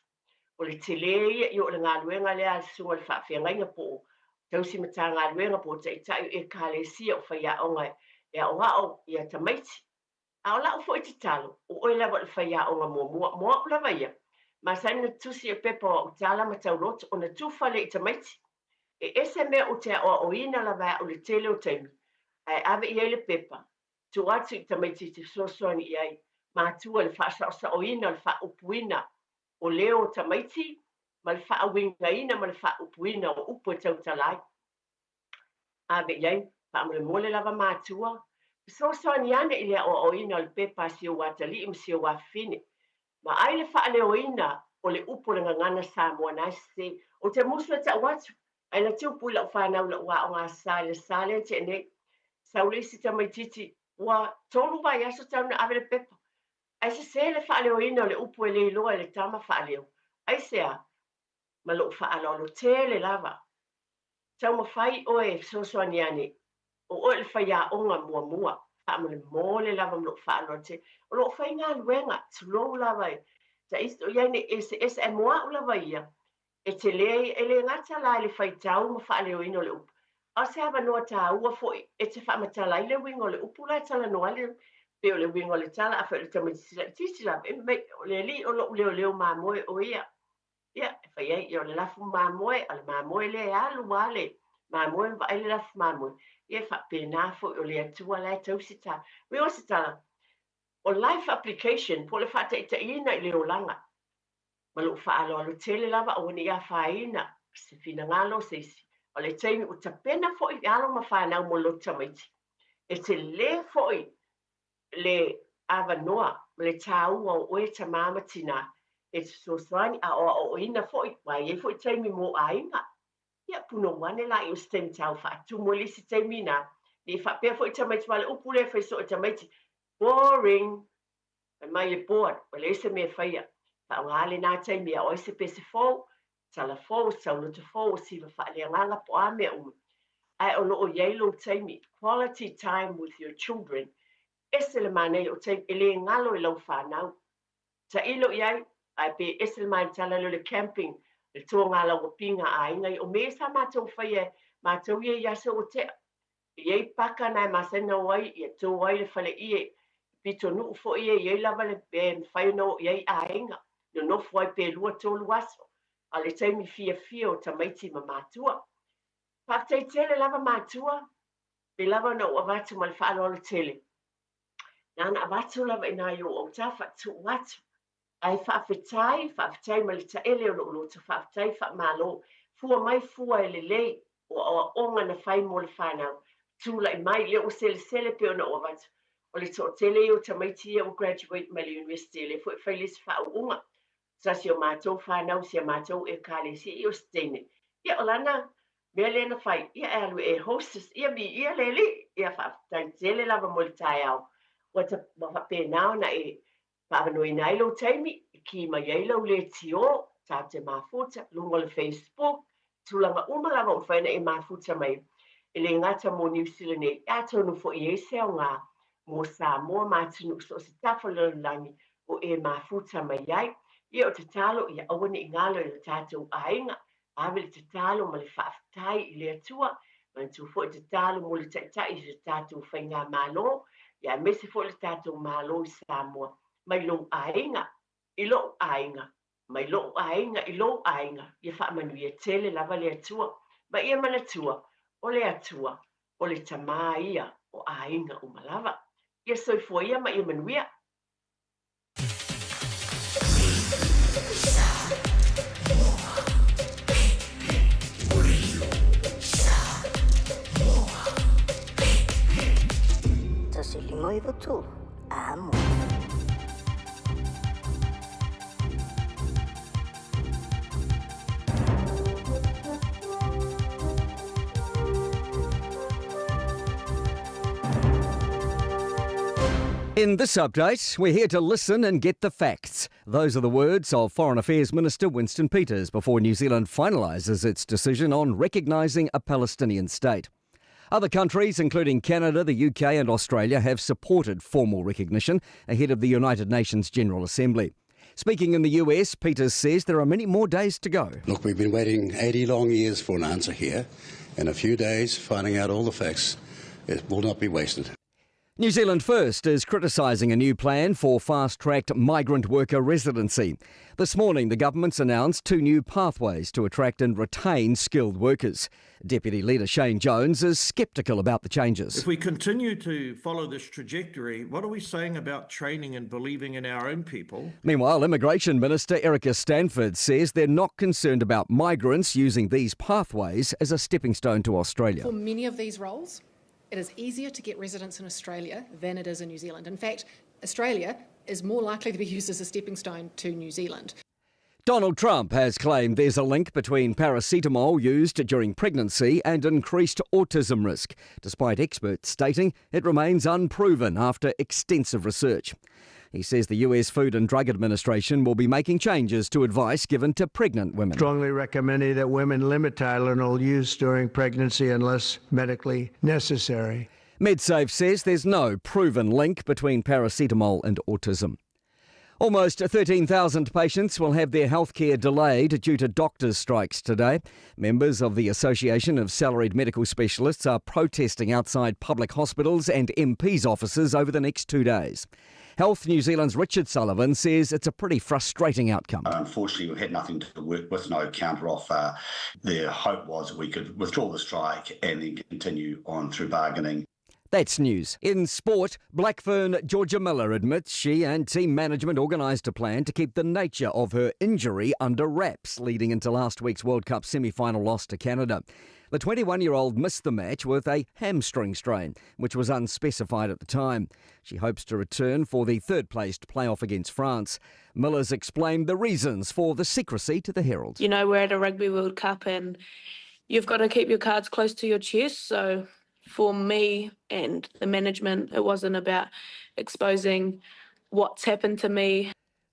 S22: O le telē ia i o le galuega lea a le Susuga i le Faafeagaiga po o Tausi Matagaluega po o Taitai o Ekalesia o faiaoga e aoao ia tamaiti. A o la'u foi tatalo, o oe lava o le faiaoga muamua. Mo a'u lava ia, masani ona tusi i le pepa o a'u tala ma tauloto ona tufa lea i tamaiti. E ese mea ou te aoaoina lava e a'u i le tele o taimi, ae ave i ai le pepa, tuu atu i tamaiti e te fesoasoani i ai, matua i le faasaosaoina o le faaupuina o leo o tamaiti ma le faauigaina ma le faaupuina o upu e tautala ai. Ave i ai, faamolemole lava matua, fesoasoani ane i le aoaoina o le pepa a si ou atalii ma si ou afafine. Vaai le faaleoina o le upu o le gagana Samoa na e sese. Ou te musu e tau atu, ae na tupu i lau fanau i lau aoga sa i le sa lea na tea nei. Sau le isi tamaitiiti, ua tolu vaiaso talu na ave le pepa. Ae sese le faaleoina o le upu e le iloa e le tama faaleo. Aisea? Ma lou faaaloalo tele lava. Taumafai oe e fesoasoani ane, o oe o le faiaoga muamua, faamolemole lava ma lou faaaloalo tele. O lo o faigaluega, tulou lava e taisi o i ai nei eseese, ae mo a'u lava ia, E tele, e le gata la i le faitau ma faaleoina o le upu, a o se avanoa tāua foi e te faamatala ai le uiga o le upu la e talanoa ai le, pei o le uiga o le tala, afai o le tamaitiiti laitiiti lava, e mei, o le alii o lo'u leoleo mamoe o ia. Ia, e fai ai, ia o le lafu mamoe, o le mamoe lea e alu lava le mamoe ma vaai le lafu mamoe. Ia e faapena foi o le Atua la e tausi ta. Uiga o se tala, o life application, po o le faataitaiina i le olaga, Ma lou faaaloalo tele lava aua ne i afaina se finagalo o se isi. O le taimi ua tapena foi alo ma fanau mo lotu tamaiti. E tele foi le avanoa ma le tāua o oe tamā ma tinā e fesoasoani a o aoaoina foi, aua e i ai foi taimi mo aiga. Ia, punou ane la i o se taimi tau faatumu ai le isi taimi inā, ne i faapea foi tamaiti, aua o le upu lea e fai soo e tamaiti, boring! Fai mai e bored, ua leai se mea e faia. Faaaoga lenā taimi e ao ai se pese fou, tala fou, sauloto fou, o siva faaleagaga po o a mea uma. Ae o lo o i ai lou taimi, quality time with your children, ese le manaia o taimi e le galo i lau fanau. Tailo i ai, ae pe ese le manaia tala lea o le camping, le toga lauapiga a aiga ia. O mea ia sa matou faia e matou ia i aso ua tea. E i ai paka na e masani ona o ai, ia tō ai le fale ie, pitonuu foi e i ai lava le e mafai ona o i ai aiga, nonofo ai pe lua tolu aso, a o le taimi fiafia o tamaiti ma matua. Faafetai tele lava matua, pei lava ona ou avatu ma le faaaloalo tele, na ona avatu lava i nai ou autafa, tuu atu. Ae faafetai, faafetai ma le taele o lou loto, faafetai, faamalo. Fua mai fua e lelei, o aoaoga na fai mo le fanau. Tulai mai, lea ua selesele pei ona ou avatu. O le toatele ia o tamaiti ia ua graduate mai le University, lea foi e fai le isi faauuga. Sasi o matou fanau si a matou Ekalesia, ia o se teine, ia o lana mea lea na fai, ia e alu e hostess, ia viia le Alii. Ia faafetai tele lava mo le taeao ua ta, ua faapena ona e faaavanoaina ai lou taimi e ki mai ai lau leitio, tatou te mafuta, luga o le Facebook, tulaga uma lava ua mafai ona e mafuta mai, e le gata mo Niu Sila nei, atonu foi e i ai se aoga mo Samoa ma atunuu so o se tafa o le lalolagi o e mafuta mai ai. Ia o tatalo ia aua ne i galo i o tatou aiga, ave le tatalo ma le faafetai i le Atua, manatua foi tatalo mo le Taitai i le tatou Faigamalo, ia aemaise foi le tatou Malo i Samoa, mai lou aiga i lou aiga, mai lou aiga i lou aiga, ia faamanuia tele lava le Atua. Ma ia manatua, o le Atua, o le Tama ia o aiga uma lava. Ia soifua ia ma ia manuia.
S10: 153, amo.
S12: In this update, we're here to listen and get the facts. Those are the words of Foreign Affairs Minister Winston Peters before New Zealand finalises its decision on recognising a Palestinian state. Other countries, including Canada, the UK, and Australia, have supported formal recognition ahead of the United Nations General Assembly. Speaking in the US, Peters says there are many more days to go.
S13: Look, we've been waiting 80 long years for an answer here. In a few days, finding out all the facts, it will not be wasted.
S12: New Zealand First is criticising a new plan for fast-tracked migrant worker residency. This morning, the government's announced two new pathways to attract and retain skilled workers. Deputy Leader Shane Jones is sceptical about the changes.
S15: If we continue to follow this trajectory, what are we saying about training and believing in our own people?
S12: Meanwhile, Immigration Minister Erica Stanford says they're not concerned about migrants using these pathways as a stepping stone to Australia.
S20: For many of these roles, it is easier to get residence in Australia than it is in New Zealand. In fact, Australia is more likely to be used as a stepping stone to New Zealand.
S12: Donald Trump has claimed there's a link between paracetamol used during pregnancy and increased autism risk, despite experts stating it remains unproven after extensive research. He says the US Food and Drug Administration will be making changes to advice given to pregnant women.
S26: Strongly recommending that women limit Tylenol use during pregnancy unless medically necessary.
S12: MedSafe says there's no proven link between paracetamol and autism. Almost 13,000 patients will have their healthcare delayed due to doctors' strikes today. Members of the Association of Salaried Medical Specialists are protesting outside public hospitals and MPs' offices over the next 2 days. Health New Zealand's Richard Sullivan says it's a pretty frustrating outcome.
S27: Unfortunately, we've had nothing to work with, no counter-offer. The hope was that we could withdraw the strike and then continue on through bargaining.
S12: That's news. In sport, Blackfern Georgia Miller admits she and team management organised a plan to keep the nature of her injury under wraps leading into last week's World Cup semi-final loss to Canada. The 21-year-old missed the match with a hamstring strain, which was unspecified at the time. She hopes to return for the third-placed playoff against France. Miller's explained the reasons for the secrecy to the Herald.
S28: You know, we're at a Rugby World Cup and you've got to keep your cards close to your chest, so for me and the management, it wasn't about exposing what's happened to me.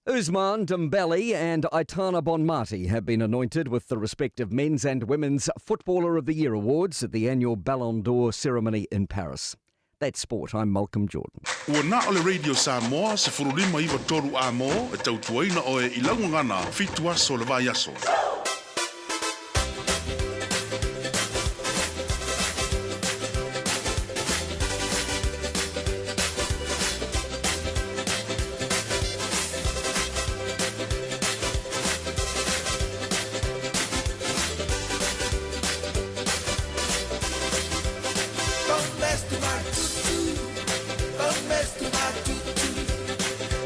S12: Ousmane Dembele and Aitana Bonmati have been anointed with the respective men's and women's Footballer of the Year awards at the annual Ballon d'Or ceremony in Paris. That's sport. I'm Malcolm Jordan.
S2: Ua na o le Radio Samoa, 1593 Amo, e tautuaina oe i laugagana, 7 aso le vaiaso.
S1: Don't mess to my tutu. Don't mess to my tutu.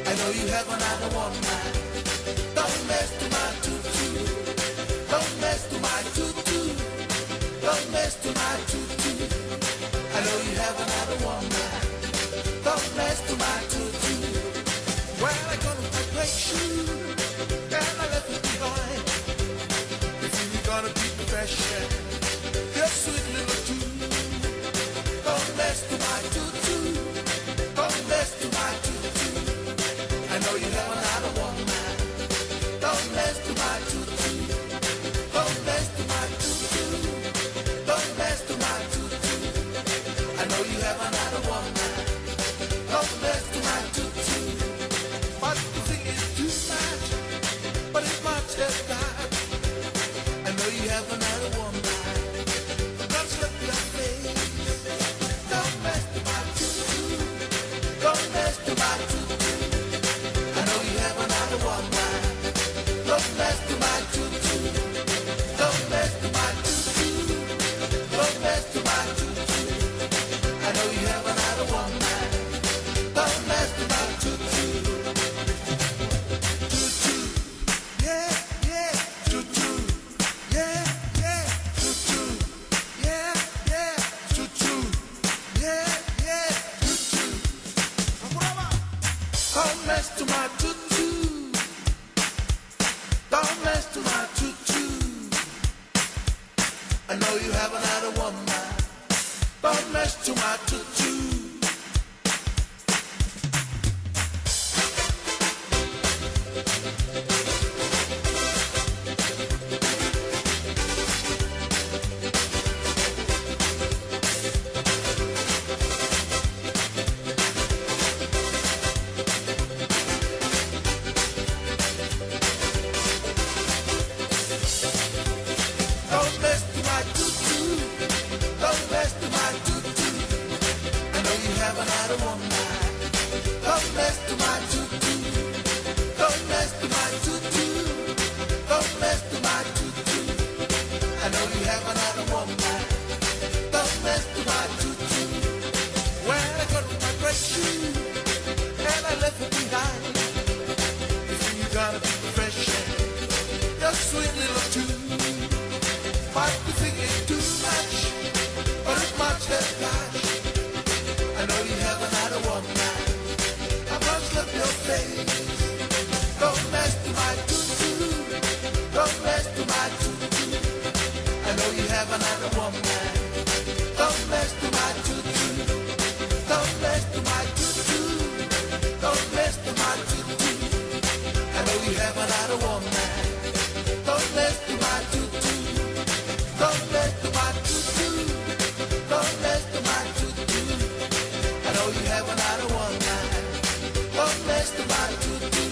S1: I know you have another woman. Don't mess to my tutu. Don't mess to my tutu. Don't mess to my tutu. I know you have another woman. Don't mess to my tutu. Well, I got a great shoe. And fresh. Your sweet little tune. Don't mess to my tutu. Don't mess to my tutu. I know you have another woman. Don't mess to my tutu. Don't mess to my tutu. Don't mess to my tutu. I know you have another woman. Don't mess to my tutu. But you think it's too much, but it's much as that. I know you have another woman. Don't slip your face. Don't mess to my tutu. Don't mess to my tutu. I know you have another woman. Don't mess to my tutu. Don't mess to my tutu. Don't mess to my tutu. I know you have another woman. Don't mess to my tutu. Tutu. Yeah, yeah. Tutu. Yeah, yeah. Tutu. Yeah, yeah. Tutu. Yeah, yeah. Tutu. Don't mess to my tutu. Don't mess to my tutu. I know you have another woman. Don't mess to my tutu. Don't mess to my tutu. Don't mess to my tutu. I know you have another woman. Don't mess to my tutu. Don't mess to my tutu. Don't mess to my tutu. I know you have another woman. Don't mess to my tutu. When I got my great shoe and I left it behind. You think you gotta be fresh? Your sweet little tune. Might be thinking too much, but it's much less cash. I know you have another woman. I must love your face. Don't mess to my tutu. Don't mess to my tutu. I know you have another woman. Don't mess to my tutu. Don't mess to my tutu. Don't mess to my tutu. I know you have another woman. Don't mess to my tutu. Don't mess to my tutu. Don't mess to my tutu. I know you have another woman. Don't mess to my tutu.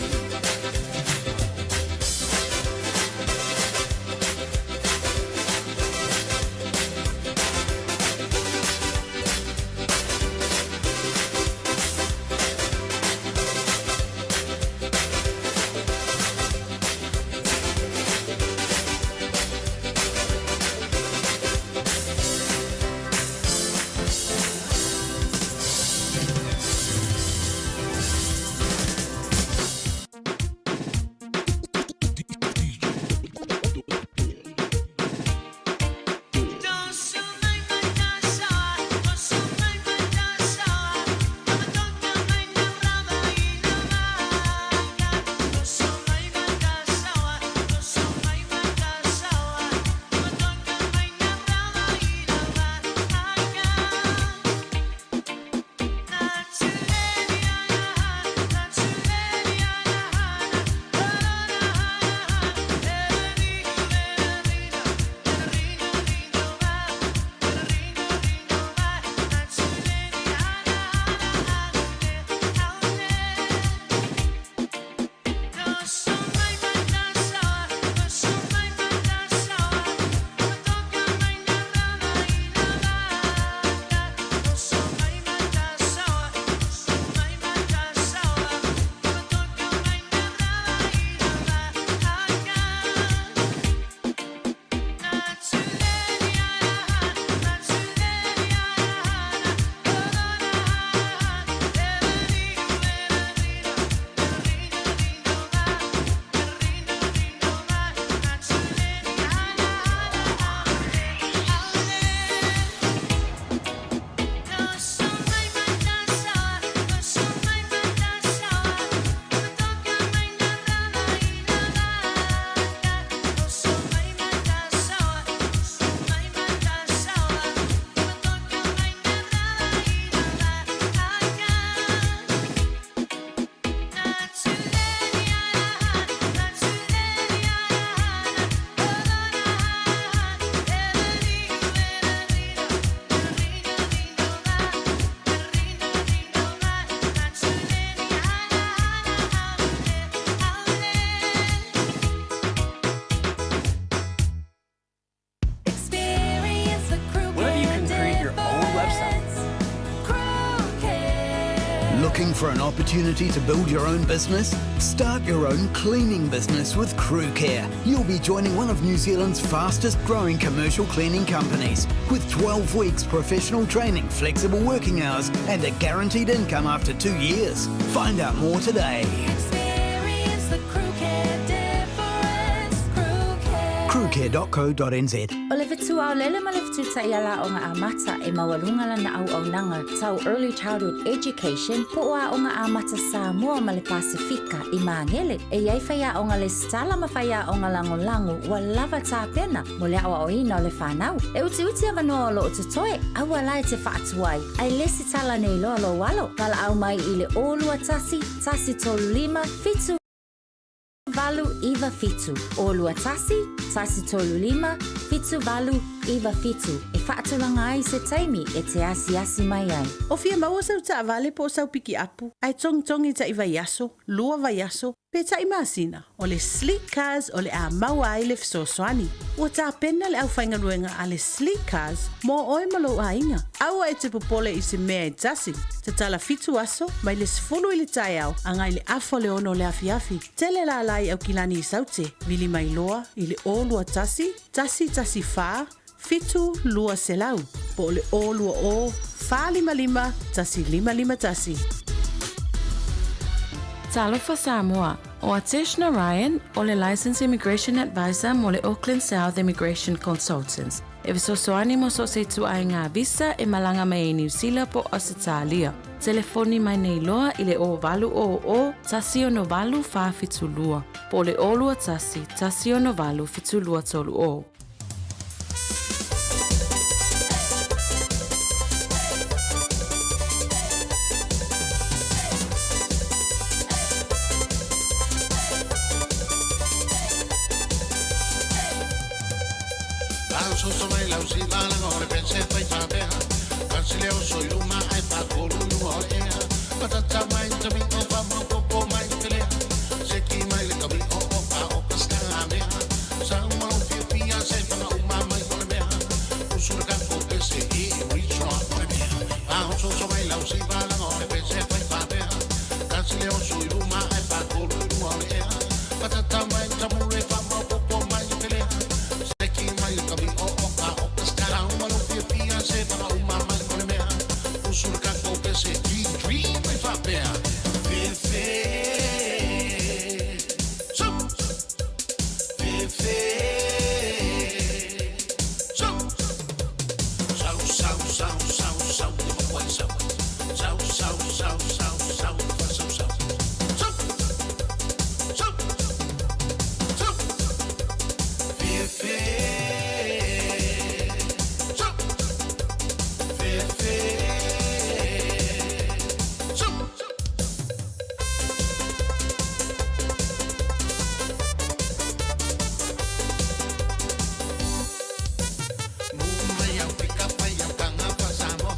S7: Looking for an opportunity to build your own business? Start your own cleaning business with Crew Care. You'll be joining one of New Zealand's fastest growing commercial cleaning companies with 12 weeks professional training, flexible working hours, and a guaranteed income after two years. Find out more today.
S8: Experience the Crew Care difference. Crew Care.
S7: Crewcare.co.nz.
S9: O le fetuaolele ma le fetutaʻi ala aoga amata e maualuga lana auaunaga tau Early Childhood Education po o aoga amata Samoa ma le Pasifika i Magele. E iai faiaoga lesitala ma faiaoga lagolago ua lava tapena mo le aoaoina o le fanau. E utiuti avanoa o loo totoe, aua la e te faatuai, ae lesitala nei loa lou alo. Valaau mai i le 021 135 7 8 9 7. 021 135 7 8 9 7. E faatulaga ai se taimi e te asiasi mai ai.
S23: O fia maua sau taavale po o sau pikiapu, ae togitogi taʻi vaiaso, lua vaiaso, pe taʻi masina, o le Sleek Cars o le a maua ai le fesoasoani. Ua tapena le aufaigaluega a le Sleek Cars mo oe ma lou aiga. Aua e te popole i se mea e tasi. Tatala 7 aso, mai le 10 i le taeao, agai i le 5:30 o le afiafi. Tele lala i Aukilani i Saute, vili mai loa i le 021 114 7 200 po o le 020 455 1551.
S14: Talofa Samoa. O Atesh Narayan, o le Licensed Immigration Advisor mo le Auckland South Immigration Consultants. E fesoasoani mo so o se ituaiga visa e malaga mai ai Niu Sila po o Ausetalia. Telefoni mai nei loa i le 0800 168 472 po o le 021 168 7230.
S11: Soso mai lau si malaga o le pese fai faapea Kasi leo so i luma ai whakolu i lunga o le ea Patata mai te mi o whamapopo mai te lea Seki mai le kami o o pa o ka mea Sa umalo fia fia se whanga uma mai o le mea Usura ka ko pese i reach o le mea Soso mai lau si malaga o le pese fai faapea Kasi leo so i luma ai whakolu i lunga o le ea Patata mai te mure whamapopo mai te lea Seki mai le kami o o ka o ka Sa umalo fia fia se whanga uma mai o le mea Usura ka ko pese i dream mai faapea Fefe So Fefe So Sau sau sau sau sau te mawai sau Sau sau sau sau sau sau sau So So So Fefe So Fefe So Mai au pika pai au kanga pa Samoa.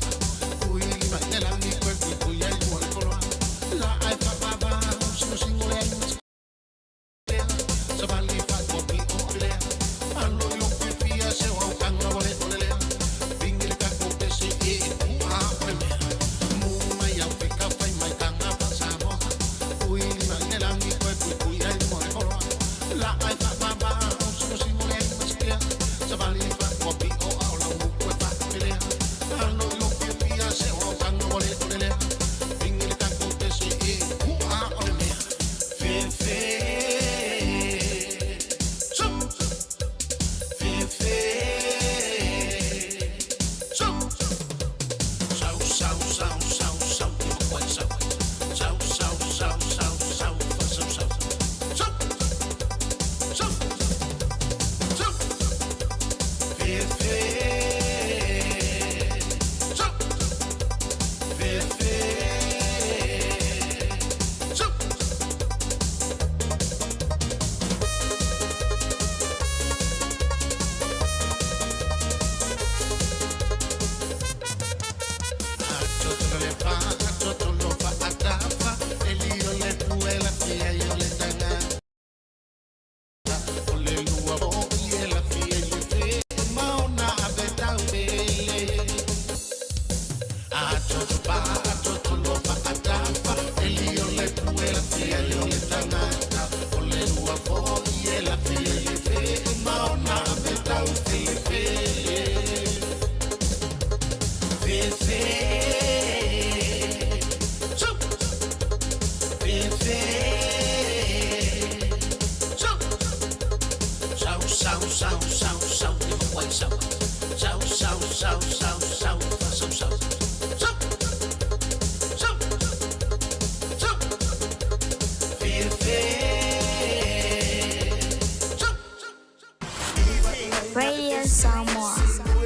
S4: Radio Samoa.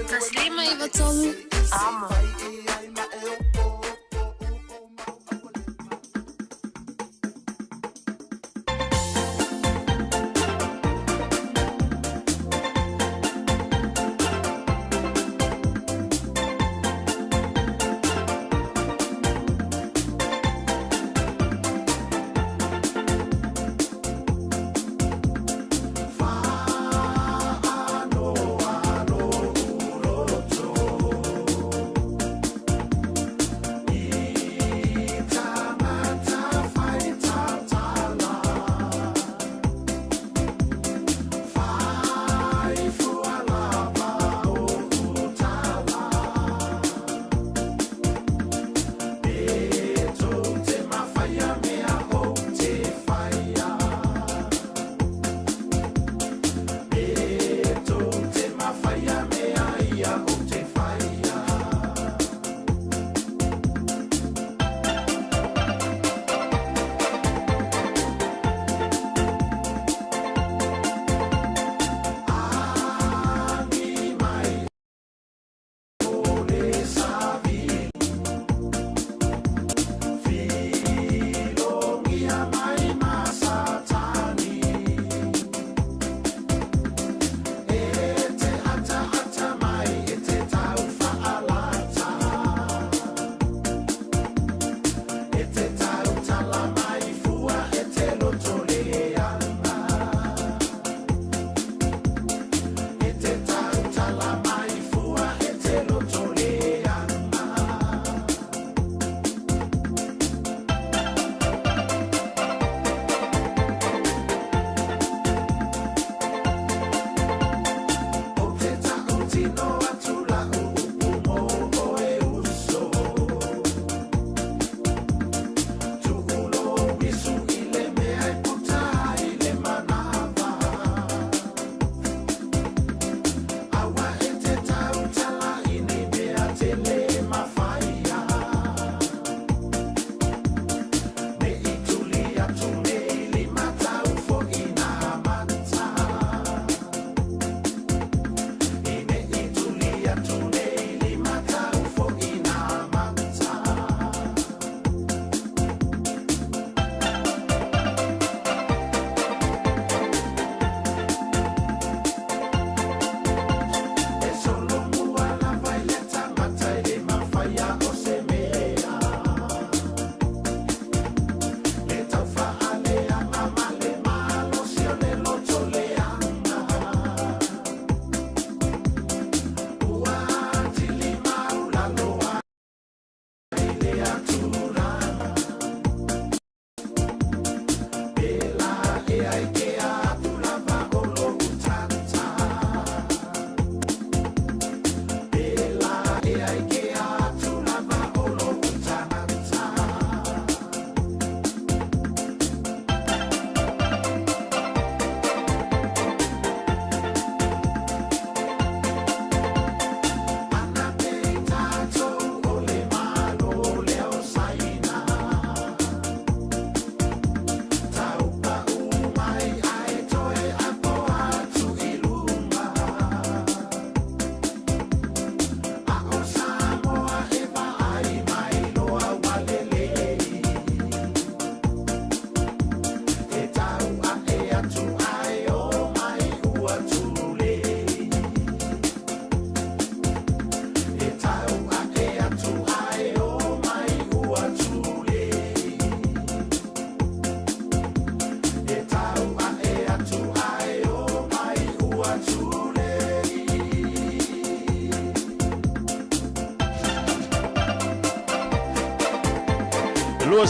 S4: 153 Amo.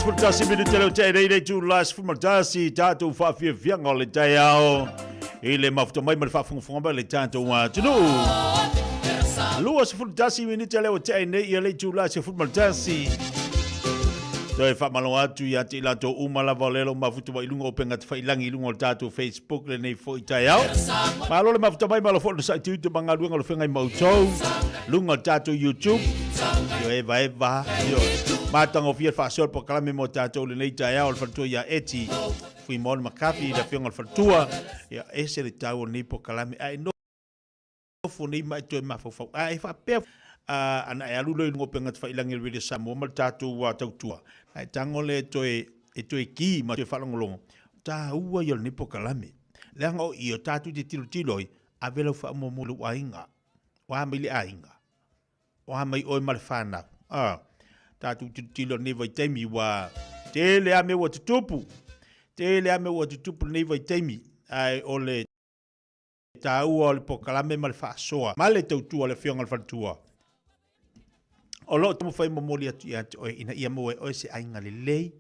S16: 21 minute leo te rei rei tu la 11 tātou whaafiafianga o le taeao i le mafuta mai ma le faafogafoga mai le tātou atunuu. 21 minute lea ua tea ai nei ia le itula 11. Toe faamalo atu ia te i latou uma lava o lea lo mafuta mai i luga o upega tafailangi i luga o le tatou Facebook lenei foi taeao. Malo le mafuta mai, malo foi le sai tiute ma galuega o le feagai ma outou luga o le tatou YouTube. Io eva eva, io matagofie le faasoa le polokalame mo tatou lenei taeao o le faletua ia Eti Fuimaono Makafi i le afioga o le faletua. Ia ese le taua o lenei polokalame ae nofo nei ma e toe mafaufau. A e faapea ana e alu loa i luga o upega tafailangi o le Radio Samoa ma le tatou tautua, na e tago lea e toe, e toe ki ma toe faalogologo, taua ia o lenei polokalame. Leaga o i o tatou te tilotilo ai, ave lau faamuamua i lou aiga. O a mai le aiga? O a mai oe ma le fanau? A, tatou tilotilo i lenei vaitaimi, ua tele lava mea ua tutupu. Tele lava mea ua tutupu i lenei vaitaimi, ae o le taua o le polokalame ma le faasoa ma le tautua a le Afioga i le Faletua. O lo o taumafai e momoli atu ia te oe ina ia maua e oe se aiga lelei,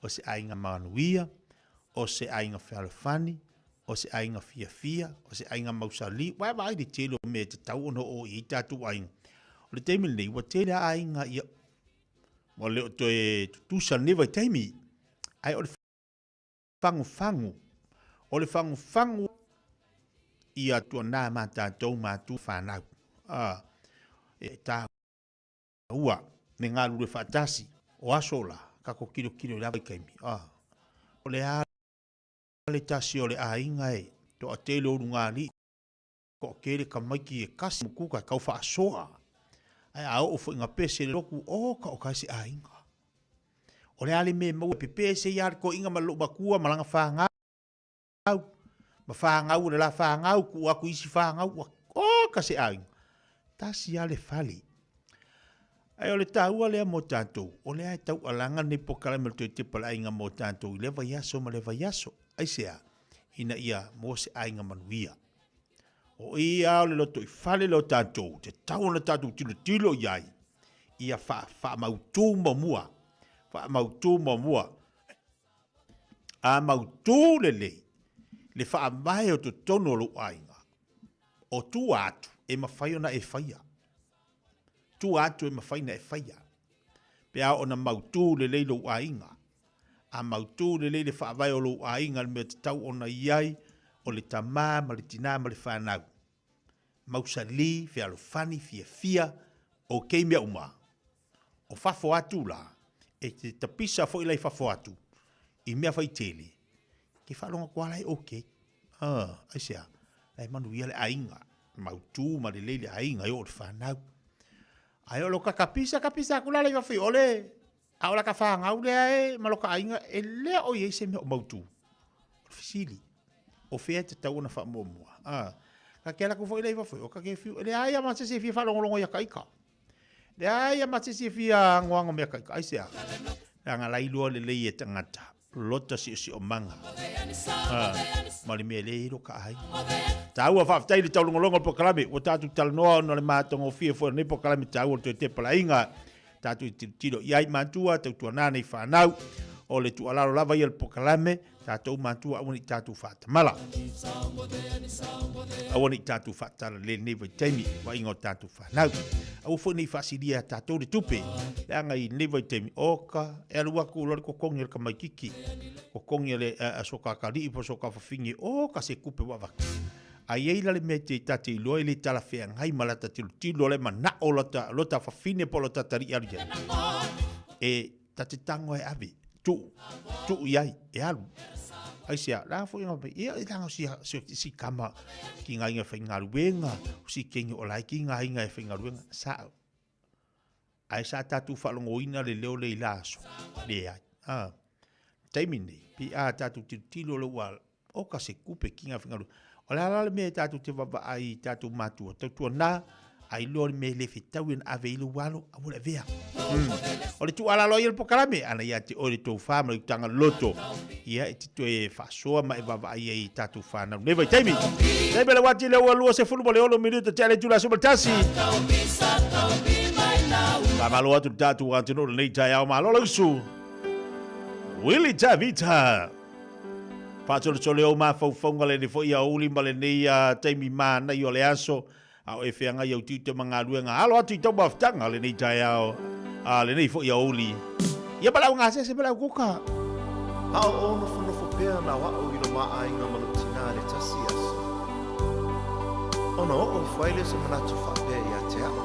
S16: o se aiga manuia, o se aiga fealofani, o se aiga fiafia, o se aiga mausali. Ua e vaai i le tele o mea e tatau ona oo i ai tatou aiga. O le taimi lenei, ua tele lava aiga ia, ua le o toe tutusa lenei vaitaimi, ae o le fagufagu. O le fagufagu ia tuanā ma tatou matua fanau. A, e tāua me galulue faatasi. O aso la, kako kilokilo i la vaitaimi. A, o le a le tasi o le aiga e toatele o ulugalii, toatele tamaiti e kasi mukuka e tau faasoa. Ae a oo foi ina pese le lotu, oka oka e se aiga. O le a le mea e maua e pepese ia le toeaina ma le loomatua ma lana fanau, ma fanau o le la fanau, tuu atu i isi fanau, ua oka se aiga. Tasi lava le fale. Ae o le taua lea mo tatou, o lea e taualaga lenei polokalame o le Toe Tepa o le Aiga mo tatou i lea vaiaso ma lea vaiaso. Aisea? Ina ia maua se aiga manuia. O ia o le lotoifale lea o tatou, e tatau ona tatou tilotilo i ai, ia faamautu muamua, faamautu muamua. A mautu lelei le faavae o totonu o lou aiga, o tua atu e mafai ona e faia. Tua atu e mafai ona e faia. Pe a ona mautu lelei lou aiga, A mautū lelei le faavae o lou aiga le mea tatau ona i ai o le tamā ma le tinā ma le fanau. Mausali, fealofani, fiafia, ok mea uma. O fafo atu la, e te tapisa foi la i fafo atu i mea faitele, ke faalogo atu lava la e ok. Ah, aisea? La e manuia le aiga, mautū ma lelei le aiga e oo i le fanau. Ae o lo ka tapisa tapisa atu la la i fafo i o le A o la ka fanau lea e ma lo ka aiga, e lea o i ai se mea o mautu. O le fesili, o fea e tatau ona faamuamua? A, ka ke ala atu foi lea i fafo, o ka ke fiu, e leai a ma se isi e fia faalogologo ia ka ika. Leai a ma se isi e fia agoago mea ka ika. Aisea? Leaga la iloa lelei e tagata lota siosiomaga. A, ma le mea e le i lo ka aiga. Tāua faafetai i le taulogologo o le polokalame. Ua tatou talanoa ona o le matagofie foi o lenei polokalame taua o le Toe Tepa o le Aiga. Tatou te tilotilo i ai matua, tautuana nei fanau. O le tuualalo lava ia o le polokalame, tatou matua aua ne i tatou faatamala. Aua ne i tatou faatala lelei lenei vaitaimi, vaaiga o tatou fanau. Aua foi ne i faasilia e tatou le tupe, leaga i lenei vaitaimi, oka, e alu atu loa le totogi o le tamaititi, totogi o le sokakalii po o sokafafine, oka se tupe ua avatu. A i ai la le mea e ta te iloa e le talafeagai ma lata tilotilo le manao lota, lota fafine po o lota atalii e alu i ai, e ta te tago e ave, tuu, tuu i ai, e alu. Aisea, la foi nga mai, ia, leaga o si, si, si kama ki ngā inga whaingaluenga, o si kenge o lai ki ngā inga e whaingaluenga, sa'o. Ae sa tatou faalogoina le leo lea i la aso? Leai. A, taimi nei, pi a tatou tilotilo le ua oka se kupe ki ngā whengaru. O le a la le mea e tatou te vaavaai i tatou matua, tautuana, a iloa le mea e le fetaui ona ave i lou alo, aua le avea. O le tuualalo ai o le polokalame, ana ia te oe le tofa ma le utaga loto, ia e te toe faasoa ma e vaavaai ai i tatou fanau nei vaitaimi. Taimi le wati le ua 26 minuta tea le itula 11. Faamalo atu le tatou atunuu lenei taeao malo le usu. Willie Tavita. Faasolesoleo mafaufauga lenei foi aoauli ma lenei taimi manaia o le aso. A o e feagai au tiute ma galuega. Alo atu i tau mafutaga lenei taeao, a lenei foi aoauli. Ia ma le au gasese ma le au kuka.
S3: A o ou nofonofo pea na o a'u i lo ma aiga ma lou tinā i le tasi aso, ona oo ifo ai lea o se manatu faapea ia te a'u,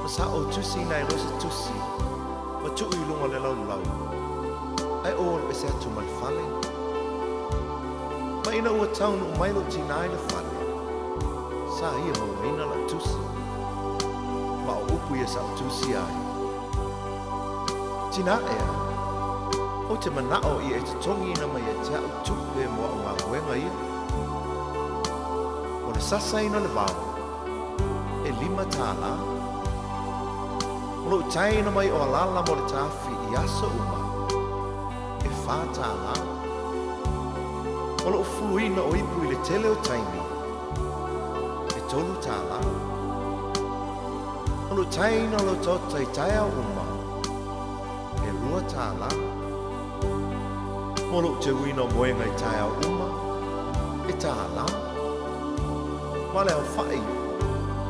S3: Ma sa ou tusiina ai loa se tusi ma tuu i luga o le laulau, ae ou alu ese atu ma le fale. Ma ina ua taunuu mai lou tinā i le fale, sa ia mauaina la'u tusi. Ma o upu ia sa ou tusia ai, Tinā ea, ou te mana'o ia e totogiina mai ia te a'u tupe mo a'u galuega ia. O le sasaina o le vao, e $5. O lou taina mai o alala mo le tafi i aso uma, e $4. O lou fuluina o ipu i le tele o taimi, e $3. O lou taina o lau taota i taeao uma, e $2. Mo lou teuina o moega i taeao uma, e $1. Ma le aofa'i,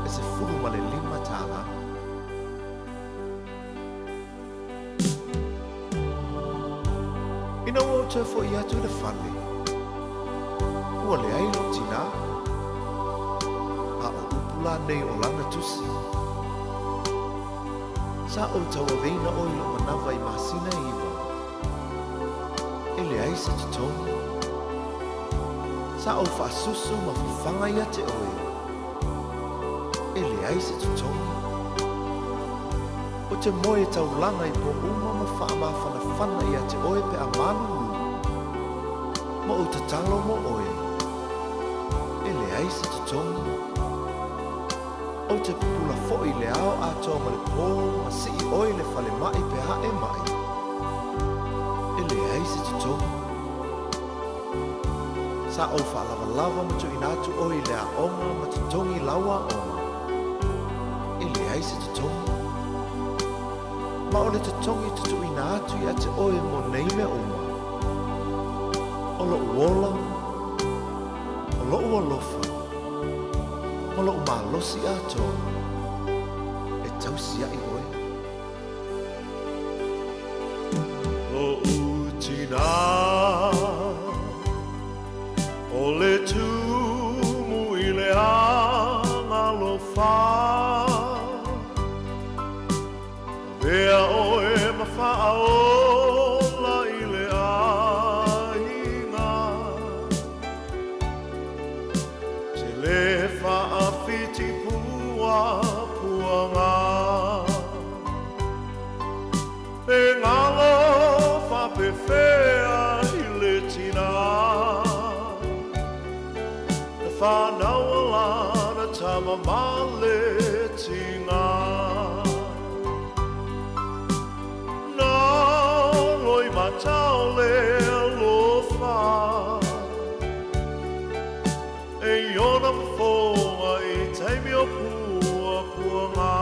S3: e $15. Ina ua ou toe fo'i atu i le fale, ua leai lou tinā. A o upu la nei o lana tusi, Sa ou tauaveina oe i lou manawa i masina e 9, e leai se totogi. Sa ou faasusu ma fafaga ia te oe, e leai se totogi. Ou te moe taulaga i po uma ma faamafanafana ia te oe pe a malulu, ma ou tatalo mo oe, e leai se totogi. Ou te pupula foi i le ao atoa ma le po ma sii oe i le falemai pe a e ma'i, e leai se totogi. Sa ou faalavalava ma tuuina atu oe i le aoga ma totogi lau aoga, e leai se totogi. Ma o le totogi tutuuina atu ia te oe mo nei mea uma, o lo'u ola, o lo'u alofa, ma lo'u malosi atoa, e tausia'i oe.
S1: Lo'u tinā, o le tumu i le agalofa. Avea oe ma faaola i le aiga. Te le faafiti pua puanga. Pe ngalo faapefea i le tinā. Na whanau a lana tama ma le tinā. Na loi matau le alofa. E iona fofoga i taimi o puapuaga.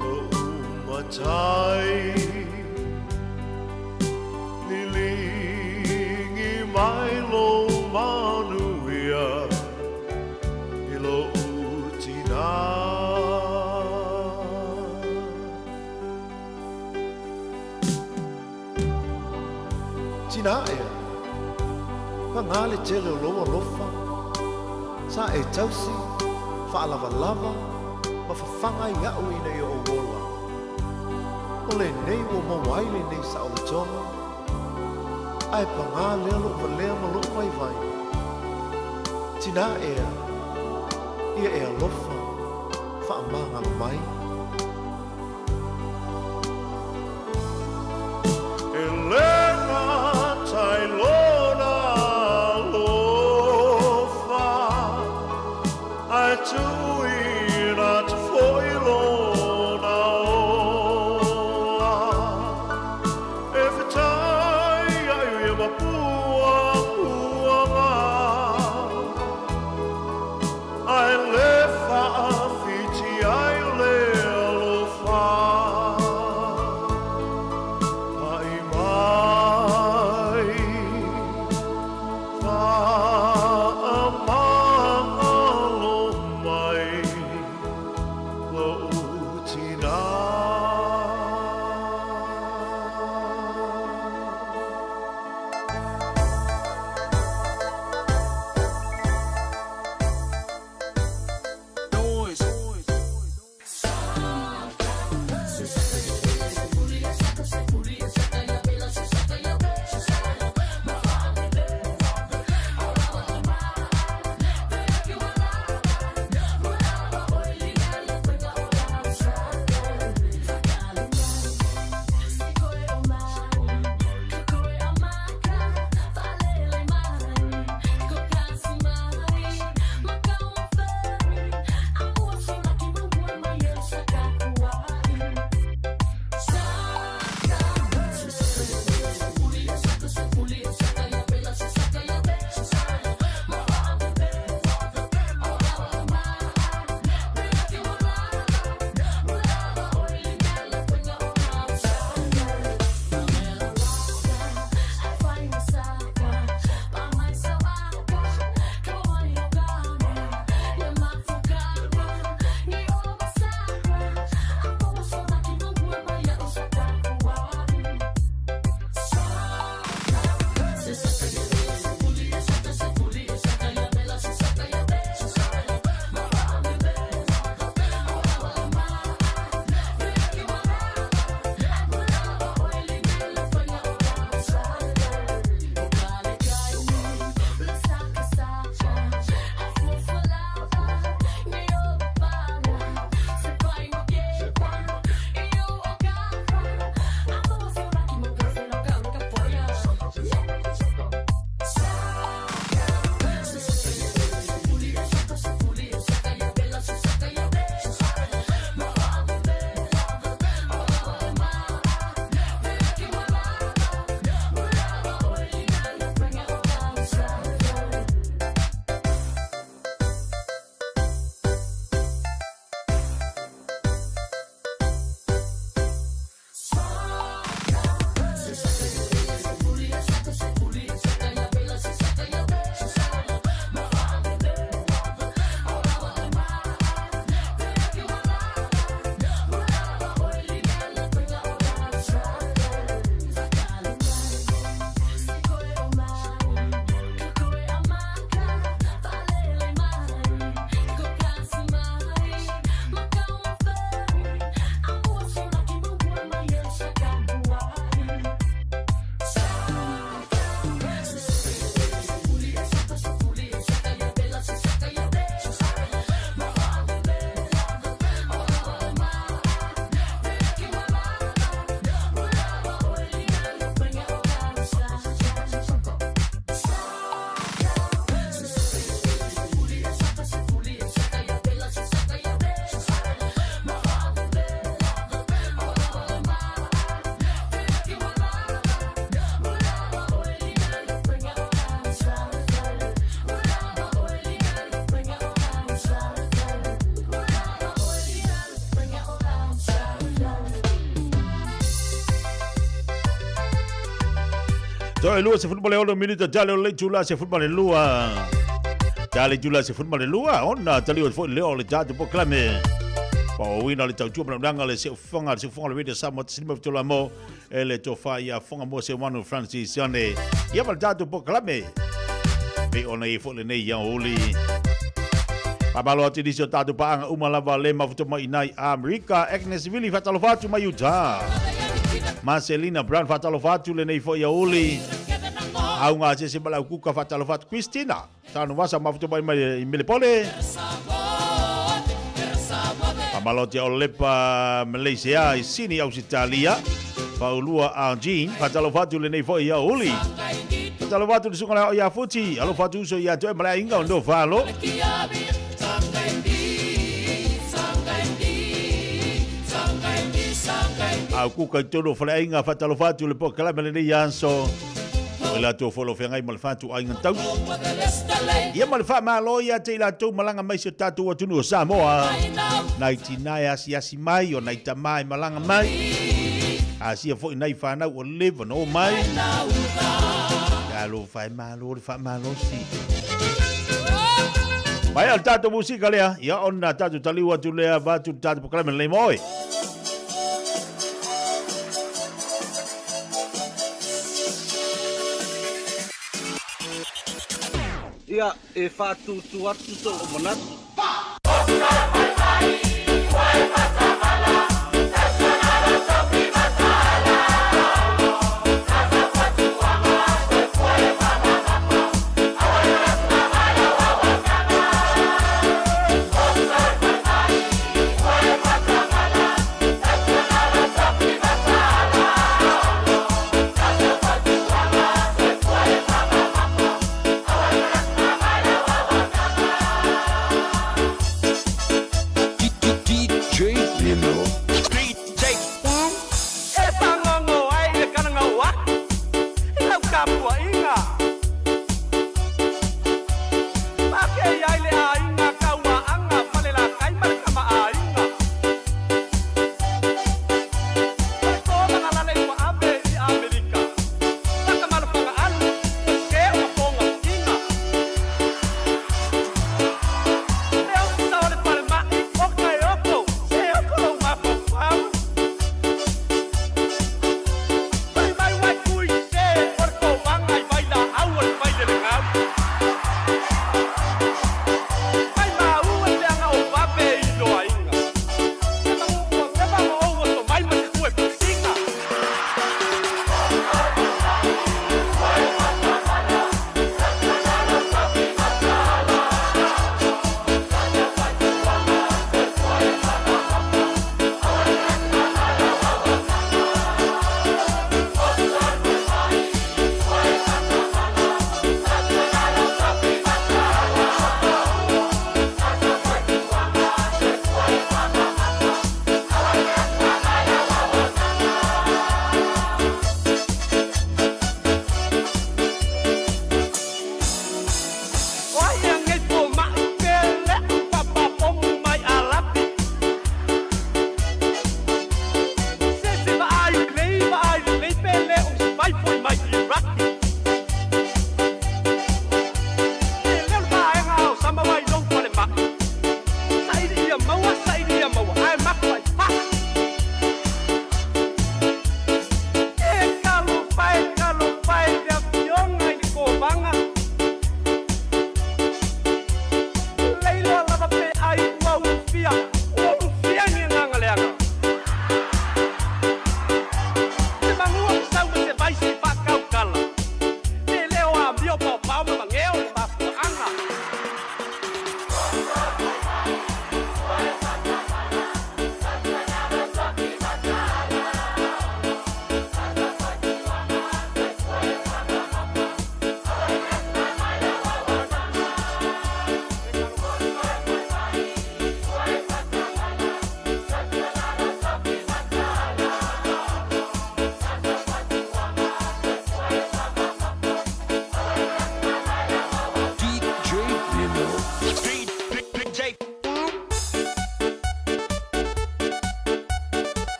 S1: Lo'u matai liligi mai lou manuia i lo'u tinā.
S3: Tinā ea, pagā le tele o lou alofa, sa e tausi, faalavalava, ma fafaga ia'u ina ia ou ola. O lenei ua maua ai lenei saolotoga, ae pagā lea lo'u valea ma lo'u vaivai. Tinā ea, ia e alofa, faamagalo mai.
S1: E le gata i lona alofa, ae tuuina atu foi lona ola. E fetai ai ia ma puapuaga. Ae le faafiti ai o le
S16: Toe 26 minute tale o le itula 12. Tale itula 12 ona tali o foi leo le tatou polokalame. Paoina le tautua manaunanga le seufaga le seufaga le Radio Samoa tasi lima fito e le tofa ia Foga mo Seumanu Francis Sione. Ia ma le tatou polokalame. Pei ona i foi lenei aoauli. Faamalo atu i nisi o tatou paaga uma lava le mafuta mai i nai Amerika. Agnes Vili faatalofa atu mai Utah. Marcelina Brown faatalofa atu lenei foi aoauli. Auga Asese ma le Aukuka faatalofa atu. Christina Tanuvasa mafuta mai mai i Melepole. Faamalo atu ia Olepa Malaysia i Sini Ausitalia. Faulua Argene faatalofa atu lenei foi aoauli. Faatalofa atu le susuga le ao ia Futi. Alofa atu uso ia te oe ma le aiga o Nofalo. Au kuka i tonu o faleaiga faatalofa atu le polokalame lenei aso. O i latou foi o lo o feagai ma le fatu aiga tausi. Ia ma le faamalo ia te i latou malaga mai si o tatou atunuu o Samoa. Nai tina e asiasi mai, o nai tama e malaga mai. Asia foi nai fanau ua leva na o mai. Talofa e malo le faamalosi. Mai a le tatou musika lea, ia ona tatou taliu atu lea vaeatu le tatou polokalame lenei mo oe.
S5: Ia, e faatūtū atu sou manatu.
S6: DJ Nino.
S17: E pāgogo ai le kalagau aku i lau tapuaiga. Pakei ai le aiga Kauaʻaga Falelatai ma le Kamaʻāina. O le tolaga lalei ua ave i ʻAmelika. Takamalo-fagaalu, o ke o ka pogafitiga. Le ofisa o le falemai o Kaeoko, se oko lou mafaufau.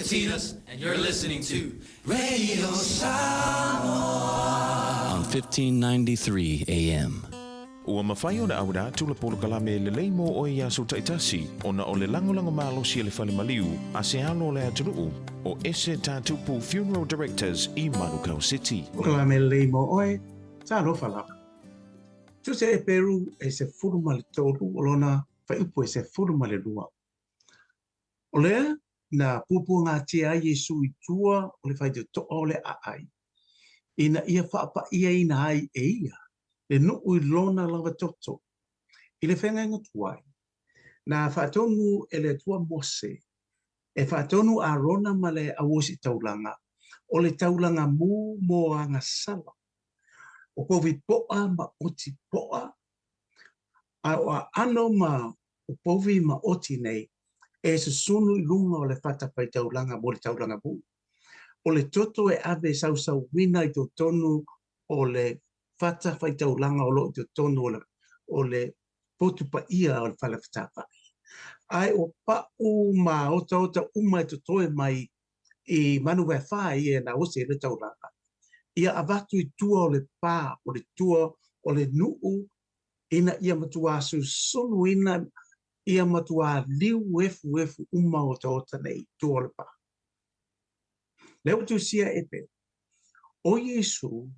S10: Titas, and you're listening to Radio Samoa
S13: on 1593 AM.
S2: Ua mafai ona auina atu le polokalame e lelei mo oe i aso taitasi ona o le lagolago malosi a le fale maliu a se alo o le atunuu o Ese Tatupu Funeral Directors i Manukau City.
S18: Polokalame lelei mo oe, talofa lava. Tusa Eperu e 13 o lona fuaiupu e 12. O lea na puapuagatia ai Iesu i tua o le faitotoa o le aai, ina ia faapa'iaina ai e ia le nuu i lona lava toto. I le feagaiga tuai, na faatonu e le Atua Mose e faatonu Arona ma le auositaulaga o le taulaga mu mo agasala, o povi po'a ma oti po'a, a o aano ma o povi ma oti nei e susunu i luga o le fatafaitaulaga mo le taulaga mu. O le toto e ave sausauina i totonu o le fatafaitaulaga o lo o i totonu o le, o le potu paia o le fale fetāfa'i. Ae o pa'u ma otaota uma e totoe mai i manu e whā ia na osi e le taulaga. Ia avatu i tua o le pā, o le tua o le nu'u ina ia matuā susunuina ia matuā liu efuefu uma otaota nei i tua o le pā. Lea ua tusia e Peru, o Iesu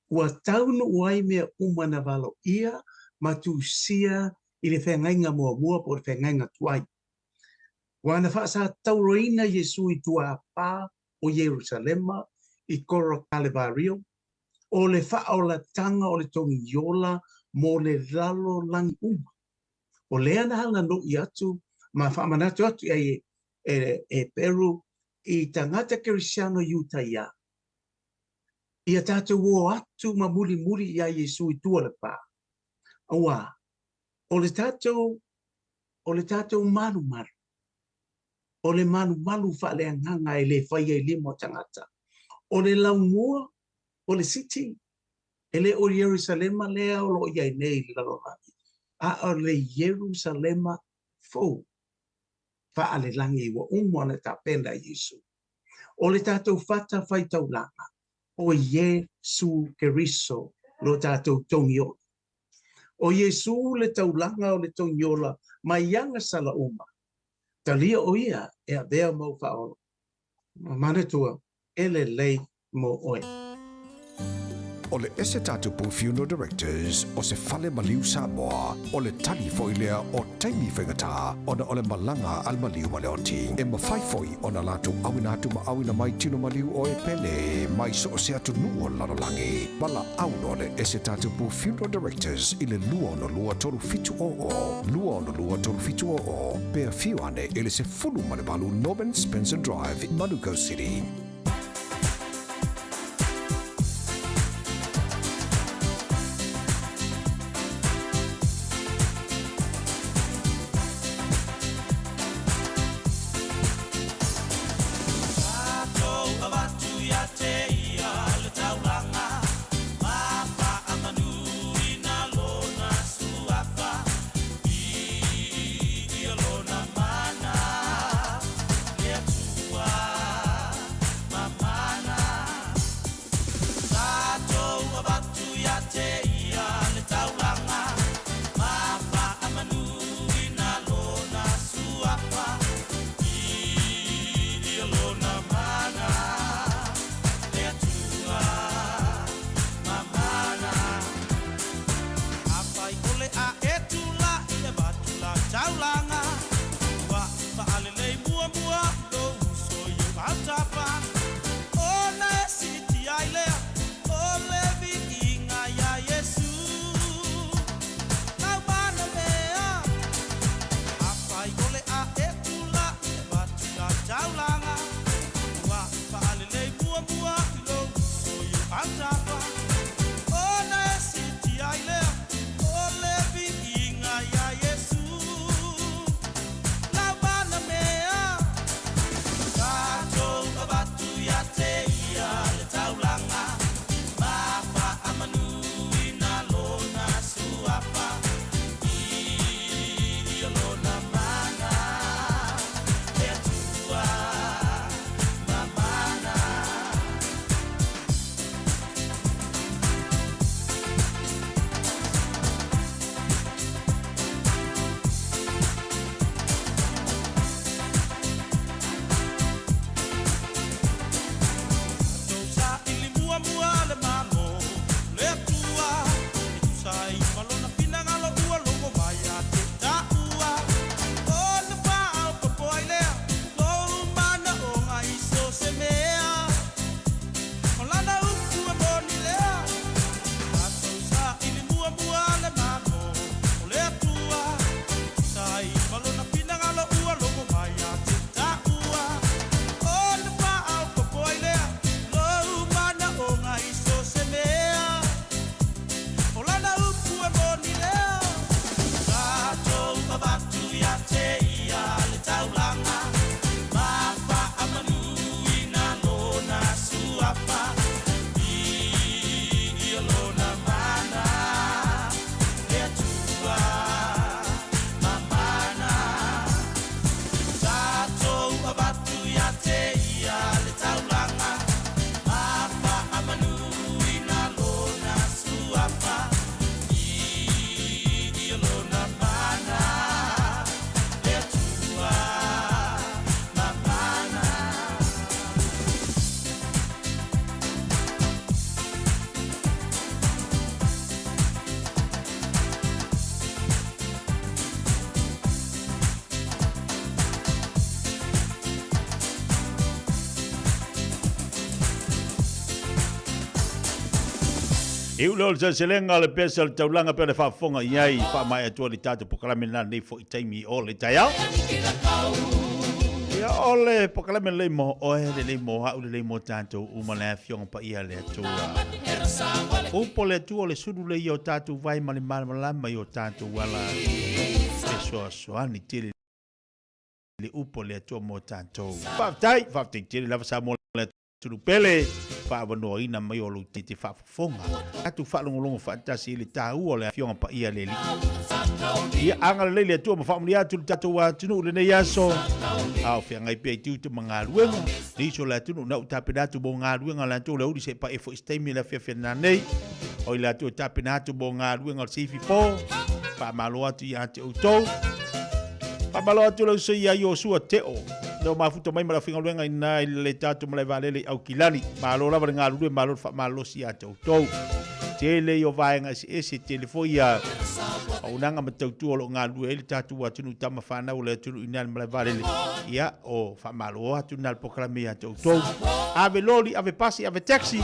S18: ua taunuu ai mea uma na valoia ma tusia i le feagaiga muamua po o le feagaiga tuai. Ua na faasatauroina Iesu i tuāpā o Ierusalema i Koro Kalevario, o le faaolataga o le togiola mo le lalolagi uma. O lea na aganui atu ma faamanatu atu i ai e, e Peru i tagata kerisiano Iutaia. Ia tatou o atu ma mulimuli iā Iesu i tua o le pā. Auā, o le tatou, o le tatou malumalu, o le malumalu faaleagaga e le faia i lima o tagata. O le laumua, o le city, e le o Ierusalema lea o lo o i ai nei i le lalolagi, a o le Ierusalema fou faalelagi ua uma ona tapena e Iesu. O le tatou fatafaitaulaga, o Iesu Keriso lo tatou togiola. O Iesu le taulaga o le togiola mai agasala uma. Talia o ia e avea mau faaola. Manatua, e lelei mo oe.
S6: O le Ese Tatupu Funeral Directors o se fale maliu Samoa, o le tali foi lea o taimi faigata ona o le malaga a le maliu ma le oti. E mafai foi ona latou auina atu ma auina mai tino maliu o e pele mai so o se atunuu o le lalolagi. Valaau loa le Ese Tatupu Funeral Directors i le 262 3700, 262 3700, pe afio ane i le 18 Norman Spencer Drive, Manukau City.
S1: ia le taulaga Ma faamanuina lona suafa I lona mana Le Atua mamana.
S16: I ule o le seleselega o le pese o le taulaga pe o le faafofoga i ai faamaea atua le tatou pokalame lena nei foi taimi o le taeao. Ia o le pokalame lelei mo oe, lelei mo au, lelei mo tatou uma le afioga paia a le Atua. Upu o le Atua o le sulu lea ia o tatou vai ma le malamalama i o tatou ala fesoasoani tele le upu a le Atua mo tatou. Faafetai, faafetai tele lava Samoa le atunuu pele, faaavanoaina mai o lou te faafofoga. Tatou faalogologo faatasi i le taua o le Afioga Paia a le Alii. Ia agalelei le Atua ma faamanuia atu le tatou atunuu i lenei aso. A o feagai pea i tiute ma galuega, nisi o le atunuu na ou tapena atu mo galuega o le atunuu le aoauli se i paia foi se taimi i le afiafi nanei. O i latou e tapena atu mo galuega o le seifi po, faamalo atu ia te outou. Faamalo atu le uso ia Iosua Teo, le o mafuta mai ma le aufaigaluega i ina i le tatou malae vaalele i Aukilani. Malo lava le galulue, malo le faamalosi ia te outou. Tele ia o vaega eseese, tele foi ia auaunaga ma tautua o lo o galulue ai le tatou atunuu tama fanau o le atunuu i ina i le malae vaalele. Ia, o faamalo atu lena le polokalame ia te outou. Ave loli, ave pasi, ave taxi.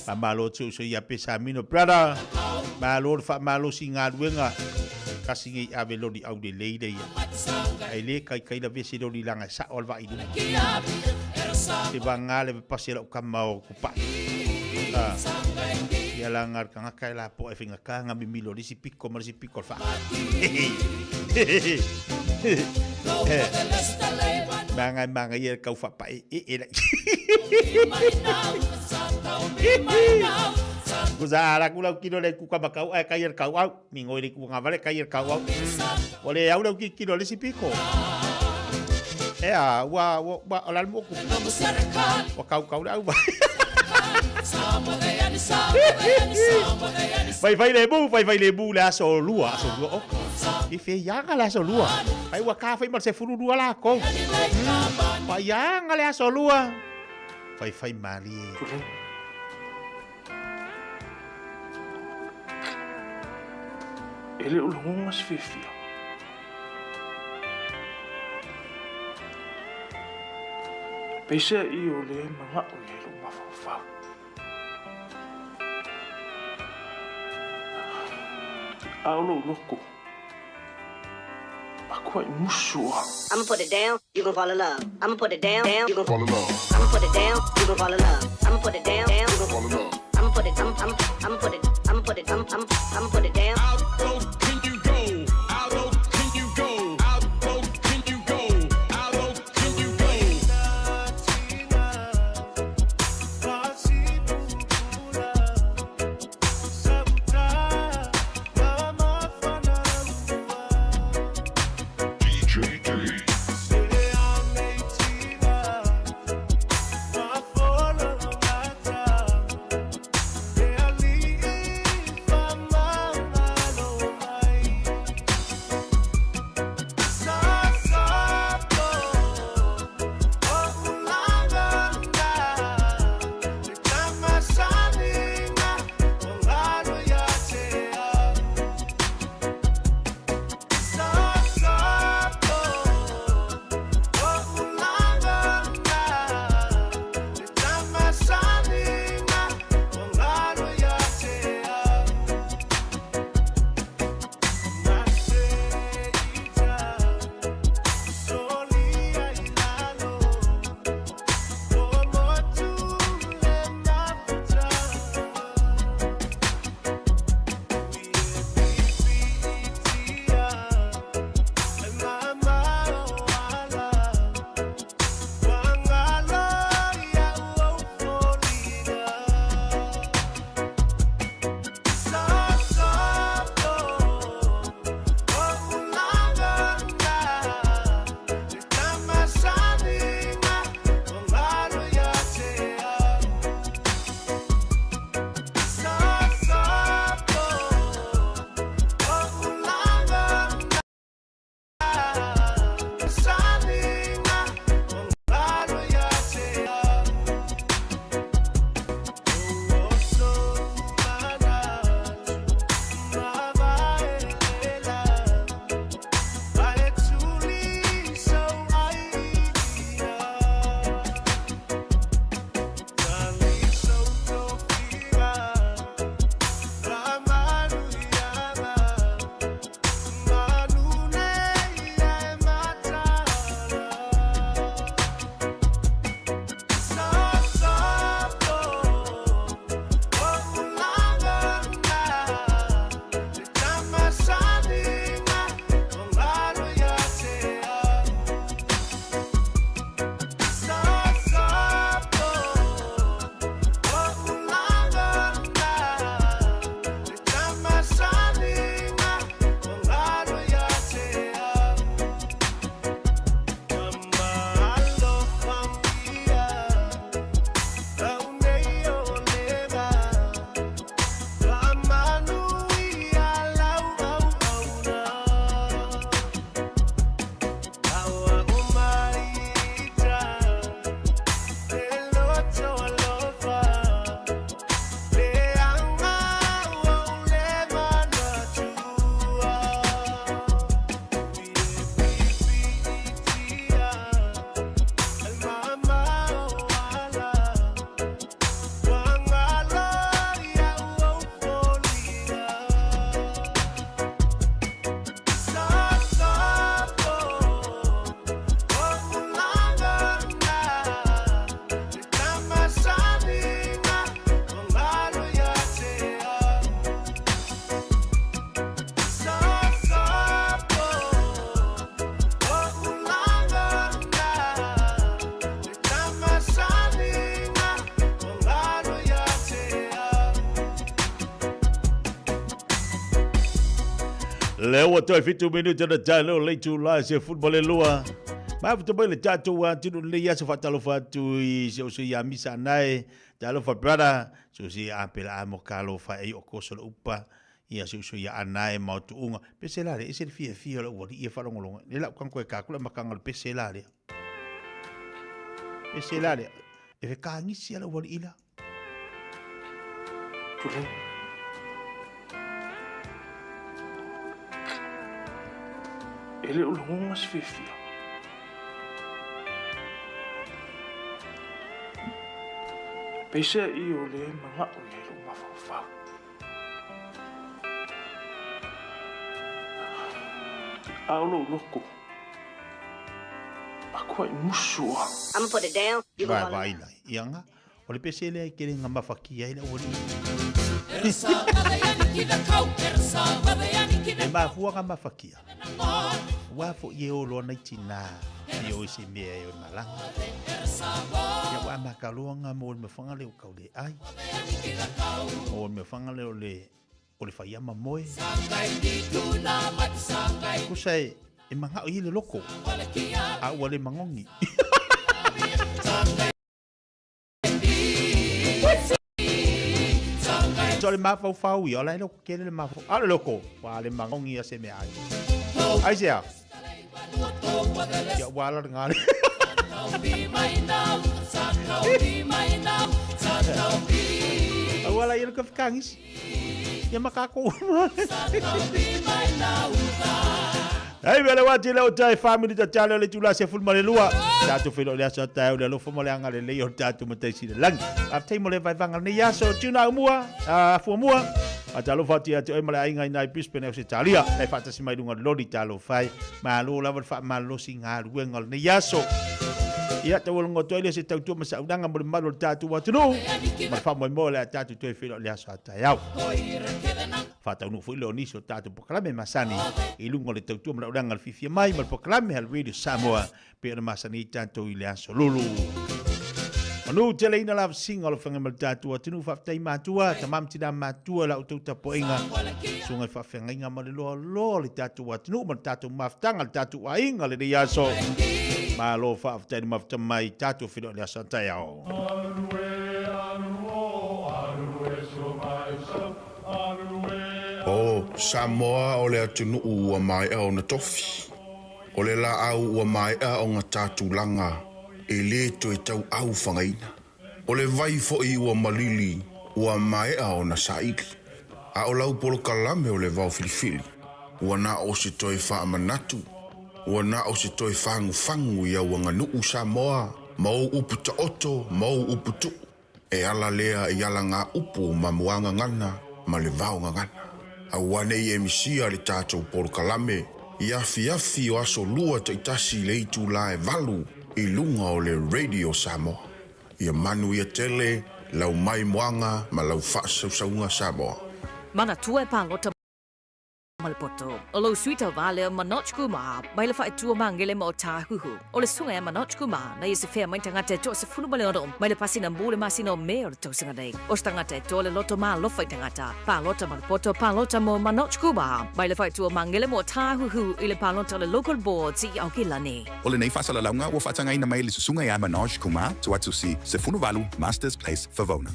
S16: Faamalo atu uso ia Pesamino brother. Malo le faamalosi i galuega. Tasi nei ave loli aulelei le ia. Ai le kaikai la vese loli langa e sao al vai luma. Se vanga le pasi lau kama o kupa. Ia la ngar kanga kai la po e finga kanga mi milo lisi piko ma lisi piko fa. Manga manga ia kau fa pa e e la. Kusa ala kula kilo le kuka makau ai kai er kau au. Migoi le kuanga vale kai er kau au. O le au le kilo le si piko. E a ua ua ua o la mo ku. Ua kau kau le au vai. Vai vai le bu, vai vai le bu le aso lua, aso lua oka. I fe ianga le aso lua. Ai ua ka fai ma se fulu lua la ko. Pa ianga le aso lua. Fai fai malie.
S15: E le o lagona se fiafia. Peiseai o lea e manao i ai lou mafaufau. A o lou loto, matuai musu lava.
S19: I'ma put it down, you gon' fall in love. I'ma put it down, down, you gon' fall in love. I'ma put it down, you gon' fall in love. I'ma put it down, down, you gon' fall in love. I'ma put it, I'm, I'm, I'ma put it, I'ma put it, I'm, I'm, I'ma put it down.
S2: How low can you go? How low can you go? How low can you go? How low can you go?
S16: Lea ua toe 7 minute na tae leo le itulā e 12. Mafuta mai le tatou atunu lenei aso faatalofa atu i si ou sui ia Misa Anae. Talofa brother, si ou sui ia Apela Amo Kalofa e i o koso le upa. Ia si ou sui ia Anae ma o tuuga. Pese la lea, ese le fiafia o le ualii e faalogologo. Le lau kanko e kakula makanga o le pese la lea. Pese la lea. E fekagisi ala ualii la.
S15: Pulei. E le o lagona se fiafia. Peiseai o lea e manao i ai lou mafaufau. A o lou loko, matuai musu lava.
S19: I'ma put it down, you gon' fall in love.
S16: Vaavaai lai, ia nga, o le pese lea e kele nga mafakia ai le aualii. E mafua nga mafakia. Ua foʻi e olo ana i tinā i o i se mea e o malaga. Ia ua makaloa nga mo le mafanga le o kau le ai. O le mafanga le o le o le faiama moe. Kusa e e mangao i le loko. A ua le mangongi. So le mafaufau ia, o la e loko kele le mafaufau. A le loko, wa le mangongi a se mea ai. Ai se a? Ia ua ala le ngale. Ua ala ia le kawhikangisi. Ia makako. Hei mele wati le o tai family ta tale le tula se fulu male lua. Tātou whelo le aso tae o le alofa mo le anga le lei o tātou matai si le langi. Aftai mo le vaivanga nei aso tuna umua, afua mua. A talofa atu ia te oe ma le aiga i nai Brisbane Ausetalia. Lai faatasi mai luga o le loli talofa e. Malo lava le faamalolosi i galuega o lenei aso. Ia, taualogo atu ai lea se tautua ma saunaga mo le mamalu o le tatou atunuu ma le faamoemoe o le a tatou toe feiloai i le aso a taeao. Faataunuu foi lea o nisi o tatou polokalame masani i luga o le tautua ma lauleaga o le fiafia mai ma le polokalame a le Radio Samoa pei ona masani ai tatou i le aso lulu. Manu tele ina la vasinga o le whanga ma le tātou atunuu faafetai matua, tamā ma tinā matua la outou tapuaiga, susuga i faafeagaiga ma le loa loa o le tātou atunuu ma le tātou mafutaga, le tātou aiga lenei aso. Malo faafetai le mafuta mai tātou whenua i le aso a taeao.
S2: O Samoa o le atunuu ua maea ona tofi. O le laau ua maea ona ta tulaga e lē toe tau au fagaina. O le vai foʻi ua malili ua maea ona saili. A o lau polokalame o le vao filifili, ua na o se toe faamanatu, ua na o se toe fagufagu i au aganuu Samoa ma ou upu taoto ma ou upu tuu. E ala lea i ala ngā upu ma muagagana ma le vaogagana. Aua nei e misia le tatou polokalame i afiafi o aso lua taitasi i le itulā e 8 i luga o le Radio Samoa. Ia manuia tele lau maimoaga ma lau faasausauga Samoa.
S20: Manatua e palota ma le poto. O lou sui tauva lea o Manoj Kumar, mai le faaitua magele ma o Tāhuhu. O le susuga ia Manoj Kumar, na ia se fea mai tagata e 16 mai le pasina mu le masina o Me o le tausaga nei. O se tagata e toa le loto ma alofa i tagata. Palota ma le poto, palota mo Manoj Kumar, mai le faaitua magele ma o Tāhuhu i le palota o le Local Boards i Aokelani.
S21: O lenei faasalalauga ua faatagaina mai e le susuga ia Manoj Kumar, Tuatusi, 18, Masters Place, Favona.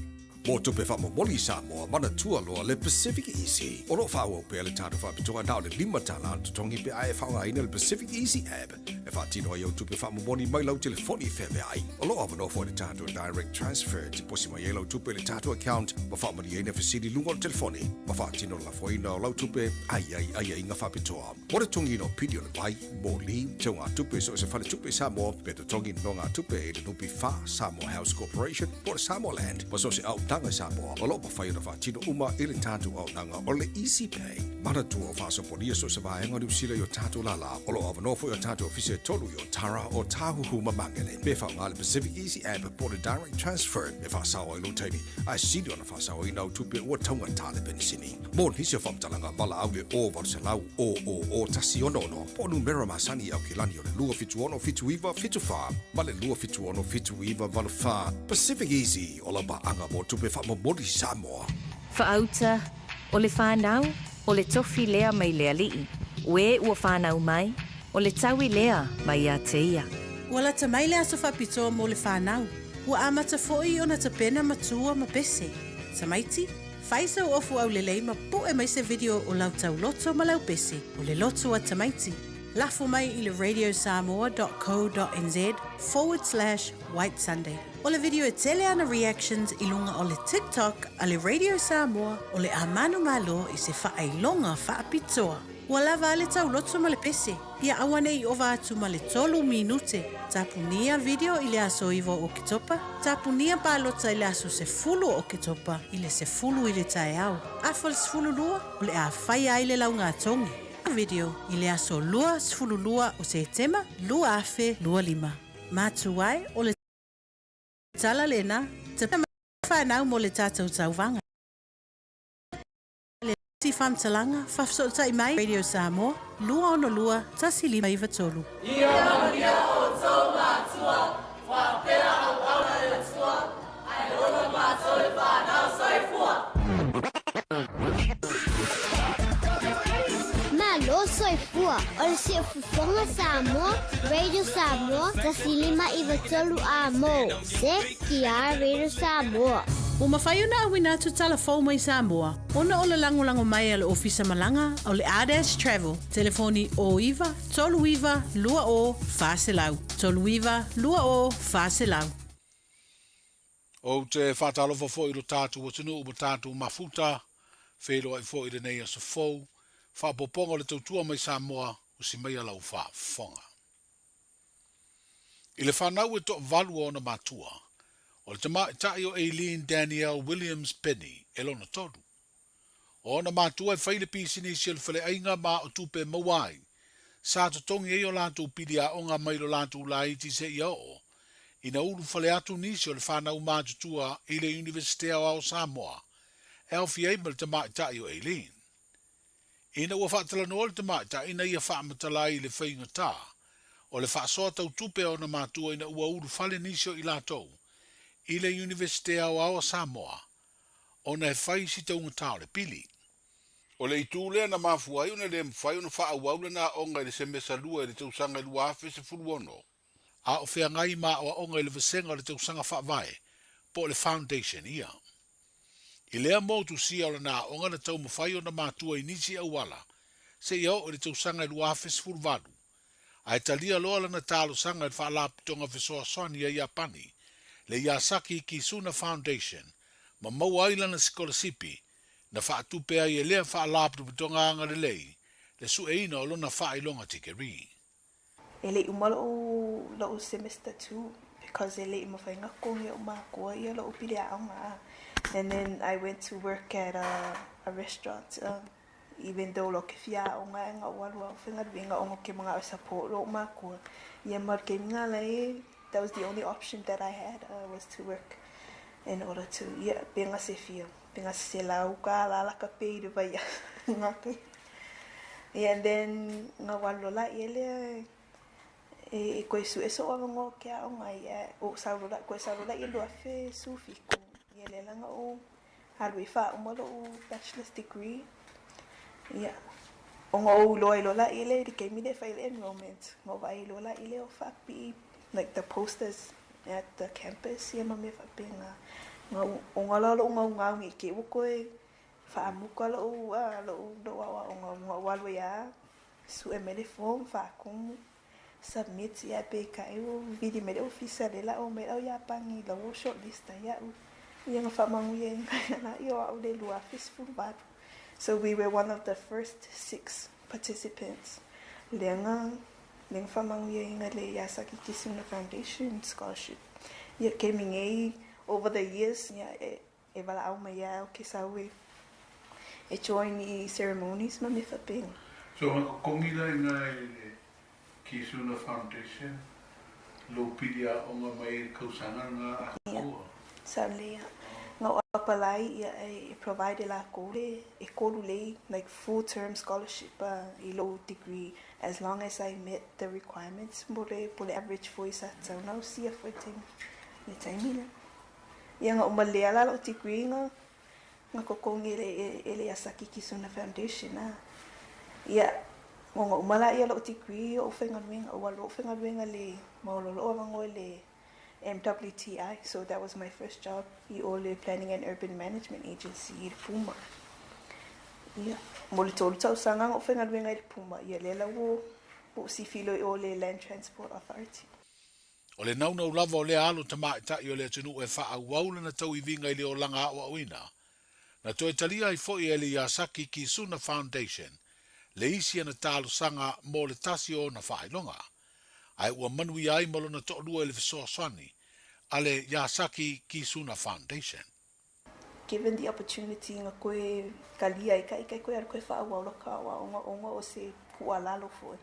S6: Mo tupe faamomoli i Samoa, manatua loa le Pacific Easy. O lo o faaauau pea le tatou faapitoa na o le $5 le totogi pe a e faaaogaina le Pacific Easy app e faatino ai au tupe faamomoli mai lau telefoni i feaveai. O lo o avanoa foi le tatou Direct Transfer e tiposi mai ai lau tupe i le tatou account ma faamalieina fesili i luga o le telefoni ma faatino le lafoina o lau tupe a i ai aiaiga faapitoa. Mo le totogiina o pili o le vai, moli, teugatupe i so o se faletupe i Samoa, pe totogi nonogatupe i le NPF, Samoa House Corporation, po o le Samoa Land, ma so o se auaunaga i Samoa, o lo o mafai ona faatino uma i le tatou auaunaga o le Easy Pay. Manatua o faasopolia so o se vaega o Niu Sila i o tatou lālā, o lo o avanoa foi o tatou ofisa e tolu i Otara, Ōtāhuhu ma Māngere. Pe faaaoga le Pacific Easy App po o le Direct Transfer e faasao ai lou taimi, ae sili ona faasaoina au tupe ua taugata le penisini. Mo nisi o faamatalaga, valaau i le 0800 000 166 po o numera masani i Aokelani o le 276 79 74 ma le 276 79 84. Pacific Easy, o lau paaga mo tupe faamomoli Samoa.
S20: Faauta, o le fanau. O le tofi lea mai le Alii, o e ua fanau mai, o le taui lea mai ia te ia.
S23: Ua lata mai le aso faapitoa mo le fanau. Ua amata foi ona tapena matua ma pese. Tamaiti, fai sau ofu aulelei ma pu'e mai se video o lau tauloto ma lau pese, o le loto a tamaiti. Lafo mai i le radiosamoa.co.nz forward slash white sunday. O le video e tele ana reactions i luga o le TikTok a le Radio Samoa o le a manumalo i se faailoga faapitoa. Ua lava a le tauloto ma le pese, ia aua ne i ova atu ma le tolu minute. Tapunia video i le aso 9 o Oketopa, tapunia palota i le aso 10 o Oketopa i le 10 i le taeao. Afa le 12, o le a faia ai le laugatogi. Video i le aso 22 o Setema 2025. Matu ai o le tala lena te whanau mo le tātou tauvaga. Le si faamatalaga, faafesootai mai Radio Samoa, 262 1593.
S10: Ia manuia outou matua, faapea auauna le Atua, ae ola matou le fanau soifua.
S4: Malo soifua, o le Siufofoga Samoa, Radio Samoa, 1593 amo. CKR Radio Samoa.
S23: Ua mafai ona auina atu tala fou mai Samoa ona o le lagolago mai a le Ofisa Malaga o le Ardash Travel, telefoni 09 39 20 400, 39 20 400.
S11: Ou te faatalofa foi i lo tatou atunuu ma tatou mafuta, feiloai foi i lenei aso fou, faaopoopoga o le tautua mai Samoa, usi maia lau faafofoga. I le fanau e toavalu o ona matua, o le tamaitai o Eileen Danielle Williams Penny e lona tolu. O ona matua e fai le pisinisi o le faleaiga ma o tupe e maua ai, sa totogi ai o latou pili aoga mai lo latou laiti seia oo ina ulu fale atu nisi o le fanau matutua i le Iunivesite Aoao o Samoa e aofia ai ma le tamaitai o Eileen. Ina ua faatalanoa le tamaitai ina ia faamatala ai le faigata o le faasoa tau tupe a ona matua ina ua ulufale nisi o i latou i le Iunivesite Aoao a Samoa ona e fai si taugata o le pili. O le itu lea na mafua ai ona le mafai ona faaauau lana aoga i le semesa lua i le tausaga e 2016, a o feagai ma aoaoga i le vasega o le tausaga faavae po o le foundation year. I lea motusia o lana aoga na taumafai ona matua i nisi auala seia oo i le tausaga e 2018, ae talia loa lana talosaga i le Faalapotopotoga Fesoasoani a Iapani, le Yasaki Kisuna Foundation, ma maua ai lana sikolasipi na faatupe ai e lea Faalapotopotoga agalelei le sueina o lona faailoga tikeri.
S8: E le'i uma lo'u lo'u semester 2 because e le'i mafai ona totogi e o'u makua ia lo'u pili a'oga a and then I went to work at a a restaurant um even though lo'u ke fia a'oga ae na ou alu lava ou faigaluega ona ou te mana'o e support lo'u makua ia ma le taimi lena la that was the only option that I had uh was to work in order to ia pe na se fia pe na se selau kālā la ka pay i le vaiaso Yeah, and then nga walu loa laʻi e lea e koe suʻe soʻu avanoa o ke aʻoga ia o sau loa laʻi koe sau loa laʻi e 2017 ia lea la na ou alu ai faauma loʻu bachelor's degree ia ona ou iloa ai loa laʻi lea i le taimi lea e fai ai le enrollment na ou vaai loa laʻi lea o faapipii like the posters at the campus ia ma mea faapena na ona loa loʻu naunau ne i te i ua toe Faamuka loʻu a loʻu loʻu aʻoaʻoga ona ou alu ai a suʻe mai le form faakumu submit ia peitai ua wili mai le ofisa lea la omai lau Iapani la ua shortlist ai iaʻu ia na faamanuia ai la o aʻu le 2018 so we were one of the first six participants lea na lea na faamanuiaina le Yasaki Kisuna Foundation scholarship ia kemi nei over the years ia e E valaau mai ia au ke sau e e join i ceremonies ma mea faapena.
S15: So nga kokongi la ina i le Kisuna Foundation lou pili aoga mai i le kausaga lena a
S8: Ia, sa lea. Nga o apalai ia e provide e lakou le e kolu lei like full term scholarship a i lou degree as long as I met the requirements mo le po le average foi sa tatau ona ausia foi le taimi le taimi lea. Ia na uma lea la lou degree na Nga totogi e le e le Asaki Kisuna Foundation a. Ia, ona uma laia o lo'u degree o'u faigaluega, ua alu o'u faigaluega i le maoalolo avanoa i le MWTI, so that was my first job i o le Planning and Urban Management Agency i le Puma. Ia, mo le tolu tausaga na ou faigaluega ai i le Puma, ia lea la ua ou sifi loa i o le Land Transport Authority.
S16: O le naunau lava o lea alo tamaitai o le atunuu e faaauau lana tauiviga i le olaga aoaoina, na toe talia ai foi e le Yasaki Kisuna Foundation le isi ana talosaga mo le tasi o ona faailoga, ae ua manuia ai ma lona toalua i le fesoasoani a le Yasaki Kisuna Foundation.
S8: Given the opportunity na koe talia ai kai kai koe alu koe faaauau laka aoaoga ona o se tuualalo foi.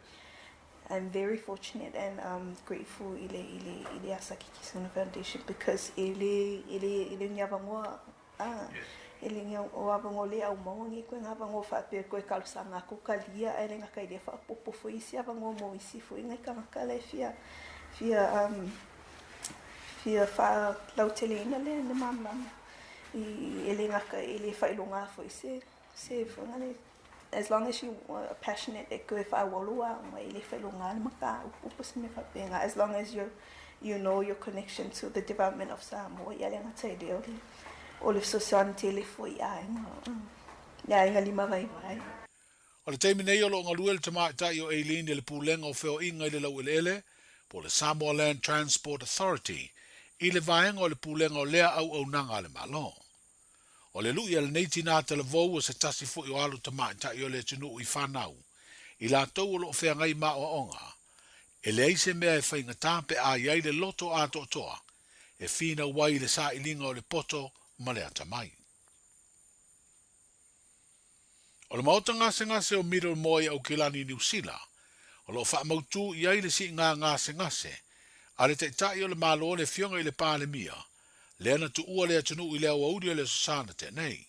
S8: I'm very fortunate and um grateful i le i le i le Asaki Kisuna Foundation because e le e le e le o ni avanoa a e le ni o avanoa le au maua nei koe nga avanoa faapea koe talosaga atu talia ae le gata i lea faaopoopo foi isi avanoa mo isi foi nai tagata la e fia fia um fia faalauteleina le le malamalama i e le gata e le faailoga foi se se foga le as long as you are passionate e koe faaauau lou aoga e le faailoga le mataupu po o se mea faapena as long as you you know your connection to the development of Samoa ia le gata i lea o le o le fesoasoani tele foi i aiga i aiga limavaivai.
S16: O le taimi nei o lo o galue le tamaitai o Eileen i le Pulega o Feoaiga i le Laueleele, po o le Samoa Land Transport Authority, i le vaega o le Pulega o lea auaunaga a le Malo. O le luʻi a lenei tinā talavou o se tasi foi o alo tamaitai o le atunuu i fanau, i latou o lo o feagai ma aoaoga, e leai se mea e faigata pe a i ai le loto atoatoa e finau ai i le sailiga o le poto ma le atamai. O le maota gasegase o Middlemore i Aukilani, Niu Sila, o lo o faamautū i ai le siiga gasegase a le Taitai o le Malo le Afioga i le Palemia, lea na tuua le atunuu i le aoauli o le Aso Sa na tea nei.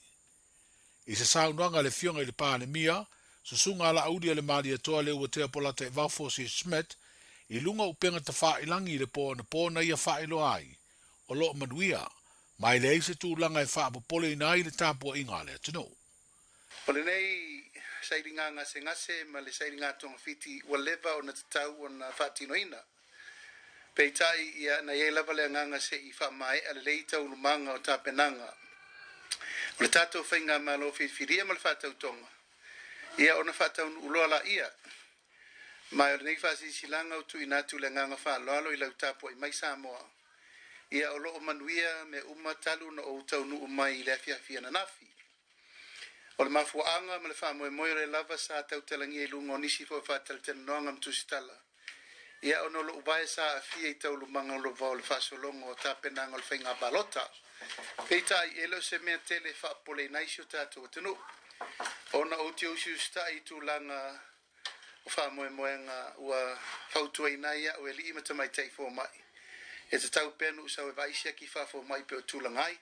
S16: I se saunoaga a le Afioga i le Palemia, Susuga Alaauli a le Malietoa Leuatea Polataivao Fosi Smith, i luga o upega tafailangi i le po anapo na ia faailoa ai, o lo o manuia, ma e leai se tulaga e faapopoleina ai le tapuaiga a le atunuu.
S7: O lenei sailiga gasegase ma le sailiga togafiti ua leva ona tatau ona faatinoina. Peitai, ia, na i ai lava le agaga se i faamaea lelei taulumaga o tapenaga o le tatou faigamalo filifilia ma le faatautoga, ia ona faataunuu loa laia. Ma o lenei faasilasilaga ua tuuina atu le agaga faaaloalo i lau tapuai mai Samoa, ia o lo o manuia mea uma talu ona ou taunuu mai i le afiafi ananafi. O le mafuaaga ma le faamoemoe o lea lava sa tautalagia i luga o nisi foi o faatalatalanoaga ma tusitala, ia ona o lou vae sa aafia i taualumaga o lova o le faasologa o tapenaga o le faiga palota. Peitai, e le o se mea tele e faapopoleina ai si o tatou atunuu, ona ou te usiusitai i tulaga o faamoemoega ua fautuaina ai au e alii ma tamaitai fomai, e tatau pea ona ou sau e vaai siaki faafomai pei o tulaga ai.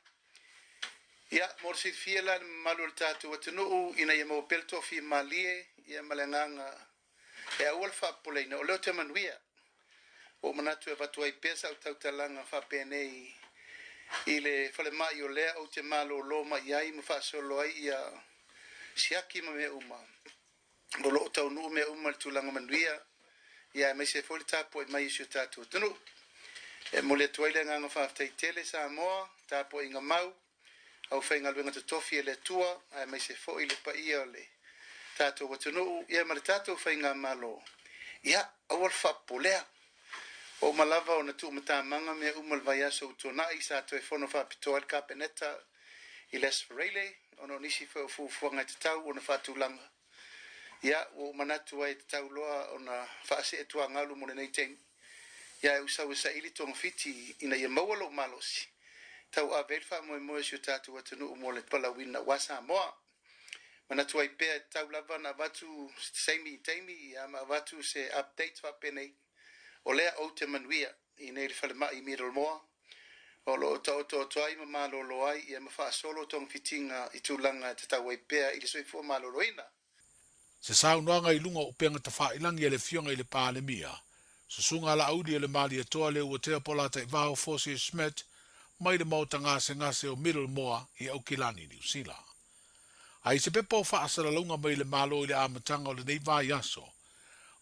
S7: Ia, mo le silafia la i le mamalu o le tatou atunuu, ina ia maua pea le toafimalie ia ma le agaga e aua le faapopoleina, o lea ou te manuia. Ua ou manatu e avatu ai pea sau tautalaga faapenei i le falemai o lea ou te malolo mai ai ma faasolo ai ia siaki ma mea uma. O lo o taunuu mea uma i le tulaga manuia, ia aemaise ai foi le tapuai mai o si o tatou atunuu. E momoli atu ai le agaga faafetai tele Samoa, tapuaiga mau, aufaigaluega totofi e le Atua, aemaise foi le paia o le tatou atunuu, ia ma le tatou faigamalo. Ia, aua le faapopolea. Ua uma lava ona tuumatamaga mea uma i le vaiaso ua tuanai, sa toe fono faapitoa ai le Kapeneta i le Aso Faraile, ona o nisi foi o fuafuaga e tatau ona faatulaga. Ia, ua ou manatu ai e tatau loa ona faasee tuagalu mo lenei taimi. Ia, ae ou sau e saili togafiti ina ia maua lou malosi, tauave ai le faamoemoe o si o tatou atunuu mo le palauina aua Samoa. Manatu ai pea e tatau lava ona avatu se taimi i taimi, ia, ma avatu se update faapenei, o lea ou te manuia i nei le falemai i Middlemore, o lo o taotoato ai ma malolo ai ia ma faasolo togafitiga i tulaga e tatau ai pea i le soifua maloloina.
S16: Se saunoaga i luga o upega tafailangi a le Afioga i le Palemia, Susuga Laauli o le Malietoa Leuatea Polataivao Fosi Smith,
S9: mai le maota gasegase o Middlemore i Aukilani, Niu Sila. A i se pepa o faasalalauga mai le Malo i le amataga o lenei vaiaso,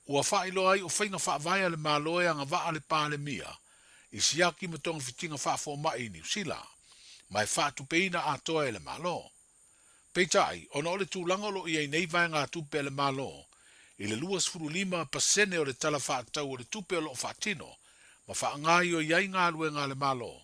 S9: ua faailoa ai o faiga faavae a le Malo e agavaa le Palemia i siaki ma togafitiga faafomai i Niu Sila, ma e faatupeina atoa e le Malo. Peitai, ona o le tulaga o lo o i ai nei vaegatupe a le Malo i le 25% o le Tala Faatatau o le Tupe o lo o faatino ma faagaoioi ai galuega a le Malo,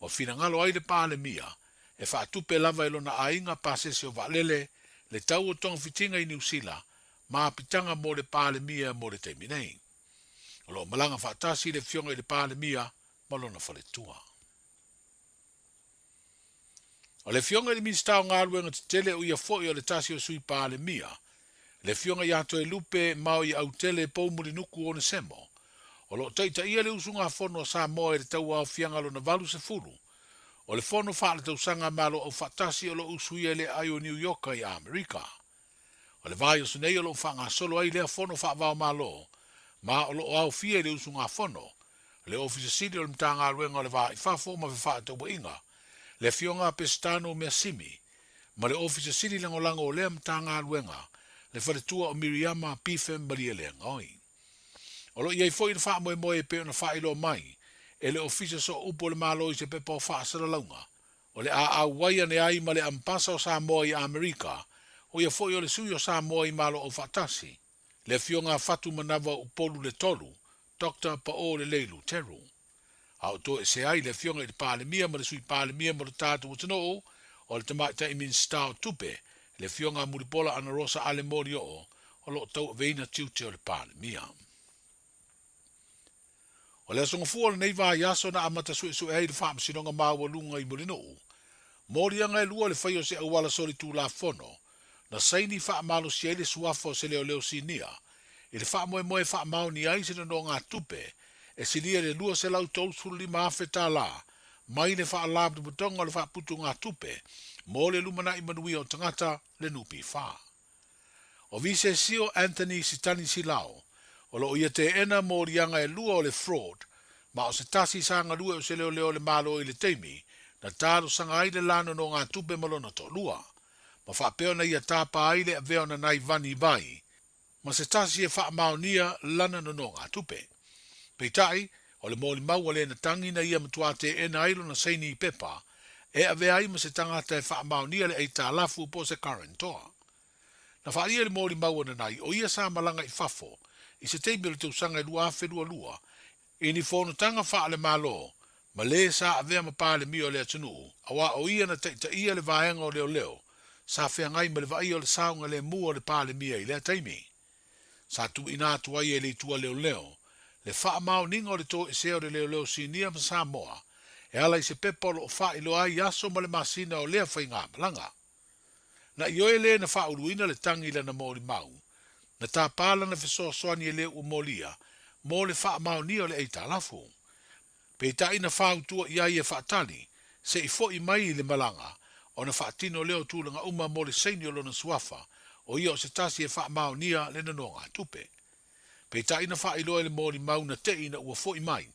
S9: ua finagalo ai le Palemia e faatupe lava e lona aiga pasese o vaalele le tau o togafitiga i Niu Sila ma apitaga mo le Palemia mo le taimi nei. O lo o malaga faatasi le Afioga i le Palemia ma lona faletua. O le Afioga i le Minisita o Galuega Tetele o ia foi o le tasi o Sui Palemia, le Afioga ia Toelupe Maoiautele Poumulinuku Onesemo, o lo o taitaia le usugafono a Samoa i le tauaofiaga lona 80 o le Fono Faaletausaga a Malo Aufaatasi o lo o usuia i le aai o Niu Ioka i Amerika. O le vaiaso nei o lo o faagasolo ai lea fono faava-o-Malo, ma o lo o aofia i le usugafono, le Ofisa Sili o le Matagaluega o le Va i Fafo ma Fefaatauaiga, le Afioga a Pesitano Measimi, ma le Ofisa Sili Lagolago o lea Matagaluega, le Faletua o Miriama Pife Malielegaoi. O lo o i ai foi le faamoemoe e pei ona faailoa mai e le Ofisa Sooupu o le Malo i se pepa o faasalalauga, O le a auai ane ai ma le Amepasa o Samoa i Amerika, o ia foi o le sui o Samoa i Malo Aufaatasi, le Afioga a Fatumanava Upolu le Tolu, Doctor Paʻo Lelei Luteru. A o toesea ai le Afioga i le Palemia ma le Sui Palemia mo le tatou atunuu, o le Tamaitai Minisita o Tupe, le Afioga a Mulipola Anarosa Ale Molioo, o lo o tauaveina tiute o le Palemia. O le aso gafua o lenei vaiaso na amata suesue ai le Faamasinoga Maualuga i Mulinuu, moliaga e lua le fai o se auala solitulafono na saini faamalosi ai le suafa o se leoleo sinia i le faamoemoe e faamaonia ai se nonogatupe e silia i le $235,000 mai le Faalapotopotoga o le Faaputugatupe mo le Lumanai Manuia o Tagata, le NPF. O Visesio Anthony Sitani Silao, o lo o ia teena moliaga e lua o le fraud, ma o se tasi sa galue o se leoleo o le Malo i le taimi na talosaga ai le la nonogatupe ma lona toalua, ma faapea ona ia tapa ai le avea o Nanai Vani Vai ma se tasi e faamaonia lana nonogatupe. Peitai, o le molimau a Lena Tangi na ia matua teena ai lona saini i pepa e avea ai ma se tagata e faamaonia le aitalafu po o se guarantor. Na faaalia le molimau a Nanai o ia sa malaga i fafo i se taimi o le tausaga e 2022 i ni fonotaga faale-Malo ma lē sa avea ma Palemia o le atunuu auā o ia na taitaia le vaega o leoleo sa feagai ma le vaaia o le saogalemu o le Palemia i lea taimi. Sa tuuina atu ai e le Itu a Leoleo le faamaoniga o le toesea o le Leoleo Sinia ma Samoa e ala i se pepa o lo o faailoa ai aso ma le masina o lea faigamalaga. Na ioe lē na faauluina le tagi i lana molimau, na tapa lana fesoasoani e le ua molia mo le faamaonia o le aitalafu. Peitai na fautua i ai e faatali se i fo'i mai i le malaga ona faatino lea o tulaga uma mo le saini o lona suafa, o ia o se tasi e faamaonia le nonogatupe. Peitai na faailoa i le molimau na te'i ina ua fo'i mai,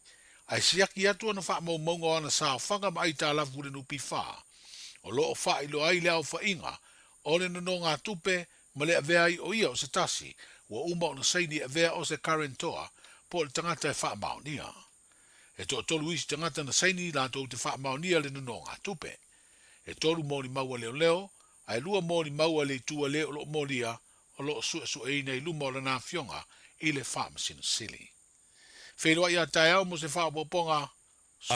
S9: ae siaki atu ana faamaumauga o ana saofaga ma aitalafu i le NPF, o lo o faailoa ai le aofaiga o le nonogatupe ma le avea ai o ia o se tasi ua uma ona saini e avea o se guarantor po o le tagata e faamaonia. E toatolu isi tagata na saini latou te faamaonia le nonogatupe. E tolu molimau a leoleo, ae lua molimau a le itu a le o lo o molia o lo o suesueina i luma o lana afioga i le Faamasino Sili. Feiloai a taeao mo se faaopoopoga.